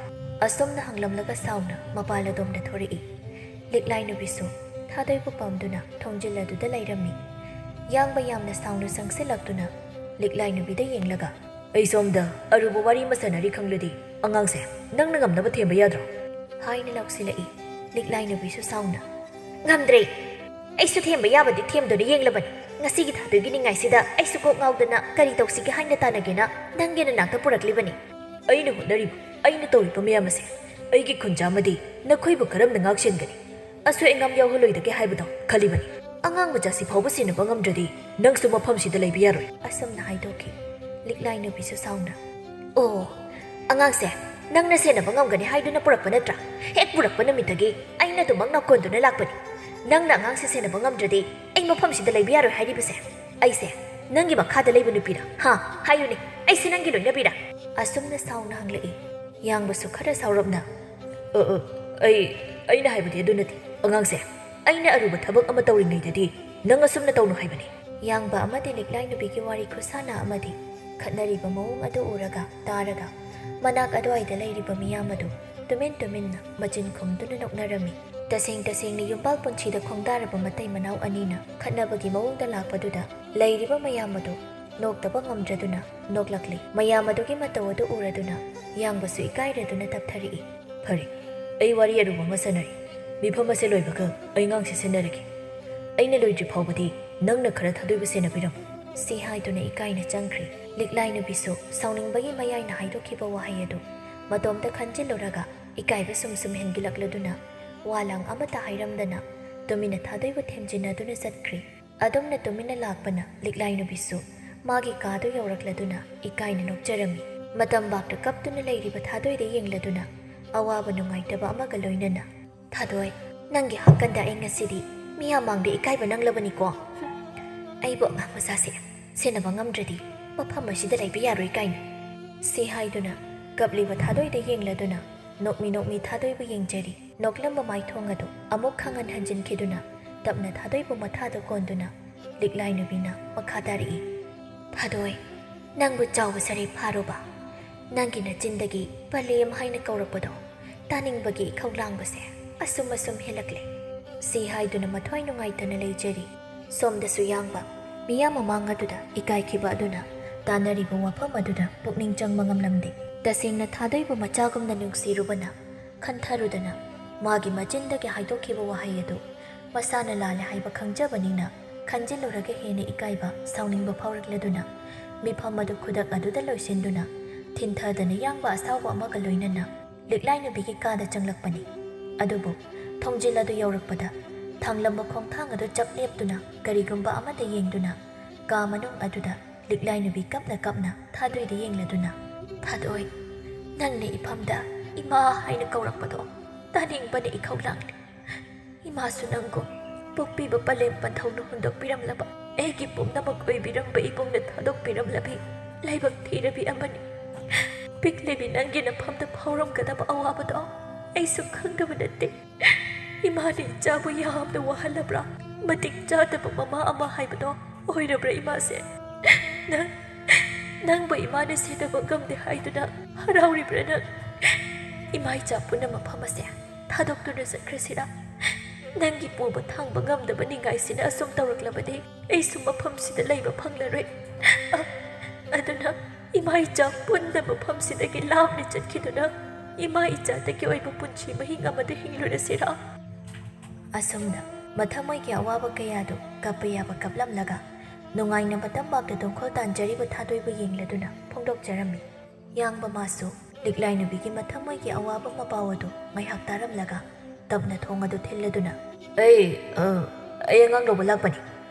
ꯑꯁꯨꯝꯅ ꯍꯪꯂꯝꯂꯒ ꯁꯥꯎꯅ ꯃꯄꯥꯜ ꯑꯗꯣꯝꯗ ꯊꯣꯔꯛꯏ꯫ ꯂꯤꯛꯂꯥꯏ ꯅꯨꯄꯤꯁꯨ ꯊꯥꯗꯣꯏꯕꯨ ꯄꯝꯗꯨꯅ ꯊꯣꯡꯖꯤꯜ ꯑꯗꯨꯗ ꯂꯩꯔꯝꯃꯤ꯫ ꯌꯥꯡꯕ ꯌꯥꯝꯅ ꯁꯥꯎꯅ ꯆꯪꯁꯤꯜꯂꯛꯇꯨꯅ ꯂꯤꯛꯂꯥꯏ ꯅꯨꯄꯤꯗ ꯌꯦꯡꯂꯒ, "ꯑꯩ ꯁꯣꯝꯗ ꯑꯔꯨꯕ ꯋꯥꯔꯤ ꯑꯃ ꯁꯥꯟꯅꯔꯤ ꯈꯪꯂꯗꯤ, ꯑꯉꯥꯡꯁꯦ ꯅꯪꯅ ꯉꯝꯅꯕ ꯊꯦꯝꯕ ꯌꯥꯗ꯭ꯔꯣ?" ꯍꯥꯏꯅ ꯂꯥꯎꯁꯤꯜꯂꯛꯏ꯫ ꯂꯤꯛꯂꯥꯏ ꯅꯨꯄꯤꯁꯨ ꯁꯥꯎꯅ, "ꯉꯝꯗ꯭ꯔꯦ꯫ ꯑꯩꯁꯨ ꯊꯦꯝꯕ ꯌꯥꯕꯗꯤ ꯊꯦꯝꯗꯨꯅ ꯌꯦꯡꯂꯕꯅꯤ꯫ ꯉꯁꯤꯒꯤ ꯊꯥꯗꯣꯏꯒꯤ ꯅꯤꯡꯉꯥꯏꯁꯤꯗ ꯑꯩꯁꯨ ꯀꯣꯛ ꯉꯥꯎꯗꯅ ꯀꯔꯤ ꯇꯧꯁꯤꯒꯦ ꯍꯥꯏꯅ ꯇꯥꯟꯅꯒꯦꯅ ꯅꯪꯒꯤ ꯅꯅꯥꯛꯇ ꯄꯨꯔꯛꯂꯤꯕꯅꯤ꯫ ꯑꯩꯅ ꯍꯣꯠꯅꯔꯤꯕ, ꯑꯩꯅ ꯇꯧꯔꯤꯕ ꯃꯌꯥꯝ ꯑꯁꯦ ꯑꯩꯒꯤ ꯈꯨꯟꯖꯥ ꯑꯃꯗꯤ ꯅꯈꯣꯏꯕꯨ ꯀꯔꯝꯅ ꯉꯥꯛꯁꯦꯟꯒꯅꯤ? ꯑꯁꯣꯏ ꯑꯉꯥꯝ ꯌꯥꯎꯍꯜꯂꯣꯏꯗꯒꯦ ꯍꯥꯏꯕꯗꯣ ꯈꯜꯂꯤꯕꯅꯤ꯫ ꯑꯉꯥꯡ ꯃꯆꯥꯁꯤ ꯐꯥꯎꯕ ꯁꯦꯟꯅꯕ ꯉꯝꯗ꯭ꯔꯗꯤ ꯅꯪꯁꯨ ꯃꯐꯝꯁꯤꯗ ꯂꯩꯕ ꯌꯥꯔꯣꯏ," ꯑꯁꯨꯝꯅ ꯍꯥꯏꯗꯣꯛꯈꯤ꯫ ꯂꯤꯛꯂꯥꯏ ꯅꯨꯄꯤꯁꯨ ꯁꯥꯎꯅ, "ꯑꯣ, ꯑꯉꯥꯡꯁꯦ ꯅꯪꯅ ꯁꯦꯟꯅꯕ ꯉꯝꯒꯅꯤ ꯍꯥꯏꯗꯨꯅ ꯄꯨꯔꯛꯄ ꯅꯠꯇ꯭ꯔꯥ? ꯍꯦꯛ ꯄꯨꯔꯛꯄ ꯅꯨꯃꯤꯠꯇꯒꯤ ꯑꯩꯅ ꯑꯗꯨꯃꯛ ꯅꯥꯎꯀꯣꯟꯗꯨꯅ ꯂꯥꯛꯄꯅꯤ꯫ ꯅꯪꯅ ꯑꯉꯥꯡꯁꯦ ꯁꯦꯟꯅꯕ ꯉꯝꯗ꯭ꯔꯗꯤ ꯑꯩ ꯃꯐꯝꯁꯤꯗ ꯂꯩꯕ ꯌꯥꯔꯣꯏ ꯍꯥꯏꯔꯤꯕꯁꯦ? ꯑꯩꯁꯦ ꯅꯪꯒꯤ ꯃꯈꯥꯗ ꯂꯩꯕ ꯅꯨꯄꯤꯔꯥ? ꯍꯥ? ꯍꯥꯏꯌꯨꯅꯦ, ꯑꯩꯁꯦ ꯅꯪꯒꯤ ꯂꯣꯏꯅꯕꯤꯔꯥ?" ꯑꯁꯨꯝꯅ ꯁꯥꯎꯅ ꯍꯪꯂꯛꯏ꯫ ꯌꯥꯡꯕꯁꯨ ꯈꯔ ꯁꯥꯎꯔꯞꯅ, "ꯑ, ꯑ, ꯑꯩ, ꯑꯩꯅ ꯍꯥꯏꯕꯗꯤ ꯑꯗꯨ ꯅꯠꯇꯦ, ꯑꯉꯥꯡꯁꯦ꯫ ꯑꯩꯅ ꯑꯔꯨꯕ ꯊꯕꯛ ꯑꯃ ꯇꯧꯔꯤꯉꯩꯗꯗꯤ ꯅꯪ ꯑꯁꯨꯝꯅ ꯇꯧꯅꯨ ꯍꯥꯏꯕꯅꯤ꯫" ꯌꯥꯡꯕ ꯑꯃꯗꯤ ꯂꯤꯛꯂꯥꯏ ꯅꯨꯄꯤꯒꯤ ꯋꯥꯔꯤ ꯈꯨꯁꯥꯟꯅ ꯑꯃꯗꯤ ꯈꯠꯅꯔꯤꯕ ꯃꯑꯣꯡ ꯑꯗꯨ ꯎꯔꯒ ꯇꯥꯔꯒ ꯃꯅꯥꯛ ꯑꯗꯨꯋꯥꯏꯗ ꯂꯩꯔꯤꯕ ꯃꯤꯌꯥꯝ ꯑꯗꯨ ꯇꯨꯃꯤꯟ ꯇꯨꯃꯤꯟꯅ ꯃꯆꯤꯟ ꯈꯨꯝꯗꯨꯅ ꯅꯣꯛꯅꯔꯝꯃꯤ꯫ ꯇꯁꯦꯡ ꯇꯁꯦꯡꯅ ꯌꯨꯝꯕꯥꯜ ꯄꯨꯟꯁꯤꯗ ꯈꯣꯡꯗꯥꯔꯕ ꯃꯇꯩ ꯃꯅꯥꯎ ꯑꯅꯤꯅ ꯈꯠꯅꯕꯒꯤ ꯃꯑꯣꯡꯗ ꯂꯥꯛꯄꯗꯨꯗ ꯂꯩꯔꯤꯕ ꯃꯌꯥꯝ ꯑꯗꯨ ꯅꯣꯛꯇꯕ ꯉꯝꯗ꯭ꯔꯗꯨꯅ ꯅꯣꯛꯂꯛꯂꯤ꯫ ꯃꯌꯥꯝ ꯑꯗꯨꯒꯤ ꯃꯇꯧ ꯑꯗꯨ ꯎꯔꯗꯨꯅ ꯌꯥꯡꯕꯁꯨ ꯏꯀꯥꯏꯔꯗꯨꯅ ꯇꯞꯊꯔꯛꯏ꯫ "ꯐꯔꯦ, ꯑꯩ ꯋꯥꯔꯤ ꯑꯔꯨꯕ ꯑꯃ ꯁꯥꯟꯅꯔꯤ꯫ ꯃꯤꯐꯝ ꯑꯁꯦ ꯂꯣꯏꯕꯒ ꯑꯩ ꯉꯥꯡꯁꯦ ꯁꯦꯟꯅꯔꯒꯦ꯫ ꯑꯩꯅ ꯂꯣꯏꯗ꯭ꯔꯤ ꯐꯥꯎꯕꯗꯤ ꯅꯪꯅ ꯈꯔ ꯊꯥꯗꯣꯏꯕ ꯁꯦꯟꯅꯕꯤꯔꯝꯃꯨ", ꯁꯤ ꯍꯥꯏꯗꯨꯅ ꯏꯀꯥꯏꯅ ꯆꯪꯈ꯭ꯔꯦ꯫ ꯂꯤꯛꯂꯥꯏ ꯅꯨꯄꯤꯁꯨ ꯁꯥꯎꯅꯤꯡꯕꯒꯤ ꯃꯌꯥꯏꯅ ꯍꯥꯏꯗꯣꯛꯈꯤꯕ ꯋꯥꯍꯩ ꯑꯗꯨ ꯃꯇꯣꯝꯇ ꯈꯟꯖꯤꯜꯂꯨꯔꯒ ꯏꯀꯥꯏꯕ ꯁꯨꯝ ꯁꯨꯝ ꯍꯦꯟꯒꯠꯂꯛꯂꯗꯨꯅ ꯋꯥ ꯂꯥꯡ ꯑꯃꯠꯇ ꯍꯥꯏꯔꯝꯗꯅ ꯇꯨꯃꯤꯟꯅ ꯊꯥꯗꯣꯏꯕ ꯊꯦꯝꯖꯤꯟꯅꯗꯨꯅ ꯆꯠꯈ꯭ꯔꯦ꯫ ꯑꯗꯨꯝꯅ ꯇꯨꯃꯤꯟꯅ ꯂꯥꯛꯄꯅ ꯂꯤꯛꯂꯥꯏ ꯅꯨꯄꯤꯁꯨ ꯃꯥꯒꯤ ꯀꯥꯗꯨ ꯌꯧꯔꯛꯂꯗꯨꯅ ꯏꯀꯥꯏꯅ ꯅꯣꯛꯆꯔꯝꯃꯤ꯫ ꯃꯇꯝ ꯕꯥꯛꯇ ꯀꯞꯇꯨꯅ ꯂꯩꯔꯤꯕ ꯊꯥꯗꯣꯏꯗ ꯌꯦꯡꯂꯗꯨꯅ ꯑꯋꯥꯕ ꯅꯨꯡꯉꯥꯏꯇꯕ ꯑꯃꯒ ꯂꯣꯏꯅꯅ, "ꯊꯥꯗꯣꯏ, ꯅꯪꯒꯤ ꯍꯛꯀꯟꯗ ꯑꯩ ꯉꯁꯤꯗꯤ ꯃꯤꯌꯥꯝ ꯃꯥꯡꯗ ꯏꯀꯥꯏꯕ ꯅꯪꯂꯕꯅꯤꯀꯣ꯫ ꯑꯩꯕꯨ ꯑꯉꯥꯡ ꯃꯆꯥꯁꯦ ꯁꯦꯟꯅꯕ ꯉꯝꯗ꯭ꯔꯗꯤ ꯃꯐꯝ ꯑꯁꯤꯗ ꯂꯩꯕ ꯌꯥꯔꯣꯏ" ꯀꯥꯏꯅ꯫ ꯁꯤ ꯍꯥꯏꯗꯨꯅ ꯀꯞꯂꯤꯕ ꯊꯥꯗꯣꯏꯗ ꯌꯦꯡꯂꯗꯨꯅ ꯅꯣꯛꯃꯤ ꯅꯣꯛꯃꯤ ꯊꯥꯗꯣꯏꯕꯨ ꯌꯦꯡꯖꯔꯤ꯫ ꯅꯣꯛꯂꯝꯕ ꯃꯥꯏꯊꯣꯡ ꯑꯗꯨ ꯑꯃꯨꯛ ꯈꯪꯍꯟ ꯍꯟꯖꯤꯟꯈꯤꯗꯨꯅ ꯇꯞꯅ ꯊꯥꯗꯣꯏꯕꯨ ꯃꯊꯥꯗ ꯀꯣꯟꯗꯨꯅ ꯂꯤꯛꯂꯥꯏ ꯅꯨꯄꯤꯅ ꯃꯈꯥ ꯇꯥꯔꯛꯏ꯫ "ꯊꯥꯗꯣꯏ, ꯅꯪꯕꯨ ꯆꯥꯎꯕ ꯁꯔꯦ ꯐꯥꯔꯨꯕ, ꯅꯪꯒꯤ ꯅꯆꯤꯟꯗꯒꯤ ꯄꯂꯦꯝ ꯍꯥꯏꯅ ꯀꯧꯔꯛꯄꯗꯣ ꯇꯥꯅꯤꯡꯕꯒꯤ ꯏꯈꯧ ꯂꯥꯡꯕꯁꯦ ꯑꯁꯨꯝ ꯑꯁꯨꯝ ꯍꯦꯜꯂꯛꯂꯦ" ꯁꯤ ꯍꯥꯏꯗꯨꯅ ꯃꯊ꯭ꯋꯥꯏ ꯅꯨꯡꯉꯥꯏꯇꯅ ꯂꯩꯖꯔꯤ꯫ ꯁꯣꯝꯗꯁꯨ ꯌꯥꯡꯕ ꯃꯤꯌꯥꯝ ꯃꯃꯥꯡ ꯑꯗꯨꯗ ꯏꯀꯥꯏꯈꯤꯕ ꯑꯗꯨꯅ ꯇꯥꯅꯔꯤꯕ ꯋꯥꯐꯝ ꯑꯗꯨꯗ ꯄꯨꯛꯅꯤꯡ ꯆꯪꯕ ꯉꯝꯂꯝꯗꯦ꯫ ꯇꯁꯦꯡꯅ ꯊꯥꯗꯣꯏꯕꯨ ꯃꯆꯥꯒꯨꯝꯅ ꯅꯨꯡꯁꯤꯔꯨꯕꯅ ꯈꯟꯊꯔꯨꯗꯅ ꯃꯥꯒꯤ ꯃꯆꯤꯟꯗꯒꯤ ꯍꯥꯏꯗꯣꯛꯈꯤꯕ ꯋꯥꯍꯩ ꯑꯗꯨ ꯃꯁꯥꯅ ꯂꯥꯜꯂꯦ ꯍꯥꯏꯕ ꯈꯪꯖꯕꯅꯤꯅ ꯈꯟꯖꯤꯜꯂꯨꯔꯒ ꯍꯦꯟꯅ ꯏꯀꯥꯏꯕ ꯁꯥꯎꯅꯤꯡꯕ ꯐꯥꯎꯔꯛꯂꯗꯨꯅ ꯃꯤꯐꯝ ꯑꯗꯨ ꯈꯨꯗꯛ ꯑꯗꯨꯗ ꯂꯣꯏꯁꯤꯟꯗꯨꯅ ꯊꯤꯟꯊꯗꯅ ꯌꯥꯡꯕ ꯑꯁꯥꯎꯕ ꯑꯃꯒ ꯂꯣꯏꯅꯅ ꯂꯤꯛꯂꯥꯏ ꯅꯨꯄꯤꯒꯤ ꯀꯥꯗ ꯆꯪꯂꯛꯄꯅꯤ꯫ ꯑꯗꯨꯕꯨ ꯊꯣꯡꯖꯤꯜ ꯑꯗꯨ ꯌꯧꯔꯛꯄꯗ ꯊꯥꯡꯂꯝꯕ ꯈꯣꯡꯊꯥꯡ ꯑꯗꯨ ꯆꯞ ꯂꯦꯞꯇꯨꯅ ꯀꯔꯤꯒꯨꯝꯕ ꯑꯃꯗ ꯌꯦꯡꯗꯨꯅ ꯀꯥ ꯃꯅꯨꯡ ꯑꯗꯨꯗ ꯂꯤꯛꯂꯥꯏ ꯅꯨꯄꯤ ꯀꯞꯅ ꯀꯞꯅ ꯊꯥꯗꯣꯏꯗ ꯌꯦꯡꯂꯗꯨꯅ, "ꯊꯥꯗꯣꯏ, ꯅꯪꯅ ꯏꯐꯝꯗ ꯏꯃꯥ ꯍꯥꯏꯅ ꯀꯧꯔꯛꯄꯗꯣ ꯇꯥꯅꯤꯡꯕꯅ ꯏꯈꯧ ꯂꯥꯡꯂꯤ꯫ ꯏꯃꯥꯁꯨ ꯅꯪꯒꯨꯝ ꯄꯣꯛꯄꯤꯕ ꯄꯂꯦꯝ ꯄꯟꯊꯧꯅ ꯍꯨꯟꯗꯣꯛꯄꯤꯔꯝꯂꯕ, ꯑꯩꯒꯤ ꯄꯨꯝꯅꯃꯛ ꯑꯣꯏꯕꯤꯔꯝꯕ ꯏꯕꯨꯡꯅ ꯊꯥꯗꯣꯛꯄꯤꯔꯝꯂꯕꯤ ꯂꯥꯏꯕꯛ ꯊꯤꯔꯕꯤ ꯑꯃꯅꯤ꯫ ꯄꯤꯛꯂꯤꯕꯤ ꯅꯪꯒꯤ ꯅꯐꯝꯗ ꯐꯥꯎꯔꯝꯒꯗꯕ ꯑꯋꯥꯕꯗꯣ ꯑꯩꯁꯨ ꯈꯪꯗꯕ ꯅꯠꯇꯦ꯫ ꯏꯃꯥꯅ ꯏꯆꯥꯕꯨ ꯌꯥꯝꯅ ꯋꯥꯍꯜꯂꯕ꯭ꯔꯥ? ꯃꯇꯤꯛ ꯆꯥꯗꯕ ꯃꯃꯥ ꯑꯃ ꯍꯥꯏꯕꯗꯣ ꯑꯣꯏꯔꯕ꯭ꯔꯥ ꯏꯃꯥꯁꯦ? ꯅꯪ, ꯅꯪꯕꯨ ꯏꯃꯥꯅ ꯁꯦꯟꯅꯕ ꯉꯝꯗꯦ ꯍꯥꯏꯗꯨꯅ ꯍꯔꯥꯎꯔꯤꯕ꯭ꯔꯥ ꯅꯪ? ꯏꯃꯥ ꯏꯆꯥ ꯄꯨꯟꯅ ꯃꯐꯝ ꯑꯁꯦ ꯊꯥꯗꯣꯛꯇꯨꯅ ꯆꯠꯈ꯭ꯔꯁꯤꯔꯥ? ꯅꯪꯒꯤ ꯄꯨꯕ ꯊꯥꯡꯕ ꯉꯝꯗꯕ ꯅꯤꯡꯉꯥꯏꯁꯤꯅ ꯑꯁꯨꯝ ꯇꯧꯔꯛꯂꯕꯗꯤ ꯑꯩꯁꯨ ꯃꯐꯝꯁꯤꯗ ꯂꯩꯕ ꯐꯪꯂꯔꯣꯏ꯫ ꯑ, ꯑꯗꯨꯅ ꯏꯃꯥ ꯏꯆꯥ ꯄꯨꯟꯅ ꯃꯐꯝꯁꯤꯗꯒꯤ ꯂꯥꯞꯅ ꯆꯠꯈꯤꯗꯨꯅ ꯏꯃꯥ ꯏꯆꯥꯗꯒꯤ ꯑꯣꯏꯕ ꯄꯨꯟꯁꯤ ꯃꯍꯤꯡ ꯑꯃꯗ ꯍꯤꯡꯂꯨꯔꯁꯤꯔꯥ? ꯑꯁꯨꯝꯅ ꯃꯊꯃꯣꯏꯒꯤ ꯑꯋꯥꯕ ꯀꯌꯥꯗꯨ ꯀꯞꯄ ꯌꯥꯕ ꯀꯞꯂꯝꯂꯒ ꯅꯨꯡꯉꯥꯏꯅ ꯃꯇꯝꯕꯥꯛꯇ ꯇꯣꯡꯈꯣꯜ ꯇꯥꯟꯖꯔꯤꯕ ꯊꯥꯗꯣꯏꯕꯨ ꯌꯦꯡꯂꯗꯨꯅ ꯐꯣꯡꯗꯣꯛꯆꯔꯝꯃꯤ꯫ ꯌꯥꯡꯕ ꯃꯥꯁꯨ ꯂꯤꯛꯂꯥꯏ ꯅꯨꯄꯤꯒꯤ ꯃꯊꯃꯣꯏꯒꯤ ꯑꯋꯥꯕ ꯃꯄꯥꯎ ꯑꯗꯨ ꯉꯥꯏꯍꯥꯛ ꯇꯥꯔꯝꯂꯒ ꯇꯞꯅ ꯊꯣꯡ ꯑꯗꯨ ꯊꯤꯜꯂꯗꯨꯅ, "ꯑꯩ, ꯑ, ꯑꯩ ꯑꯉꯥꯡ ꯂꯧꯕ ꯂꯥꯛꯄꯅꯤ,"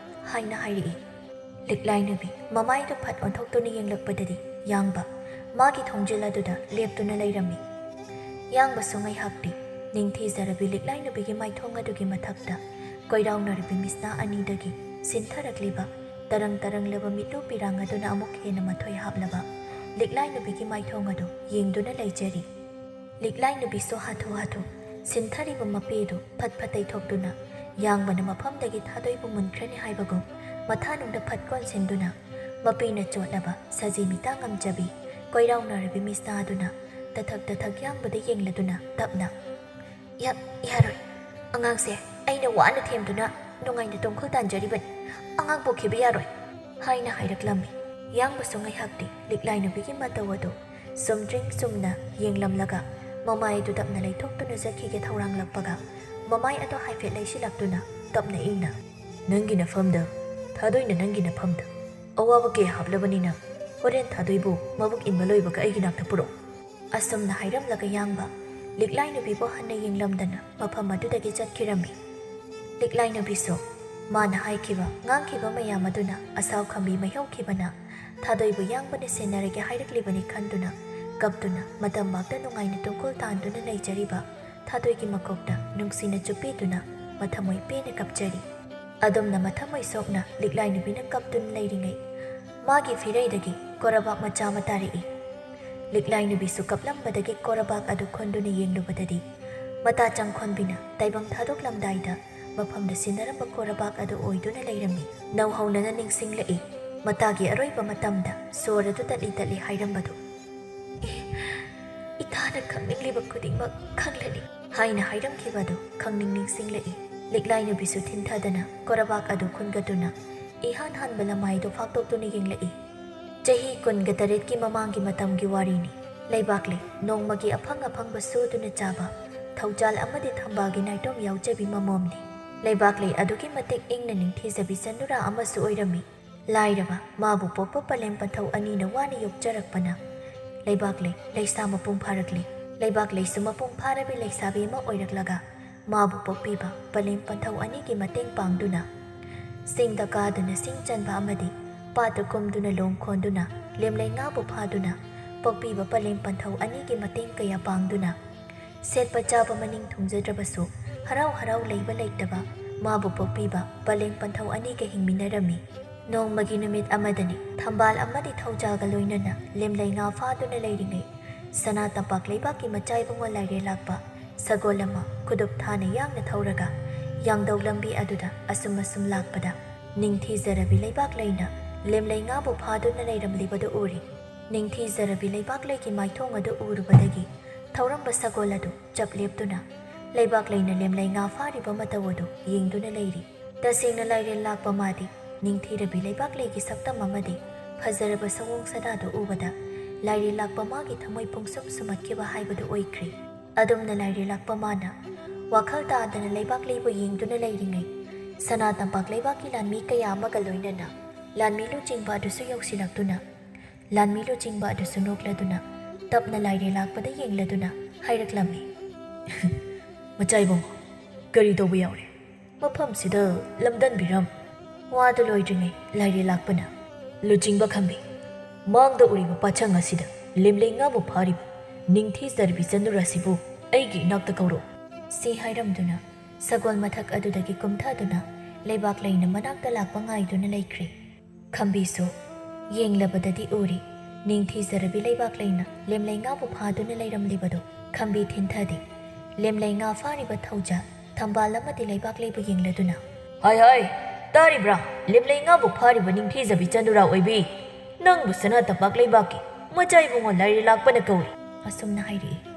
ꯍꯥꯏꯅ ꯍꯥꯏꯔꯛꯏ꯫ ꯂꯤꯛꯂꯥꯏ ꯅꯨꯄꯤ ꯃꯃꯥꯏꯗꯨ ꯐꯠ ꯑꯣꯟꯊꯣꯛꯇꯨꯅ ꯌꯦꯡꯂꯛꯄꯗꯗꯤ ꯌꯥꯡꯕ ꯃꯥꯒꯤ ꯊꯣꯡꯖꯤꯜ ꯑꯗꯨꯗ ꯂꯦꯞꯇꯨꯅ ꯂꯩꯔꯝꯃꯤ꯫ ꯌꯥꯡꯕꯁꯨ ꯉꯥꯏꯍꯥꯛꯇꯤ ꯅꯤꯡꯊꯤꯖꯔꯕꯤ ꯂꯤꯛꯂꯥꯏ ꯅꯨꯄꯤꯒꯤ ꯃꯥꯏꯊꯣꯡ ꯑꯗꯨꯒꯤ ꯃꯊꯛꯇ ꯀꯣꯏꯔꯥꯎꯅꯔꯕꯤ ꯃꯤꯠꯁꯅꯥ ꯑꯅꯤꯗꯒꯤ ꯁꯤꯟꯊꯔꯛꯂꯤꯕ ꯇꯔꯪ ꯇꯔꯪꯂꯕ ꯃꯤꯠꯂꯨ ꯄꯤꯔꯥꯡ ꯑꯗꯨꯅ ꯑꯃꯨꯛ ꯍꯦꯟꯅ ꯃꯊꯣꯏ ꯍꯥꯞꯂꯕ ꯂꯤꯛꯂꯥꯏ ꯅꯨꯄꯤꯒꯤ ꯃꯥꯏꯊꯣꯡ ꯑꯗꯨ ꯌꯦꯡꯗꯨꯅ ꯂꯩꯖꯔꯤ꯫ ꯂꯤꯛꯂꯥꯏ ꯅꯨꯄꯤꯁꯨ ꯍꯥꯊꯨ ꯍꯥꯊꯨ ꯁꯤꯟꯊꯔꯤꯕ ꯃꯄꯤꯗꯨ ꯐꯠ ꯐꯠ ꯇꯩꯊꯣꯛꯇꯨꯅ ꯌꯥꯡꯕꯅ ꯃꯐꯝꯗꯒꯤ ꯊꯥꯗꯣꯏꯕꯨ ꯃꯨꯟꯈ꯭ꯔꯅꯤ ꯍꯥꯏꯕꯒꯨꯝ ꯃꯊꯥꯅꯨꯡꯗ ꯐꯠ ꯀꯣꯟꯁꯤꯟꯗꯨꯅ ꯃꯄꯤꯅ ꯆꯣꯠꯂꯕ ꯁꯖꯤ ꯃꯤꯇꯥ ꯉꯝꯖꯕꯤ ꯀꯣꯏꯔꯥꯎꯅꯔꯕꯤ ꯃꯤꯁꯅꯥ ꯑꯗꯨꯅ ꯇꯊꯛ ꯇꯊꯛ ꯌꯥꯡꯕꯗ ꯌꯦꯡꯂꯗꯨꯅ ꯇꯞꯅ, "ꯌꯥ-, ꯌꯥꯔꯣꯏ꯫ ꯑꯉꯥꯡꯁꯦ ꯑꯩꯅ ꯋꯥꯅ ꯊꯦꯝꯗꯨꯅ ꯅꯨꯡꯉꯥꯏꯅ ꯇꯣꯡꯈꯣꯜ ꯇꯥꯟꯖꯔꯤꯕꯅꯤ꯫ ꯑꯉꯥꯡ ꯄꯣꯛꯈꯤꯕ ꯌꯥꯔꯣꯏ," ꯍꯥꯏꯅ ꯍꯥꯏꯔꯛꯂꯝꯃꯤ꯫ ꯌꯥꯡꯕꯁꯨ ꯉꯥꯏꯍꯥꯛꯇꯤ ꯂꯤꯛꯂꯥꯏ ꯅꯨꯄꯤꯒꯤ ꯃꯇꯧ ꯑꯗꯨ ꯆꯨꯝꯗ꯭ꯔꯤꯡ ꯆꯨꯝꯅ ꯌꯦꯡꯂꯝꯂꯒ ꯃꯃꯥꯏ ꯑꯗꯨ ꯇꯞꯅ ꯂꯩꯊꯣꯛꯇꯨꯅ ꯆꯠꯈꯤꯒꯦ ꯊꯧꯔꯥꯡꯂꯛꯄꯒ ꯃꯃꯥꯏ ꯑꯗꯨ ꯍꯥꯏꯐꯦꯠ ꯂꯩꯁꯤꯜꯂꯛꯇꯨꯅ ꯇꯞꯅ ꯏꯪꯅ, "ꯅꯪꯒꯤ ꯅꯐꯝꯗ, ꯊꯥꯗꯣꯏꯅ ꯅꯪꯒꯤ ꯅꯐꯝꯗ꯫ ꯑꯋꯥꯕ ꯀꯌꯥ ꯍꯥꯞꯂꯕꯅꯤꯅ ꯍꯣꯔꯦꯟ ꯊꯥꯗꯣꯏꯕꯨ ꯃꯕꯨꯛ ꯏꯟꯕ ꯂꯣꯏꯕꯒ ꯑꯩꯒꯤ ꯅꯥꯛꯇ ꯄꯨꯔꯛꯎ꯫" ꯑꯁꯨꯝꯅ ꯍꯥꯏꯔꯝꯂꯒ ꯌꯥꯡꯕ ꯂꯤꯛꯂꯥꯏ ꯅꯨꯄꯤꯕꯨ ꯍꯟꯅ ꯌꯦꯡꯂꯝꯗꯅ ꯃꯐꯝ ꯑꯗꯨꯗꯒꯤ ꯆꯠꯈꯤꯔꯝꯃꯤ꯫ ꯂꯤꯛꯂꯥꯏ ꯅꯨꯄꯤꯁꯨ ꯃꯥꯅ ꯍꯥꯏꯈꯤꯕ ꯉꯥꯡꯈꯤꯕ ꯃꯌꯥꯝ ꯑꯗꯨꯅ ꯑꯁꯥꯎ ꯈꯝꯕꯤ ꯃꯩꯍꯧꯈꯤꯕꯅ ꯊꯥꯗꯣꯏꯕꯨ ꯌꯥꯡꯕꯅ ꯁꯦꯟꯅꯔꯒꯦ ꯍꯥꯏꯔꯛꯂꯤꯕꯅꯤ ꯈꯟꯗꯨꯅ ꯀꯞꯇꯨꯅ ꯃꯇꯝꯕꯥꯛꯇ ꯅꯨꯡꯉꯥꯏꯅ ꯇꯨꯡꯀꯣꯜ ꯇꯥꯟꯗꯨꯅ ꯂꯩꯖꯔꯤꯕ ꯊꯥꯗꯣꯏꯒꯤ ꯃꯀꯣꯛꯇ ꯅꯨꯡꯁꯤꯅ ꯆꯨꯞꯄꯤꯗꯨꯅ ꯃꯊꯃꯣꯏ ꯄꯦꯟꯅ ꯀꯞꯆꯔꯤ꯫ ꯑꯗꯨꯝꯅ ꯃꯊꯃꯣꯏ ꯁꯣꯛꯅ ꯂꯤꯛꯂꯥꯏ ꯅꯨꯄꯤꯅ ꯀꯞꯇꯨꯅ ꯂꯩꯔꯤꯉꯩ ꯃꯥꯒꯤ ꯐꯤꯔꯩꯗꯒꯤ ꯀꯣꯔꯕꯥꯛ ꯃꯆꯥ ꯑꯃ ꯇꯥꯔꯛꯏ꯫ ꯂꯤꯛꯂꯥꯏ ꯅꯨꯄꯤꯁꯨ ꯀꯞꯂꯝꯕꯗꯒꯤ ꯀꯣꯔꯕꯥꯛ ꯑꯗꯨ ꯈꯨꯟꯗꯨꯅ ꯌꯦꯡꯂꯨꯕꯗꯗꯤ ꯃꯇꯥ ꯆꯪꯈꯣꯟꯕꯤꯅ ꯇꯥꯏꯕꯪ ꯊꯥꯗꯣꯛꯂꯝꯗꯥꯏꯗ ꯃꯐꯝꯗ ꯁꯤꯟꯅꯔꯝꯕ ꯀꯣꯔꯕꯥꯛ ꯑꯗꯨ ꯑꯣꯏꯗꯨꯅ ꯂꯩꯔꯝꯃꯤ꯫ ꯅꯧꯍꯧꯅꯅ ꯅꯤꯡꯁꯤꯡꯂꯛꯏ ꯃꯇꯥꯒꯤ ꯑꯔꯣꯏꯕ ꯃꯇꯝꯗ ꯁꯣꯔ ꯑꯗꯨ ꯇꯠꯂꯤ ꯇꯠꯂꯤ ꯍꯥꯏꯔꯝꯕꯗꯨ꯫ "ꯏ-, ꯏꯇꯥ ꯅꯪ ꯈꯪꯅꯤꯡꯂꯤꯕ ꯈꯨꯗꯤꯡꯃꯛ ꯈꯪꯂꯅꯤ" ꯍꯥꯏꯅ ꯍꯥꯏꯔꯝꯈꯤꯕ ꯑꯗꯨ ꯈꯪꯅꯤꯡ ꯅꯤꯡꯁꯤꯡꯂꯛꯏ꯫ ꯂꯤꯛꯂꯥꯏ ꯅꯨꯄꯤꯁꯨ ꯊꯤꯟꯊꯗꯅ ꯀꯣꯔꯕꯥꯛ ꯑꯗꯨ ꯈꯨꯟꯒꯠꯇꯨꯅ ꯏꯍꯥꯟ ꯍꯥꯟꯕ ꯂꯃꯥꯏꯗꯨ ꯐꯥꯛꯇꯣꯛꯇꯨꯅ ꯌꯦꯡꯂꯛꯏ꯫ ꯆꯍꯤ ꯀꯨꯟꯒ ꯇꯔꯦꯠꯀꯤ ꯃꯃꯥꯡꯒꯤ ꯃꯇꯝꯒꯤ ꯋꯥꯔꯤꯅꯤ꯫ ꯂꯩꯕꯥꯛꯂꯩ ꯅꯣꯡꯃꯒꯤ ꯑꯐꯪ ꯑꯐꯪꯕ ꯁꯨꯗꯨꯅ ꯆꯥꯕ, ꯊꯧꯖꯥꯜ ꯑꯃꯗꯤ ꯊꯝꯕꯥꯜꯒꯤ ꯅꯥꯏꯇꯣꯝ ꯌꯥꯎꯖꯕꯤ ꯃꯃꯣꯝꯅꯤ꯫ ꯂꯩꯕꯥꯛꯂꯩ ꯑꯗꯨꯛꯀꯤ ꯃꯇꯤꯛ ꯏꯪꯅ ꯅꯤꯡꯊꯤꯖꯕꯤ ꯆꯅꯨꯔꯥ ꯑꯃꯁꯨ ꯑꯣꯏꯔꯝꯃꯤ꯫ ꯂꯥꯏꯔꯕ ꯃꯥꯕꯨ ꯄꯣꯛꯄ ꯄꯂꯦꯝ ꯄꯟꯊꯧ ꯑꯅꯤꯅ ꯋꯥꯅ ꯌꯣꯛꯆꯔꯛꯄꯅ ꯂꯩꯕꯥꯛꯂꯩ ꯂꯩꯁꯥ ꯃꯄꯨꯡ ꯐꯥꯔꯛꯂꯤ꯫ ꯂꯩꯕꯥꯛꯂꯩꯁꯨ ꯃꯄꯨꯡ ꯐꯥꯔꯕꯤ ꯂꯩꯁꯥꯕꯤ ꯑꯃ ꯑꯣꯏꯔꯛꯂꯒ ꯃꯥꯕꯨ ꯄꯣꯛꯄꯤꯕ ꯄꯂꯦꯝ ꯄꯟꯊꯧ ꯑꯅꯤꯒꯤ ꯃꯇꯦꯡ ꯄꯥꯡꯗꯨꯅ ꯁꯤꯡꯗ ꯀꯥꯗꯨꯅ ꯁꯤꯡ ꯆꯟꯕ ꯑꯃꯗꯤ ꯄꯥꯠꯇ ꯀꯨꯝꯗꯨꯅ ꯂꯣꯡ ꯈꯣꯟꯗꯨꯅ ꯂꯦꯝꯂꯩ ꯉꯥꯕꯨ ꯐꯥꯗꯨꯅ ꯄꯣꯛꯄꯤꯕ ꯄꯂꯦꯝ ꯄꯟꯊꯧ ꯑꯅꯤꯒꯤ ꯃꯇꯦꯡ ꯀꯌꯥ ꯄꯥꯡꯗꯨꯅ ꯁꯦꯠꯄ ꯆꯥꯕ ꯃꯅꯤꯡ ꯊꯨꯡꯖꯗ꯭ꯔꯕꯁꯨ ꯍꯔꯥꯎ ꯍꯔꯥꯎ ꯂꯩꯕ ꯂꯩꯇꯕ ꯃꯥꯕꯨ ꯄꯣꯛꯄꯤꯕ ꯄꯂꯦꯝ ꯄꯟꯊꯧ ꯑꯅꯤꯒ ꯍꯤꯡꯃꯤꯟꯅꯔꯝꯃꯤ꯫ ꯅꯣꯡꯃꯒꯤ ꯅꯨꯃꯤꯠ ꯑꯃꯗꯅꯤ ꯊꯝꯕꯥꯜ ꯑꯃꯗꯤ ꯊꯧꯖꯥꯜꯒ ꯂꯣꯏꯅꯅ ꯂꯦꯝꯂꯩ ꯉꯥ ꯐꯥꯗꯨꯅ ꯂꯩꯔꯤꯉꯩ ꯁꯅꯥ ꯇꯝꯄꯥꯛ ꯂꯩꯕꯥꯛꯀꯤ ꯃꯆꯥ ꯏꯕꯨꯡꯉꯣ ꯂꯥꯏꯔꯦꯜ ꯂꯥꯛꯄ ꯁꯒꯣꯜ ꯑꯃ ꯈꯨꯗꯨꯞ ꯊꯥꯅ ꯌꯥꯡꯅ ꯊꯧꯔꯒ ꯌꯥꯡꯗꯧ ꯂꯝꯕꯤ ꯑꯗꯨꯗ ꯑꯁꯨꯝ ꯑꯁꯨꯝ ꯂꯥꯛꯄꯗ ꯅꯤꯡꯊꯤꯖꯔꯕꯤ ꯂꯩꯕꯥꯛꯂꯩꯅ ꯂꯦꯝꯂꯩ ꯉꯥꯕꯨ ꯐꯥꯗꯨꯅ ꯂꯩꯔꯝꯂꯤꯕꯗꯨ ꯎꯔꯤ꯫ ꯅꯤꯡꯊꯤꯖꯔꯕꯤ ꯂꯩꯕꯥꯛꯂꯩꯒꯤ ꯃꯥꯏꯊꯣꯡ ꯑꯗꯨ ꯎꯔꯨꯕꯗꯒꯤ ꯊꯧꯔꯝꯕ ꯁꯒꯣꯜ ꯑꯗꯨ ꯆꯞ ꯂꯦꯞꯇꯨꯅ ꯂꯩꯕꯥꯛꯂꯩꯅ ꯂꯦꯝꯂꯩ ꯉꯥ ꯐꯥꯔꯤꯕ ꯃꯇꯧ ꯑꯗꯨ ꯌꯦꯡꯗꯨꯅ ꯂꯩꯔꯤ꯫ ꯇꯁꯦꯡꯅ ꯂꯥꯏꯔꯦꯜ ꯂꯥꯛꯄ ꯃꯥꯗꯤ ꯅꯤꯡꯊꯤꯔꯕꯤ ꯂꯩꯕꯥꯛꯂꯩꯒꯤ ꯁꯛꯇꯝ ꯑꯃꯗꯤ ꯐꯖꯔꯕ ꯁꯑꯣꯡ ꯁꯥꯗꯥꯗꯨ ꯎꯕꯗ ꯂꯥꯏꯔꯦꯜ ꯂꯥꯛꯄ ꯃꯥꯒꯤ ꯊꯃꯣꯏ ꯄꯨꯡꯁꯨꯝ ꯁꯨꯝꯍꯠꯈꯤꯕ ꯍꯥꯏꯕꯗꯨ ꯑꯣꯏꯈ꯭ꯔꯦ꯫ ꯑꯗꯨꯝꯅ ꯂꯥꯏꯔꯦꯜ ꯂꯥꯛꯄ ꯃꯥꯅ ꯋꯥꯈꯜ ꯇꯥꯗꯅ ꯂꯩꯕꯥꯛꯂꯩꯕꯨ ꯌꯦꯡꯗꯨꯅ ꯂꯩꯔꯤꯉꯩ ꯁꯅꯥ ꯇꯝꯄꯥꯛ ꯂꯩꯕꯥꯛꯀꯤ ꯂꯥꯟꯃꯤ ꯀꯌꯥ ꯑꯃꯒ ꯂꯣꯏꯅꯅ ꯂꯥꯟꯃꯤ ꯂꯨꯆꯤꯡꯕ ꯑꯗꯨꯁꯨ ꯌꯧꯁꯤꯜꯂꯛꯇꯨꯅ ꯂꯥꯟꯃꯤ ꯂꯨꯆꯤꯡꯕ ꯑꯗꯨꯁꯨ ꯅꯣꯛꯂꯗꯨꯅ ꯇꯞꯅ ꯂꯥꯏꯔꯦꯜ ꯂꯥꯛꯄꯗ ꯌꯦꯡꯂꯗꯨꯅ ꯍꯥꯏꯔꯛꯂꯝꯃꯤ꯫ "ꯃꯆꯥ ꯏꯕꯨꯡꯉꯣ, ꯀꯔꯤ ꯇꯧꯕ ꯌꯥꯎꯔꯦ? ꯃꯐꯝꯁꯤꯗ ꯂꯝꯗꯟꯕꯤꯔꯝ?" ꯋꯥꯗꯨ ꯂꯣꯏꯗ꯭ꯔꯤꯉꯩ ꯂꯥꯏꯔꯦꯜ ꯂꯥꯛꯄꯅ, "ꯂꯨꯆꯤꯡꯕ ꯈꯝꯕꯤ, ꯃꯥꯡꯗ ꯎꯔꯤꯕ ꯄꯥꯠꯁꯪ ꯑꯁꯤꯗ ꯂꯦꯝꯂꯩ ꯉꯥꯕꯨ ꯐꯥꯔꯤꯕ ꯅꯤꯡꯊꯤꯖꯔꯕꯤ ꯆꯅꯨꯔꯥꯁꯤꯕꯨ ꯑꯩꯒꯤ ꯏꯅꯥꯛꯇ ꯀꯧꯔꯛꯎ" ꯁꯤ ꯍꯥꯏꯔꯝꯗꯨꯅ ꯁꯒꯣꯜ ꯃꯊꯛ ꯑꯗꯨꯗꯒꯤ ꯀꯨꯝꯊꯗꯨꯅ ꯂꯩꯕꯥꯛꯂꯩꯅ ꯃꯅꯥꯛꯇ ꯂꯥꯛꯄ ꯉꯥꯏꯗꯨꯅ ꯂꯩꯈ꯭ꯔꯦ꯫ ꯈꯝꯕꯤꯁꯨ ꯌꯦꯡꯂꯕꯗꯗꯤ ꯎꯔꯤ ꯅꯤꯡꯊꯤꯖꯔꯕꯤ ꯂꯩꯕꯥꯛꯂꯩꯅ ꯂꯦꯝꯂꯩ ꯉꯥꯕꯨ ꯐꯥꯗꯨꯅ ꯂꯩꯔꯝꯂꯤꯕꯗꯨ꯫ ꯈꯝꯕꯤ ꯊꯤꯟꯊꯗꯦ꯫ ꯂꯦꯝꯂꯩ ꯉꯥ ꯐꯥꯔꯤꯕ ꯊꯧꯖꯥꯜ ꯊꯝꯕꯥꯜ ꯑꯃꯗꯤ ꯂꯩꯕꯥꯛꯂꯩꯕꯨ ꯌꯦꯡꯂꯗꯨꯅ, "ꯍꯥꯏ ꯍꯥꯏ, ꯇꯥꯔꯤꯕ꯭ꯔꯥ? ꯂꯦꯝꯂꯩ ꯉꯥꯕꯨ ꯐꯥꯔꯤꯕ ꯅꯤꯡꯊꯤꯖꯕꯤ ꯆꯅꯨꯔꯥ ꯑꯣꯏꯕꯤ, ꯅꯪꯕꯨ ꯁꯅꯥ ꯇꯝꯄꯥꯛ ꯂꯩꯕꯥꯛꯀꯤ ꯃꯆꯥ ꯏꯕꯨꯡꯉꯣ ꯂꯥꯏꯔꯦꯜ ꯂꯥꯛꯄꯅ ꯀꯧꯏ" ꯑꯁꯨꯝꯅ ꯍꯥꯏꯔꯛꯏ꯫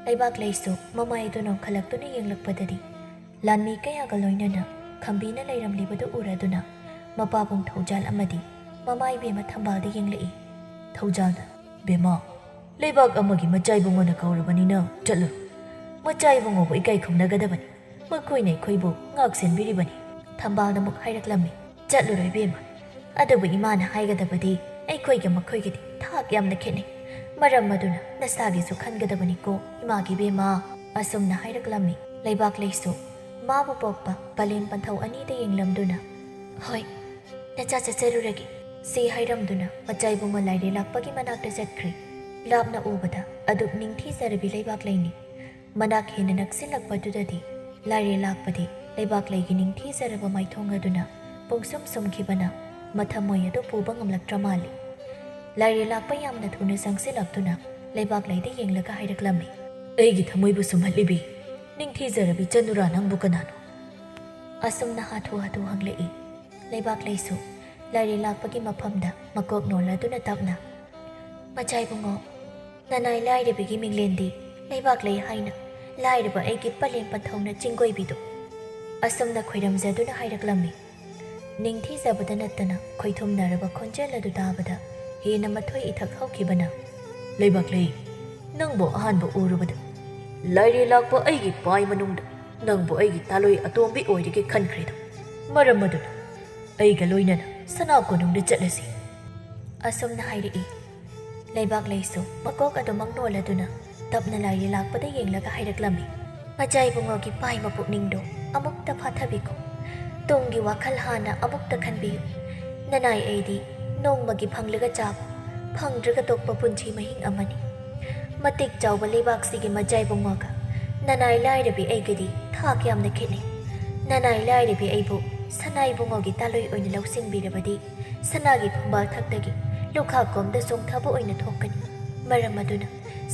ꯂꯩꯕꯥꯛꯂꯩꯁꯨ ꯃꯃꯥꯏ ꯑꯗꯨ ꯅꯣꯟꯈꯠꯂꯛꯇꯨꯅ ꯌꯦꯡꯂꯛꯄꯗꯗꯤ ꯂꯥꯟꯃꯤ ꯀꯌꯥꯒ ꯂꯣꯏꯅꯅ ꯈꯝꯕꯤꯅ ꯂꯩꯔꯝꯂꯤꯕꯗꯨ ꯎꯔꯗꯨꯅ ꯃꯄꯥꯕꯨꯡ ꯊꯧꯖꯥꯜ ꯑꯃꯗꯤ ꯃꯃꯥ ꯏꯕꯦꯝꯃ ꯊꯝꯕꯥꯜꯗ ꯌꯦꯡꯂꯛꯏ꯫ ꯊꯧꯖꯥꯜꯅ, "ꯕꯦꯝꯃ, ꯂꯩꯕꯥꯛ ꯑꯃꯒꯤ ꯃꯆꯥ ꯏꯕꯨꯡꯉꯣꯅ ꯀꯧꯔꯕꯅꯤꯅ ꯆꯠꯂꯨ꯫ ꯃꯆꯥ ꯏꯕꯨꯡꯉꯣꯕꯨ ꯏꯀꯥꯏ ꯈꯨꯝꯅꯒꯗꯕꯅꯤ꯫ ꯃꯈꯣꯏꯅ ꯑꯩꯈꯣꯏꯕꯨ ꯉꯥꯛ ꯁꯦꯟꯕꯤꯔꯤꯕꯅꯤ"꯫ ꯊꯝꯕꯥꯜꯅ ꯑꯃꯨꯛ ꯍꯥꯏꯔꯛꯂꯝꯃꯤ, "ꯆꯠꯂꯨꯔꯣ ꯏꯕꯦꯝꯃ꯫ ꯑꯗꯨꯕꯨ ꯏꯃꯥꯅ ꯍꯥꯏꯒꯗꯕꯗꯤ ꯑꯩꯈꯣꯏꯒ ꯃꯈꯣꯏꯒꯗꯤ ꯊꯥꯛ ꯌꯥꯝꯅ ꯈꯦꯠꯅꯩ꯫ ꯃꯔꯝ ꯑꯗꯨꯅ ꯅꯁꯥꯒꯤꯁꯨ ꯈꯟꯒꯗꯕꯅꯤꯀꯣ ꯏꯃꯥꯒꯤ ꯏꯕꯦꯝꯃ"꯫ ꯑꯁꯨꯝꯅ ꯍꯥꯏꯔꯛꯂꯝꯃꯤ꯫ ꯂꯩꯕꯥꯛꯂꯩꯁꯨ ꯃꯥꯕꯨ ꯄꯣꯛꯄ ꯄꯂꯦꯝ ꯄꯟꯊꯧ ꯑꯅꯤꯗ ꯌꯦꯡꯂꯝꯗꯨꯅ, "ꯍꯣꯏ, ꯅꯆꯥ ꯆꯠꯆꯔꯨꯔꯒꯦ" ꯁꯤ ꯍꯥꯏꯔꯝꯗꯨꯅ ꯃꯆꯥ ꯏꯕꯨꯡꯉꯣ ꯂꯥꯏꯔꯦꯜ ꯂꯥꯛꯄꯒꯤ ꯃꯅꯥꯛꯇ ꯆꯠꯈ꯭ꯔꯤ꯫ ꯂꯥꯞꯅ ꯎꯕꯗ ꯑꯗꯨꯛ ꯅꯤꯡꯊꯤꯖꯔꯕꯤ ꯂꯩꯕꯥꯛꯂꯩꯅꯤ꯫ ꯃꯅꯥꯛ ꯍꯦꯟꯅ ꯅꯛꯁꯤꯜꯂꯛꯄꯗꯨꯗꯗꯤ ꯂꯥꯏꯔꯦꯜ ꯂꯥꯛꯄꯗꯤ ꯂꯩꯕꯥꯛꯂꯩꯒꯤ ꯅꯤꯡꯊꯤꯖꯔꯕ ꯃꯥꯏꯊꯣꯡ ꯑꯗꯨꯅ ꯄꯨꯡꯁꯨꯝ ꯁꯨꯝꯈꯤꯕꯅ ꯃꯊꯃꯣꯏ ꯑꯗꯨ ꯄꯨꯕ ꯉꯝꯂꯛꯇ꯭ꯔ ꯃꯥꯜꯂꯤ꯫ ꯂꯥꯏꯔꯦꯜ ꯂꯥꯛꯄ ꯌꯥꯝꯅ ꯊꯨꯅ ꯆꯪꯁꯤꯜꯂꯛꯇꯨꯅ ꯂꯩꯕꯥꯛꯂꯩꯗ ꯌꯦꯡꯂꯒ ꯍꯥꯏꯔꯛꯂꯝꯃꯤ, "ꯑꯩꯒꯤ ꯊꯃꯣꯏꯕꯨ ꯁꯨꯝꯍꯠꯂꯤꯕꯤ ꯅꯤꯡꯊꯤꯖꯔꯕꯤ ꯆꯅꯨꯔꯥ ꯅꯪꯕꯨ ꯀꯅꯥꯅꯣ?" ꯑꯁꯨꯝꯅ ꯍꯥꯊꯨ ꯍꯥꯊꯨ ꯍꯪꯂꯛꯏ꯫ ꯂꯩꯕꯥꯛꯂꯩꯁꯨ ꯂꯥꯏꯔꯦꯜ ꯂꯥꯛꯄꯒꯤ ꯃꯐꯝꯗ ꯃꯀꯣꯛ ꯅꯣꯜꯂꯗꯨꯅ ꯇꯞꯅ, "ꯃꯆꯥ ꯏꯕꯨꯡꯉꯣ, ꯅꯅꯥꯏ ꯂꯥꯏꯔꯕꯤꯒꯤ ꯃꯤꯡꯂꯦꯟꯗꯤ ꯂꯩꯕꯥꯛꯂꯩ ꯍꯥꯏꯅ ꯂꯥꯏꯔꯕ ꯑꯩꯒꯤ ꯄꯂꯦꯝ ꯄꯟꯊꯧꯅ ꯆꯤꯡꯒꯣꯏꯕꯤꯗꯣ" ꯑꯁꯨꯝꯅ ꯈꯣꯏꯔꯝꯖꯗꯨꯅ ꯍꯥꯏꯔꯛꯂꯝꯃꯤ꯫ ꯅꯤꯡꯊꯤꯖꯕꯗ ꯅꯠꯇꯅ ꯈꯣꯏꯊꯨꯝꯅꯔꯕ ꯈꯣꯟꯖꯦꯜ ꯑꯗꯨ ꯇꯥꯕꯗ ꯍꯦꯟꯅ ꯃꯊꯣꯏ ꯏꯊꯛ ꯍꯧꯈꯤꯕꯅ, "ꯂꯩꯕꯥꯛꯂꯩ, ꯅꯪꯕꯨ ꯑꯍꯥꯟꯕ ꯎꯔꯨꯕꯗ ꯂꯥꯏꯔꯦꯜ ꯂꯥꯛꯄ ꯑꯩꯒꯤ ꯄꯥꯏ ꯃꯅꯨꯡꯗ ꯅꯪꯕꯨ ꯑꯩꯒꯤ ꯇꯥꯂꯣꯏ ꯑꯇꯣꯝꯕꯤ ꯑꯣꯏꯔꯒꯦ ꯈꯟꯈ꯭ꯔꯦꯗꯣ꯫ ꯃꯔꯝ ꯑꯗꯨꯅ ꯑꯩꯒ ꯂꯣꯏꯅꯅ ꯁꯅꯥ ꯀꯣꯅꯨꯡꯗ ꯆꯠꯂꯁꯤ" ꯑꯁꯨꯝꯅ ꯍꯥꯏꯔꯛꯏ꯫ ꯂꯩꯕꯥꯛꯂꯩꯁꯨ ꯃꯀꯣꯛ ꯑꯗꯨꯃꯛ ꯅꯣꯜꯂꯗꯨꯅ ꯇꯞꯅ ꯂꯥꯏꯔꯦꯜ ꯂꯥꯛꯄꯗ ꯌꯦꯡꯂꯒ ꯍꯥꯏꯔꯛꯂꯝꯃꯤ, "ꯃꯆꯥ ꯏꯕꯨꯡꯉꯣꯒꯤ ꯄꯥꯏ ꯃꯄꯨꯛꯅꯤꯡꯗꯣ ꯑꯃꯨꯛꯇ ꯐꯥꯊꯕꯤꯈꯣ꯫ ꯇꯨꯡꯒꯤ ꯋꯥꯈꯜ ꯍꯥꯟꯅ ꯑꯃꯨꯛꯇ ꯈꯟꯕꯤꯌꯨ꯫ ꯅꯅꯥꯏ ꯑꯩꯗꯤ ꯅꯣꯡꯃꯒꯤ ꯐꯪꯂꯒ ꯆꯥꯕ, ꯐꯪꯗ꯭ꯔꯒ ꯇꯣꯛꯄ ꯄꯨꯟꯁꯤ ꯃꯍꯤꯡ ꯑꯃꯅꯤ꯫ ꯃꯇꯤꯛ ꯆꯥꯎꯕ ꯂꯩꯕꯥꯛꯁꯤꯒꯤ ꯃꯆꯥ ꯏꯕꯨꯡꯉꯣꯒ ꯅꯅꯥꯏ ꯂꯥꯏꯔꯕꯤ ꯑꯩꯒꯗꯤ ꯊꯥꯛ ꯌꯥꯝꯅ ꯈꯦꯠꯅꯩ꯫ ꯅꯅꯥꯏ ꯂꯥꯏꯔꯕꯤ ꯑꯩꯕꯨ ꯁꯅꯥ ꯏꯕꯨꯡꯉꯣꯒꯤ ꯇꯥꯂꯣꯏ ꯑꯣꯏꯅ ꯂꯧꯁꯤꯟꯕꯤꯔꯕꯗꯤ ꯁꯅꯥꯒꯤ ꯐꯨꯝꯕꯥꯜ ꯊꯛꯇꯒꯤ ꯂꯨꯈꯥꯛ ꯀꯣꯝꯗ ꯆꯣꯡꯊꯕ ꯑꯣꯏꯅ ꯊꯣꯛꯀꯅꯤ꯫ ꯃꯔꯝ ꯑꯗꯨꯅ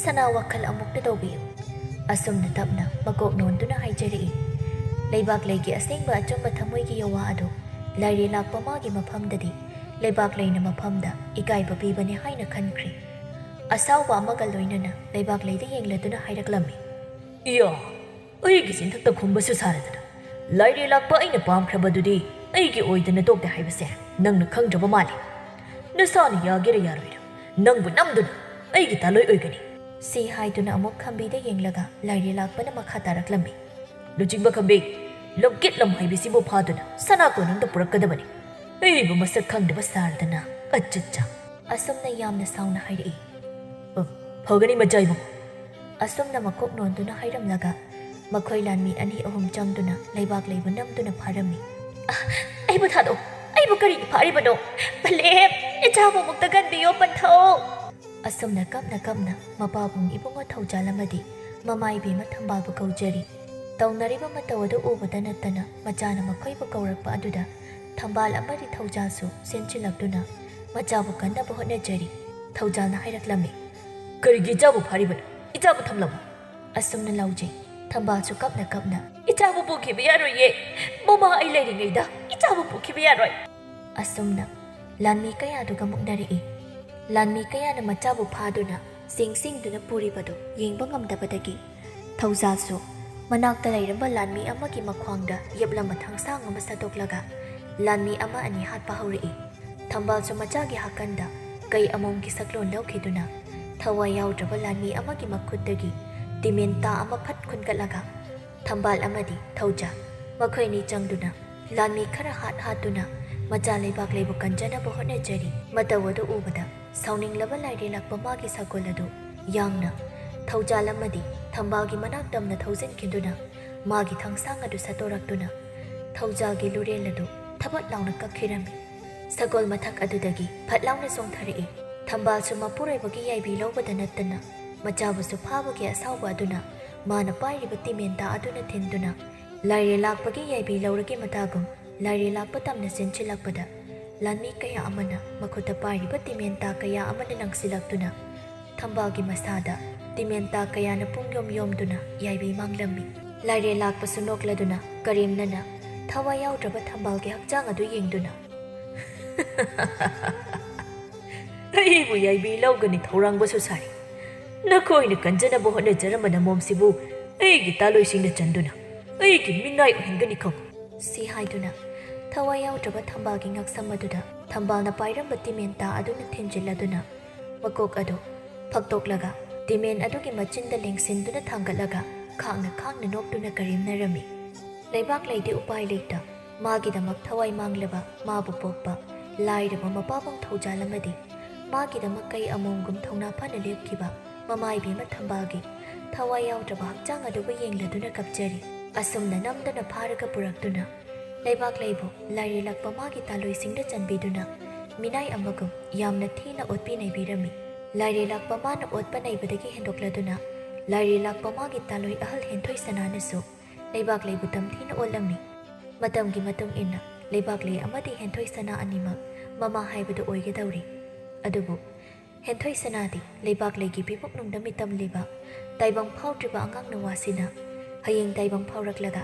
ꯁꯅꯥ ꯋꯥꯈꯜ ꯑꯃꯨꯛꯇ ꯇꯧꯕꯤꯌꯨ"꯫ ꯑꯁꯨꯝꯅ ꯇꯞꯅ ꯃꯀꯣꯛ ꯅꯣꯟꯗꯨꯅ ꯍꯥꯏꯖꯔꯛꯏ꯫ ꯂꯩꯕꯥꯛꯂꯩꯒꯤ ꯑꯁꯦꯡꯕ ꯑꯆꯨꯝꯕ ꯊꯃꯣꯏꯒꯤ ꯌꯋꯥ ꯑꯗꯨ ꯂꯥꯏꯔꯦꯜ ꯂꯥꯛꯄ ꯃꯥꯒꯤ ꯃꯐꯝꯗꯗꯤ ꯂꯩꯕꯥꯛꯂꯩꯅ ꯃꯐꯝꯗ ꯏꯀꯥꯏꯕ ꯄꯤꯕꯅꯤ ꯍꯥꯏꯅ ꯈꯟꯈ꯭ꯔꯦ꯫ ꯑꯁꯥꯎꯕ ꯑꯃꯒ ꯂꯣꯏꯅꯅ ꯂꯩꯕꯥꯛ ꯂꯩꯗ ꯌꯦꯡꯂꯗꯨꯅ ꯍꯥꯏꯔꯛꯂꯝꯃꯤ꯫ ꯏꯌꯥ, ꯑꯩꯒꯤ ꯆꯤꯟꯊꯛꯇ ꯈꯨꯝꯕꯁꯨ ꯁꯥꯔꯗꯅ, ꯂꯥꯏꯔꯦ ꯂꯥꯛꯄ ꯑꯩꯅ ꯄꯥꯝꯈ꯭ꯔꯕꯗꯨꯗꯤ ꯑꯩꯒꯤ ꯑꯣꯏꯗꯅ ꯇꯣꯛꯇꯦ ꯍꯥꯏꯕꯁꯦ ꯅꯪꯅ ꯈꯪꯗ꯭ꯔꯕ ꯃꯥꯜꯂꯤ꯫ ꯅꯁꯥꯅ ꯌꯥꯒꯦꯔꯥ ꯌꯥꯔꯣꯏꯔꯥ, ꯅꯪꯕꯨ ꯅꯝꯗꯨꯅ ꯑꯩꯒꯤ ꯇꯥꯂꯣꯏ ꯑꯣꯏꯒꯅꯤ꯫ ꯁꯤ ꯍꯥꯏꯗꯨꯅ ꯑꯃꯨꯛ ꯈꯝꯕꯤꯗ ꯌꯦꯡꯂꯒ ꯂꯥꯏꯔꯦ ꯂꯥꯛꯄꯅ ꯃꯈꯥ ꯇꯥꯔꯛꯂꯝꯃꯤ꯫ ꯂꯨꯆꯤꯡꯕ ꯈꯝꯕꯤ, ꯂꯝꯀꯤꯠ ꯂꯝ ꯍꯥꯏꯕꯁꯤꯕꯨ ꯐꯥꯗꯨꯅ ꯁꯅꯥ ꯀꯣꯅꯨꯡꯗ ꯄꯨꯔꯛꯀꯗꯕꯅꯤ꯫ ꯑꯩꯕꯨ ꯃꯁꯛ ꯈꯪꯗꯕ ꯁꯥꯔꯗꯅ, ꯑꯆꯠꯆꯥ꯫ ꯑꯁꯨꯝꯅ ꯌꯥꯝꯅ ꯁꯥꯎꯅ ꯍꯥꯏꯔꯛꯏ꯫ "ꯑ, ꯐꯒꯅꯤ ꯃꯆꯥ ꯏꯕꯨꯡꯉꯣ꯫" ꯑꯁꯨꯝꯅ ꯃꯀꯣꯛ ꯅꯣꯟꯗꯨꯅ ꯍꯥꯏꯔꯝꯂꯒ ꯃꯈꯣꯏ ꯂꯥꯟꯃꯤ ꯑꯅꯤ ꯑꯍꯨꯝ ꯆꯪꯗꯨꯅ ꯂꯩꯕꯥꯛ ꯂꯩꯕ ꯅꯝꯗꯨꯅ ꯐꯥꯔꯝꯃꯤ꯫ "ꯑ, ꯑꯩꯕꯨ ꯊꯥꯗꯣꯛꯑꯣ, ꯑꯩꯕꯨ ꯀꯔꯤꯒꯤ ꯐꯥꯔꯤꯕꯅꯣ? ꯄꯂꯦꯝ, ꯏꯆꯥꯕꯨ ꯑꯃꯨꯛꯇ ꯀꯟꯕꯤꯌꯣ, ꯄꯟꯊꯧ!" ꯑꯁꯨꯝꯅ ꯀꯞꯅ ꯀꯞꯅ ꯃꯄꯥꯕꯨꯡ ꯏꯕꯨꯡꯉꯣ ꯊꯧꯖꯥꯜ ꯑꯃꯗꯤ ꯃꯃꯥ ꯏꯕꯦꯝꯃ ꯊꯝꯕꯥꯜꯕꯨ ꯀꯧꯖꯔꯤ꯫ ꯇꯧꯅꯔꯤꯕ ꯃꯇꯧ ꯑꯗꯨ ꯎꯕꯗ ꯅꯠꯇꯅ ꯃꯆꯥꯅ ꯃꯈꯣꯏꯕꯨ ꯀꯧꯔꯛꯄ ꯑꯗꯨꯗ ꯊꯝꯕꯥꯜ ꯑꯃꯗꯤ ꯊꯧꯖꯥꯜꯁꯨ ꯆꯦꯟꯁꯤꯜꯂꯛꯇꯨꯅ ꯃꯆꯥꯕꯨ ꯀꯟꯅꯕ ꯍꯣꯠꯅꯖꯔꯤ꯫ ꯊꯧꯖꯥꯜꯅ ꯍꯥꯏꯔꯛꯂꯝꯃꯤ, "ꯀꯔꯤꯒꯤ ꯏꯆꯥꯕꯨ ꯐꯥꯔꯤꯕꯅꯣ? ꯏꯆꯥꯕꯨ ꯊꯝꯂꯝꯃꯨ!" ꯑꯁꯨꯝꯅ ꯂꯥꯎꯖꯩ꯫ ꯊꯝꯕꯥꯜꯁꯨ ꯀꯞꯅ ꯀꯞꯅ, "ꯏꯆꯥꯕꯨ ꯄꯨꯈꯤꯕ ꯌꯥꯔꯣꯏꯌꯦ! ꯃꯃꯥ ꯑꯩ ꯂꯩꯔꯤꯉꯩꯗ ꯏꯆꯥꯕꯨ ꯄꯨꯈꯤꯕ ꯌꯥꯔꯣꯏ!" ꯑꯁꯨꯝꯅ ꯂꯥꯟꯃꯤ ꯀꯌꯥꯗꯨꯒ ꯃꯨꯛꯅꯔꯛꯏ꯫ ꯂꯥꯟꯃꯤ ꯀꯌꯥꯅ ꯃꯆꯥꯕꯨ ꯐꯥꯗꯨꯅ ꯆꯤꯡꯁꯤꯡꯗꯨꯅ ꯄꯨꯔꯤꯕꯗꯨ ꯌꯦꯡꯕ ꯉꯝꯗꯕꯗꯒꯤ ꯊꯧꯖꯥꯜꯁꯨ ꯃꯅꯥꯛꯇ ꯂꯩꯔꯝꯕ ꯂꯥꯟꯃꯤ ꯑꯃꯒꯤ ꯃꯈ꯭ꯋꯥꯡꯗ ꯌꯦꯞꯂꯝꯕ ꯊꯥꯡꯁꯥꯡ ꯑꯃ ꯁꯠꯇꯣꯛꯂꯒ ꯂꯥꯟꯃꯤ ꯑꯃ ꯑꯅꯤ ꯍꯥꯠꯄ ꯍꯧꯔꯛꯏ꯫ ꯊꯝꯕꯥꯜꯁꯨ ꯃꯆꯥꯒꯤ ꯍꯥꯀꯟꯗ ꯀꯩ ꯑꯃꯣꯝꯒꯤ ꯁꯛꯂꯣꯟ ꯂꯧꯈꯤꯗꯨꯅ ꯊꯋꯥꯏ ꯌꯥꯎꯗ꯭ꯔꯕ ꯂꯥꯟꯃꯤ ꯑꯃꯒꯤ ꯃꯈꯨꯠꯇꯒꯤ ꯇꯤꯃꯦꯟꯇꯥ ꯑꯃ ꯐꯠ ꯈꯨꯟꯒꯠꯂꯒ ꯊꯝꯕꯥꯜ ꯑꯃꯗꯤ ꯊꯧꯖꯥꯜ ꯃꯈꯣꯏ ꯑꯅꯤ ꯆꯪꯗꯨꯅ ꯂꯥꯟꯃꯤ ꯈꯔ ꯍꯥꯠ ꯍꯥꯠꯇꯨꯅ ꯃꯆꯥ ꯂꯩꯕꯥꯛ ꯂꯩꯕꯨ ꯀꯟꯖꯅꯕ ꯍꯣꯠꯅꯖꯔꯤ꯫ ꯃꯇꯧ ꯑꯗꯨ ꯎꯕꯗ ꯁꯥꯎꯅꯤꯡꯂꯕ ꯂꯥꯏꯔꯦ ꯂꯥꯛꯄ ꯃꯥꯒꯤ ꯁꯒꯣꯜ ꯑꯗꯨ ꯌꯥꯡꯅ ꯊꯧꯖꯥꯜ ꯑꯃꯗꯤ ꯊꯝꯕꯥꯜꯒꯤ ꯃꯅꯥꯛ ꯇꯝꯅ ꯊꯧꯖꯤꯟꯈꯤꯗꯨꯅ ꯃꯥꯒꯤ ꯊꯥꯡꯁꯥꯡ ꯑꯗꯨ ꯁꯠꯇꯣꯔꯛꯇꯨꯅ ꯊꯧꯖꯥꯜꯒꯤ ꯂꯨꯔꯦꯜ ꯑꯗꯨ ꯊꯕꯠ ꯂꯥꯎꯅ ꯀꯛꯈꯤꯔꯝꯃꯤ꯫ ꯁꯒꯣꯜ ꯃꯊꯛ ꯑꯗꯨꯗꯒꯤ ꯐꯠ ꯂꯥꯎꯅ ꯆꯣꯡꯊꯔꯛꯏ꯫ ꯊꯝꯕꯥꯜꯁꯨ ꯃꯄꯨꯔꯣꯏꯕꯒꯤ ꯌꯥꯏꯕꯤ ꯂꯧꯕꯗ ꯅꯠꯇꯅ ꯃꯆꯥꯕꯨꯁꯨ ꯐꯥꯕꯒꯤ ꯑꯁꯥꯎꯕ ꯑꯗꯨꯅ ꯃꯥꯅ ꯄꯥꯏꯔꯤꯕ ꯇꯤꯃꯦꯟꯇꯥ ꯑꯗꯨꯅ ꯊꯤꯟꯗꯨꯅ ꯂꯥꯏꯔꯦ ꯂꯥꯛꯄꯒꯤ ꯌꯥꯏꯕꯤ ꯂꯧꯔꯒꯦ ꯃꯇꯥꯒꯨꯝ ꯂꯥꯏꯔꯦ ꯂꯥꯛꯄ ꯇꯝꯅ ꯆꯦꯟꯁꯤꯜꯂꯛꯄꯗ ꯂꯥꯟꯃꯤ ꯀꯌꯥ ꯑꯃꯅ ꯃꯈꯨꯠꯇ ꯄꯥꯏꯔꯤꯕ ꯇꯤꯃꯦꯟꯇꯥ ꯀꯌꯥ ꯑꯃꯅ ꯂꯪꯁꯤꯜꯂꯛꯇꯨꯅ ꯊꯝꯕꯥꯜꯒꯤ ꯃꯁꯥꯗ ꯇꯤꯃꯦꯟꯇꯥ ꯀꯌꯥꯅ ꯄꯨꯡ ꯌꯣꯝ ꯌꯣꯝꯗꯨꯅ ꯌꯥꯏꯕꯤ ꯃꯥꯡꯂꯝꯃꯤ꯫ ꯂꯥꯏꯔꯦ ꯂꯥꯛꯄꯁꯨ ꯅꯣꯛꯂꯗꯨꯅ ꯀꯔꯦꯝꯅꯅ ꯊꯋꯥꯏ ꯌꯥꯎꯗ꯭ꯔꯕ ꯊꯝꯕꯥꯜꯒꯤ ꯍꯛꯆꯥꯡ ꯑꯗꯨ ꯌꯦꯡꯗꯨꯅ, ꯑꯩꯕꯨ ꯌꯥꯏꯕꯤ ꯂꯧꯒꯅꯤ ꯊꯧꯔꯥꯡꯕꯁꯨ ꯁꯥꯔꯤ꯫ ꯅꯈꯣꯏꯅ ꯀꯟꯖꯅꯕ ꯍꯣꯠꯅꯖꯔꯝꯕ ꯅꯃꯣꯝꯁꯤꯕꯨ ꯑꯩꯒꯤ ꯇꯥꯂꯣꯏꯁꯤꯡꯅ ꯆꯟꯗꯨꯅ ꯑꯩꯒꯤ ꯃꯤꯅꯥꯏ ꯑꯣꯏꯍꯟꯒꯅꯤ ꯈꯪꯉꯨ꯫ ꯁꯤ ꯍꯥꯏꯗꯨꯅ ꯊꯋꯥꯏ ꯌꯥꯎꯗ꯭ꯔꯕ ꯊꯝꯕꯥꯜꯒꯤ ꯉꯛꯁꯝ ꯑꯗꯨꯗ ꯊꯝꯕꯥꯜꯅ ꯄꯥꯏꯔꯝꯕ ꯇꯤꯃꯦꯟ ꯇꯥ ꯑꯗꯨꯅ ꯊꯤꯟꯖꯤꯜꯂꯗꯨꯅ ꯃꯀꯣꯛ ꯑꯗꯨ ꯐꯛꯇꯣꯛꯂꯒ ꯇꯤꯃꯦꯟ ꯑꯗꯨꯒꯤ ꯃꯆꯤꯟꯗ ꯂꯦꯡꯁꯤꯟꯗꯨꯅ ꯊꯥꯡꯒꯠꯂꯒ ꯈꯥꯡꯅ ꯈꯥꯡꯅ ꯅꯣꯛꯇꯨꯅ ꯀꯔꯦꯝꯅꯔꯝꯃꯤ꯫ ꯂꯩꯕꯥꯛ ꯂꯩꯗꯤ ꯎꯄꯥꯏ ꯂꯩꯇ ꯃꯥꯒꯤꯗꯃꯛ ꯊꯋꯥꯏ ꯃꯥꯡꯂꯕ ꯃꯥꯕꯨ ꯄꯣꯛꯄ ꯂꯥꯏꯔꯕ ꯃꯄꯥꯕꯨꯡ ꯊꯧꯖꯥꯜ ꯑꯃꯗꯤ ꯃꯥꯒꯤꯗꯃꯛ ꯀꯩ ꯑꯃꯣꯝꯒꯨꯝ ꯊꯧꯅꯥ ꯐꯅ ꯂꯦꯞꯈꯤꯕ ꯃꯃꯥ ꯏꯕꯦꯝꯃ ꯊꯝꯕꯥꯜꯒꯤ ꯊꯋꯥꯏ ꯌꯥꯎꯗ꯭ꯔꯕ ꯍꯛꯆꯥꯡ ꯑꯗꯨꯕꯨ ꯌꯦꯡꯂꯗꯨꯅ ꯀꯞꯆꯔꯤ꯫ ꯑꯁꯨꯝꯅ ꯅꯝꯗꯨꯅ ꯐꯥꯔꯒ ꯄꯨꯔꯛꯇꯨꯅ ꯂꯩꯕꯥꯛ ꯂꯩꯕꯨ ꯂꯥꯏꯔꯦꯜꯂꯛꯄ ꯃꯥꯒꯤ ꯇꯥꯂꯣꯏꯁꯤꯡꯗ ꯆꯟꯕꯤꯗꯨꯅ ꯃꯤꯅꯥꯏ ꯑꯃꯒꯨꯝ ꯌꯥꯝꯅ ꯊꯤꯅ ꯑꯣꯠꯄꯤ ꯅꯩꯕꯤꯔꯝꯃꯤ꯫ ꯂꯥꯏꯔꯦꯜꯂꯛꯄ ꯃꯥꯅ ꯑꯣꯠꯄ ꯅꯩꯕꯗꯒꯤ ꯍꯦꯟꯗꯣꯛꯂꯗꯨꯅ ꯂꯥꯏꯔꯦꯜꯂꯛꯄ ꯃꯥꯒꯤ ꯇꯥꯂꯣꯏ ꯑꯍꯜ ꯍꯦꯟꯊꯣꯏ ꯁꯅꯥꯅꯁꯨ ꯂꯩꯕꯥꯛ ꯂꯩꯕꯨ ꯇꯝꯊꯤꯅ ꯑꯣꯠꯂꯝꯃꯤ꯫ ꯃꯇꯝꯒꯤ ꯃꯇꯨꯡ ꯏꯟꯅ ꯂꯩꯕꯥꯛ ꯂꯩ ꯑꯃꯗꯤ ꯍꯦꯟꯊꯣꯏ ꯁꯅꯥ ꯑꯅꯤꯃꯛ ꯃꯃꯥ ꯍꯥꯏꯕꯗꯨ ꯑꯣꯏꯒꯗꯧꯔꯤ꯫ ꯑꯗꯨꯕꯨ ꯍꯦꯟꯊꯣꯏ ꯁꯅꯥꯗꯤ ꯂꯩꯕꯥꯛ ꯂꯩꯒꯤ ꯄꯤꯕꯨꯛꯅꯨꯡꯗ ꯃꯤꯇꯝꯂꯤꯕ ꯇꯥꯏꯕꯪ ꯐꯥꯎꯗ꯭ꯔꯤꯕ ꯑꯉꯥꯡ ꯅꯋꯥꯁꯤꯅ ꯍꯌꯦꯡ ꯇꯥꯏꯕꯪ ꯐꯥꯎꯔꯛꯂꯒ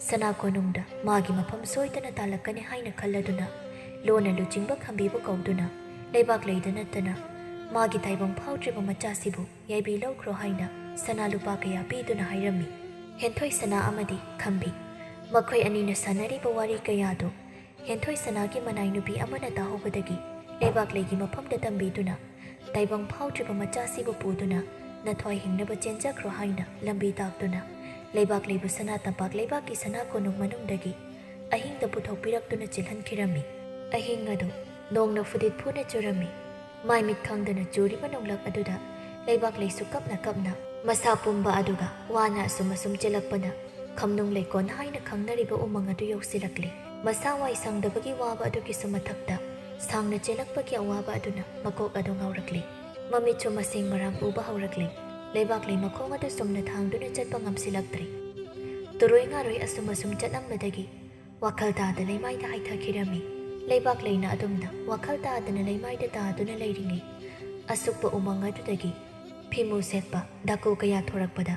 ꯁꯅꯥ ꯀꯣꯅꯨꯡꯗ ꯃꯥꯒꯤ ꯃꯐꯝ ꯁꯣꯏꯗꯅ ꯇꯥꯜꯂꯛꯀꯅꯤ ꯍꯥꯏꯅ ꯈꯜꯂꯗꯨꯅ ꯂꯣꯟꯅ ꯂꯨꯆꯤꯡꯕ ꯈꯝꯕꯤꯕꯨ ꯀꯧꯗꯨꯅ ꯂꯩꯕꯥꯛ ꯂꯩꯗ ꯅꯠꯇꯅ ꯃꯥꯒꯤ ꯇꯥꯏꯕꯪ ꯐꯥꯎꯗ꯭ꯔꯤꯕ ꯃꯆꯥꯁꯤꯕꯨ ꯌꯥꯏꯕꯤ ꯂꯧꯈ꯭ꯔꯣ ꯍꯥꯏꯅ ꯁꯅꯥ ꯂꯨꯄꯥ ꯀꯌꯥ ꯄꯤꯗꯨꯅ ꯍꯥꯏꯔꯝꯃꯤ꯫ ꯍꯦꯟꯊꯣꯏ ꯁꯅꯥ ꯑꯃꯗꯤ ꯈꯝꯕꯤ ꯃꯈꯣꯏ ꯑꯅꯤꯅ ꯁꯥꯟꯅꯔꯤꯕ ꯋꯥꯔꯤ ꯀꯌꯥꯗꯨ ꯍꯦꯟꯊꯣꯏ ꯁꯅꯥꯒꯤ ꯃꯅꯥꯏ ꯅꯨꯄꯤ ꯑꯃꯅ ꯇꯥꯍꯧꯕꯗꯒꯤ ꯂꯩꯕꯥꯛ ꯂꯩꯒꯤ ꯃꯐꯝꯗ ꯇꯝꯕꯤꯗꯨꯅ ꯇꯥꯏꯕꯪ ꯐꯥꯎꯗ꯭ꯔꯤꯕ ꯃꯆꯥꯁꯤꯕꯨ ꯄꯨꯗꯨꯅ ꯅꯊ꯭ꯋꯥꯏ ꯍꯤꯡꯅꯕ ꯆꯦꯟꯖꯈ꯭ꯔꯣ ꯍꯥꯏꯅ ꯂꯝꯕꯤ ꯇꯥꯛꯇꯨꯅ ꯂꯩꯕꯥꯛ ꯂꯩꯕꯨ ꯁꯅꯥ ꯇꯝꯄꯥꯛ ꯂꯩꯕꯥꯛꯀꯤ ꯁꯅꯥ ꯀꯣꯅꯨꯡ ꯃꯅꯨꯡꯗꯒꯤ ꯑꯍꯤꯡꯗ ꯄꯨꯊꯣꯛꯄꯤꯔꯛꯇꯨꯅ ꯆꯦꯜꯍꯟꯈꯤꯔꯝꯃꯤ꯫ ꯑꯍꯤꯡ ꯑꯗꯨ ꯅꯣꯡꯅ ꯐꯨꯗꯤꯠ ꯐꯨꯅ ꯆꯨꯔꯝꯃꯤ꯫ ꯃꯥꯏ ꯃꯤꯠ ꯈꯪꯗꯅ ꯆꯨꯔꯤꯕ ꯅꯣꯡꯂꯛ ꯑꯗꯨꯗ ꯂꯩꯕꯥꯛ ꯂꯩꯁꯨ ꯀꯞꯅ ꯀꯞꯅ ꯃꯁꯥ ꯄꯨꯝꯕ ꯑꯗꯨꯒ ꯋꯥꯅ ꯑꯁꯨꯝ ꯑꯁꯨꯝ ꯆꯦꯜꯂꯛꯄꯅ ꯈꯝꯅꯨꯡ ꯂꯩꯀꯣꯟ ꯍꯥꯏꯅ ꯈꯪꯅꯔꯤꯕ ꯎꯃꯪ ꯑꯗꯨ ꯌꯧꯁꯤꯜꯂꯛꯂꯤ꯫ ꯃꯁꯥ ꯋꯥꯏ ꯁꯪꯗꯕꯒꯤ ꯋꯥꯕ ꯑꯗꯨꯒꯤꯁꯨ ꯃꯊꯛꯇ ꯁꯥꯡꯅ ꯆꯦꯜꯂꯛꯄꯒꯤ ꯑꯋꯥꯕ ꯑꯗꯨꯅ ꯃꯀꯣꯛ ꯑꯗꯨ ꯉꯥꯎꯔꯛꯂꯤ꯫ ꯃꯃꯤꯠꯁꯨ ꯃꯁꯦꯡ ꯃꯔꯥꯡ ꯎꯕ ꯍꯧꯔꯛꯂꯤ꯫ ꯂꯩꯕꯥꯛ ꯂꯩ ꯃꯈꯣꯡ ꯑꯗꯨ ꯆꯨꯝꯅ ꯊꯥꯡꯗꯨꯅ ꯆꯠꯄ ꯉꯝꯁꯤꯜꯂꯛꯇ꯭ꯔꯤ꯫ ꯇꯨꯔꯣꯏ ꯉꯥꯔꯣꯏ ꯑꯁꯨꯝ ꯑꯁꯨꯝ ꯆꯠꯂꯝꯕꯗꯒꯤ ꯋꯥꯈꯜ ꯇꯥꯗ ꯂꯩꯃꯥꯏꯗ ꯍꯥꯏꯊꯈꯤꯔꯝꯃꯤ꯫ ꯂꯩꯕꯥꯛ ꯂꯩꯅ ꯑꯗꯨꯝꯅ ꯋꯥꯈꯜ ꯇꯥꯗꯅ ꯂꯩꯃꯥꯏꯗ ꯇꯥꯗꯨꯅ ꯂꯩꯔꯤꯉꯩ ꯑꯁꯨꯛꯄ ꯎꯃꯪ ꯑꯗꯨꯗꯒꯤ ꯐꯤꯃꯨ ꯁꯦꯠꯄ ꯗꯥꯀꯨ ꯀꯌꯥ ꯊꯣꯔꯛꯄꯗ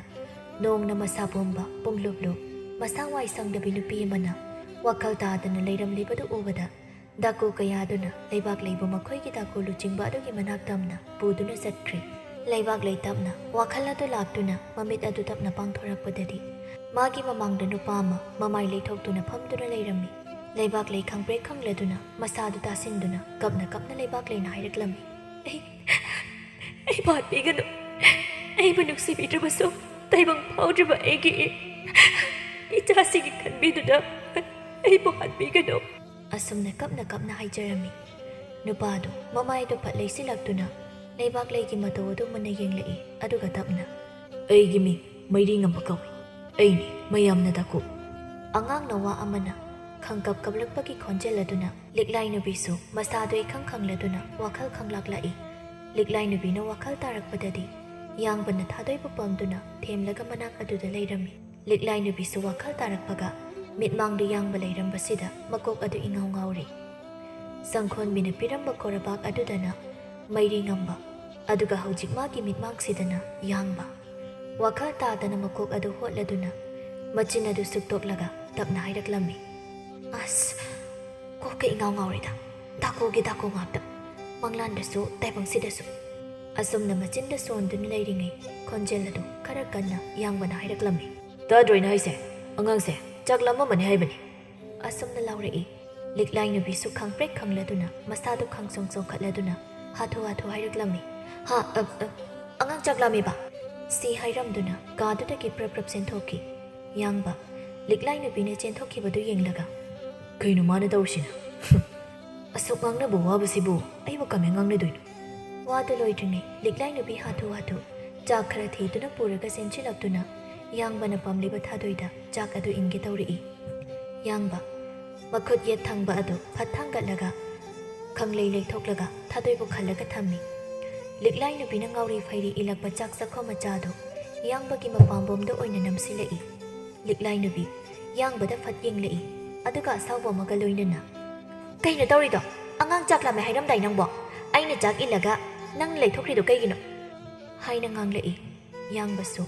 ꯅꯣꯡꯅ ꯃꯁꯥ ꯄꯨꯝꯕ ꯄꯨꯡꯂꯨꯞ ꯂꯨꯞ ꯃꯁꯥ ꯋꯥꯏ ꯁꯪꯗꯕꯤ ꯅꯨꯄꯤ ꯑꯃꯅ ꯋꯥꯈꯜ ꯇꯥꯗꯅ ꯂꯩꯔꯝꯂꯤꯕꯗꯨ ꯎꯕꯗ ꯗꯥꯀꯨ ꯀꯌꯥꯗꯨꯅ ꯂꯩꯕꯥꯛꯂꯩꯕꯨ ꯃꯈꯣꯏꯒꯤ ꯗꯥꯀꯨ ꯂꯨꯆꯤꯡꯕ ꯑꯗꯨꯒꯤ ꯃꯅꯥꯛ ꯇꯝꯅ ꯄꯨꯗꯨꯅ ꯆꯠꯈ꯭ꯔꯦ꯫ ꯂꯩꯕꯥꯛꯂꯩ ꯇꯞꯅ ꯋꯥꯈꯜ ꯑꯗꯨ ꯂꯥꯛꯇꯨꯅ ꯃꯃꯤꯠ ꯑꯗꯨ ꯇꯞꯅ ꯄꯥꯡꯊꯣꯔꯛꯄꯗꯗꯤ ꯃꯥꯒꯤ ꯃꯃꯥꯡꯗ ꯅꯨꯄꯥ ꯑꯃ ꯃꯃꯥꯏ ꯂꯩꯊꯣꯛꯇꯨꯅ ꯐꯝꯗꯨꯅ ꯂꯩꯔꯝꯃꯤ꯫ ꯂꯩꯕꯥꯛꯂꯩ ꯈꯪꯄ꯭ꯔꯦꯛ ꯈꯪꯂꯗꯨꯅ ꯃꯁꯥꯗꯨ ꯇꯥꯁꯤꯟꯗꯨꯅ ꯀꯞꯅ ꯀꯞꯅ ꯂꯩꯕꯥꯛꯂꯩꯅ ꯍꯥꯏꯔꯛꯂꯝꯃꯤ, "ꯑꯩ, ꯑꯩꯕꯨ ꯍꯥꯠꯄꯤꯒꯅꯨ꯫ ꯑꯩꯕꯨ ꯅꯨꯡꯁꯤꯕꯤꯗ꯭ꯔꯕꯁꯨ ꯇꯥꯏꯕꯪ ꯐꯥꯎꯗ꯭ꯔꯤꯕ ꯑꯩꯒꯤ ꯏꯆꯥꯁꯤꯒꯤ ꯈꯟꯕꯤꯗꯨꯅ ꯑꯩꯕꯨ ꯍꯥꯠꯄꯤꯒꯅꯨ"꯫ ꯑꯁꯨꯝꯅ ꯀꯞꯅ ꯀꯞꯅ ꯍꯥꯏꯖꯔꯝꯃꯤ꯫ ꯅꯨꯄꯥꯗꯨ ꯃꯃꯥꯏꯗꯨ ꯐꯠ ꯂꯩꯁꯤꯜꯂꯛꯇꯨꯅ ꯂꯩꯕꯥꯛꯂꯩꯒꯤ ꯃꯇꯧ ꯑꯗꯨ ꯃꯨꯟꯅ ꯌꯦꯡꯂꯛꯏ, ꯑꯗꯨꯒ ꯇꯞꯅ, "ꯑꯩꯒꯤ ꯃꯤꯡ ꯃꯩꯔꯤ ꯉꯝꯕ ꯀꯧꯏ꯫ ꯑꯩꯅꯤ ꯃꯌꯥꯝꯅ ꯗꯥꯀꯨ"꯫ ꯑꯉꯥꯡ ꯅꯋꯥ ꯑꯃꯅ ꯈꯪꯀꯞ ꯀꯞꯂꯛꯄꯒꯤ ꯈꯣꯟꯖꯦꯜ ꯑꯗꯨꯅ ꯂꯤꯛꯂꯥꯏ ꯅꯨꯄꯤꯁꯨ ꯃꯁꯥꯗꯨ ꯏꯈꯪ ꯈꯪꯂꯗꯨꯅ ꯋꯥꯈꯜ ꯈꯪꯂꯥꯛꯂꯛꯏ꯫ ꯂꯤꯛꯂꯥꯏ ꯅꯨꯄꯤꯅ ꯋꯥꯈꯜ ꯇꯥꯔꯛꯄꯗꯗꯤ ꯌꯥꯡꯕꯅ ꯊꯥꯗꯣꯏꯕꯨ ꯄꯝꯗꯨꯅ ꯊꯦꯝꯂꯒ ꯃꯅꯥꯛ ꯑꯗꯨꯗ ꯂꯩꯔꯝꯃꯤ꯫ ꯂꯤꯛꯂꯥꯏ ꯅꯨꯄꯤꯁꯨ ꯋꯥꯈꯜ ꯇꯥꯔꯛꯄꯒ ꯃꯤꯠꯃꯥꯡꯗꯨ ꯌꯥꯡꯕ ꯂꯩꯔꯝꯕꯁꯤꯗ ꯃꯀꯣꯛ ꯑꯗꯨ ꯏꯉꯥꯎ ꯉꯥꯎꯔꯤ꯫ ꯁꯪꯈꯣꯟꯕꯤꯅ ꯄꯤꯔꯝꯕ ꯀꯣꯔꯕꯥꯛ ꯑꯗꯨꯗꯅ ꯃꯩꯔꯤ ꯉꯝꯕ, ꯑꯗꯨꯒ ꯍꯧꯖꯤꯛ ꯃꯥꯒꯤ ꯃꯤꯠꯃꯥꯡꯁꯤꯗꯅ ꯌꯥꯡꯕ꯫ ꯋꯥꯈꯜ ꯇꯥꯗꯅ ꯃꯀꯣꯛ ꯑꯗꯨ ꯍꯣꯠꯂꯗꯨꯅ ꯃꯆꯤꯟ ꯑꯗꯨ ꯁꯨꯛꯇꯣꯛꯂꯒ ꯇꯞꯅ ꯍꯥꯏꯔꯛꯂꯝꯃꯤ, "ꯑꯁ, ꯀꯣꯛꯀ ꯏꯉꯥꯎ ꯉꯥꯎꯔꯦꯗ꯫ ꯗꯥꯀꯨꯒꯤ ꯗꯥꯀꯨ ꯉꯥꯛꯇ꯫ ꯃꯪꯂꯥꯟꯗꯁꯨ ꯇꯥꯏꯕꯪꯁꯤꯗꯁꯨ"꯫ ꯑꯁꯨꯝꯅ ꯃꯆꯤꯟꯗ ꯁꯣꯟꯗꯨꯅ ꯂꯩꯔꯤꯉꯩ ꯈꯣꯟꯖꯦꯜ ꯑꯗꯨ ꯈꯔ ꯀꯟꯅ ꯌꯥꯡꯕꯅ ꯍꯥꯏꯔꯛꯂꯝꯃꯤ, "ꯇꯥꯗ꯭ꯔꯣ ꯑꯩꯅ ꯍꯥꯏꯁꯦ? ꯑꯉꯥꯡꯁꯦ ꯆꯥꯛ ꯂꯥꯝꯃꯝꯃꯅꯤ ꯍꯥꯏꯕꯅꯤ"꯫ ꯑꯁꯨꯝꯅ ꯂꯥꯎꯔꯛꯏ꯫ ꯂꯤꯛꯂꯥꯏ ꯅꯨꯄꯤꯁꯨ ꯈꯪꯄ꯭ꯔꯦꯛ ꯈꯪꯂꯗꯨꯅ ꯃꯁꯥꯗꯨ ꯈꯪꯆꯣꯡ ꯆꯣꯡꯈꯠꯂꯗꯨꯅ ꯍꯥꯊꯨ ꯍꯥꯊꯨ ꯍꯥꯏꯔꯛꯂꯝꯃꯤ, "ꯍꯥ, ꯑ, ꯑ, ꯑꯉꯥꯡ ꯆꯥꯛ ꯂꯥꯝꯃꯦꯕ"꯫ ꯁꯤ ꯍꯥꯏꯔꯝꯗꯨꯅ ꯀꯥꯗꯨꯗꯒꯤ ꯄ꯭ꯔꯞ ꯄ꯭ꯔꯞ ꯆꯦꯟꯊꯣꯛꯈꯤ꯫ ꯌꯥꯡꯕ ꯂꯤꯛꯂꯥꯏ ꯅꯨꯄꯤꯅ ꯆꯦꯟꯊꯣꯛꯈꯤꯕꯗꯨ ꯌꯦꯡꯂꯒ, "ꯀꯩꯅꯣ ꯃꯥꯅ ꯇꯧꯔꯤꯁꯤꯅ? ꯑꯁꯨꯛ ꯉꯥꯡꯅꯕ ꯋꯥꯕꯁꯤꯕꯨ ꯑꯩꯕꯨ ꯀꯃꯥꯏ ꯉꯥꯡꯅꯗꯣꯏꯅꯣ?" ꯋꯥꯗꯨ ꯂꯣꯏꯗ꯭ꯔꯤꯉꯩ ꯂꯤꯛꯂꯥꯏ ꯅꯨꯄꯤ ꯍꯥꯊꯨ ꯍꯥꯊꯨ ꯆꯥꯛ ꯈꯔ ꯊꯤꯗꯨꯅ ꯄꯨꯔꯒ ꯆꯦꯟꯁꯤꯜꯂꯛꯇꯨꯅ ꯌꯥꯡꯕꯅ ꯄꯝꯂꯤꯕ ꯊꯥꯗꯣꯏꯗ ꯆꯥꯛ ꯑꯗꯨ ꯏꯟꯒꯦ ꯇꯧꯔꯛꯏ꯫ ꯌꯥꯡꯕ ꯃꯈꯨꯠ ꯌꯦꯠ ꯊꯪꯕ ꯑꯗꯨ ꯐꯠ ꯊꯥꯡꯒꯠꯂꯒ ꯈꯪꯂꯩ ꯂꯩꯊꯣꯛꯂꯒ ꯊꯥꯗꯣꯏꯕꯨ ꯈꯜꯂꯒ ꯊꯝꯃꯤ꯫ ꯂꯤꯛꯂꯥꯏ ꯅꯨꯄꯤꯅ ꯉꯥꯎꯔꯤ ꯐꯩꯔꯤ ꯏꯜꯂꯛꯄ ꯆꯥꯛ ꯆꯥꯛꯈꯣꯝ ꯃꯆꯥꯗꯨ ꯌꯥꯡꯕꯒꯤ ꯃꯄꯥꯝꯕꯣꯝꯗ ꯑꯣꯏꯅ ꯅꯝꯁꯤꯜꯂꯛꯏ꯫ ꯂꯤꯛꯂꯥꯏ ꯅꯨꯄꯤ ꯌꯥꯡꯕꯗ ꯐꯠ ꯌꯦꯡꯂꯛꯏ, ꯑꯗꯨꯒ ꯑꯁꯥꯎꯕ ꯑꯃꯒ ꯂꯣꯏꯅꯅ, "ꯀꯩꯅꯣ ꯇꯧꯔꯤꯗꯣ? ꯑꯉꯥꯡ ꯆꯥꯛ ꯂꯥꯝꯃꯦ ꯍꯥꯏꯔꯝꯗꯥꯏ ꯅꯪꯕꯣ? ꯑꯩꯅ ꯆꯥꯛ ꯏꯜꯂꯒ ꯅꯪ ꯂꯩꯊꯣꯛꯈ꯭ꯔꯤꯗꯣ ꯀꯩꯒꯤꯅꯣ?" ꯍꯥꯏꯅ ꯉꯥꯡꯂꯛꯏ꯫ ꯌꯥꯡꯕꯁꯨ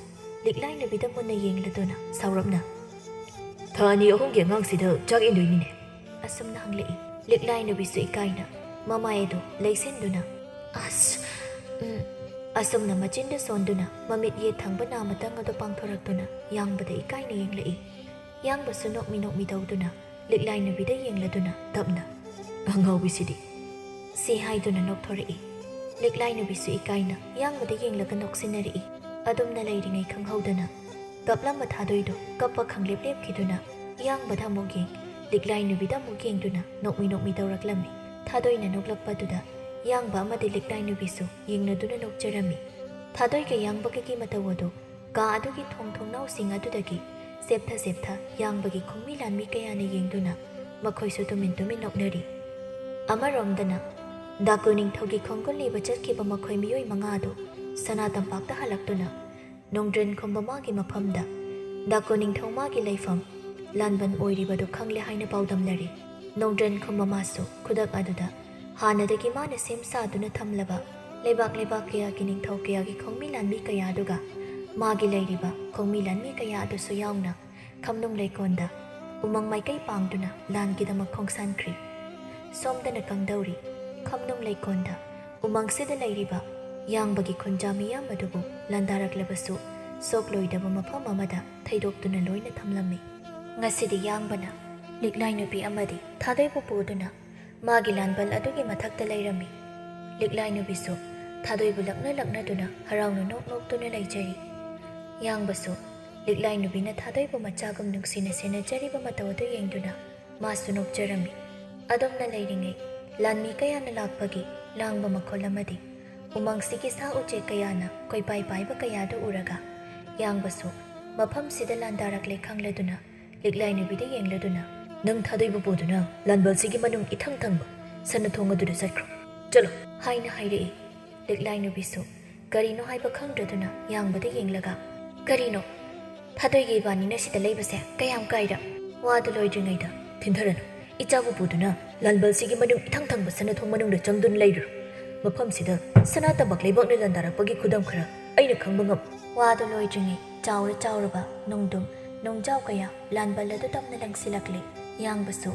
ꯂꯤꯛꯂꯥꯏ ꯅꯨꯄꯤꯗ ꯃꯨꯟꯅ ꯌꯦꯡꯂꯗꯨꯅ ꯁꯥꯎꯔꯞꯅ, "ꯊꯥ ꯑꯅꯤ ꯑꯍꯨꯝꯒꯤ ꯑꯉꯥꯡꯁꯤꯗ ꯆꯥꯛ ꯏꯟꯗꯣꯏꯅꯤꯅꯦ?" ꯑꯁꯨꯝꯅ ꯍꯪꯂꯛꯏ꯫ ꯂꯤꯛꯂꯥꯏ ꯅꯨꯄꯤꯁꯨ ꯏꯀꯥꯏꯅ ꯃꯃꯥꯏ ꯑꯗꯨ ꯂꯩꯁꯤꯟꯗꯨꯅ, "ꯑꯁ, ꯎꯝ," ꯑꯁꯨꯝꯅ ꯃꯆꯤꯟꯗ ꯁꯣꯟꯗꯨꯅ ꯃꯃꯤꯠ ꯌꯦꯠ ꯊꯪꯕ ꯅꯥ ꯃꯇꯪ ꯑꯗꯨ ꯄꯥꯡꯊꯣꯔꯛꯇꯨꯅ ꯌꯥꯡꯕꯗ ꯏꯀꯥꯏꯅ ꯌꯦꯡꯂꯛꯏ꯫ ꯌꯥꯡꯕꯁꯨ ꯅꯣꯛꯃꯤ ꯅꯣꯛꯃꯤ ꯇꯧꯗꯨꯅ ꯂꯤꯛꯂꯥꯏ ꯅꯨꯄꯤꯗ ꯌꯦꯡꯂꯗꯨꯅ ꯇꯞꯅ, "ꯑꯉꯥꯎꯕꯤꯁꯤꯗꯤ," ꯁꯤ ꯍꯥꯏꯗꯨꯅ ꯅꯣꯛꯊꯣꯔꯛꯏ꯫ ꯂꯤꯛꯂꯥꯏ ꯅꯨꯄꯤꯁꯨ ꯏꯀꯥꯏꯅ ꯌꯥꯡꯕꯗ ꯌꯦꯡꯂꯒ ꯅꯣꯛꯁꯤꯟꯅꯔꯛꯏ꯫ ꯑꯗꯨꯝꯅ ꯂꯩꯔꯤꯉꯩ ꯈꯪꯍꯧꯗꯅ ꯀꯞꯂꯝꯕ ꯊꯥꯗꯣꯏꯗꯨ ꯀꯞꯄ ꯈꯪꯂꯦꯞ ꯂꯦꯞꯈꯤꯗꯨꯅ ꯌꯥꯡꯕꯗ ꯑꯃꯨꯛ ꯌꯦꯡ, ꯂꯤꯛꯂꯥꯏ ꯅꯨꯄꯤꯗ ꯑꯃꯨꯛ ꯌꯦꯡꯗꯨꯅ ꯅꯣꯛꯃꯤ ꯅꯣꯛꯃꯤ ꯇꯧꯔꯛꯂꯝꯃꯤ꯫ ꯊꯥꯗꯣꯏꯅ ꯅꯣꯛꯂꯛꯄꯗꯨꯗ ꯌꯥꯡꯕ ꯑꯃꯗꯤ ꯂꯤꯛꯂꯥꯏ ꯅꯨꯄꯤꯁꯨ ꯌꯦꯡꯅꯗꯨꯅ ꯅꯣꯛꯆꯔꯝꯃꯤ꯫ ꯊꯥꯗꯣꯏꯒ ꯌꯥꯡꯕꯒꯒꯤ ꯃꯇꯧ ꯑꯗꯨ ꯀꯥ ꯑꯗꯨꯒꯤ ꯊꯣꯡ ꯊꯣꯡꯅꯥꯎꯁꯤꯡ ꯑꯗꯨꯗꯒꯤ ꯆꯦꯞꯊ ꯆꯦꯞꯊ ꯌꯥꯡꯕꯒꯤ ꯈꯣꯡꯃꯤ ꯂꯥꯟꯃꯤ ꯀꯌꯥꯅ ꯌꯦꯡꯗꯨꯅ ꯃꯈꯣꯏꯁꯨ ꯇꯨꯃꯤꯟ ꯇꯨꯃꯤꯟ ꯅꯣꯛꯅꯔꯤ꯫ ꯑꯃꯔꯣꯝꯗꯅ ꯗꯥꯀꯨ ꯅꯤꯡꯊꯧꯒꯤ ꯈꯣꯡꯒꯨꯜ ꯂꯤꯕ ꯆꯠꯈꯤꯕ ꯃꯈꯣꯏ ꯃꯤꯑꯣꯏ ꯃꯉꯥ ꯑꯗꯨ ꯁꯅꯥ ꯇꯝꯄꯥꯛꯇ ꯍꯜꯂꯛꯇꯨꯅ ꯅꯣꯡꯗ꯭ꯔꯦꯟ ꯈꯨꯝꯕ ꯃꯥꯒꯤ ꯃꯐꯝꯗ ꯗꯥꯀꯨ ꯅꯤꯡꯊꯧ ꯃꯥꯒꯤ ꯂꯩꯐꯝ ꯂꯥꯟꯕꯟ ꯑꯣꯏꯔꯤꯕꯗꯨ ꯈꯪꯂꯦ ꯍꯥꯏꯅ ꯄꯥꯎꯗꯝꯅꯔꯤ꯫ ꯅꯣꯡꯗ꯭ꯔꯦꯟ ꯈꯨꯝꯕ ꯃꯥꯁꯨ ꯈꯨꯗꯛ ꯑꯗꯨꯗ ꯍꯥꯟꯅꯗꯒꯤ ꯃꯥꯅ ꯁꯦꯝ ꯁꯥꯗꯨꯅ ꯊꯝꯂꯕ ꯂꯩꯕꯥꯛ ꯂꯩꯕꯥꯛ ꯀꯌꯥꯒꯤ ꯅꯤꯡꯊꯧ ꯀꯌꯥꯒꯤ ꯈꯣꯡꯃꯤ ꯂꯥꯟꯃꯤ ꯀꯌꯥ ꯑꯗꯨꯒ ꯃꯥꯒꯤ ꯂꯩꯔꯤꯕ ꯈꯣꯡꯃꯤ ꯂꯥꯟꯃꯤ ꯀꯌꯥ ꯑꯗꯨꯁꯨ ꯌꯥꯎꯅ ꯈꯝꯅꯨꯡ ꯂꯩꯀꯣꯟꯗ ꯎꯃꯪ ꯃꯥꯏꯀꯩ ꯄꯥꯡꯗꯨꯅ ꯂꯥꯟꯒꯤꯗꯃꯛ ꯈꯣꯡꯁꯥꯟꯈ꯭ꯔꯤ꯫ ꯁꯣꯝꯗꯅ ꯀꯝꯗꯧꯔꯤ? ꯈꯝꯅꯨꯡ ꯂꯩꯀꯣꯟꯗ ꯎꯃꯪꯁꯤꯗ ꯂꯩꯔꯤꯕ ꯌꯥꯡꯕꯒꯤ ꯈꯨꯟꯖꯥ ꯃꯤꯌꯥꯝ ꯑꯗꯨꯕꯨ ꯂꯥꯟꯗꯥꯔꯛꯂꯕꯁꯨ ꯁꯣꯛꯂꯣꯏꯗꯕ ꯃꯐꯝ ꯑꯃꯗ ꯊꯩꯗꯣꯛꯇꯨꯅ ꯂꯣꯏꯅ ꯊꯝꯂꯝꯃꯤ꯫ ꯉꯁꯤꯗꯤ ꯌꯥꯡꯕꯅ ꯂꯤꯛꯂꯥꯏ ꯅꯨꯄꯤ ꯑꯃꯗꯤ ꯊꯥꯗꯣꯏꯕꯨ ꯄꯨꯗꯨꯅ ꯃꯥꯒꯤ ꯂꯥꯟꯕꯜ ꯑꯗꯨꯒꯤ ꯃꯊꯛꯇ ꯂꯩꯔꯝꯃꯤ꯫ ꯂꯤꯛꯂꯥꯏ ꯅꯨꯄꯤꯁꯨ ꯊꯥꯗꯣꯏꯕꯨ ꯂꯛꯅ ꯂꯛꯅꯗꯨꯅ ꯍꯔꯥꯎꯅ ꯅꯣꯛ ꯅꯣꯛꯇꯨꯅ ꯂꯩꯖꯔꯤ꯫ ꯌꯥꯡꯕꯁꯨ ꯂꯤꯛꯂꯥꯏ ꯅꯨꯄꯤꯅ ꯊꯥꯗꯣꯏꯕꯨ ꯃꯆꯥꯒꯨꯝ ꯅꯨꯡꯁꯤꯅ ꯁꯦꯟꯅꯖꯔꯤꯕ ꯃꯇꯧ ꯑꯗꯨ ꯌꯦꯡꯗꯨꯅ ꯃꯥꯁꯨ ꯅꯣꯛꯆꯔꯝꯃꯤ꯫ ꯑꯗꯨꯝꯅ ꯂꯩꯔꯤꯉꯩ ꯂꯥꯟꯃꯤ ꯀꯌꯥꯅ ꯂꯥꯛꯄꯒꯤ ꯂꯥꯡꯕ ꯃꯈꯣꯜ ꯑꯃꯗꯤ ꯎꯃꯪꯁꯤꯒꯤ ꯁꯥ ꯎꯆꯦꯛ ꯀꯌꯥꯅ ꯀꯣꯏꯄꯥꯏ ꯄꯥꯏꯕ ꯀꯌꯥꯗꯨ ꯎꯔꯒ ꯌꯥꯡꯕꯁꯨ ꯃꯐꯝꯁꯤꯗ ꯂꯥꯟꯗꯥꯔꯛꯂꯦ ꯈꯪꯂꯗꯨꯅ ꯂꯤꯛꯂꯥꯏ ꯅꯨꯄꯤꯗ ꯌꯦꯡꯂꯗꯨꯅ, "ꯅꯪ ꯊꯥꯗꯣꯏꯕꯨ ꯄꯨꯗꯨꯅ ꯂꯥꯟꯕꯜꯁꯤꯒꯤ ꯃꯅꯨꯡ ꯏꯊꯪ ꯊꯪꯕ ꯁꯅꯥ ꯊꯣꯡ ꯑꯗꯨꯗ ꯆꯠꯈ꯭ꯔꯣ꯫ ꯆꯠꯂꯣ," ꯍꯥꯏꯅ ꯍꯥꯏꯔꯛꯏ꯫ ꯂꯤꯛꯂꯥꯏ ꯅꯨꯄꯤꯁꯨ ꯀꯔꯤꯅꯣ ꯍꯥꯏꯕ ꯈꯪꯗ꯭ꯔꯗꯨꯅ ꯌꯥꯡꯕꯗ ꯌꯦꯡꯂꯒ, "ꯀꯔꯤꯅꯣ? ꯊꯥꯗꯣꯏꯒ ꯏꯕꯥꯅꯤꯅ ꯁꯤꯗ ꯂꯩꯕꯁꯦ ꯀꯌꯥꯝ ꯀꯥꯏꯔ?" ꯋꯥꯗꯨ ꯂꯣꯏꯗ꯭ꯔꯤꯉꯩꯗ, "ꯊꯤꯟꯊꯔꯅꯨ꯫ ꯏꯆꯥꯕꯨ ꯄꯨꯗꯨꯅ ꯂꯥꯟꯕꯜꯁꯤꯒꯤ ꯃꯅꯨꯡ ꯏꯊꯪ ꯊꯪꯕ ꯁꯅꯥ ꯊꯣꯡ ꯃꯅꯨꯡꯗ ꯆꯪꯗꯨꯅ ꯂꯩꯔꯨꯔꯣ꯫ ꯃꯐꯝꯁꯤꯗ ꯁꯅꯥ ꯇꯝꯄꯥꯛ ꯂꯩꯕꯥꯛꯅ ꯂꯥꯟꯗꯥꯔꯛꯄꯒꯤ ꯈꯨꯗꯝ ꯈꯔ ꯑꯩꯅ ꯈꯪꯕ ꯉꯝ-" ꯋꯥꯗꯨ ꯂꯣꯏꯗ꯭ꯔꯤꯉꯩ ꯆꯥꯎꯔ ꯆꯥꯎꯔꯕ ꯅꯨꯡꯗꯨꯝ ꯅꯨꯡꯖꯥꯎ ꯀꯌꯥ ꯂꯥꯟꯕꯜ ꯑꯗꯨ ꯇꯞꯅ ꯂꯪꯁꯤꯜꯂꯛꯂꯦ꯫ ꯌꯥꯡꯕꯁꯨ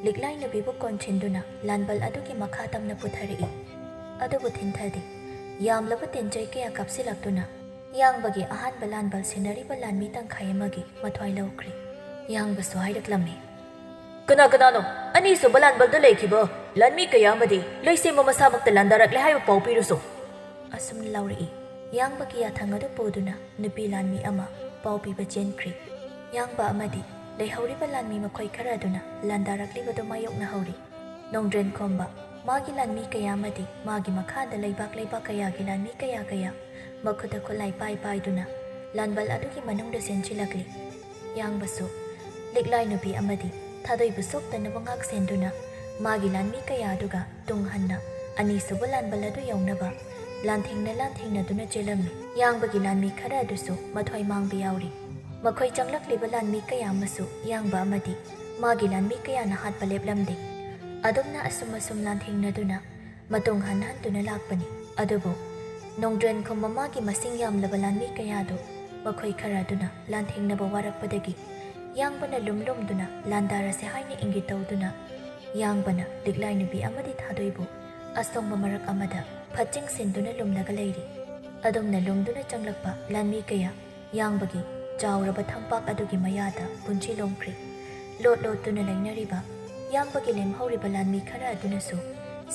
ꯂꯤꯛꯂꯥꯏ ꯅꯨꯄꯤꯕꯨ ꯀꯣꯟꯁꯤꯟꯗꯨꯅ ꯂꯥꯟꯕꯜ ꯑꯗꯨꯒꯤ ꯃꯈꯥ ꯇꯝꯅ ꯄꯨꯊꯔꯛꯏ꯫ ꯑꯗꯨꯕꯨ ꯊꯤꯟꯊꯗꯦ꯫ ꯌꯥꯝꯂꯕ ꯇꯦꯟꯖꯩ ꯀꯌꯥ ꯀꯥꯞꯁꯤꯜꯂꯛꯇꯨꯅ ꯌꯥꯡꯕꯒꯤ ꯑꯍꯥꯟꯕ ꯂꯥꯟꯕꯜ ꯁꯦꯟꯅꯔꯤꯕ ꯂꯥꯟꯃꯤ ꯇꯪꯈꯥꯏ ꯑꯃꯒꯤ ꯃꯊ꯭ꯋꯥꯏ ꯂꯧꯈ꯭ꯔꯦ꯫ ꯌꯥꯡꯕꯁꯨ ꯍꯥꯏꯔꯛꯂꯝꯃꯤ, "ꯀꯅꯥ ꯀꯅꯥꯅꯣ ꯑꯅꯤꯁꯨꯕ ꯂꯥꯟꯕꯜꯗ ꯂꯩꯈꯤꯕ ꯂꯥꯟꯃꯤ ꯀꯌꯥ ꯑꯃꯗꯤ ꯂꯩꯁꯦꯝꯕ ꯃꯁꯥꯃꯛꯇ ꯂꯥꯟꯗꯥꯔꯛꯂꯦ ꯍꯥꯏꯕ ꯄꯥꯎ ꯄꯤꯔꯨꯁꯣ?" ꯑꯁꯨꯝꯅ ꯂꯥꯎꯔꯛꯏ꯫ ꯌꯥꯡꯕꯒꯤ ꯌꯥꯊꯪ ꯑꯗꯨ ꯄꯨꯗꯨꯅ ꯅꯨꯄꯤ ꯂꯥꯟꯃꯤ ꯑꯃ ꯄꯥꯎ ꯄꯤꯕ ꯆꯦꯟꯈ꯭ꯔꯤ꯫ ꯌꯥꯡꯕ ꯑꯃꯗꯤ ꯂꯩꯍꯧꯔꯤꯕ ꯂꯥꯟꯃꯤ ꯃꯈꯣꯏ ꯈꯔ ꯑꯗꯨꯅ ꯂꯥꯟꯗꯥꯔꯛꯂꯤꯕꯗꯨ ꯃꯥꯌꯣꯛꯅꯍꯧꯔꯤ꯫ ꯅꯣꯡꯗ꯭ꯔꯦꯟ ꯈꯣꯝꯕ ꯃꯥꯒꯤ ꯂꯥꯟꯃꯤ ꯀꯌꯥ ꯑꯃꯗꯤ ꯃꯥꯒꯤ ꯃꯈꯥꯗ ꯂꯩꯕꯥꯛ ꯂꯩꯕꯥꯛ ꯀꯌꯥꯒꯤ ꯂꯥꯟꯃꯤ ꯀꯌꯥ ꯀꯌꯥ ꯃꯈꯨꯠꯇ ꯈꯨꯠꯂꯥꯏ ꯄꯥꯏ ꯄꯥꯏꯗꯨꯅ ꯂꯥꯟꯕꯜ ꯑꯗꯨꯒꯤ ꯃꯅꯨꯡꯗ ꯆꯦꯟꯁꯤꯜꯂꯛꯂꯤ꯫ ꯌꯥꯡꯕꯁꯨ ꯂꯤꯛꯂꯥꯏ ꯅꯨꯄꯤ ꯑꯃꯗꯤ ꯊꯥꯗꯣꯏꯕꯨ ꯁꯣꯛꯇꯅꯕ ꯉꯥꯛ ꯁꯦꯟꯗꯨꯅ ꯃꯥꯒꯤ ꯂꯥꯟꯃꯤ ꯀꯌꯥ ꯑꯗꯨꯒ ꯇꯨꯡ ꯍꯟꯅ ꯑꯅꯤꯁꯨꯕ ꯂꯥꯟꯕꯜ ꯑꯗꯨ ꯌꯧꯅꯕ ꯂꯥꯟꯊꯦꯡꯅ ꯂꯥꯟꯊꯦꯡꯅꯗꯨꯅ ꯆꯦꯜꯂꯝꯃꯤ꯫ ꯌꯥꯡꯕꯒꯤ ꯂꯥꯟꯃꯤ ꯈꯔ ꯑꯗꯨꯁꯨ ꯃꯊ꯭ꯋꯥꯏ ꯃꯥꯡꯕ ꯌꯥꯎꯔꯤ꯫ ꯃꯈꯣꯏ ꯆꯪꯂꯛꯂꯤꯕ ꯂꯥꯟꯃꯤ ꯀꯌꯥ ꯑꯃꯁꯨ ꯌꯥꯡꯕ ꯑꯃꯗꯤ ꯃꯥꯒꯤ ꯂꯥꯟꯃꯤ ꯀꯌꯥꯅ ꯍꯥꯠꯄ ꯂꯦꯞꯂꯝꯗꯦ꯫ ꯑꯗꯨꯝꯅ ꯑꯁꯨꯝ ꯑꯁꯨꯝ ꯂꯥꯟꯊꯦꯡꯅꯗꯨꯅ ꯃꯇꯨꯡ ꯍꯟ ꯍꯟꯗꯨꯅ ꯂꯥꯛꯄꯅꯤ꯫ ꯑꯗꯨꯕꯨ ꯅꯣꯡꯗ꯭ꯔꯦꯟ ꯈꯨꯝꯕ ꯃꯥꯒꯤ ꯃꯁꯤꯡ ꯌꯥꯝꯂꯕ ꯂꯥꯟꯃꯤ ꯀꯌꯥꯗꯨ ꯃꯈꯣꯏ ꯈꯔ ꯑꯗꯨꯅ ꯂꯥꯟꯊꯦꯡꯅꯕ ꯋꯥꯔꯛꯄꯗꯒꯤ ꯌꯥꯡꯕꯅ ꯂꯨꯝ ꯂꯨꯝꯗꯨꯅ ꯂꯥꯟꯗꯥꯔꯁꯦ ꯍꯥꯏꯅ ꯏꯪꯒꯤꯠ ꯇꯧꯗꯨꯅ ꯌꯥꯡꯕꯅ ꯂꯤꯛꯂꯥꯏ ꯅꯨꯄꯤ ꯑꯃꯗꯤ ꯊꯥꯗꯣꯏꯕꯨ ꯑꯁꯣꯡꯕ ꯃꯔꯛ ꯑꯃꯗ ꯐꯠꯆꯤꯡ ꯁꯤꯟꯗꯨꯅ ꯂꯨꯝꯂꯒ ꯂꯩꯔꯤ꯫ ꯑꯗꯨꯝꯅ ꯂꯨꯝꯗꯨꯅ ꯆꯪꯂꯛꯄ ꯂꯥꯟꯃꯤ ꯀꯌꯥ ꯌꯥꯡꯕꯒꯤ ꯆꯥꯎꯔꯕ ꯊꯝꯄꯥꯛ ꯑꯗꯨꯒꯤ ꯃꯌꯥꯗ ꯄꯨꯟꯁꯤ ꯂꯣꯡꯈ꯭ꯔꯤ꯫ ꯂꯣꯠ ꯂꯣꯠꯇꯨꯅ ꯂꯩꯅꯔꯤꯕ ꯌꯥꯡꯕꯒꯤ ꯂꯦꯝꯍꯧꯔꯤꯕ ꯂꯥꯟꯃꯤ ꯈꯔ ꯑꯗꯨꯅꯁꯨ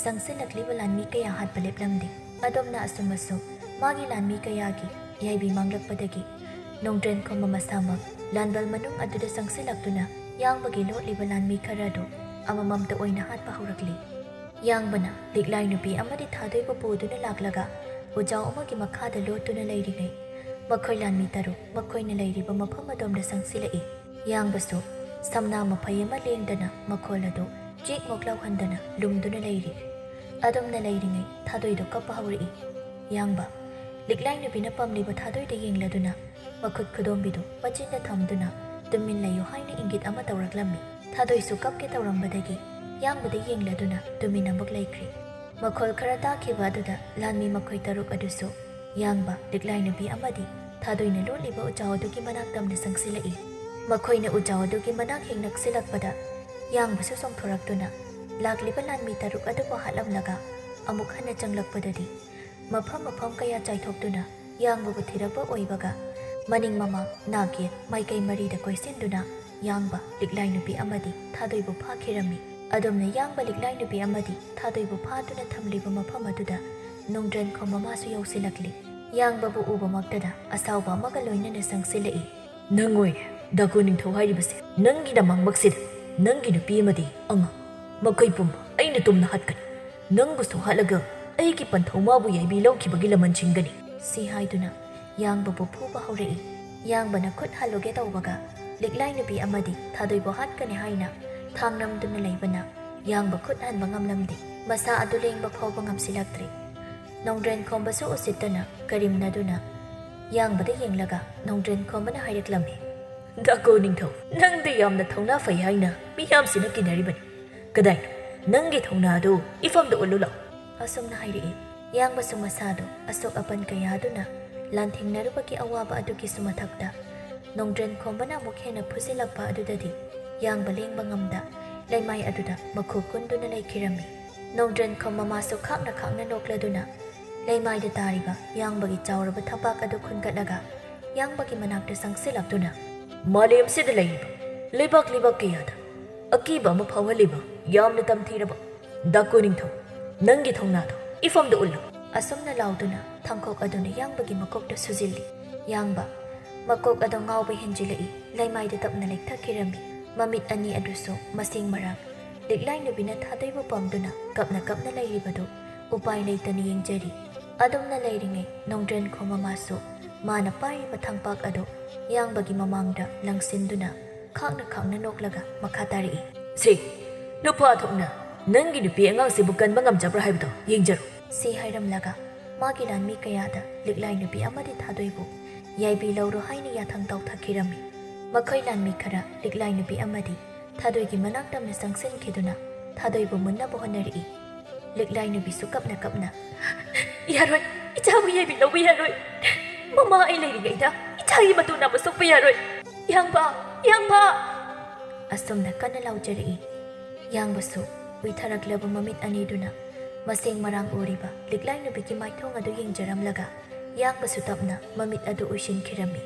ꯆꯪꯁꯤꯜꯂꯛꯂꯤꯕ ꯂꯥꯟꯃꯤ ꯀꯌꯥ ꯍꯥꯠꯄ ꯂꯦꯞꯂꯝꯗꯦ꯫ ꯑꯗꯣꯝꯅ ꯑꯁꯨꯝ ꯑꯁꯨꯝ ꯃꯥꯒꯤ ꯂꯥꯟꯃꯤ ꯀꯌꯥꯒꯤ ꯌꯥꯏꯕꯤ ꯃꯥꯡꯂꯛꯄꯗꯒꯤ ꯅꯣꯡꯗ꯭ꯔꯦꯟ ꯈꯨꯝꯕ ꯃꯁꯥꯃꯛ ꯂꯥꯟꯕꯜ ꯃꯅꯨꯡ ꯑꯗꯨꯗ ꯆꯪꯁꯤꯜꯂꯛꯇꯨꯅ ꯌꯥꯡꯕꯒꯤ ꯂꯣꯠꯂꯤꯕ ꯂꯥꯟꯃꯤ ꯈꯔ ꯑꯗꯨ ꯑꯃꯃꯝꯇ ꯑꯣꯏꯅ ꯍꯥꯠꯄ ꯍꯧꯔꯛꯂꯤ꯫ ꯌꯥꯡꯕꯅ ꯂꯤꯛꯂꯥꯏ ꯅꯨꯄꯤ ꯑꯃꯗꯤ ꯊꯥꯗꯣꯏꯕꯨ ꯄꯨꯗꯨꯅ ꯂꯥꯛꯂꯒ ꯎꯖꯥꯎ ꯑꯃꯒꯤ ꯃꯈꯥꯗ ꯂꯣꯠꯇꯨꯅ ꯂꯩꯔꯤꯉꯩ ꯃꯈꯣꯏ ꯂꯥꯟꯃꯤ ꯇꯔꯨꯛ ꯃꯈꯣꯏꯅ ꯂꯩꯔꯤꯕ ꯃꯐꯝ ꯑꯗꯣꯝꯗ ꯆꯪꯁꯤꯜꯂꯛꯏ꯫ ꯌꯥꯡꯕꯁꯨ ꯁꯝꯅꯥ ꯃꯐꯩ ꯑꯃ ꯂꯦꯡꯗꯅ ꯃꯈꯣꯜ ꯑꯗꯨ ꯆꯦꯛꯃꯨꯛ ꯂꯥꯎꯍꯟꯗꯅ ꯂꯨꯝꯗꯨꯅ ꯂꯩꯔꯤ꯫ ꯑꯗꯨꯝꯅ ꯂꯩꯔꯤꯉꯩ ꯊꯥꯗꯣꯏꯗꯨ ꯀꯞꯄ ꯍꯧꯔꯛꯏ꯫ ꯌꯥꯡꯕ ꯂꯤꯛꯂꯥꯏ ꯅꯨꯄꯤꯅ ꯄꯝꯂꯤꯕ ꯊꯥꯗꯣꯏꯗ ꯌꯦꯡꯂꯗꯨꯅ ꯃꯈꯨꯠ ꯈꯨꯗꯣꯝꯕꯤꯗꯨ ꯃꯆꯤꯟꯗ ꯊꯝꯗꯨꯅ ꯇꯨꯃꯤꯟ ꯂꯩꯌꯨ ꯍꯥꯏꯅ ꯏꯪꯒꯤꯠ ꯑꯃ ꯇꯧꯔꯛꯂꯝꯃꯤ꯫ ꯊꯥꯗꯣꯏꯁꯨ ꯀꯞꯀꯦ ꯇꯧꯔꯝꯕꯗꯒꯤ ꯌꯥꯡꯕꯗ ꯌꯦꯡꯂꯗꯨꯅ ꯇꯨꯃꯤꯟ ꯑꯃꯨꯛ ꯂꯩꯈ꯭ꯔꯤ꯫ ꯃꯈꯣꯜ ꯈꯔ ꯇꯥꯈꯤꯕ ꯑꯗꯨꯗ ꯂꯥꯟꯃꯤ ꯃꯈꯣꯏ ꯇꯔꯨꯛ ꯑꯗꯨꯁꯨ ꯌꯥꯡꯕ, ꯂꯤꯛꯂꯥꯏ ꯅꯨꯄꯤ ꯑꯃꯗꯤ ꯊꯥꯗꯣꯏꯅ ꯂꯣꯠꯂꯤꯕ ꯎꯖꯥꯎ ꯑꯗꯨꯒꯤ ꯃꯅꯥꯛ ꯇꯝꯅ ꯆꯪꯁꯤꯜꯂꯛꯏ꯫ ꯃꯈꯣꯏꯅ ꯎꯖꯥꯎ ꯑꯗꯨꯒꯤ ꯃꯅꯥꯛ ꯍꯦꯛ ꯅꯛꯁꯤꯜꯂꯛꯄꯗ ꯌꯥꯡꯕꯁꯨ ꯆꯣꯡꯊꯣꯔꯛꯇꯨꯅ ꯂꯥꯛꯂꯤꯕ ꯂꯥꯟꯃꯤ ꯇꯔꯨꯛ ꯑꯗꯨꯕꯨ ꯍꯥꯠꯂꯝꯂꯒ ꯑꯃꯨꯛ ꯍꯟꯅ ꯆꯪꯂꯛꯄꯗꯗꯤ ꯃꯐꯝ ꯃꯐꯝ ꯀꯌꯥ ꯆꯥꯏꯊꯣꯛꯇꯨꯅ ꯌꯥꯡꯕꯕꯨ ꯊꯤꯔꯛꯄ ꯑꯣꯏꯕꯒ ꯃꯅꯤꯡ ꯃꯃꯥꯡ ꯅꯥꯛ ꯌꯦꯠ ꯃꯥꯏꯀꯩ ꯃꯔꯤꯗ ꯀꯣꯏꯁꯤꯟꯗꯨꯅ ꯌꯥꯡꯕ, ꯂꯤꯛꯂꯥꯏ ꯅꯨꯄꯤ ꯑꯃꯗꯤ ꯊꯥꯗꯣꯏꯕꯨ ꯐꯥꯈꯤꯔꯝꯃꯤ꯫ ꯑꯗꯨꯝꯅ ꯌꯥꯡꯕ, ꯂꯤꯛꯂꯥꯏ ꯅꯨꯄꯤ ꯑꯃꯗꯤ ꯊꯥꯗꯣꯏꯕꯨ ꯐꯥꯗꯨꯅ ꯊꯝꯂꯤꯕ ꯃꯐꯝ ꯑꯗꯨꯗ ꯅꯣꯡꯗ꯭ꯔꯦꯟꯈꯣꯝ ꯃꯃꯥꯁꯨ ꯌꯧꯁꯤꯜꯂꯛꯂꯤ꯫ ꯌꯥꯡꯕꯕꯨ ꯎꯕꯃꯛꯇꯗ ꯑꯁꯥꯎꯕ ꯑꯃꯒ ꯂꯣꯏꯅꯅ ꯆꯪꯁꯤꯜꯂꯛꯏ꯫ "ꯅꯪ ꯑꯣꯏꯔꯦ ꯗꯥꯀꯨ ꯅꯤꯡꯊꯧ ꯍꯥꯏꯔꯤꯕꯁꯦ꯫ ꯅꯪꯒꯤ ꯅꯃꯥꯡꯃꯛꯁꯤꯗ ꯅꯪꯒꯤ ꯅꯨꯄꯤ ꯑꯃꯗꯤ ꯑꯉꯥꯡ, ꯃꯈꯣꯏ ꯄꯨꯝꯕ ꯑꯩꯅ ꯇꯨꯝꯅ ꯍꯥꯠꯀꯅꯤ꯫ ꯅꯪꯕꯨꯁꯨ ꯍꯥꯠꯂꯒ ꯑꯩꯒꯤ ꯄꯟꯊꯧ ꯃꯥꯕꯨ ꯌꯥꯏꯕꯤ ꯂꯧꯈꯤꯕꯒꯤ ꯂꯃꯟ ꯁꯤꯡꯒꯅꯤ," ꯁꯤ ꯍꯥꯏꯗꯨꯅ ꯌꯥꯡꯕꯕꯨ ꯐꯨꯕ ꯍꯧꯔꯛꯏ꯫ ꯌꯥꯡꯕꯅ ꯈꯨꯠ ꯍꯜꯂꯨꯒꯦ ꯇꯧꯕꯒ ꯂꯤꯛꯂꯥꯏ ꯅꯨꯄꯤ ꯑꯃꯗꯤ ꯊꯥꯗꯣꯏꯕꯨ ꯍꯥꯠꯀꯅꯤ ꯍꯥꯏꯅ ꯊꯥꯡ ꯅꯝꯗꯨꯅ ꯂꯩꯕꯅ ꯌꯥꯡꯕ ꯈꯨꯠ ꯍꯟꯕ ꯉꯝꯂꯝꯗꯦ꯫ ꯃꯁꯥ ꯑꯗꯨ ꯂꯦꯡꯕ ꯐꯥꯎꯕ ꯉꯝꯁꯤꯜꯂꯛꯇ꯭ꯔꯦ꯫ ꯅꯣꯡꯗ꯭ꯔꯦꯟ ꯈꯣꯝꯕꯁꯨ ꯎꯁꯤꯠꯇꯅ ꯀꯔꯤꯝꯅꯗꯨꯅ ꯌꯥꯡꯕꯗ ꯌꯦꯡꯂꯒ ꯅꯣꯡꯗ꯭ꯔꯦꯟ ꯈꯣꯝꯕꯅ ꯍꯥꯏꯔꯛꯂꯝꯃꯤ, "ꯗꯥꯀꯣ ꯅꯤꯡꯊꯧ, ꯅꯪꯗꯤ ꯌꯥꯝꯅ ꯊꯧꯅꯥ ꯐꯩ ꯍꯥꯏꯅ ꯃꯤꯌꯥꯝꯁꯤꯅ ꯀꯤꯅꯔꯤꯕꯅꯤ꯫ ꯀꯗꯥꯏꯅꯣ ꯅꯪꯒꯤ ꯊꯧꯅꯥ ꯑꯗꯨ? ꯏꯐꯝꯗ ꯎꯠꯂꯨ ꯂꯥꯎ," ꯑꯁꯨꯝꯅ ꯍꯥꯏꯔꯛꯏ꯫ ꯌꯥꯡꯕꯁꯨ ꯃꯁꯥꯗꯣ ꯑꯁꯣꯛ ꯑꯄꯟ ꯀꯌꯥ ꯑꯗꯨꯅ ꯂꯥꯟꯊꯦꯡꯅꯔꯨꯕꯒꯤ ꯑꯋꯥꯕ ꯑꯗꯨꯒꯤꯁꯨ ꯃꯊꯛꯇ ꯅꯣꯡꯗ꯭ꯔꯦꯟ ꯈꯣꯝꯕꯅ ꯑꯃꯨꯛ ꯍꯦꯟꯅ ꯐꯨꯖꯤꯜꯂꯛꯄ ꯑꯗꯨꯗꯗꯤ ꯌꯥꯡꯕ ꯂꯦꯡꯕ ꯉꯝꯗ ꯂꯩꯃꯥꯏ ꯑꯗꯨꯗ ꯃꯈꯨ ꯀꯨꯟꯗꯨꯅ ꯂꯩꯈꯤꯔꯝꯃꯤ꯫ ꯅꯣꯡꯗ꯭ꯔꯦꯟ ꯈꯣꯝꯕ ꯃꯥꯁꯨ ꯈꯥꯛꯅ ꯈꯥꯛꯅ ꯅꯣꯛꯂꯗꯨꯅ ꯂꯩꯃꯥꯏꯗ ꯇꯥꯔꯤꯕ ꯌꯥꯡꯕꯒꯤ ꯆꯥꯎꯔꯕ ꯊꯕꯥꯛ ꯑꯗꯨ ꯈꯨꯟꯒꯠꯂꯒ ꯌꯥꯡꯕꯒꯤ ꯃꯅꯥꯛꯇ ꯆꯪꯁꯤꯜꯂꯛꯇꯨꯅ, "ꯃꯥꯂꯦꯝꯁꯤꯗ ꯂꯩꯔꯤꯕ ꯂꯩꯕꯥꯛ ꯂꯩꯕꯥꯛ ꯀꯌꯥꯗ ꯑꯀꯤꯕ ꯑꯃ ꯐꯥꯎꯍꯜꯂꯤꯕ ꯌꯥꯝꯅ ꯇꯝꯊꯤꯔꯕ ꯗꯥꯀꯨ ꯅꯤꯡꯊꯧ, ꯅꯪꯒꯤ ꯊꯧꯅꯥꯗꯣ ꯏꯐꯝꯗ ꯎꯠꯂꯨ," ꯑꯁꯨꯝꯅ ꯂꯥꯎꯗꯨꯅ ꯊꯥꯡꯈꯣꯛ ꯑꯗꯨꯅ ꯌꯥꯡꯕꯒꯤ ꯃꯀꯣꯛꯇ ꯁꯨꯖꯤꯜꯂꯤ꯫ ꯌꯥꯡꯕ ꯃꯀꯣꯛ ꯑꯗꯨ ꯉꯥꯎꯕ ꯍꯦꯟꯖꯤꯜꯂꯛꯏ꯫ ꯂꯩꯃꯥꯏꯗ ꯇꯞꯅ ꯂꯦꯛꯊꯈꯤꯔꯝꯃꯤ꯫ ꯃꯃꯤꯠ ꯑꯅꯤ ꯑꯗꯨꯁꯨ ꯃꯁꯤꯡ ꯃꯔꯥꯡ ꯂꯤꯛꯂꯥꯏ ꯅꯨꯄꯤꯅ ꯊꯥꯗꯣꯏꯕꯨ ꯄꯝꯗꯨꯅ ꯀꯞꯅ ꯀꯞꯅ ꯂꯩꯔꯤꯕꯗꯨ ꯎꯄꯥꯏ ꯂꯩꯇꯅ ꯌꯦꯡꯖꯔꯤ꯫ ꯑꯗꯨꯝꯅ ꯂꯩꯔꯤꯉꯩ ꯅꯣꯡꯗ꯭ꯔꯦꯟ ꯈꯣꯝꯕ ꯃꯥꯁꯨ ꯃꯥꯅ ꯄꯥꯏꯔꯤꯕ ꯊꯥꯡꯄꯥꯛ ꯑꯗꯨ ꯌꯥꯡꯕꯒꯤ ꯃꯃꯥꯡꯗ ꯂꯪꯁꯤꯟꯗꯨꯅ ꯈꯥꯛꯅ ꯈꯥꯛꯅ ꯅꯣꯛꯂꯒ ꯃꯈꯥ ꯇꯥꯔꯛꯏ, "ꯁꯦ, ꯅꯨꯄꯥ ꯊꯣꯛꯅ ꯅꯪꯒꯤ ꯅꯨꯄꯤ ꯑꯉꯥꯡꯁꯤꯕꯨ ꯀꯟꯕ ꯉꯝꯖꯕ꯭ꯔꯥ ꯍꯥꯏꯕꯗꯣ ꯌꯦꯡꯖꯔꯣ," ꯁꯤ ꯍꯥꯏꯔꯝꯂꯒ ꯃꯥꯒꯤ ꯂꯥꯟꯃꯤ ꯀꯌꯥꯗ ꯂꯤꯛꯂꯥꯏ ꯅꯨꯄꯤ ꯑꯃꯗꯤ ꯊꯥꯗꯣꯏꯕꯨ ꯌꯥꯏꯕꯤ ꯂꯧꯔꯣ ꯍꯥꯏꯅ ꯌꯥꯊꯪ ꯇꯧꯊꯈꯤꯔꯝꯃꯤ꯫ ꯃꯈꯣꯏ ꯂꯥꯟꯃꯤ ꯈꯔ ꯂꯤꯛꯂꯥꯏ ꯅꯨꯄꯤ ꯑꯃꯗꯤ ꯊꯥꯗꯣꯏꯒꯤ ꯃꯅꯥꯛ ꯇꯝꯅ ꯆꯪꯁꯤꯟꯈꯤꯗꯨꯅ ꯊꯥꯗꯣꯏꯕꯨ ꯃꯨꯟꯅꯕ ꯍꯣꯠꯅꯔꯛꯏ꯫ ꯂꯤꯛꯂꯥꯏ ꯅꯨꯄꯤꯁꯨ ꯀꯞꯅ ꯀꯞꯅ, "ꯌꯥꯔꯣꯏ, ꯏꯆꯥꯕꯨ ꯌꯥꯏꯕꯤ ꯂꯧꯕ ꯌꯥꯔꯣꯏ꯫ ꯃꯃꯥ ꯑꯩ ꯂꯩꯔꯤꯉꯩꯗ ꯏꯆꯥꯒꯤ ꯃꯇꯨ ꯅꯥꯕ ꯁꯣꯛꯄ ꯌꯥꯔꯣꯏ꯫ ꯌꯥꯡꯕ, ꯌꯥꯡꯕ!" ꯑꯁꯨꯝꯅ ꯀꯟꯅ ꯂꯥꯎꯖꯔꯛꯏ꯫ ꯌꯥꯡꯕꯁꯨ ꯎꯏꯊꯔꯛꯂꯕ ꯃꯃꯤꯠ ꯑꯅꯤꯗꯨꯅ ꯃꯁꯦꯡ ꯃꯔꯥꯡ ꯎꯔꯤꯕ ꯂꯤꯛꯂꯥꯏ ꯅꯨꯄꯤꯒꯤ ꯃꯥꯏꯊꯣꯡ ꯑꯗꯨ ꯌꯦꯡꯖꯔꯝꯂꯒ, ꯌꯥꯡꯕꯁꯨ ꯇꯞꯅ ꯃꯃꯤꯠ ꯑꯗꯨ ꯎꯏꯁꯤꯟꯈꯤꯔꯝꯃꯤ꯫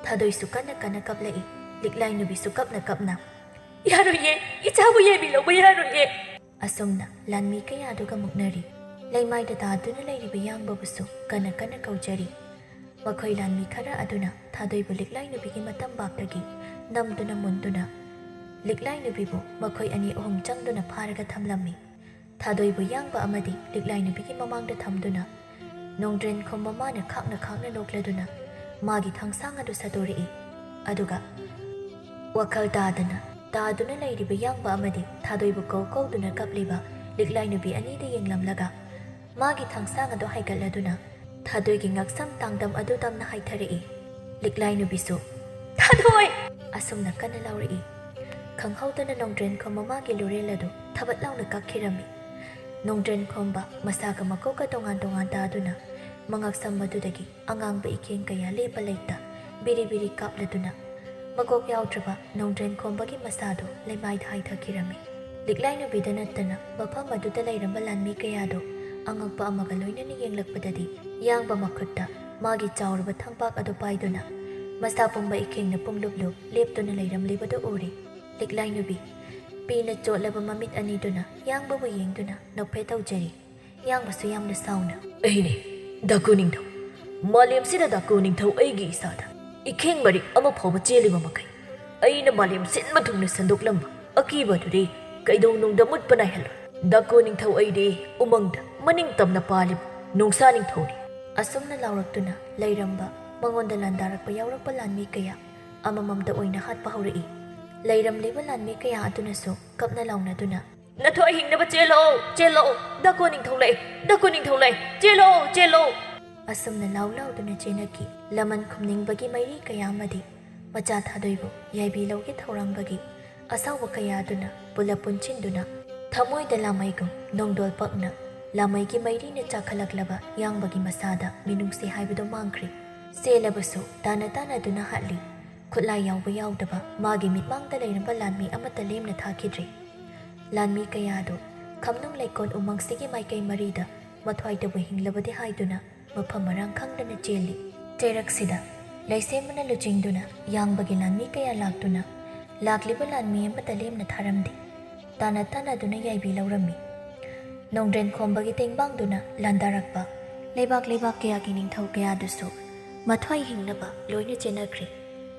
ꯊꯥꯗꯣꯏꯁꯨ ꯀꯟꯅ ꯀꯟꯅ ꯀꯞꯂꯛꯏ꯫ ꯂꯤꯛꯂꯥꯏ ꯅꯨꯄꯤꯁꯨ ꯀꯞꯅ ꯀꯞꯅ, "ꯌꯥꯔꯣꯏꯌꯦ, ꯏꯆꯥꯕꯨ ꯌꯥꯏꯕꯤ ꯂꯧꯕ ꯌꯥꯔꯣꯏꯌꯦ!" ꯑꯁꯨꯝꯅ ꯂꯥꯟꯃꯤ ꯀꯌꯥꯗꯨꯒ ꯃꯨꯛꯅꯔꯤ꯫ ꯂꯩꯃꯥꯏꯗ ꯇꯥꯗꯨꯅ ꯂꯩꯔꯤꯕ ꯌꯥꯡꯕꯕꯨꯁꯨ ꯀꯟꯅ ꯀꯟꯅ ꯀꯧꯖꯔꯤ꯫ ꯃꯈꯣꯏ ꯂꯥꯟꯃꯤ ꯈꯔ ꯑꯗꯨꯅ ꯊꯥꯗꯣꯏꯕꯨ ꯂꯤꯛꯂꯥꯏ ꯅꯨꯄꯤꯒꯤ ꯃꯇꯝꯕꯥꯛꯇꯒꯤ ꯅꯝꯗꯨꯅ ꯃꯨꯟꯗꯨꯅ, ꯂꯤꯛꯂꯥꯏ ꯅꯨꯄꯤꯕꯨ ꯃꯈꯣꯏ ꯑꯅꯤ ꯑꯍꯨꯝ ꯆꯪꯗꯨꯅ ꯐꯥꯔꯒ ꯊꯝꯂꯝꯃꯤ꯫ ꯊꯥꯗꯣꯏꯕꯨ ꯌꯥꯡꯕ ꯑꯃꯗꯤ ꯂꯤꯛꯂꯥꯏ ꯅꯨꯄꯤꯒꯤ ꯃꯃꯥꯡꯗ ꯊꯝꯗꯨꯅ, ꯅꯣꯡꯗ꯭ꯔꯦꯟꯈꯣꯝ ꯃꯃꯥꯅ ꯈꯥꯛꯅ ꯈꯥꯛꯅ ꯅꯣꯛꯂꯗꯨꯅ ꯃꯥꯒꯤ ꯊꯥꯡꯁꯥꯡ ꯑꯗꯨ ꯁꯠꯇꯣꯔꯛꯏ꯫ ꯑꯗꯨꯒ ꯋꯥꯈꯜ ꯇꯥꯗꯅ ꯇꯥꯗꯨꯅ ꯂꯩꯔꯤꯕ ꯌꯥꯡꯕ ꯑꯃꯗꯤ ꯊꯥꯗꯣꯏꯕꯨ ꯀꯧ ꯀꯧꯗꯨꯅ ꯀꯞꯂꯤꯕ ꯂꯤꯛꯂꯥꯏ ꯅꯨꯄꯤ ꯑꯅꯤꯗ ꯌꯦꯡꯂꯝꯂꯒ, ꯃꯥꯒꯤ ꯊꯥꯡꯁꯥꯡ ꯑꯗꯨ ꯍꯥꯏꯒꯠꯂꯗꯨꯅ ꯊꯥꯗꯣꯏꯒꯤ ꯉꯛꯁꯝ ꯇꯥꯡꯗꯝ ꯑꯗꯨ ꯇꯝꯅ ꯍꯥꯏꯊꯔꯛꯏ꯫ ꯂꯤꯛꯂꯥꯏ ꯅꯨꯄꯤꯁꯨ, "ꯊꯥꯗꯣꯏ!" ꯑꯁꯨꯝꯅ ꯀꯟꯅ ꯂꯥꯎꯔꯛꯏ꯫ ꯈꯪꯍꯧꯗꯅ ꯅꯣꯡꯗ꯭ꯔꯦꯟꯈꯣꯝ ꯃꯃꯥꯒꯤ ꯂꯨꯔꯦꯜ ꯑꯗꯨ ꯊꯕꯠ ꯂꯥꯎꯅ ꯀꯛꯈꯤꯔꯝꯃꯤ꯫ ꯅꯣꯡꯗ꯭ꯔꯦꯟꯈꯣꯝꯕ ꯃꯁꯥꯒ ꯃꯀꯣꯛꯀ ꯇꯣꯉꯥꯟ ꯇꯣꯉꯥꯟ ꯇꯥꯗꯨꯅ ꯃꯉꯛꯁꯝ ꯑꯗꯨꯗꯒꯤ ꯑꯉꯥꯡꯕ ꯏꯀꯦꯡ ꯀꯌꯥ ꯂꯦꯞꯄ ꯂꯩꯇ ꯕꯤꯔꯤ ꯕꯤꯔꯤ ꯀꯥꯞꯂꯗꯨꯅ ꯃꯀꯣꯛ ꯌꯥꯎꯗ꯭ꯔꯕ ꯅꯣꯡꯗ꯭ꯔꯦꯟꯈꯣꯝꯕꯒꯤ ꯃꯁꯥꯗꯨ ꯂꯩꯃꯥꯏꯗ ꯍꯥꯏꯊꯈꯤꯔꯝꯃꯤ꯫ ꯂꯤꯛꯂꯥꯏ ꯅꯨꯄꯤꯗ ꯅꯠꯇꯅ ꯃꯐꯝ ꯑꯗꯨꯗ ꯂꯩꯔꯝꯕ ꯂꯥꯟꯃꯤ ꯀꯌꯥꯗꯨ ꯑꯉꯛꯄ ꯑꯃꯒ ꯂꯣꯏꯅꯅ ꯌꯦꯡꯂꯛꯄꯗꯗꯤ, ꯌꯥꯡꯕ ꯃꯈꯨꯠꯇ ꯃꯥꯒꯤ ꯆꯥꯎꯔꯕ ꯊꯝꯄꯥꯛ ꯑꯗꯨ ꯄꯥꯏꯗꯨꯅ ꯃꯁꯥ ꯄꯨꯝꯕ ꯏꯈꯦꯡꯅ ꯄꯨꯡꯂꯨꯞ ꯂꯨꯞ ꯂꯦꯞꯇꯨꯅ ꯂꯩꯔꯝꯂꯤꯕꯗꯨ ꯎꯔꯤ꯫ ꯂꯤꯛꯂꯥꯏ ꯅꯨꯄꯤ ꯄꯤꯅ ꯆꯣꯠꯂꯕ ꯃꯃꯤꯠ ꯑꯅꯤꯗꯨꯅ ꯌꯥꯡꯕꯕꯨ ꯌꯦꯡꯗꯨꯅ ꯅꯣꯛꯐꯦꯠ ꯇꯧꯖꯔꯤ꯫ ꯌꯥꯡꯕꯁꯨ ꯌꯥꯝꯅ ꯁꯥꯎꯅ, "ꯑꯩꯅꯦ, ꯗꯥꯀꯨ ꯅꯤꯡꯊꯧ꯫ ꯃꯥꯂꯦꯝꯁꯤꯗ ꯗꯥꯀꯨ ꯅꯤꯡꯊꯧ ꯑꯩꯒꯤ ꯏꯁꯥꯗ ꯏꯈꯦꯡ ꯃꯔꯤꯛ ꯑꯃ ꯐꯥꯎꯕ ꯆꯦꯜꯂꯤꯕ ꯃꯈꯩ, ꯑꯩꯅ ꯃꯥꯂꯦꯝ ꯁꯤꯟꯕ ꯊꯨꯡꯅ ꯁꯟꯗꯣꯛꯂꯝꯕ ꯑꯀꯤꯕ ꯑꯗꯨꯗꯤ ꯀꯩꯗꯧꯅꯨꯡꯗ ꯃꯨꯠꯄ ꯅꯥꯏꯍꯜꯂꯣꯏ꯫ ꯗꯥꯀꯨ ꯅꯤꯡꯊꯧ ꯑꯩꯗꯤ ꯎꯃꯪꯗ ꯃꯅꯤꯡ ꯇꯝꯅ ꯄꯥꯜꯂꯤꯕ ꯅꯣꯡꯁꯥ ꯅꯤꯡꯊꯧꯅꯤ꯫" ꯑꯁꯨꯝꯅ ꯂꯥꯎꯔꯛꯇꯨꯅ ꯂꯩꯔꯝꯕ, ꯃꯉꯣꯟꯗ ꯂꯥꯟꯗꯥꯔꯛꯄ ꯌꯥꯎꯔꯛꯄ ꯂꯥꯟꯃꯤ ꯀꯌꯥ ꯑꯃꯃꯝꯇ ꯑꯣꯏꯅ ꯍꯥꯠꯄ ꯍꯧꯔꯛꯏ꯫ ꯂꯩꯔꯝꯂꯤꯕ ꯂꯥꯟꯃꯤ ꯀꯌꯥ ꯑꯗꯨꯅꯁꯨ ꯀꯞꯅ ꯂꯥꯎꯅꯗꯨꯅ, "ꯅꯊꯣꯏ ꯍꯤꯡꯅꯕ ꯆꯦꯜꯂꯛꯑꯣ, ꯆꯦꯜꯂꯛꯑꯣ, ꯗꯥꯀꯨ ꯅꯤꯡꯊꯧ ꯂꯩ, ꯗꯥꯀꯨ ꯅꯤꯡꯊꯧ ꯂꯩ, ꯆꯦꯜꯂꯛꯑꯣ, ꯆꯦꯜꯂꯛꯑꯣ!" ꯑꯁꯨꯝꯅ ꯂꯥꯎ ꯂꯥꯎꯗꯨꯅ ꯆꯦꯟꯅꯈꯤ꯫ ꯂꯃꯟ ꯈꯨꯝꯅꯤꯡꯕꯒꯤ ꯃꯩꯔꯤ ꯀꯌꯥ ꯑꯃꯗꯤ ꯃꯆꯥ ꯊꯥꯗꯣꯏꯕꯨ ꯌꯥꯏꯕꯤ ꯂꯧꯒꯦ ꯊꯧꯔꯥꯡꯕꯒꯤ ꯑꯁꯥꯎꯕ ꯀꯌꯥ ꯑꯗꯨꯅ ꯄꯨꯂꯞ ꯄꯨꯟꯁꯤꯟꯗꯨꯅ, ꯊꯃꯣꯏꯗ ꯂꯥꯃꯩꯒꯨꯝ ꯅꯣꯡꯗꯣꯜ ꯄꯛꯅ ꯂꯥꯃꯩꯒꯤ ꯃꯩꯔꯤꯅ ꯆꯥꯛꯈꯠꯂꯛꯂꯕ ꯌꯥꯡꯕꯒꯤ ꯃꯁꯥꯗ ꯃꯤꯅꯨꯡꯁꯤ ꯍꯥꯏꯕꯗꯨ ꯃꯥꯡꯈ꯭ꯔꯦ꯫ ꯆꯦꯜꯂꯕꯁꯨ ꯇꯥꯅ ꯇꯥꯅꯗꯨꯅ ꯍꯥꯠꯂꯤ꯫ ꯈꯨꯠꯂꯥꯏ ꯌꯥꯎꯕ ꯌꯥꯎꯗꯕ ꯃꯥꯒꯤ ꯃꯤꯠꯃꯥꯡꯗ ꯂꯩꯔꯝꯕ ꯂꯥꯟꯃꯤ ꯑꯃꯠꯇ ꯂꯦꯝꯅ ꯊꯥꯈꯤꯗ꯭ꯔꯤ꯫ ꯂꯥꯟꯃꯤ ꯀꯌꯥꯗꯨ ꯈꯝꯅꯨꯡ ꯂꯩꯀꯣꯜ ꯎꯃꯪꯁꯤꯒꯤ ꯃꯥꯏꯀꯩ ꯃꯔꯤꯗ ꯃꯊ꯭ꯋꯥꯏꯇꯕꯨ ꯍꯤꯡꯂꯕꯗꯤ ꯍꯥꯏꯗꯨꯅ ꯃꯐꯝ ꯃꯔꯥꯡ ꯈꯪꯗꯅ ꯆꯦꯜꯂꯤ꯫ ꯆꯩꯔꯛꯁꯤꯗ ꯂꯩꯁꯦꯝꯕꯅ ꯂꯨꯆꯤꯡꯗꯨꯅ ꯌꯥꯡꯕꯒꯤ ꯂꯥꯟꯃꯤ ꯀꯌꯥ ꯂꯥꯛꯇꯨꯅ ꯂꯥꯛꯂꯤꯕ ꯂꯥꯟꯃꯤ ꯑꯃꯠꯇ ꯂꯦꯝꯅ ꯊꯥꯔꯝꯗꯦ꯫ ꯇꯥꯟꯅ ꯇꯥꯟꯅꯗꯨꯅ ꯌꯥꯏꯕꯤ ꯂꯧꯔꯝꯃꯤ꯫ ꯅꯣꯡꯗ꯭ꯔꯦꯟ ꯈꯣꯝꯕꯒꯤ ꯇꯦꯡꯕꯥꯡꯗꯨꯅ ꯂꯥꯟꯗꯥꯔꯛꯄ ꯂꯩꯕꯥꯛ ꯂꯩꯕꯥꯛ ꯀꯌꯥꯒꯤ ꯅꯤꯡꯊꯧ ꯀꯌꯥꯗꯨꯁꯨ ꯃꯊ꯭ꯋꯥꯏ ꯍꯤꯡꯅꯕ ꯂꯣꯏꯅ ꯆꯦꯟꯅꯈ꯭ꯔꯦ꯫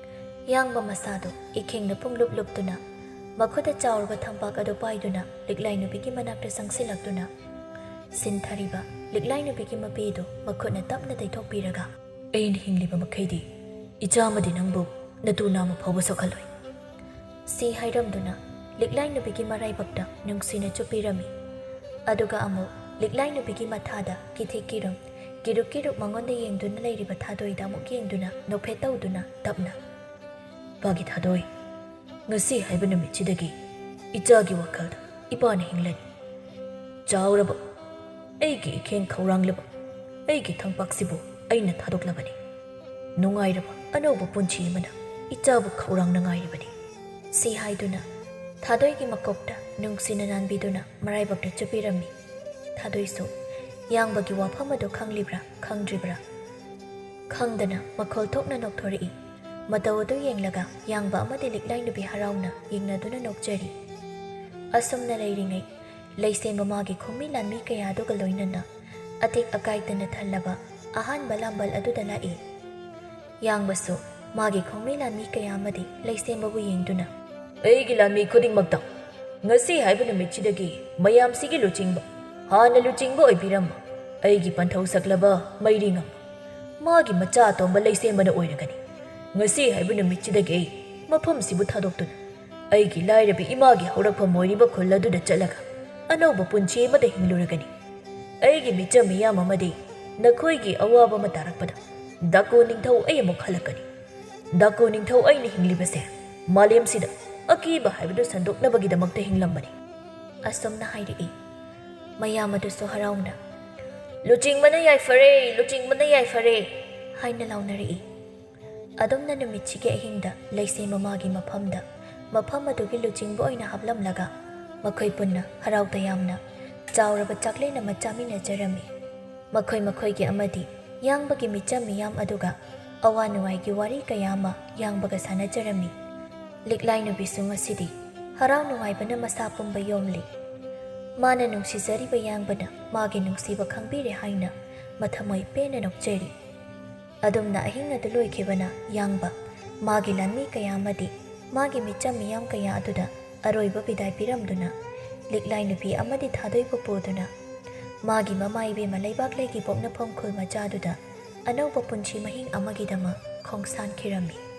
ꯌꯥꯡꯕ ꯃꯁꯥꯗꯨ ꯏꯈꯦꯡꯅ ꯄꯨꯡꯂꯨꯞ ꯂꯨꯞꯇꯨꯅ ꯃꯈꯨꯠꯇ ꯆꯥꯎꯔꯕ ꯊꯝꯄꯥꯛ ꯑꯗꯨ ꯄꯥꯏꯗꯨꯅ ꯂꯤꯛꯂꯥꯏ ꯅꯨꯄꯤꯒꯤ ꯃꯅꯥꯛꯇ ꯆꯪꯁꯤꯜꯂꯛꯇꯨꯅ ꯁꯤꯟꯊꯔꯤꯕ ꯂꯤꯛꯂꯥꯏ ꯅꯨꯄꯤꯒꯤ ꯃꯄꯤꯗꯨ ꯃꯈꯨꯠꯅ ꯇꯞꯅ ꯇꯩꯊꯣꯛꯄꯤꯔꯒ, "ꯑꯩꯅ ꯍꯤꯡꯂꯤꯕ ꯃꯈꯩꯗꯤ ꯏꯆꯥ ꯑꯃꯗꯤ ꯅꯪꯕꯨ ꯅꯇꯨ ꯅꯥꯝꯃ ꯐꯥꯎꯕ ꯁꯣꯛꯍꯜꯂꯣꯏ" ꯁꯤ ꯍꯥꯏꯔꯝꯗꯨꯅ ꯂꯤꯛꯂꯥꯏ ꯅꯨꯄꯤꯒꯤ ꯃꯔꯥꯏꯕꯛꯇ ꯅꯨꯡꯁꯤꯅ ꯆꯨꯞꯄꯤꯔꯝꯃꯤ꯫ ꯑꯗꯨꯒ ꯑꯃꯨꯛ ꯂꯤꯛꯂꯥꯏ ꯅꯨꯄꯤꯒꯤ ꯃꯊꯥꯗ ꯀꯤꯊꯤ ꯀꯤꯔꯨꯝ ꯀꯤꯔꯨꯛ ꯀꯤꯔꯨꯛ ꯃꯉꯣꯟꯗ ꯌꯦꯡꯗꯨꯅ ꯂꯩꯔꯤꯕ ꯊꯥꯗꯣꯏꯗ ꯑꯃꯨꯛ ꯌꯦꯡꯗꯨꯅ ꯅꯣꯛꯐꯦꯠ ꯇꯧꯗꯨꯅ ꯇꯞꯅ, "ꯄꯥꯒꯤ ꯊꯥꯗꯣꯏ, ꯉꯁꯤ ꯍꯥꯏꯕ ꯅꯨꯃꯤꯠꯁꯤꯗꯒꯤ ꯏꯆꯥꯒꯤ ꯋꯥꯈꯜꯗ ꯏꯄꯥꯅ ꯍꯤꯡꯂꯅꯤ꯫ ꯆꯥꯎꯔꯕ ꯑꯩꯒꯤ ꯏꯈꯦꯡ ꯈꯧꯔꯥꯡꯂꯕ ꯑꯩꯒꯤ ꯊꯝꯄꯥꯛꯁꯤꯕꯨ ꯑꯩꯅ ꯊꯥꯗꯣꯛꯂꯕꯅꯤ꯫ ꯅꯨꯡꯉꯥꯏꯔꯕ ꯑꯅꯧꯕ ꯄꯨꯟꯁꯤ ꯑꯃꯅ ꯏꯆꯥꯕꯨ ꯈꯧꯔꯥꯡꯅ ꯉꯥꯏꯔꯤꯕꯅꯤ" ꯁꯤ ꯍꯥꯏꯗꯨꯅ ꯊꯥꯗꯣꯏꯒꯤ ꯃꯀꯣꯛꯇ ꯅꯨꯡꯁꯤꯅ ꯅꯥꯟꯕꯤꯗꯨꯅ ꯃꯔꯥꯏꯕꯛꯇ ꯆꯨꯞꯄꯤꯔꯝꯃꯤ꯫ ꯊꯥꯗꯣꯏꯁꯨ ꯌꯥꯡꯕꯒꯤ ꯋꯥꯐꯝ ꯑꯗꯨ ꯈꯪꯂꯤꯕ꯭ꯔꯥ ꯈꯪꯗ꯭ꯔꯤꯕ꯭ꯔꯥ ꯈꯪꯗꯅ ꯃꯈꯣꯜ ꯊꯣꯛꯅ ꯅꯣꯛꯊꯣꯔꯛꯏ꯫ ꯃꯇꯧ ꯑꯗꯨ ꯌꯦꯡꯂꯒ ꯌꯥꯡꯕ ꯑꯃꯗꯤ ꯂꯤꯛꯂꯥꯏ ꯅꯨꯄꯤ ꯍꯔꯥꯎꯅ ꯌꯦꯡꯅꯗꯨꯅ ꯅꯣꯛꯆꯔꯤ꯫ ꯑꯁꯨꯝꯅ ꯂꯩꯔꯤꯉꯩ ꯂꯩꯁꯦꯝꯕ ꯃꯥꯒꯤ ꯈꯣꯡꯃꯤ ꯂꯥꯟꯃꯤ ꯀꯌꯥ ꯑꯗꯨꯒ ꯂꯣꯏꯅꯅ ꯑꯇꯦꯛ ꯑꯀꯥꯏꯇꯅ ꯊꯜꯂꯕ ꯑꯍꯥꯟꯕ ꯂꯥꯝꯕꯜ ꯑꯗꯨꯗ ꯂꯥꯛꯏ꯫ ꯌꯥꯡꯕꯁꯨ ꯃꯥꯒꯤ ꯈꯣꯡꯃꯤ ꯂꯥꯟꯃꯤ ꯀꯌꯥ ꯑꯃꯗꯤ ꯂꯩꯁꯦꯝꯕꯕꯨ ꯌꯦꯡꯗꯨꯅ, "ꯑꯩꯒꯤ ꯂꯥꯟꯃꯤ ꯈꯨꯗꯤꯡꯃꯛꯇ ꯉꯁꯤ ꯍꯥꯏꯕ ꯅꯨꯃꯤꯠꯁꯤꯗꯒꯤ ꯃꯌꯥꯝꯁꯤꯒꯤ ꯂꯨꯆꯤꯡꯕ, ꯍꯥꯟꯅ ꯂꯨꯆꯤꯡꯕ ꯑꯣꯏꯕꯤꯔꯝꯕ ꯑꯩꯒꯤ ꯄꯟꯊꯧ ꯁꯛꯂꯕ ꯃꯩꯔꯤꯉꯝ ꯃꯥꯒꯤ ꯃꯆꯥ ꯑꯇꯣꯝꯕ ꯂꯩꯁꯦꯝꯕꯅ ꯑꯣꯏꯔꯒꯅꯤ꯫ ꯉꯁꯤ ꯍꯥꯏꯕ ꯅꯨꯃꯤꯠꯁꯤꯗꯒꯤ ꯑꯩ ꯃꯐꯝꯁꯤꯕꯨ ꯊꯥꯗꯣꯛꯇꯨꯅ ꯑꯩꯒꯤ ꯂꯥꯏꯔꯕꯤ ꯏꯃꯥꯒꯤ ꯍꯧꯔꯛꯐꯝ ꯑꯣꯏꯔꯤꯕ ꯈꯨꯜ ꯑꯗꯨꯗ ꯆꯠꯂꯒ ꯑꯅꯧꯕ ꯄꯨꯟꯁꯤ ꯑꯃꯗ ꯍꯤꯡꯂꯨꯔꯒꯅꯤ꯫ ꯑꯩꯒꯤ ꯃꯤꯆꯝ ꯃꯤꯌꯥꯝ ꯑꯃꯗꯤ ꯅꯈꯣꯏꯒꯤ ꯑꯋꯥꯕ ꯑꯃ ꯇꯥꯔꯛꯄꯗ ꯗꯥꯀꯣ ꯅꯤꯡꯊꯧ ꯑꯩ ꯑꯃꯨꯛ ꯍꯜꯂꯛꯀꯅꯤ꯫ ꯗꯥꯀꯣ ꯅꯤꯡꯊꯧ ꯑꯩꯅ ꯍꯤꯡꯂꯤꯕꯁꯦ ꯃꯥꯂꯦꯝꯁꯤꯗ ꯑꯀꯤꯕ ꯍꯥꯏꯕꯗꯨ ꯁꯟꯗꯣꯛꯅꯕꯒꯤꯗꯃꯛꯇ ꯍꯤꯡꯂꯝꯕꯅꯤ" ꯑꯁꯨꯝꯅ ꯍꯥꯏꯔꯛꯏ꯫ ꯃꯌꯥꯝ ꯑꯗꯨꯁꯨ ꯍꯔꯥꯎꯅ, "ꯂꯨꯆꯤꯡꯕꯅ ꯌꯥꯏꯐꯔꯦ, ꯂꯨꯆꯤꯡꯕꯅ ꯌꯥꯏꯐꯔꯦ" ꯍꯥꯏꯅ ꯂꯥꯎꯅꯔꯛꯏ꯫ ꯑꯗꯨꯝꯅ ꯅꯨꯃꯤꯠꯁꯤꯒꯤ ꯑꯍꯤꯡꯗ ꯂꯩꯁꯦꯝ ꯃꯃꯥꯒꯤ ꯃꯐꯝꯗ, ꯃꯐꯝ ꯑꯗꯨꯒꯤ ꯂꯨꯆꯤꯡꯕ ꯑꯣꯏꯅ ꯍꯥꯞꯂꯝꯂꯒ, ꯃꯈꯣꯏ ꯄꯨꯟꯅ ꯍꯔꯥꯎ ꯇꯌꯥꯝꯅ ꯆꯥꯎꯔꯕ ꯆꯥꯛꯂꯦꯟ ꯑꯃ ꯆꯥꯃꯤꯟꯅꯖꯔꯝꯃꯤ꯫ ꯃꯈꯣꯏ ꯃꯈꯣꯏꯒꯤ ꯑꯃꯗꯤ ꯌꯥꯡꯕꯒꯤ ꯃꯤꯆꯝ ꯃꯤꯌꯥꯝ ꯑꯗꯨꯒ ꯑꯋꯥ ꯅꯨꯡꯉꯥꯏꯒꯤ ꯋꯥꯔꯤ ꯀꯌꯥ ꯑꯃ ꯌꯥꯡꯕꯒ ꯁꯥꯟꯅꯖꯔꯝꯃꯤ꯫ ꯂꯤꯛꯂꯥꯏ ꯅꯨꯄꯤꯁꯨ ꯉꯁꯤꯗꯤ ꯍꯔꯥꯎ ꯅꯨꯡꯉꯥꯏꯕꯅ ꯃꯁꯥ ꯄꯨꯝꯕ ꯌꯣꯝꯂꯤ꯫ ꯃꯥꯅ ꯅꯨꯡꯁꯤꯖꯔꯤꯕ ꯌꯥꯡꯕꯅ ꯃꯥꯒꯤ ꯅꯨꯡꯁꯤꯕ ꯈꯪꯕꯤꯔꯦ ꯍꯥꯏꯅ ꯃꯊꯃꯣꯏ ꯄꯦꯟꯅ ꯅꯣꯛꯆꯔꯤ꯫ ꯑꯗꯨꯝꯅ ꯑꯍꯤꯡ ꯑꯗꯨ ꯂꯣꯏꯈꯤꯕꯅ ꯌꯥꯡꯕ ꯃꯥꯒꯤ ꯂꯥꯟꯃꯤ ꯀꯌꯥ ꯑꯃꯗꯤ ꯃꯥꯒꯤ ꯃꯤꯆꯝ ꯃꯤꯌꯥꯝ ꯀꯌꯥ ꯑꯗꯨꯗ ꯑꯔꯣꯏꯕ ꯕꯤꯗꯥꯏ ꯄꯤꯔꯝꯗꯨꯅ, ꯂꯤꯛꯂꯥꯏ ꯅꯨꯄꯤ ꯑꯃꯗꯤ ꯊꯥꯗꯣꯏꯕ ꯄꯨꯗꯨꯅ, ꯃꯥꯒꯤ ꯃꯃꯥ ꯏꯕꯦꯝꯃ ꯂꯩꯕꯥꯛꯂꯩꯒꯤ ꯄꯣꯛꯅꯐꯝ ꯈꯨꯜ ꯃꯆꯥꯗꯨꯗ ꯑꯅꯧꯕ ꯄꯨꯟꯁꯤ ꯃꯍꯤꯡ ꯑꯃꯒꯤꯗꯃꯛ ꯈꯣꯡꯁꯥꯟꯈꯤꯔꯝꯃꯤ꯫